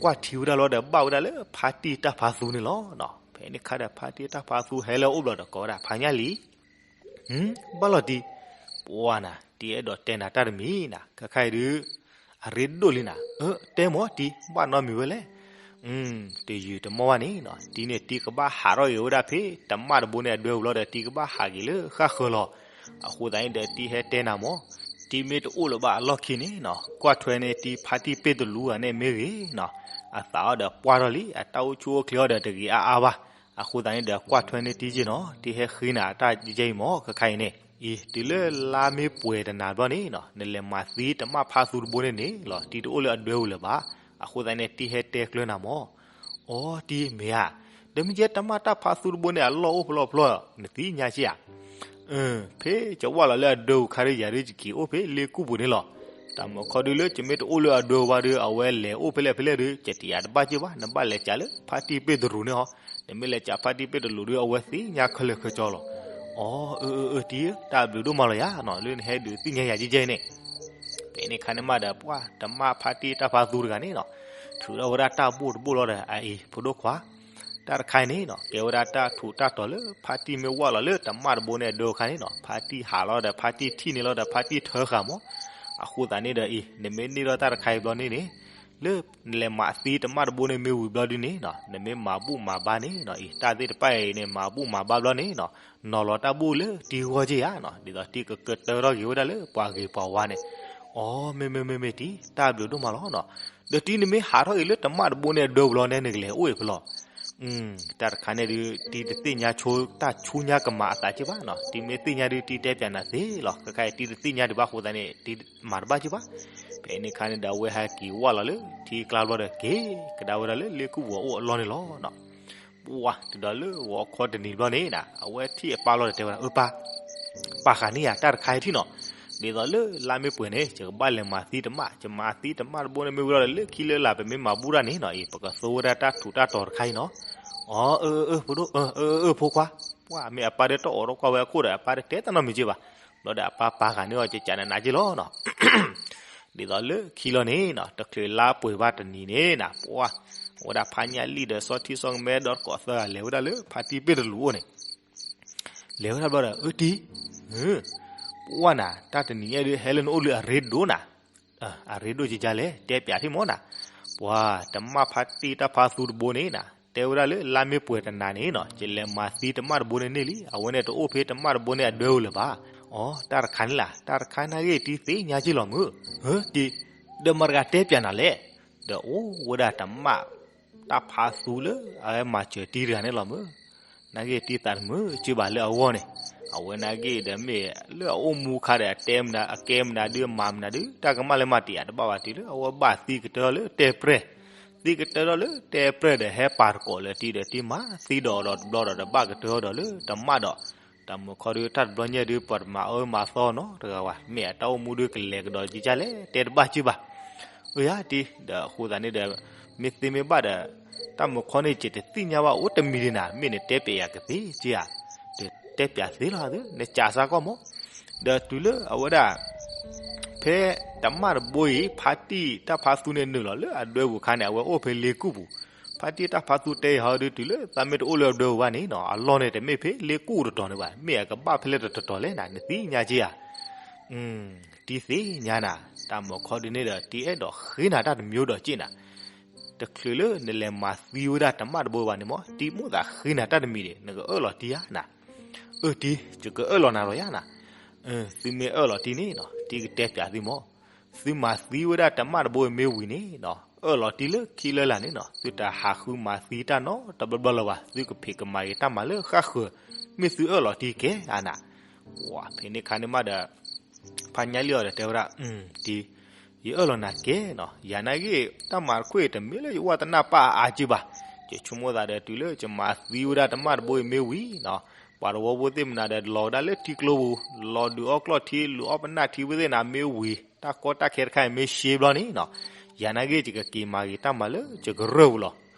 ကွၢ်ထံဝဲဒၣ်လီၤဒီး ဘၣ်ဝဲဒၣ်လၢဖါတံၢ်တၢ်ဖးသူန့ၣ်လီၤ. ဖဲန့ၣ်ခါဒီး ဖါတံၢ်တၢ်ဖးသူဟဲလၢအအိၣ်ဘျီဒီး ကိးဝဲဒၣ်ဖါညၣ်လံၣ်, ဘၣ်လီၤတံၢ်, ပှၤနၤ တံၤအဲၣ်ဒိးတဲနၤတၢ်တမံၤနၤ, ခဲခါအံၤဒုး အရ့ဒိၣ်လံနၤ, အၢ တဲမ့ၢ်တံၤ ဘၣ်နီတမံၤဝဲလဲၣ်. တယုာ်တမီၢ်ဘၣ်န့ၣ်နီၤ, တံၤန့ၣ် တံၤကဘၣ်ဟးထီၣ်က့ၤဝဲဒၣ်ဖဲ တမၣ်တဘိန့ၣ်အဒွဲပူၤလီၤဒီး တံၤကဘၣ်ဟးက့ၤလၢဃၣ်ဃၢၤလီၤ. အဃိသတးန့ၣ်ဒီး တံၤဟဲတဲနၤမ့ၢ်, တံၤမ့ၢ်တအိၣ်လၢၤဘၣ်အလီၢ်ခံန့ၣ်နီၤ, ကွၢ်ထွဲန့ၢ်တံၤ ဖါတံၢ်ပ့ၢ်တလူၤဂၤန့ၣ်မ့ၢ်ဂ့ၤနီၤ, အသးအီၤဒီးပှၢ်ထီၣ်လံ, အတၢ်အိၣ်ဆူၣ်အိၣ်ချ့အီၤဒီးတဂ့ၤအါအါဘၣ်. အဃိသတးန့ၣ်ဒီး ကွၢ်ထွဲန့ၢ်တံၤက့နီၤ, တံၤဟဲဃ့နၤတၢ်ကဲအံၤမ့ၢ် ခဲခါအံၤန့ၣ်, အံၤ တုၤလၢလါမ့ၢ်ပှဲၤတနၤဘျီန့ၣ်နီၤ, နလဲၤမၤသံတမၣ်ဖါသူတဘိန့ၣ်န့ၣ်လီၤ, တံၤတအိၣ်လၢအဒွဲပူၤလၢၤဘၣ်. အဃိသတးန့ၣ် တံၤဟဲတဲကျၢၤနၤမ့ၢ်, အိ တံၤမ့ၢ်ဧါ, ဒီးမ့ၢ်ကဲတမၣ်တၢ်ဖါသူတဘိန့ၣ် အလီၢ်အိၣ်ဖဲလဲၣ်ဖဲလဲၣ်, နသ့ၣ်ညါက့ဧါ. ဖဲယဝၢ်လီၤလၢအဒွဲပူၤခါဒီး ယၤဒုးယက့ၤအိၣ်ဖဲလ့ကူၣ်ပူၤန့ၣ်လီၤ. တၢ်မုၢ်ခီဒုးလၢ ယမ့ၢ်တအိၣ်လၢအဒွဲပူၤဘၣ်ဒီး အဝဲလဲၤအိၣ်ဖဲလဲၣ်ဖဲလဲၣ်ဒီး ယတယာ်တဘၣ်က့ၢ်ဘၣ်, နဘၣ်လဲၤကးလၢဖါတံၢ်ပ့ၢ်တလူၤန့ၣ်ဟီ, နမ့ၢ်လဲၤကးဖါတံၢ်ပ့ၢ်တလူၤဒီး အဝဲသ့ၣ်ညါခဲလၢာ်ခဲဆ့လီၤ. အိ အၢ အၢ အၢ တံၤဧၢ, တၢ်ဘျုးဒိၣ်မးလီၤယၤနီၤ, လၢနဟဲဒုးသ့ၣ်ညါယၤကဲကဲအံၤန့ၣ် ဖဲန့ၣ်ခါန့ၣ်မးဒီး ပှၢ်တမၣ်ဖါတံၢ်တၢ်ဖါသူတဂၤန့ၣ်နီၤ, ထုးထီၣ်ဝဲဒၣ်တၢ်ဘိၣ်တဘိၣ်လီၤဒီး အအံၤ ဖိဒိၣ်ခွါ, တၢ်တခါအံၤန့ၣ်နီၤ ကဲဝဲဒၣ်တၢ်ထူးတၢ်တီၤလၢ ဖါတံၢ်မ့ၢ်ဝၢ်လီၤလၢတမၣ်တဘိန့ၣ်အဒွဲခါန့ၣ်နီၤ, ဖါတံၢ်ဟးလီၤဒီး ဖါတံၢ်ထံၣ်န့ၢ်လီၤဒီး ဖါတံၢ်ထၢဃာ်မး. အဃိသတးန့ၣ်ဒီးအံၤ နမ့ၢ်န့ၢ်ထီၣ်တၢ်တခါအံၤဘျီန့ၣ်န့ၣ်, လၢနလဲၤမၤသံတမၣ်တဘိန့ၣ်မ့ၢ်ဝံၤဘျီဒုးန့ၣ်နီၤ, နမ့ၢ်မၤဘူၣ်မၤဘါန့ၣ်နီၤ, အံၤ တၢ်သ့ၣ်တဖၣ်အံၤန့ၣ် မၤဘူၣ်မၤဘါဘျီန့ၣ်နီၤ, နီၤလီၤတၢ်ဘူၣ်လၢတံၤဂီၢ်က့ၢ်ဧါနီၤ, ဒ်သိးတံၤကကတၢထီၣ်က့ၤဝဲဒၣ်လၢပှၤဂ့ၤပှၤဝါန့ၣ်. အိ မ့မ့မ့မ့ၢ်တံၤ တၢ်ဘျုးဒိၣ်မးလီၤနီၤ. ဒီးတံၤနမ့ၢ်ဟးထီၣ်က့ၤလၢတမၣ်တဘိန့ၣ်အဒွဲပူၤလီၤန့ၣ် နကလဲၤအိၣ်အံၤဖဲလဲၣ်. တၢ်တခါန့ၣ်ဒုး တံၤတသ့ၣ်ညါဆိတၢ်ဆူညါကမၤအသးက့ၢ်ဘၣ်နီၤ, တံၤမ့ၢ်သ့ၣ်ညါဒုး တံၤတဲပၠးနၤသ့လီၤ, ခဲခါအံၤတံၤတသ့ၣ်ညါဒံးဘၣ်အဃိသတးန့ၣ် တံၤမၤတဘၣ်က့ၢ်ဘၣ်. ဖဲန့ၣ်ခါန့ၣ်ဒီး အဝဲဟဲက့ၤဝၢ်လီၤလၢထံကျါဘျီဒီး က့ၤကဒါဝဲဒၣ်လၢလ့ကူၣ်ပူၤအအိၣ်အလီၢ်န့ၣ်လီၤ. ပှၢ် တုၤဒီးလၢဂီၤခီတနံၤဘျီန့ၣ်နီၤ, အဝဲထံၣ်အပၢ်လီၤဒီးတဲဝဲဒၣ် အၢပၢ်, ပာ်ဃာ်န့ၢ်ယၤတၢ်တခါအံၤထံၣ်နီၤ, ဒ်သိးလၢလါမ့ၢ်ပှဲၤန့ၣ် ယကဘၣ်လဲၤမၤသံတမၣ်, ယမၤသံတမၣ်တဘိန့ၣ်မ့ၢ်ဝံၤလီၤဒီး လၢခံလၢလာ်ပမ့ၢ်မၤဘူၣ်တၢ်န့ၣ်နီၤ, အံၤ ပကသိဝဲဒၣ်တၢ်ထူးတၢ်တီၤတခါအံၤနီၤ. အိ အၢ အၢ အၢ ဖိဒိၣ်, အၢ အၢ အၢ ဖိခွါ, ပှၢ် မ့ၢ်အပၢ်ဒီးတအိးထီၣ်ကွၢ်ဝဲအခိၣ်ဒီး အပၢ်တတဲတၢ်နီတမံၤက့ၢ်ဘၣ်, ဘျီဒီးအပၢ်ပာ်ဃာ်န့ၢ်အီၤ ကကးနးနးက့ၢ်လီၤနီၤ. ဒ်သိးလၢခံလီၤန့ၣ်နီၤ, တချုးလါပှဲၤဘၣ်တနံၤန့ၣ်နီၤ, ပှၢ် ဝဲဒၣ်ဖါညၣ်လံၣ်ဒီးစီၤထံစီၤကမဲဒီးတကိးသၢဂၤလဲၤဝဲဒၣ်လၢဖါတံၢ်ပ့ၢ်တလူၤအိၣ်န့ၣ်, လဲၤဝဲဒၣ်ဘျီဒီး အၢတံၤ, ပှၢ်နၤ တၢ်တနံၤညါဒုး ဟဲလၢနအိၣ်လၢအရ့ဒိၣ်နၤ, အရ့ဒိၣ်ကကလဲၣ် တဲပၠးထံၣ်မးနၤ, ပှၢ် တမၣ်ဖါတံၢ်တၢ်ဖါသူတဘိန့ၣ်နၤ, တဲဝဲဒၣ်လၢလါမ့ၢ်ပှဲၤတနၤန့ၣ်နီၤ, ယလဲၤမၤသံတမၣ်တဘိန့ၣ်န့ၢ်လံ, အဝဲန့ၣ်တအိၣ်ဖဲတမၣ်တဘိန့ၣ်အဒွဲအိၣ်လၢၤဘၣ်. အိ တၢ်တခါန့ၣ်လၢ တၢ်တခါနာ်ဂ့ၢ်တံၤသ့ၣ်ညါက့ၢ်လီၤမုၢ်, တံၤ, ဒီးမတၤတဂၤတဲပၠးနၤလဲၣ်, ဒီးအိၣ်ဝဲဒၣ်တမၣ် တၢ်ဖါသူလၢအဝဲမၤစၢၤတံၤတဂၤန့ၣ်လီၤမုၢ်, နာ်ဂ့ၢ်တံၤသးတမုာ်က့ၢ်ဘၣ်လၢအဂီၢ်န့ၣ်, အဝဲနာ်ဂ့ၢ်ဒီးမ့ၢ်လၢအအိၣ်မူခါဒီး အတဲမနုၤ အကဲမနုၤဒုး အမၤမနုၤဒုး တၢ်ကမၣ်လၢမၤတယာ်တဘၣ်ဘၣ်တုၤလၢအဝဲဘၣ်သံကတၢၢ်လၢတဲပြဲၢ်, သံကတၢၢ်ဒီးလၢတဲပြဲၢ်ဒီး ဟဲပာ်တကိးလၢတံၤဒီး တံၤမၤသံဒီးဒီးတဘျီဒီးဒီးဘၣ်ကတၢၢ်ဒီးလၢတမၣ်ဒီး, တၢ်မုၢ်ခီဒုးတၢ်တဘျီညါဒုး ပှၤတမၤအၢမၤသီနီတဂၤဝဲ, မ့ၢ်အတၢ်အိၣ်မူဒုးကလဲၤကဒီးကကလဲၣ် တဲတဘၣ်က့ၢ်ဘၣ်. အၢယၤတံၤ ဒီးအဃိသတးန့ၣ်ဒီး မ့ၢ်သ့မ့ၢ်ဘၣ်ဒီး တၢ်မုၢ်ခီန့ၣ် ယတသ့ၣ်ညါဘၣ်အိၣ်တမံၤဒံးနၤ, မ့ၢ်နတဲပၠးယၤကသ့က့ၢ်ဧါ, တဲပၠးသ့လီၤသု နကးစၢ်ကီၢ်မး, ဒီးတုၤလၢအဝဲဒၣ် ဖဲတမၣ်တဘိအံၤ ဖါတံၢ်တၢ်ဖါသူန့ၣ်နုာ်လီၤလၢအဒွဲပူၤခါန့ၣ် အဝဲအိၣ်ဖဲလ့ကူၣ်ပူၤ, ဖါတံၢ်တၢ်ဖါသူတဲအီၤဟီဒုး တုၤလၢသးမ့ၢ်တအိၣ်လၢအဒွဲပူၤဘၣ်န့ၣ်နီၤ အလီၢ်န့ၣ်တမ့ၢ်ဖဲလ့ကူၣ်တတီၤန့ၣ်ဘၣ်, မ့ၢ်အကဘၣ်ဖဲလဲၣ်တတီၤလဲၣ်နၤ နသ့ၣ်ညါက့ၢ်ဧါ. တံၤသ့ၣ်ညါနၤ, တၢ်မုၢ်ခီဒုးန့ၣ်ဒီး တံၤအဲၣ်ဒိးဃ့နၤတၢ်တမံၤဒီးက့ၢ်နၤ, တချုးလၢနလဲၤမၤသံဝဲဒၣ်တမၣ်တဘိဘၣ်န့ၣ်မး တံၤမိၣ်သးဃ့နၤတၢ်တမံၤဒီး နကအၢၣ်လီၤတံၤဧါနၤ. အၢတံၤ ယကအၢၣ်လီၤနၤလီၤယၤနၤ. သုမ့ၢ်အၢၣ်လီၤတံၤန့ၣ်နီၤ တံၤကတဲပၠးသုမး, သုမၤသံဝဲဒၣ်တမၣ်တဘိမ့ၢ်ဝံၤန့ၣ်နီၤ အၢၣ်လီၤတံၤလၢခံလၢလာ်န့ၣ်နီၤ သုတဟးဃုမၤသံတၢ်နီတဘျီဘျီလၢၤဘၣ်, သုကဖံးကမၤက့ၤတၢ်မၤလၢဃၣ်ဃၢၤ, မ့ၢ်သုအၢၣ်လီၤတံၤကဲဧါနၤ. ဝဲဖဲန့ၣ်ခါန့ၣ်မးဒီး ဖါညါလံၣ်အီၤဒီးတဲဝဲဒၣ်, တံၤ, ယအၢၣ်လီၤနၤကဲနီၤ, ယၤနာ်ဂ့ၢ် တၢ်မၤတခီအံၤတမ့ၢ်လၢယဝၣ်တနၢ်ပၢ်အါက့ၢ်ဘၣ်, ယဆိကမိၣ်သးဒီးတုၤလၢယမၤသံဝဲဒၣ်တမၣ်တဘိအံၤမ့ၢ်ဝံၤနီၤ ပှၤတဝီဖိသ့ၣ်မနုၤဒီးလီၤဝဲဒၣ်လၢထံကျိပူၤ, လီၤဒုးအီၣ်ကျီၢ်ထံ လုၢ်အီၣ်ပနၢ်ထံဝဲသ့ၣ်နၤမ့ၢ်ဝံၤ, တၢ်ကီတၢ်ခဲတခါအံၤမ့ၢ်ရှဲဘျီန့ၣ်နီၤ, ယၤနာ်ဂ့ၢ်ယကက့ၤမၤဂ့ၤတၢ်မၤလၢယကရၢၢ်ပူၤလီၤ.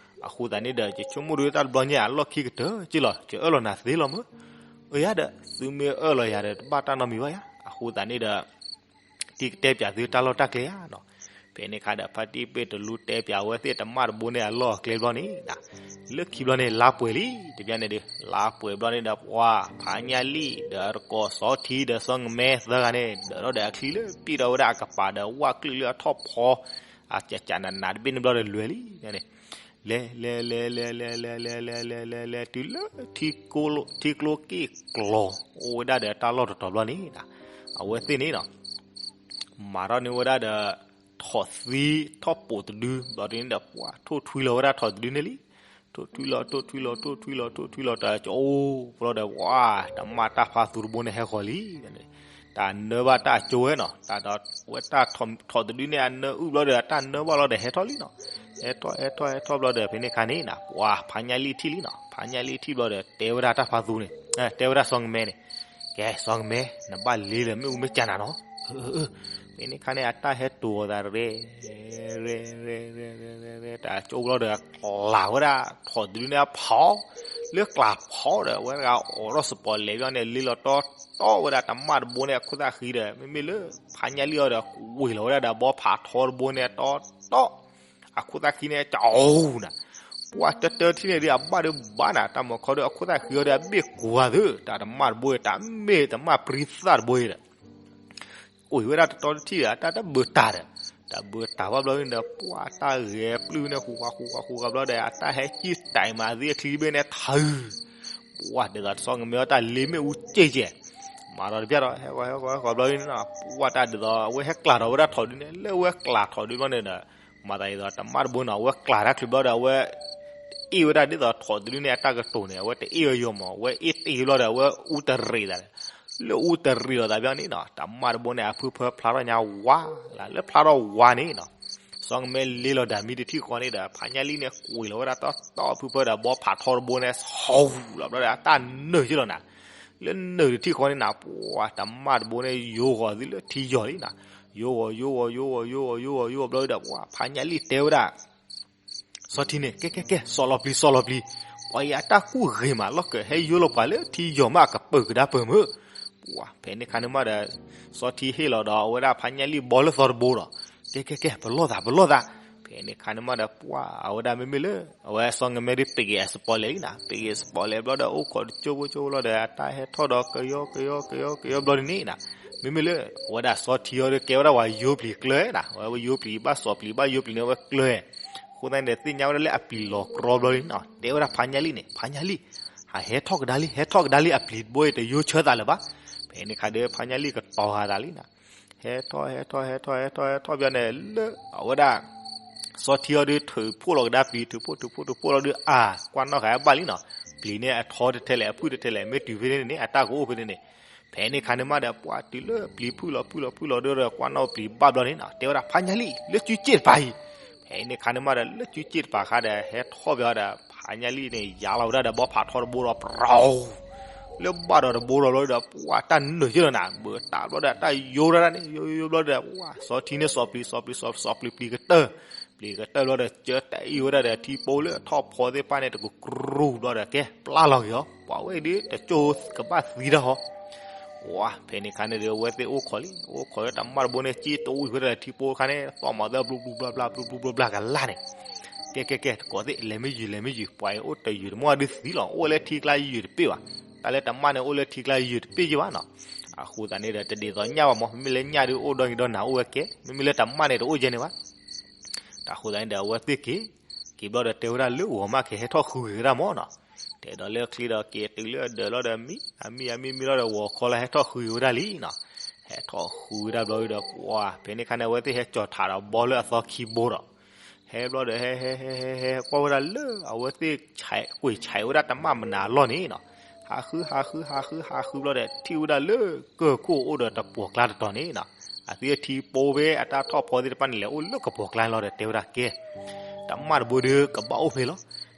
အဃိသတးန့ၣ်ဒီး ယဆိကမိၣ်ဒုးတၢ်တဘျီညါအလီၢ်ခံကတၢၢ်က့ၢ်လီၤ, ယအၢၣ်လီၤနၤသ့လီၤမး. အၢယၤဒီး သုမ့ၢ်အၢၣ်လီၤယၤဒီးတဘၣ်တၢ်နီတမံၤဘၣ်ယၤ, အဃိသတးန့ၣ်ဒီး တံၤကတဲပၠးသုတၢ်လီၢ်တၢ်ကျဲဧါနီၤ. ဖဲန့ၣ်ခါဒီး ဖါတံၢ်ပ့ၢ်တလူတဲပၠးအဝဲသ့ၣ်တမၣ်တဘိန့ၣ်အလီၢ်အကျဲဘျီန့ၣ်, လၢခံဘျီန့ၣ် လါပှဲၤလံ တဘျီန့ၣ်ဒီး လါပှဲၤဘျီန့ၣ်ဒီး ပှၤဖးညၣ်လံၣ် ဒီးတကိးစီထံဒီးစီၤနမဲသၢဂၤန့ၣ် ဒၢးထီၣ်ဒီးအချံလၢပံၣ်ထီၣ်ဝဲဒၣ်အကပၤဒီး ဝၣ်ကျုၣ်လၢအထီၣ်ဖီ အကကနးနးတဘ့ၣ်န့ၣ်ဘျီဒီး လဲၤလံန့ၣ်, လဲၤ လဲၤ လဲၤ လဲၤ လဲၤ လဲၤ လဲၤ လဲၤ လဲၤ လဲၤ လဲၤ တုၤလၢ ထံကျိက့ၣ်ကျီၤ အိၣ်ဝဲဒၣ်ဒီးတၢ်လီၢ်တတီၤဘျီန့ၣ်, အဝဲသ့ၣ်န့ၣ်နီၤ မၤထီၣ်န့ၢ်ဝဲဒၣ်ဒီး ထိးသံထီၣ်ပိာ်တဒု ဘျီဒုန့ၣ်ဒီး ပှၤထိၣ်ထွံလီၤဝဲဒၣ်ထိးတဒုန့ၣ်လံ. ထိၣ်ထွံလီၤ ထိၣ်ထွံလီၤ ထိၣ်ထွံလီၤ ထိၣ်ထွံလီၤ တၢ်ကၠိဘျီဒီး ပှၤ တမၣ်တၢ်ဖါသူတဘိန့ၣ်ဟဲဃီၤလံ. တၢ်နၢဘၣ်တၢ်ကၠိဝဲနီၤ, တၢ်ဒီးဝဲတၢ်ထိးတဒုန့ၣ် အနၢအုၣ်ဘျီဒီး အတၢ်နၢဘၣ်လီၤဒီး ဟဲထီၣ်လံနီၤ. ဟဲထီၣ် ဟဲထီၣ် ဟဲထီၣ်ဘျီဒီး ဖဲန့ၣ်ခါန့ၣ်နီၤ ပှၤဖးညၣ်လံၣ်ထံၣ်လံနီၤ. ဖးညၣ်လံၣ်ထံၣ်ဘျီဒီး တဲဝဲဒၣ်တၢ်ဖါသူန့ၣ်, တဲဝဲဒၣ်စီၤနမဲန့ၣ်, ကဲ စီၤနမဲ နဘၣ်လ့လၢမ့ၣ်အူမ့ၣ်ကနၤနီၤ. ဖဲန့ၣ်ခါန့ၣ် အတၢ်ဟဲတိၤအသးရဲ ရဲ ရဲ ရဲ ရဲ ရဲ တၢ်ကၠိဘျီဒီး ကျးဝဲဒၣ်ထိးတဒုန့ၣ်အဖီ, လၢကျးဖီဒီး အဝဲတဂၤအိးထီၣ်စပီးလဲၤဘျီန့ၣ် လ့လီၤတီတီဝဲဒၣ်တမၣ်တဘိန့ၣ် အခိၣ်သၣ်ဃံဒီး မ့မ့ၢ်လၢ ဖးညၣ်လံၣ်အီၤဒီး ကွံာ်လီၤဝဲဒၣ်ဒီး ဘီဖးထီတဘိန့ၣ် တီတီ အခိၣ်သၣ်ဃံန့ၣ် ကအိၣ်နၤ, ပှၤတတၢတထံၣ်န့ၣ်ဒီး အဘၣ်ဒီးဘၣ်နၤ တၢ်မီၤခီဒီး အခိၣ်သၣ်ဃံအီၤဒီး အဘ့ၣ်ကွၢ်သု တၢ်တမၣ်တဘိဒီး တၢ်မ့ၢ်တမၣ်ပြံသၣ်တဘိဒီး ကွံာ်ဝဲဒၣ်တတီတထံၣ်ဒီး အတၢ်တဘၢတၢ်ဒီး တၢ်ဘၢတၢ်ဘၣ်ဘျီန့ၣ်ဒီး ပှၤတၢ်ဂဲၤပျုၢ်န့ၣ် ဃူဃာ်ဃူဃာ်ဃူဃာ်ဘျီဒီး အတၢ်ဟဲကံၣ်တၢ်မၤသံအချံဘ့ၣ်န့ၣ်ထၢ် ပှၤဒ်သိးစီၤနမဲအတၢ်လ့မ့ၣ်အူကဲကဲ, မၤဒီးတပျၢ်ဒီး ဟဲဃီၤဟဲဃီၤဟဲဃီၤဘျီန့ၣ်နီၤ ပှၤတၢ်ဒ်သိး အဝဲဟဲကျးထီၣ်ဝဲဒၣ်ထိးဒုန့ၣ် လၢအဝဲကျးထိးဒုဘျီန့ၣ်ဒီး မၤသးဒ်သိးတမၣ်တဘိနီၤ အဝဲကျးတၢ်ချုးဘျီဒီး အဝဲ အ့ၣ်ဝဲဒၣ်ဒ်သိးထိးတဒုန့ၣ် အတၢ်ကတိၤန့ၣ် အဝဲတအ့ၣ်ဝဲယိာ်မး အဝဲအ့ၣ်တ့ၢ်ဘျီဒီး အဝဲအူတရံးသးဒီး လၢအူတရံးလိာ်သးဘျီန့ၣ်နီၤ တမၣ်တဘိန့ၣ် အဖုဖၢဖျါထီၣ်ညါဝါ, လၢဖျါထီၣ်ဝါန့ၣ်နီၤ စီၤနမဲလ့လီၤဒၣ်မံတထံၣ်ဃီန့ၣ်ဒီး ဖးညၣ်လံၣ်န့ၣ် ကွံာ်လီၤဝဲဒၣ်တီတီဖုဖၢဒီး ဘီဖးထီတဘိန့ၣ် ဟီၣ်လီၤဘျီဒီး အတၢ်နၢၤက့လီၤနၤ, လၢနၢၤတထံၣ်ဃီန့ၣ်နၤ ပှၤတမၣ်တဘိန့ၣ် ယိၤဂီၤသုလၢထံယီၤလံနၤ, ယိၤဂီၤ ယိၤဂီၤ ယိၤဂီၤ ယိၤဂီၤ ယိၤဂီၤ ယိၤဂီၤဘျီဒီး ပှၤဖးညၣ်လံၣ်တဲဝဲဒၣ် စီထံန့ၣ် ကဲ ကဲ ကဲ စီၤလီၤပျံၤ စီၤလီၤပျံၤ, ပှၤအံၤအတၢ်ကူၣ်ဂ့ၤမး လီၢ်ကဟဲယိလီၤပှၤလၢထံယီၤမး အကပၢၤကဒါပၢၤမုၢ်, ပှၤဖဲန့ၣ်ခါန့ၣ်မးဒီး စီထံဟ့ၣ်လီၤဒီး အဝဲဒၣ်ဖးညၣ်လံၣ်ဘီလၢသီတဘိဒီး ကဲ ကဲ ကဲ ပလီၢ်သး ပလီၢ်သး, ဖဲန့ၣ်ခါန့ၣ်မးဒီး ပှၤအဝဲဒၣ်မ့မ့ၢ်လၢ အဝဲစီၤနမဲဒီး ပက့ၤအစပီးလဲၣ်လံနၤ, ပက့ၤစပီးလဲၣ်ဘျီဒီး အိၣ်ခိးတကၠိဖိကၠိဖိလီၤဒီး အတၢ်ဟဲထီၣ်ဒီး ကယီ ကယီ ကယီ ကယီဘျီန့ၣ်နၤ, မ့မ့ၢ်လၢ အဝဲဒၣ်စီထံအီၤဒီး ကဲဝဲဒၣ်ပှၤယိပျံၤကျၢၤနၤ, အဝဲယိပျံၤဘၣ်စီပျံၤဘၣ်ယိပျံၤန့ၣ် အဝဲကျၢၤ အဃိသတးန့ၣ်ဒီး သ့ၣ်ညါဝဲဒၣ်လၢအပျံၤလီၤကြီဘျီလံနီၤ, တဲဝဲဒၣ်ဖးညၣ်လံၣ်န့ၣ် ဖးညၣ်လံၣ်, ဟးဟဲထီၣ်ကဒါလံ ဟဲထီၣ်ကဒါလံ အပျံၤတဘိအံၤတယိဆၢသးလၢၤဘၣ်, ဖဲန့ၣ်ခါဒီး ဖးညၣ်လံၣ်ကတီၤဃာ်သးလံနၤ, ဟဲထီၣ် ဟဲထီၣ် ဟဲထီၣ် ဟဲထီၣ် ဟဲထီၣ်ဘျီန့ၣ် လၢအဝဲဒၣ် စီထံအီၤဒီး ထုးဖှိၣ်လီၤကဒါပျံၤ ထုးဖှိၣ် ထုးဖှိၣ် ထုးဖှိၣ်လီၤဒီး အါ ကွၢ်နီၣ်ဃာ်ဘၣ်လံနီၤ, ပျံၤန့ၣ်အထီတထဲလဲၣ် အဖုၣ်တထဲလဲၣ် မ့ၢ်တုၤဖဲန့ၣ်န့ၣ် အတၢ်ကအိၣ်ဖဲန့ၣ်န့ၣ်, ဖဲန့ၣ်ခါန့ၣ်မးဒီး ပှၤတုၤလၢပျံၤဖုၣ်လီၤဖုၣ်လီၤဖုၣ်လီၤဒီး ကွၢ်နီၣ်ပျံၤဘၣ်ဘျီန့ၣ်နီၤ, တဲဝဲဒၣ်ဖးညၣ်လံၣ် လၢစုစ့ၣ်တပၤအံၤ, ဖဲန့ၣ်ခါန့ၣ်မးဒီး လၢစုစ့ၣ်တပၤခါဒီး ဟဲထီၣ်ဘျီဒီး ဖးညၣ်လံၣ်န့ၣ် ယါလီၤဝဲဒၣ်ဒီး ဘီဖးထီတဘိဒီး ပြီၤ လၢဘၣ်ဒီးတဘိဒီးဘျီဒီး ပှၤတၢ်နၢၤက့လီၤနၤ, ဘၢတၢ်ဘျီဒီး တၢ်ယိဒၣ်န့ၣ် ယိယိယိဘျီဒီး ပှၤစီထံန့ၣ် စီပျံၤ စီပျံၤ စီပျံၤ စီပျံၤ ပျံၤကတၢၢ်, ပျံၤကတၢၢ်ဘျီဒီး ကၢတၢ်အ့ၣ်ဝဲဒၣ်ဒီး ထံပိလၢထီၣ်ဖီသ့ၣ်တဖၣ်န့ၣ် တကကြူၢ်ဘျီဒီး ကဲ ပျၢ်လီၤက့ၤအီၤ, ပှၤဝဲဒၣ်တကၠိကဘၣ်သံတၢ်ဟီ ဝါ ဖဲန့ၣ်ခါန့ၣ်ဒီး အဝဲသ့ၣ်အိၣ်ခိးလံ, အိၣ်ခိးလၢတၢ်မၢ်တဘိန့ၣ် က့တအိၣ်ဝံၤဝဲဒၣ်လၢထံပိခါန့ၣ် သီၣ်မၤသၢဘျူဘျူဘျါဘျါ ဘျူဘျူဘျါဘျါကလါန့ၣ်, ကဲ ကဲ ကဲ တကိးသ့ၣ် လဲၤမ့ၢ်ယုာ် လဲၤမ့ၢ်ယုာ် ပှၤအံၤအိၣ်တယုာ်တမီၢ်ဒုးသံလီၤ, အိၣ်ဝဲလၢထံကျါယုာ်တပ့ၢ်ဘၣ်, တၢ်လၢတၢ်မၢ်န့ၣ် အိၣ်လၢထံကျါယုာ်တပ့ၢ်က့ဘၣ်နီၤ, အဃိသတးန့ၣ်ဒီး တဒ်သိးညၣ်ဘၣ်မး, မ့မ့ၢ်လၢညၣ်ဒုးအိၣ်ဒီနံၤဒီနၤအိၣ်ဝဲကဲ, မ့မ့ၢ်လၢတၢ်မၢ်န့ၣ်တအိၣ်ကဲန့ၣ်ဘၣ် တၢ်ဃိသတးန့ၣ်ဒီး အဝဲသ့ၣ်က့ၤ, က့ၤဘျီဒီးတဲဝဲဒၣ်လၢဂီၤမးက့ၤဟဲထီၣ်ဃုက့ၤဝဲဒၣ်မးနီၤ, တဲဒီးလၢချ့ဒီးက့ၤတုၤလၢအဒၢးလီၤဒီးမံ, အမံ အမံ မံလီၤဒီး ဂီၤခီလၢဟဲထီၣ်ဃုက့ၤဝဲဒၣ်လံနီၤ, ဟဲထီၣ်ဃုက့ၤဝဲဒၣ်ဘျီဒီး ပှၤ ဖဲန့ၣ်ခါန့ၣ် အဝဲသ့ၣ်ဟဲကၠီၤထးဒီးဘီလၢအသီခံဘိဒီး, ဟဲဘျီဒီး ဟဲ ဟဲ ဟဲ ဟဲ ဟဲကွၢ်ဝဲဒၣ်လၢအဝဲသ့ၣ် ကွံာ်ဆဲးဝဲဒၣ်တၢ်မၢ်မနုၤအလီၢ်န့ၣ်နီၤ, ဟးဃု ဟးဃု ဟးဃု ဟးဃုဘျီဒီး ထံၣ်ဝဲဒၣ်လၢကၢၢ်ခိၣ်အိၣ်ဒီးတပှီၤကျါတတီၤန့ၣ်နီၤ, အသုထံပိဝဲအတၢ်ထီၣ်ဖီသ့ၣ်တဖၣ်န့ၣ် လဲၤအိၣ်လၢကပှီၤကျါန့ၣ်လီၤဒီး တဲဝဲဒၣ်ကဲ, တၢ်မၢ်တဘိဒီးကဘၣ်အိၣ်ဖဲလီၤ,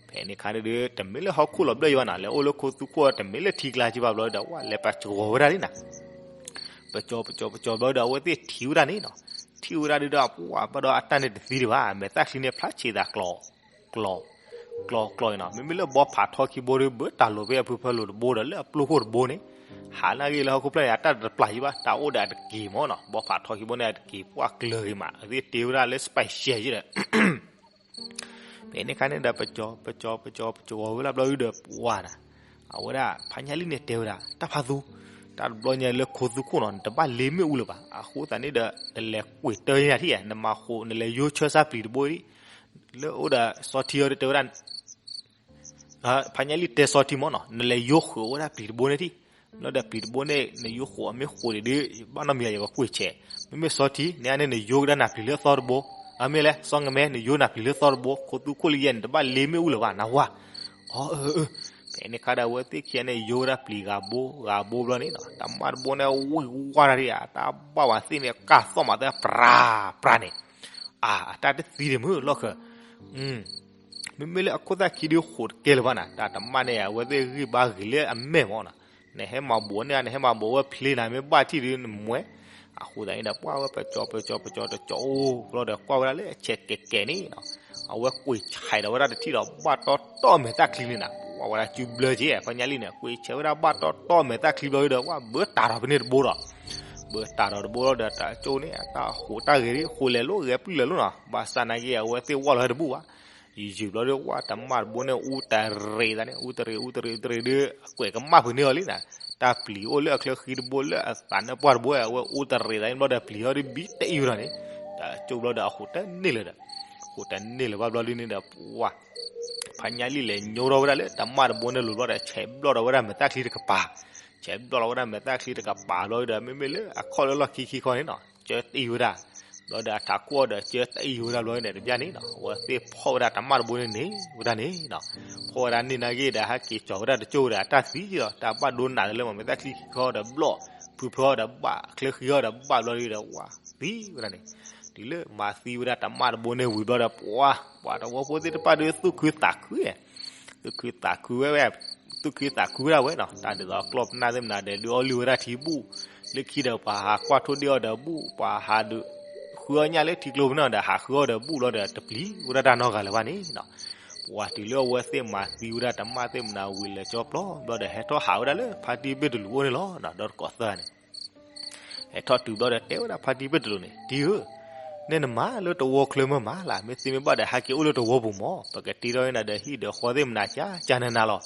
ဖဲန့ၣ်ခါန့ၣ်ဒီး တမ့ၢ်လၢဟီၣ်ခိၣ်လီၤဘျၢၣ်ယံၤဘၣ်နီၤ, လဲၤအိၣ်လၢခိသူခိၣ်တမ့ၢ်လၢထံကျါက့ဘၣ်ဘျီဒီး ဝဲလဲၤပာ်စှီၤဝဲဒၣ်လံနီၤ ပကၠီ ပကၠီ ပကၠီဘျီဒီး အဝဲသ့ၣ်ထံၣ်ဝဲဒၣ်န့ၣ်နီၤ, ထံၣ်ဝဲဒၣ်ဒုးဒီး ပှၤဘၣ်ဒီးအတၢ်န့ၣ်တသံဒံးဘၣ်, မဲာ်သၣ်ချံန့ၣ်ဖျါဆံးသးကျီၤ, ကျီၤ, ကျီၤ ကျီၤနီၤ, မ့မ့ၢ်လၢဘီဖးထီခံဘိဒီး ဘၢတၢ်လိၤဖဲအဖုဖၢလိၤတဘိဒီး လၢအပျိခိၣ်တဘိန့ၣ်, ဟးနာ်က့ၤလၢဟီၣ်ခိၣ်ဖျၢၣ်န့ၣ် အတၢ်တပျၢ်ယံၤဘၣ်, တၢ်အိၣ်ဒီးအတက့ၤမ့ၢ်နီၤ, ဘီဖးထီခံဘိန့ၣ် အတက့ၤပှၢ်ကျၢၤဂ့ၤမး, အသ့ၣ်တ့ဝဲဒၣ်လၢ special ယဲဒီး ဖဲန့ၣ်ခါန့ၣ်ဒီး ပကၠီ ပကၠီ ပကၠီ ပကၠီဝဲလၢဘျီဒုဒီး ပှၤနၤ, အဝဲဒၣ် ဖါညၣ်လံၣ်န့ၣ်တဲဝဲဒၣ် တၢ်ဖးသူ, တၢ်တဘျီညါလၢခိသူခိၣ်နီၤ နတဘၣ်လ့မ့ၣ်အူလၢၤဘၣ်, အဃိသတးန့ၣ်ဒီး နလဲၤကွံာ်တၢ်ယၤထံၣ်ဧါ, နမၤဃိး နလဲၤယိာ်ဆၢစၢ်ပျံၤတဘိဒံး, လၢအိၣ်ဒီးစီထံအီၤတဲဝဲဒၣ် ဖါညၣ်လံၣ်တဲစီထံမ့ၢ်နီၤ, နလဲၤယိာ်ဃုာ်ဝဲဒၣ်ပျံၤတဘိန့ၣ်ထံၣ်, လီၤဒီးပျံၤတဘိန့ၣ် နယိာ်ဃုာ်အမ့ၢ်ဃိးဒံးဒုး ဘၣ်နီတမံၤယကကွံာ်ဆဲး, မ့မ့ၢ်စီထံ နန့ၣ် နယိာ်ကဒါနၤပျံၤလၢအသီတဘိ, အမ့ၢ်လဲၣ် စီငမဲ နယိာ်နၤပျံၤလၢသီတဘိ, ခိသူခိၣ်လံယဲ နတဘၣ်လ့မ့ၣ်အူလၢၤဘၣ် နဝၤ, အၢ အၢ ဖဲန့ၣ်ခါဒီးအဝဲသ့ၣ်ခံဂၤန့ၣ် ယိာ်ဝဲဒၣ်ပျံၤဂၤဘိ ဂၤဘိဘျီန့ၣ်နီၤ, တၢ်မၣ်တဘိန့ၣ် ဝံၣ်ဝါတၢ်ဒံးဧါ, တၢ်ဘၣ်ဝဲသ့ၣ်န့ၣ် ကၢ်သီၣ်မးသၢ ပြၤ ပြၤန့ၣ်, အါ အတၢ်တသံဒံးမုၢ်လီၢ်ဃၢၤ မ့မ့ၢ်လၢအခိၣ်သၣ်ခံဒုးဃိးတကဲလၢၤဘၣ်နၤ, တၢ်တမၣ်န့ၣ် အဝဲသ့ၣ်ဂံၢ်ဘါဂ့ၤလၢအမဲာ်မ့ၢ်နီၤ, နဟဲမၤဘိးန့ၣ် နဟဲမၤဘိးဝဲဖျ့နၤ မ့ၢ်ဘၣ်ထံၣ်ဒုးနမဲ, အဃိသတးန့ၣ်ဒီး ပှၢ်ဝဲပကၠီ ပကၠီ ပကၠီ တကၠီအိၣ်ဘျီဒီး ကွၢ်ဝဲဒၣ်လၢအဆဲးကဲးကဲးန့ၣ်နီၤ, အဝဲကွံာ်ဆဲးဒီးဝဲဒၣ်တထံၣ်ဒီး ဘၣ်တီတီမဲာ်သၣ်ချံန့ၣ်နၤ, ပှၢ်ဝဲဒၣ်စုဘျၢက့ ဖါညၣ်လံၣ်န့ၣ် ကွံာ်ဆဲးဝဲဒၣ်ဘၣ်တီတီမဲာ်သၣ်ချံဘျီဒီး ဝဲဘၢတၢ်ထီၣ်ဖဲန့ၣ်တဘိဒီး ဘၢတၢ်ထီၣ်တဘိလီၤဒီး တၢ်ကၠိန့ၣ် အတၢ်ဃိးတၢ်ဂဲၤဒ် ဃိးလဲၤလိာ်ဂဲၤပျုၢ်လဲၤလိာ်နီၤ, ဘၣ်ဆၣ်နာ်က့ အဝဲသ့ၣ်ဝၣ်လီၤဟဲတဘူၣ်ဘၣ်, ယံာ်ယံာ်ဘျီဒီး ဝၣ်တမၣ်တဘိန့ၣ် အူတရံးသးန့ၣ် အူတရံး အူတရံး အူတရံးဒုး အကွဲးကမၣ်ဖုးန့ၢ်အီၤလံနၤ, တၢ်ပျံၤအိၣ်လၢအချၢဃံတဘိ လၢအသးနၢပှၢ်တဘိ အဝဲအူတရံးသးန့ၣ်ဘျီဒီး ပျံၤအီၤဒ်ဘံတအံၤဝဲဒၣ်န့ၣ်, တၢ်ကၠိဘျီဒီး အဃိးတန့ၢ်လၢၤဒီး ဃိးတန့ၢ်လၢၤဘၣ်ဘျီဒုးန့ၣ်ဒီး ပှၢ် ဖါညၣ်လံၣ်လဲၤညိထီၣ်ဝဲဒၣ်လၢတၢ်မၣ်တဘိန့ၣ်လိၤဘျီဒီး ဆဲးဘျီၣ်ထီၣ်ဝဲဒၣ်မဲာ်သၣ်ချံတကပၤ, ဆဲးဘျီၣ်ထီၣ်ဝဲဒၣ်မဲာ်သၣ်ချံတကပၤဘျီဒီး မ့မ့ၢ်လၢအခီၣ်လၢလီၢ်ခံခံခီန့ၣ်နီၤ ကၢတံၢ်ဝဲဒၣ်, ဘျီဒီးအထးခိၣ်အီၤဒီးကၢတံၢ်ဝဲဒၣ်ဘျီန့ၣ် တဘျီန့ၣ်နီၤ အဝဲသ့ၣ်ဖီၣ်ဝဲဒၣ်တၢ်မၣ်တဘိန့ၣ်န့ၣ်ဝဲဒၣ်န့ၣ်နီၤ, ဖီၣ်ဝဲဒၣ်န့ၣ်နာ်က့ဒီး ဟဲက့ၤကၠီၤဝဲဒၣ်တကၠိဒီး အတၢ်သံဒီး တၢ်ဘၣ်ဒိနးလၢမဲာ်သၣ်ချံခံခီဒီးဘျီၣ်, ဖုဖုအီၤဒီးဘၣ်, ချၢဃံအီၤဒီးဘၣ်ဘျီဒီး ဝါသံဝဲဒၣ်န့ၣ်, တုၤလၢမၤသံဝဲဒၣ်တၢ်မၣ်တဘိန့ၣ်ဝံၤဘျီဒီး ပှၤ, ပှၤတဝီဖိသ့ၣ်တဖၣ်ဒီး သူၣ်ခုသးခု, သူၣ်ခုသးခုဝဲဝဲ, သူၣ်ခုသးခုဝဲဒၣ်ဝဲနီၤ, တၢ်ဒ်သိးကျီၢ်ပနၢ်သ့ၣ်မနုၤဒီး ဒုးအီၣ်လုၢ်ဝဲဒၣ်ထံဘူၣ်, လၢခံဒီးပှၤဟးကွၢ်ထိၣ်ဒ့ၣ်အီၤဒီးဘူၣ်, ပှၤဟးဒုးဃုအီၣ်ညၣ်လၢထံကျိပူၤန့ၣ်ဒီး ဟးဃုအီၣ်ဒီးဘူၣ်ဘျီဒီး တပျံၤဝဲဒၣ်တၢ်နီတဂၤလၢၤဘၣ်န့ၣ်နီၤ, ပှၤတုၤလၢအဝဲသ့ၣ်မၤသံဝဲဒၣ်တၢ်မၣ်သ့ၣ်မနုၤဝံၤလၢာ်ကၠီပျီဘျီဒီး ဟဲထီၣ်ဟးဝဲဒၣ်လၢဖါတံၢ်ဘ့ၣ်တလူးအိၣ်န့ၣ်လီၤ, ဒီးတကိးသၢန့ၣ် ဟဲထီၣ်တုၤဘျီဒီးတဲဝဲဒၣ်ဖါတံၢ်ဘ့ၣ်တလူးန့ၣ်, တံၢ်ဧၢ, နဲနမၤလၢတဝီချၢမ့ၢ်မးလၢ်, မ့ၢ်သ့မ့ၢ်ဘၣ်ဒီး ဟဲက့ၤအိၣ်လၢတဝီပူၤမး, ပကတ့ထီၣ်န့ၣ်ဒီးဟံၣ်ဒီးဃီသ့ၣ်မနၤ ကကနနၤလီၤ.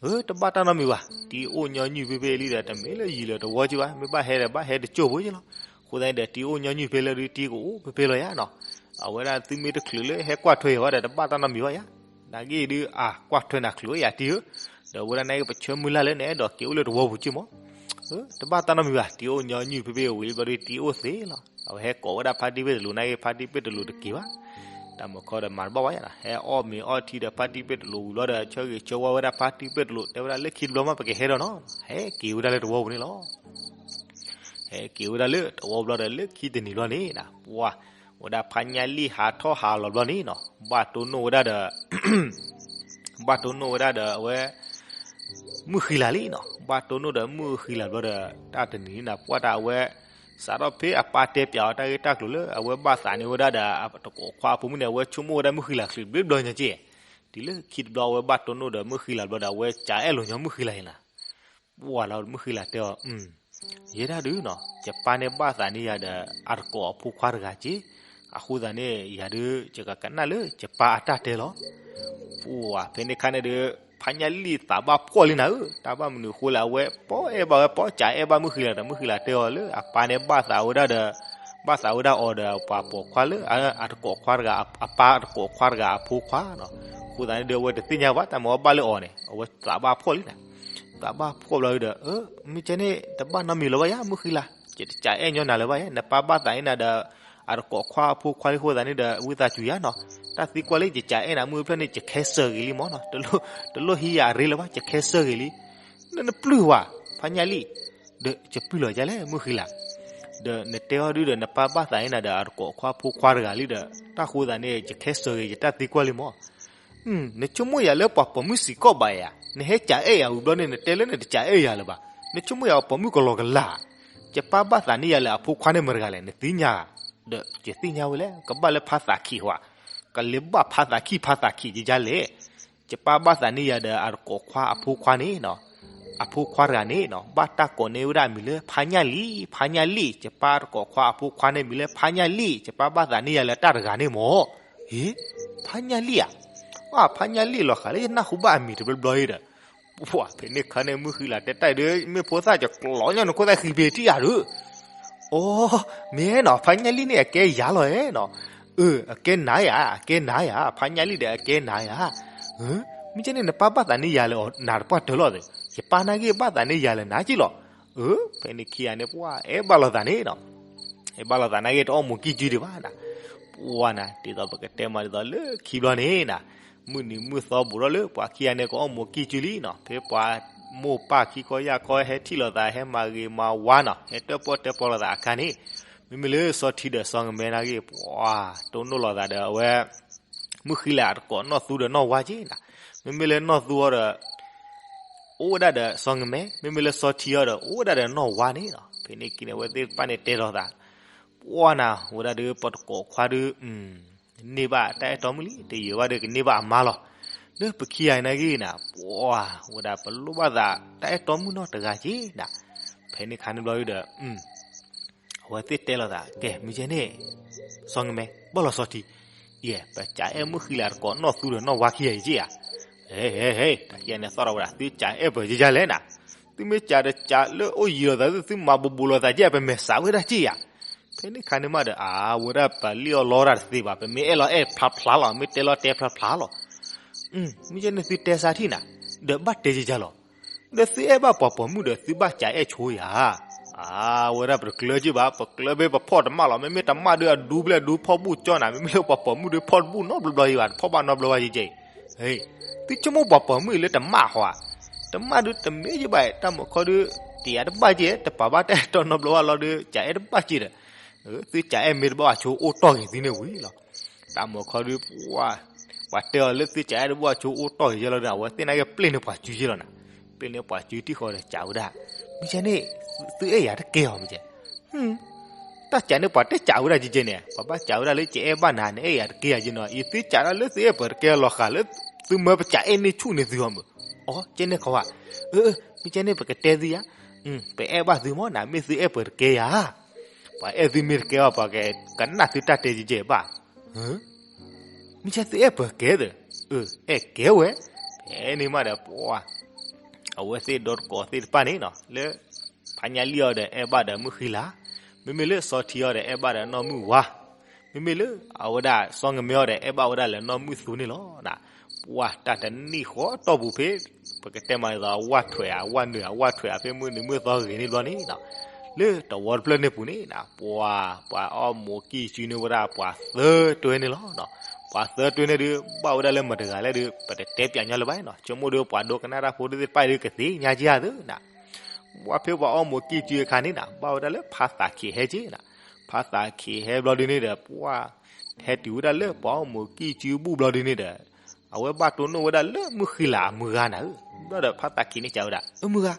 အၢ တဘၣ်တၢ်နီတမံၤဘၣ်, တံၢ်အိၣ်ညီနုၢ်ဖဲဖဲလံဒီး တမ့ၢ်လၢယံာ်လၢတဝီက့ဘၣ်, မ့ၢ်ဘၣ်ဟဲဒီးဘၣ်ဟဲတကၠိၢ်ဖိက့လီၤ. အဃိသတးန့ၣ်ဒီး တံၢ်အိၣ်ညီနုၢ်ဖဲလၢဒုးတံၢ်ကအိၣ်ဖဲဖဲလီၤယါနီၤ. အဝဲဒၣ်သုမ့ၢ်တချုးလၢဟဲကွၢ်ထွဲယၤဘၣ်ဒီး တဘၣ်တၢ်နီတမံၤဘၣ်ယါ. နာ်က့ဒုး အါ ကွၢ်ထွဲနၤချုးဝဲယၤတံၢ်ဧၢ, ဒီးအဝဲဒၣ်နာ်က့ ပဆၢမုၢ်လၢ်လၢနအဲၣ်ဒိးက့ၤအိၣ်လၢတဝီပူၤက့မး. တဘၣ်တၢ်နီတမံၤဘၣ်, တံၢ်အိၣ်ညီနုၢ်ဖဲဖဲဝံၤလံဘျီဒီး တံၢ်အိၣ်သ့လီၤ. အဝဲဟဲကိးဝဲဒၣ်ဖါတံၢ်ဘ့ၣ်တလူးနာ်က့ ဖါတံၢ်ဘ့ၣ်တလူးတက့ၤဘၣ်. တၢ်မုၢ်ခီဒီးမၤတဘၣ်ဘၣ်ယါနီၤ, ဟဲအီၣ်မ့ၤအီထံဒီးဖါတံၢ်ဘ့ၣ်တလူးဝံၤဘျီဒီး ဆၢဂ့ၤဆၢဝါဝဲဒၣ်ဖါတံၢ်ဘ့ၣ်တလူး တဲဝဲဒၣ်လၢခံတဘျီမး ပကဟဲဒီးနီၤ, ဟဲက့ၤဝဲဒၣ်လၢတဝီပူၤန့ၣ်လီၤ. ဟဲက့ၤဝဲဒၣ်လၢတဝီဘျီဒီး လၢခံတနံၤဘျီန့ၣ် ပှၤ ဝဲဒၣ်ဖါညၣ်လံၣ်ဟးထီၣ်ဟးလီၤဘျီန့ၣ်နီၤ, ဘၣ်တိၢ်နီၣ်ဝဲဒၣ်ဒီး ဘၣ်တိၢ်နီၣ်ဝဲဒၣ်ဒီးအဝဲ မုၢ်ဃံလၤလံနီၤ, ဘၣ်တိၢ်နီၣ်ဒီးမုၢ်ဃံလၤဘျီဒီး တၢ်တနံၤန့ၣ် ပှၢ်တၢ်အဝဲ စးထီၣ်ဖဲအပၢ်တဲပၠးအီၤတၢ်ဂ့ၢ်တၢ်ကျိၤလၢ အဝဲဘၣ်သးန့ၢ်ဝဲဒၣ်ဒီး တကိးခွါအဖိမုၣ်န့ၣ် အဝဲဆိကမိၣ်ဝဲဒၣ်မုၢ်ဃံလၤချုးဘျ့ဘျီညါက့, တုၤလၢခံတဘျီအဝဲဘၣ်တိၢ်နီၣ်ဒီးမုၢ်ဃံလၤဘျီဒီး အဝဲကအဲၣ်လိာ်ညီမုၢ်ဃံလၤအံၤလီၤ. ပှၢ်လီၤမုၢ်ဃံလၤတဲအီၤ, ယဲဒၣ်ဒုးနီၤ, ယပၢ်န့ၣ်ဘၣ်သးန့ၢ်ယၤဒီး အတကိးအဖိခွါတဂၤက့, အဃိသတးန့ၣ် ယၤဒုး ယကကနၣ်လၢယပၢ်အတၢ်တဲလီၤ. ပှၢ်ဖဲန့ၣ်ခါန့ၣ်ဒီး ဖါညၣ်လံၣ်သးဘၣ်ဖှီၣ်လံနၤဧၢ, တၢ်ဘၣ်မနုၤအဃိလဲၣ် အဝဲပီအဲၣ်ဘၣ်ဝဲ ပီကအဲၣ်ဘၣ်မုၢ်ဃံလၤဒီး မုၢ်ဃံလၤတဲအီၤလၢအပၢ်န့ၣ်ဘၣ်သးဝဲဒၣ်ဒီး ဘၣ်သးဝဲဒၣ်အီၤဒီးပှၤပိာ်ခွါလၢ အတကိးခွါတဂၤ အပၢ်အတကိးခွါတဂၤအဖိခွါနီၤ. အဃိသတးန့ၣ်ဒီး အဝဲတသ့ၣ်ညါဘၣ် တၢ်မၤအီၤဘၣ်လၢအီၤန့ၣ် အဝဲသးဘၣ်ဖှီၣ်လံနၤ. သးဘၣ်ဖှီၣ်ဘျီဒီး အၢ မ့ၢ်ကဲန့ၣ် တဘၣ်နီတမံၤလၢၤဘၣ်ယါ မုၢ်ဃံလၤ, ယတကအဲၣ်ညီနၤလၢၤဘၣ်ယါ, နပၢ်ဘၣ်သးန့ၢ်နၤဒီး အတကိးခွါအဖိခွါလံအဃိသတးန့ၣ်ဒီး ဝံသးစူၤယါနီၤ. တၢ်သံကွၢ်လၢယကအဲၣ်နၤမုၢ်ဖျၢၣ်န့ၣ် ယခဲစၢၢ်ဂ့ၤလံမ့ၢ်နီၤ, တလိၣ်ဟံးယၤအရ့လၢၤဘၣ် ယခဲစၢၢ်ဂ့ၤလံ. နနပျုၢ်ဝဲ ဖါညၣ်လံၣ်, ဒီးယပျုၢ်လီၤယါလဲၣ် မုၢ်ဃံလၤ, ဒီးနတဲအီၤဒုဒီး နပၢ်ဘၣ်သးန့ၢ်နၤဒီး အတကိးခွါဖိခွါတဂၤလံဒီး တၢ်ဃိသတးန့ၣ် ယခဲစၢၢ်ဂ့ၤ ယတၢ်သံကွၢ်လံမ့ၢ် နဆိကမိၣ်ယၤလၢပှၤပိာ်မုၣ်စ့ၢ်ကီးဘၣ်ယၤ, နဟဲကအဲၣ်ယၤဝံၤဘျီန့ၣ် နတဲလၢနတကအဲၣ်ယၤလၢၤဘၣ်, နဆိကမိၣ်ယၤပိာ်မုၣ်ကလီကလီ, ယပၢ်ဘၣ်သးန့ၢ်ယၤလၢအဖိခွါန့ၣ်မတၤတဂၤလဲၣ် နသ့ၣ်ညါ, ဒီးယသ့ၣ်ညါဝဲလဲၣ် ကဘၣ်လၢဖါသးခံးဝဲ, ကလဲၤဘၣ်ဖါသးခံး ဖါသးခံးယယါလဲၣ်, ယပၢ်ဘၣ်သးန့ၢ်ယၤဒီးအတကိးခွါအဖိခွါန့ၣ်နီၤ အဖိခွါတဂၤန့ၣ်နီၤ ဘၣ်တၢ်ကိးန့ၢ်ဝဲဒၣ်အမံၤလၢ ဖါညၣ်လံၣ်, ဖါညၣ်လံၣ်, ယပၢ်တကိးခွါအဖိခွါန့ၣ်မံၤလၢ ဖါညၣ်လံၣ်, ယပၢ်ဘၣ်သးန့ၢ်ယၤလၢတၢ်တဂၤန့ၣ်မၢ်. ဟ့, ဖါညၣ်လံၣ်ဧါ. အၢ ဖါညၣ်လံၣ်လီၤဃးလၢယနၢ်ဟူဘၣ်အမံၤတဘျီဘျီအံၤဒီး, ပှၢ် ဖဲန့ၣ်ခါန့ၣ် မုၢ်ဃံလၤတဲတၢ်အံၤဒီး မ့ၢ်ဖိသၣ်ကကျီညါန့ၣ် ခိၣ်သၣ်ဃံဘ့ထံၣ်ယၤဒီး, အိ, မ့ၢ်နီၤ ဖါညၣ်လံၣ်န့ၣ် အကဲယၤလီၤဧါနီၤ. အၢ အကဲနၤယၤ, အကဲနၤယၤ, ဖါညၣ်လံၣ်ဒီးအကဲနၤယၤ. မ့ၢ်ကဲန့ၣ် နပၢ်ဘၣ်သးန့ၢ်ယၤလၢနၤတပှၢ်တၢၢ်လီၤသ့, ယပၢ်နာ်က့ဘၣ်သးန့ၢ်ယၤလၢနၤက့လီၤ. အၢ ဖဲန့ၣ်ခံဂၤန့ၣ် ပှၢ် အဲၣ်ဘၣ်လိာ်သးန့ၣ်နီၤ, အဲၣ်ဘၣ်လိာ်သးနာ်က့ တအီၣ်မိၢ်ကံၢ်စုဒံးဘၣ်နၤ. ပှၢ်နၤ ဒ်သိးပကတဲမးဒ်သိးလၢခံဘျီန့ၣ်နၤ, မုၢ်နံၤမုၢ်သီဘူးထီၣ်လၢပှၤခံဂၤန့ၣ် ကအီၣ်မိၢ်ကံၢ်စုလံနီၤ. ဖဲပှၤမိၢ်ပၢ်ခံခီယၢ်ခီဟဲထံၣ်လိာ်သး ဟဲမၤဂ့ၤမၤဝါနီၤ, ဟဲတၢၣ်ပီၣ်တဲပီလိာ်သးအခါန့ၣ်, မ့မ့ၢ်လၢစီၤထံဒီးစီၤငမဲနာ်က့ ပှၢ် တိၢ်နီၣ်လိာ်သးဒီးအဝဲ မုၢ်ဃံလၤအတကိးနီၢ်သူဒီးနီၢ်ဝါက့နၤ. မ့မ့ၢ်လၢနီၢ်သူအီၤဒီး အိၣ်ဝဲဒၣ်ဒီးစီၤငမဲ, မ့မ့ၢ်လၢစီၤထံအီၤဒီး အိၣ်ဝဲဒၣ်ဒီးနီၢ်ဝါန့ၣ်နီၤ. ဖဲန့ၣ်ခံန့ၣ် အဝဲသ့ၣ်တဖၣ်န့ၣ်တဲလိာ်သး, ပှၢ်နၤ ဝဲဒၣ်ဒီးပတကိးခွါဒီး န့ၢ်ဘၣ်တၢ်အဲၣ်တီမုၣ်လံ, တယံာ်ဘၣ်ဒီးကန့ၢ်ဘၣ်အမါလီၤ. လၢပခံဂၤနာ်က့နၤ ပှၢ် ဝဲဒၣ်ပလိၣ်ဘၣ်သးတၢ်အဲၣ်တီမုၣ်နီတဂၤက့နၤ. ဖဲန့ၣ်ခါန့ၣ်ဘျီဒီး အဝဲသ့ၣ်တဲလိာ်သး ကဲ မ့ၢ်ကဲန့ၣ် စီၤငမဲ ဘၣ်လီၤစီၤထံ, ယဲ ပကးအဲၣ်မုၢ်ဃံလၤတကိးနီၢ်သူဒီးနီၢ်ဝါခံဂၤအံၤက့ဧါ. ဟဲ ဟဲ ဟဲ တၢ်ခံဂၤန့ၣ်သီၣ်ထီၣ်ဝဲဒၣ် သုကးအဲၣ်ပှၤယဲယဲလဲၣ်နၤ, သုမ့ၢ်ကးဒီးကးလၢအိၣ်ယံၤလိာ်သး သုမၤဘူးဘူးလိာ်သးကဲ ပမဲာ်ဆှးဝဲဒၣ်က့ဧါ. ဖဲန့ၣ်ခါန့ၣ်မးဒီး အဝဲဒၣ်ပလံၣ်အီၣ်လီတၢ်တသ့ဘၣ်, ပမ့ၢ်အဲၣ်လီၤအဲၣ်ဖျါဖျါလီၤ, မ့ၢ်တဲလီၤတဲဖျါဖျါလီၤ. မ့ၢ်ကဲန့ၣ်သုတဲဆါထံၣ်နၤ, ဒီးဘၣ်တဲယဲယဲလီၤ. ဒီးသုအဲၣ်ဘၣ်ပှၤပိာ်မုၣ်ဒီးသုဘၣ်ကးအဲၣ်ဆိယၤ. အဝဲဒၣ်ပတကျၢၤက့ဘၣ်, ပကျၢၤဘၣ်ပဖီၣ်တမၣ်လီၤ. မ့မ့ၢ်တမၣ်ဒီးအဒူဘျဲၣ်ဒူဖီၣ်ဘူၣ်ကၠီနၤ, မ့မ့ၢ်လၢပှၤပိာ်မုၣ်ဒီးဖီၣ်တဘူၣ်နီတဘျီဘျီအံၤဘၣ်, တဖီၣ်ဘၣ်နီတဘျီဘၣ်ယဲယဲအံၤ. သုဆိကမိၣ်ပှၤပိာ်မုၣ်အံၤလၢတမၣ်ဃီဧါ, တမၣ်ဒုးတမ့ၢ်ယဲဘၣ်, တၢ်မၤခီဒုး တယၤတဘၣ်က့, တပာ်ဘၣ်တၢ်အဲၣ်တီနီတဘျီဘၣ်လီၤဒီး ကးအဲၣ်တဘၣ်က့ဒီး, သုကးအဲၣ်မ့ၢ်တဘၣ်အဆိအိၣ်တီၢ်ဂ့ၤသုန့ၣ်ဝံၤလီၤ. တၢ်မၤခီဒုး ပှၤတဲအီၤလၢသုကးအဲၣ်တဘၣ်အဆိအိၣ်တီၢ်ဂ့ၤယဲလီၤဒီး အဝဲသ့ၣ်နာ်က့ပျ့ၢ်န့ၢ်ပှၤစုယဲလီၤနၤ. ပျ့ၢ်န့ၢ်ပှၤစုထံၣ်ဃီဒီးကးဝဲဒၣ်, မ့ၢ်ကဲန့ၣ် သုအဲၣ်ယၤတကဲဧါ မ့ၢ်ကဲ တၢ်ကးန့ၣ်ပှၤတဲကးဝဲဒၣ်ကဲကဲန့ၣ်, ပှၤဘၣ်ကးဝဲဒၣ်လၢကအဲၣ်ဘၣ်နၤ နအဲၣ်ယၤတကဲဧါကဲနီၤ, အံၤသုကးဒၣ်လၢသုအဲၣ်ပှၤတကဲလီၤဃာ်လၢ သုမၢပကးအဲၣ်န့ၢ်ဆူၣ်န့ၣ်သုအီၤမုၢ်, အီ ကဲန့ၣ်ခီဧါ, မ့ၢ်ကဲန့ၣ်ပကတဲသုယၤ, ပအဲၣ်ဘၣ်သုမ့ၢ်နၤ မ့ၢ်သုအဲၣ်ပှၤတကဲဧါ, ပှၤအဲၣ်သုမ့ၢ်တကဲဘၣ် ပှၤကကနၣ်သုတၢ်တဲကဲကဲဘၣ် မ့ၢ်ကဲသုအဲၣ်ပှၤကဲသ့, အဲၣ်ကဲဝဲ, ဖဲန့ၣ်မးဒီးပှၤ, အဝဲသ့ၣ်ဒီတကိးသ့ၣ်တဖၣ်န့ၣ်နီၤ လၢ ဖါညၣ်လံၣ်အီၤဒီးအဲၣ်ဘၣ်ဒီးမုၢ်ဃံလၤ, မ့မ့ၢ်လၢစီၤထံအီၤဒီးအဲၣ်ဘၣ်ဒီးနီၢ်မုၢ်ဝါ, မ့မ့ၢ်လၢ အဝဲဒၣ်စီၤငမဲအီၤဒီးအဲၣ်ဘၣ်ဝဲဒၣ်လၢနီၢ်မုၢ်သူန့ၣ်လီၤ. ပှၤတၢ်တနံၣ်ဃီတီၢ်ပူၤဖဲ ပကတဲမးဒ်သိးအဝၣ်ထွဲးဧါ အဝၣ်နုာ်ဧါ ဝၣ်ထွဲးဧါ ဖဲမုၢ်နံၤမုၢ်သီဂ့ၤန့ၣ်ဘျီန့ၣ်နီၤ, လၢတဝီတဖျၢၣ်န့ၣ်ပူၤန့ၣ်နီၤ ပှၤ ပှၤအီၣ်မိၢ်ကံၢ်စုန့ၢ်ဝဲဒၣ်ပှၤသၢတွဲန့ၣ်လီၤ. ပှၤသၢတွဲန့ၣ်ဒုး ဘၣ်ဝဲဒၣ်လၢမတၤတဂၤလဲၣ်ဒုး ပတတဲပၠးညီလၢၤဘၣ်နီၤ, ဆိကမိၣ်ဒီးပှၤဒိကနၣ်တၢ်ဖိဒုးသ့ၣ်တဖၣ်အံၤဒုးကသ့ၣ်ညါက့ၤဧါသ့နီၤ. ပှၤဖဲပှၤအီၣ်မိၢ်ကံၢ်စုအခါန့ၣ်နီၤ ဘၣ်ဝဲဒၣ်လၢဖါသးခ့ဟဲက့ၤနီၤ, ဖါသးခ့ဟဲဘျီဒုးန့ၣ်ဒီး ပှၤ ဟဲတုၤဝဲဒၣ်လၢပှၤအီၣ်မိၢ်ကံၢ်စုဘူၣ်ဘျီဒုးန့ၣ်ဒီး အဝဲဘၣ်တိၢ်နီၣ်ဝဲဒၣ်လၢမုၢ်ဃံလၤအမုၢ်ဂၤနၤဧၢ, ဘျီဒီးဖါသးခ့န့ၣ်ကးဝဲဒၣ် အမုၢ်ဂၤ,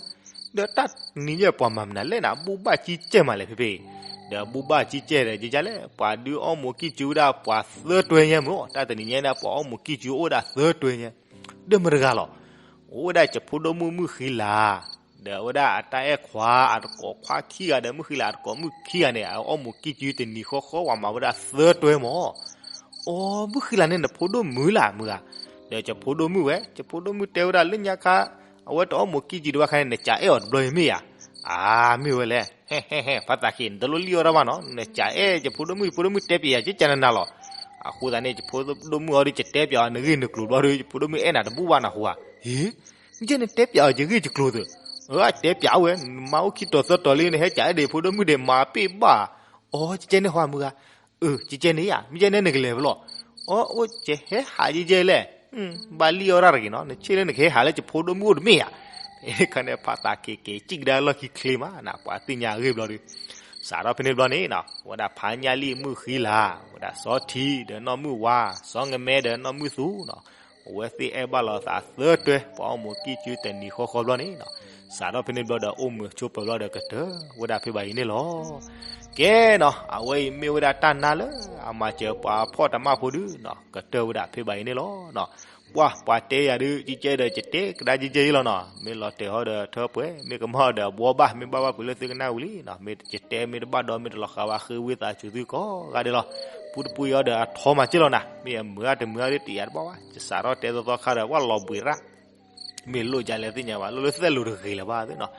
ဒီးတၢ်တနံၤညါပှၤမၤမနုၤလဲၣ်နၤ ဘူၣ်ဘၣ်ကံကဲၢ်မးလဲၣ်ဖဲဖဲ, ဒီးဘူၣ်ဘၣ်ကံကဲၢ်ဒီး ကကလဲၣ် ပှၤဒုးအီၣ်မိၢ်ကံၢ်စုဝဲဒၣ်ပှၤသၢတွဲညါမ့ၢ် တၢ်တနံၤညါန့ၣ် ပှၤအီၣ်မိၢ်ကံၢ်စုအိၣ်ဝဲဒၣ်သၢတွဲညါ, ဒီးမတၤတဂၤလီၤ, အိၣ်ဝဲဒၣ်ယဖိဒိၣ်မုၣ်မုၢ်ဃံလၤ ဒီးအဝဲဒၣ်အတၢ်အဲၣ်ခွါအတကိးခွါခံဂၤဒီးမုၢ်ဃံလၤအတကိးမုၣ်ခံဂၤန့ၣ် အအီၣ်မိၢ်ကံၢ်စုတနံၤဃီဃီ ပှၤမၤဝဲဒၣ်သၢတွဲမ့ၢ်, အိ မုၢ်ဃံလၤန့ၣ်နဖိဒိၣ်မုၣ်လၢ်မုၢ်ဂၤ, ဒီးယဖိဒိၣ်မုၣ်ဝဲ ယဖိဒိၣ်မုၣ်တဲဝဲဒၣ်လၢညါခါ အဝဲတအီၣ်မိၢ်ကံၢ်စုတဝၢ်ခါန့ၣ် နကးအဲၣ်အီၤတဘျီအံၤမ့ၢ်ဧါ, အါ မ့ၢ်ဝဲလဲၣ်, ဟဲဟဲဟဲ ဖါသးခ့ နတလိၣ်လံၣ်အီᣣ်ဒၣ်ဘၣ်နီၤ နကးအဲၣ်ယဖိဒိၣ်မုၣ် ယဖိဒိၣ်မုၣ်တဲပၠးယၤကကနနၤလီၤ, အဃိသတးန့ၣ် ယဖိဒိၣ်မုၣ်အီၤဒီး ယတဲပၠးအီၤနဂ့ၢ်နကျိၤဘျီဒီး ယဖိဒိၣ်မုၣ်အဲၣ်နၤတဘူၣ်ဘၣ်နဃိဧါ, ဟ့ မ့ၢ်ကဲနတဲပၠးအီၤယဂ့ၢ်ယကျိၤသ့, အတဲပၠးဝဲ နမါအိၣ်ခံတီၤသၢတီၤလံ နဟဲကးအဲၣ်ဒီးယဖိဒိၣ်မုၣ်ဒီး မၤပ့ၢ်ဘၣ်, အိ ကကဲန့ၣ်ဃီမုၢ်ဂၤ, အၢ ကကဲန့ၣ်ဧါ မ့ၢ်ကဲန့ၣ်နကလဲၤဖဲလဲၣ်, အိ အိၣ်ကဟဲဟးယဲယဲလဲၣ်, ဘၣ်လံၣ်အီၣ်ဒၣ်တဂ့ၤနီၤ နဆ့လၢနကဟဲဟးလၢယဖိဒိၣ်မုၣ်အိၣ်တမ့ၢ်ဧါ, ခါန့ၣ် ဖါသးခ့က့ၤစံၣ်ကဒါလီၢ်ခံချ့မးနၤ ပှၤသ့ၣ်ညါအဂ့ၢ်ဘျီဒီး စးထီၣ်ဖဲန့ၣ်ဘျီန့ၣ်နီၤ ဝဲဒၣ်ဖါညၣ်လံၣ်မုၢ်ဃံလၤ ဝဲဒၣ်စီၤထံဒီးနီၢ်မုၢ်ဝါ စီၤငမဲဒီးနီၢ်မုၢ်သူနီၤ, အဝဲသ့ၣ်အဲၣ်ဘၣ်လိာ်သးသၢတွဲ ပှၤအီၣ်မိၢ်ကံၢ်စုတနံၤဃီဃီဘျီန့ၣ်နီၤ, စးထီၣ်ဖဲန့ၣ်ဘျီဒီးအိၣ်မုာ်ဆိးပၢၤဘျီဒီးကတၢၢ်ဝဲဒၣ်ဖဲဘၣ်အံၤန့ၣ်လီၤ. ကဲနီၤ အဝဲအံၤမ့ၢ်ဝဲဒၣ်တၢ်နါလၢအမၤစၢၤပှၤဖီၣ်တၢ်မၢ်ဖိဒုနီၤ ကတၢၢ်ဝဲဒၣ်ဖဲဘၣ်အံၤန့ၣ်လီၤ. ပှၢ်ပှၤတဲယၤဒုး ကကဲဒီးကတဲကဒါကကဲလီၤနီၤ, မ့ၢ်လီၤတဲာ်ဟီဒီးထၢပှဲၤ, မ့ၢ်ကမၣ်ဒီးအဘှီဘၣ်, မ့ၢ်ဘၣ်ဘၣ်ဖုးလၢသုကနၣ်ဝံၤလံနီၤ, မ့ၢ်ကတဲမ့ၢ်တဘၣ်ဒီးမ့ၢ်တလီၤဃာ်ဘၣ် ဃ့ဝံသးစူၤသုကိးဂၤဒဲးလီၤ. ပူတပူအံၤအီၤဒီးအထီမၤစၢၤလီၤနၤ, မ့ၢ်အမုာ်အတမုာ်အီၤဒ်တယာ်တဘၣ်ဘၣ်, ယစးထီၣ်တဲသီသီခါဒီး ပှၢ်လီၤဘှံးရၣ် မ့ၢ်လိၣ်ကလဲၣ်သ့ၣ်ညါဘၣ်, လိၣ်လၢသဲၣ်လိၤတဂ့ၤလၢၤဘၣ်သ့ၣ်နီၤ.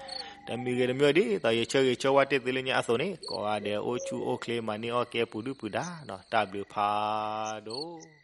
တမံၤဂ့ၤတမံၤအီၤဒ်သိးယဆၢဂ့ၤဆၢဝါတ့ၢ်သုလၢညါအသိးန့ၣ် ကိးဂၤဒဲးအိၣ်ဆူၣ်အိၣ်ချ့မၤန့ၢ်အီၣ်ကဲပူၤဒုၣ်ပူၤဒါနီၤ, တၢ်ဘျုးဖးဒိၣ်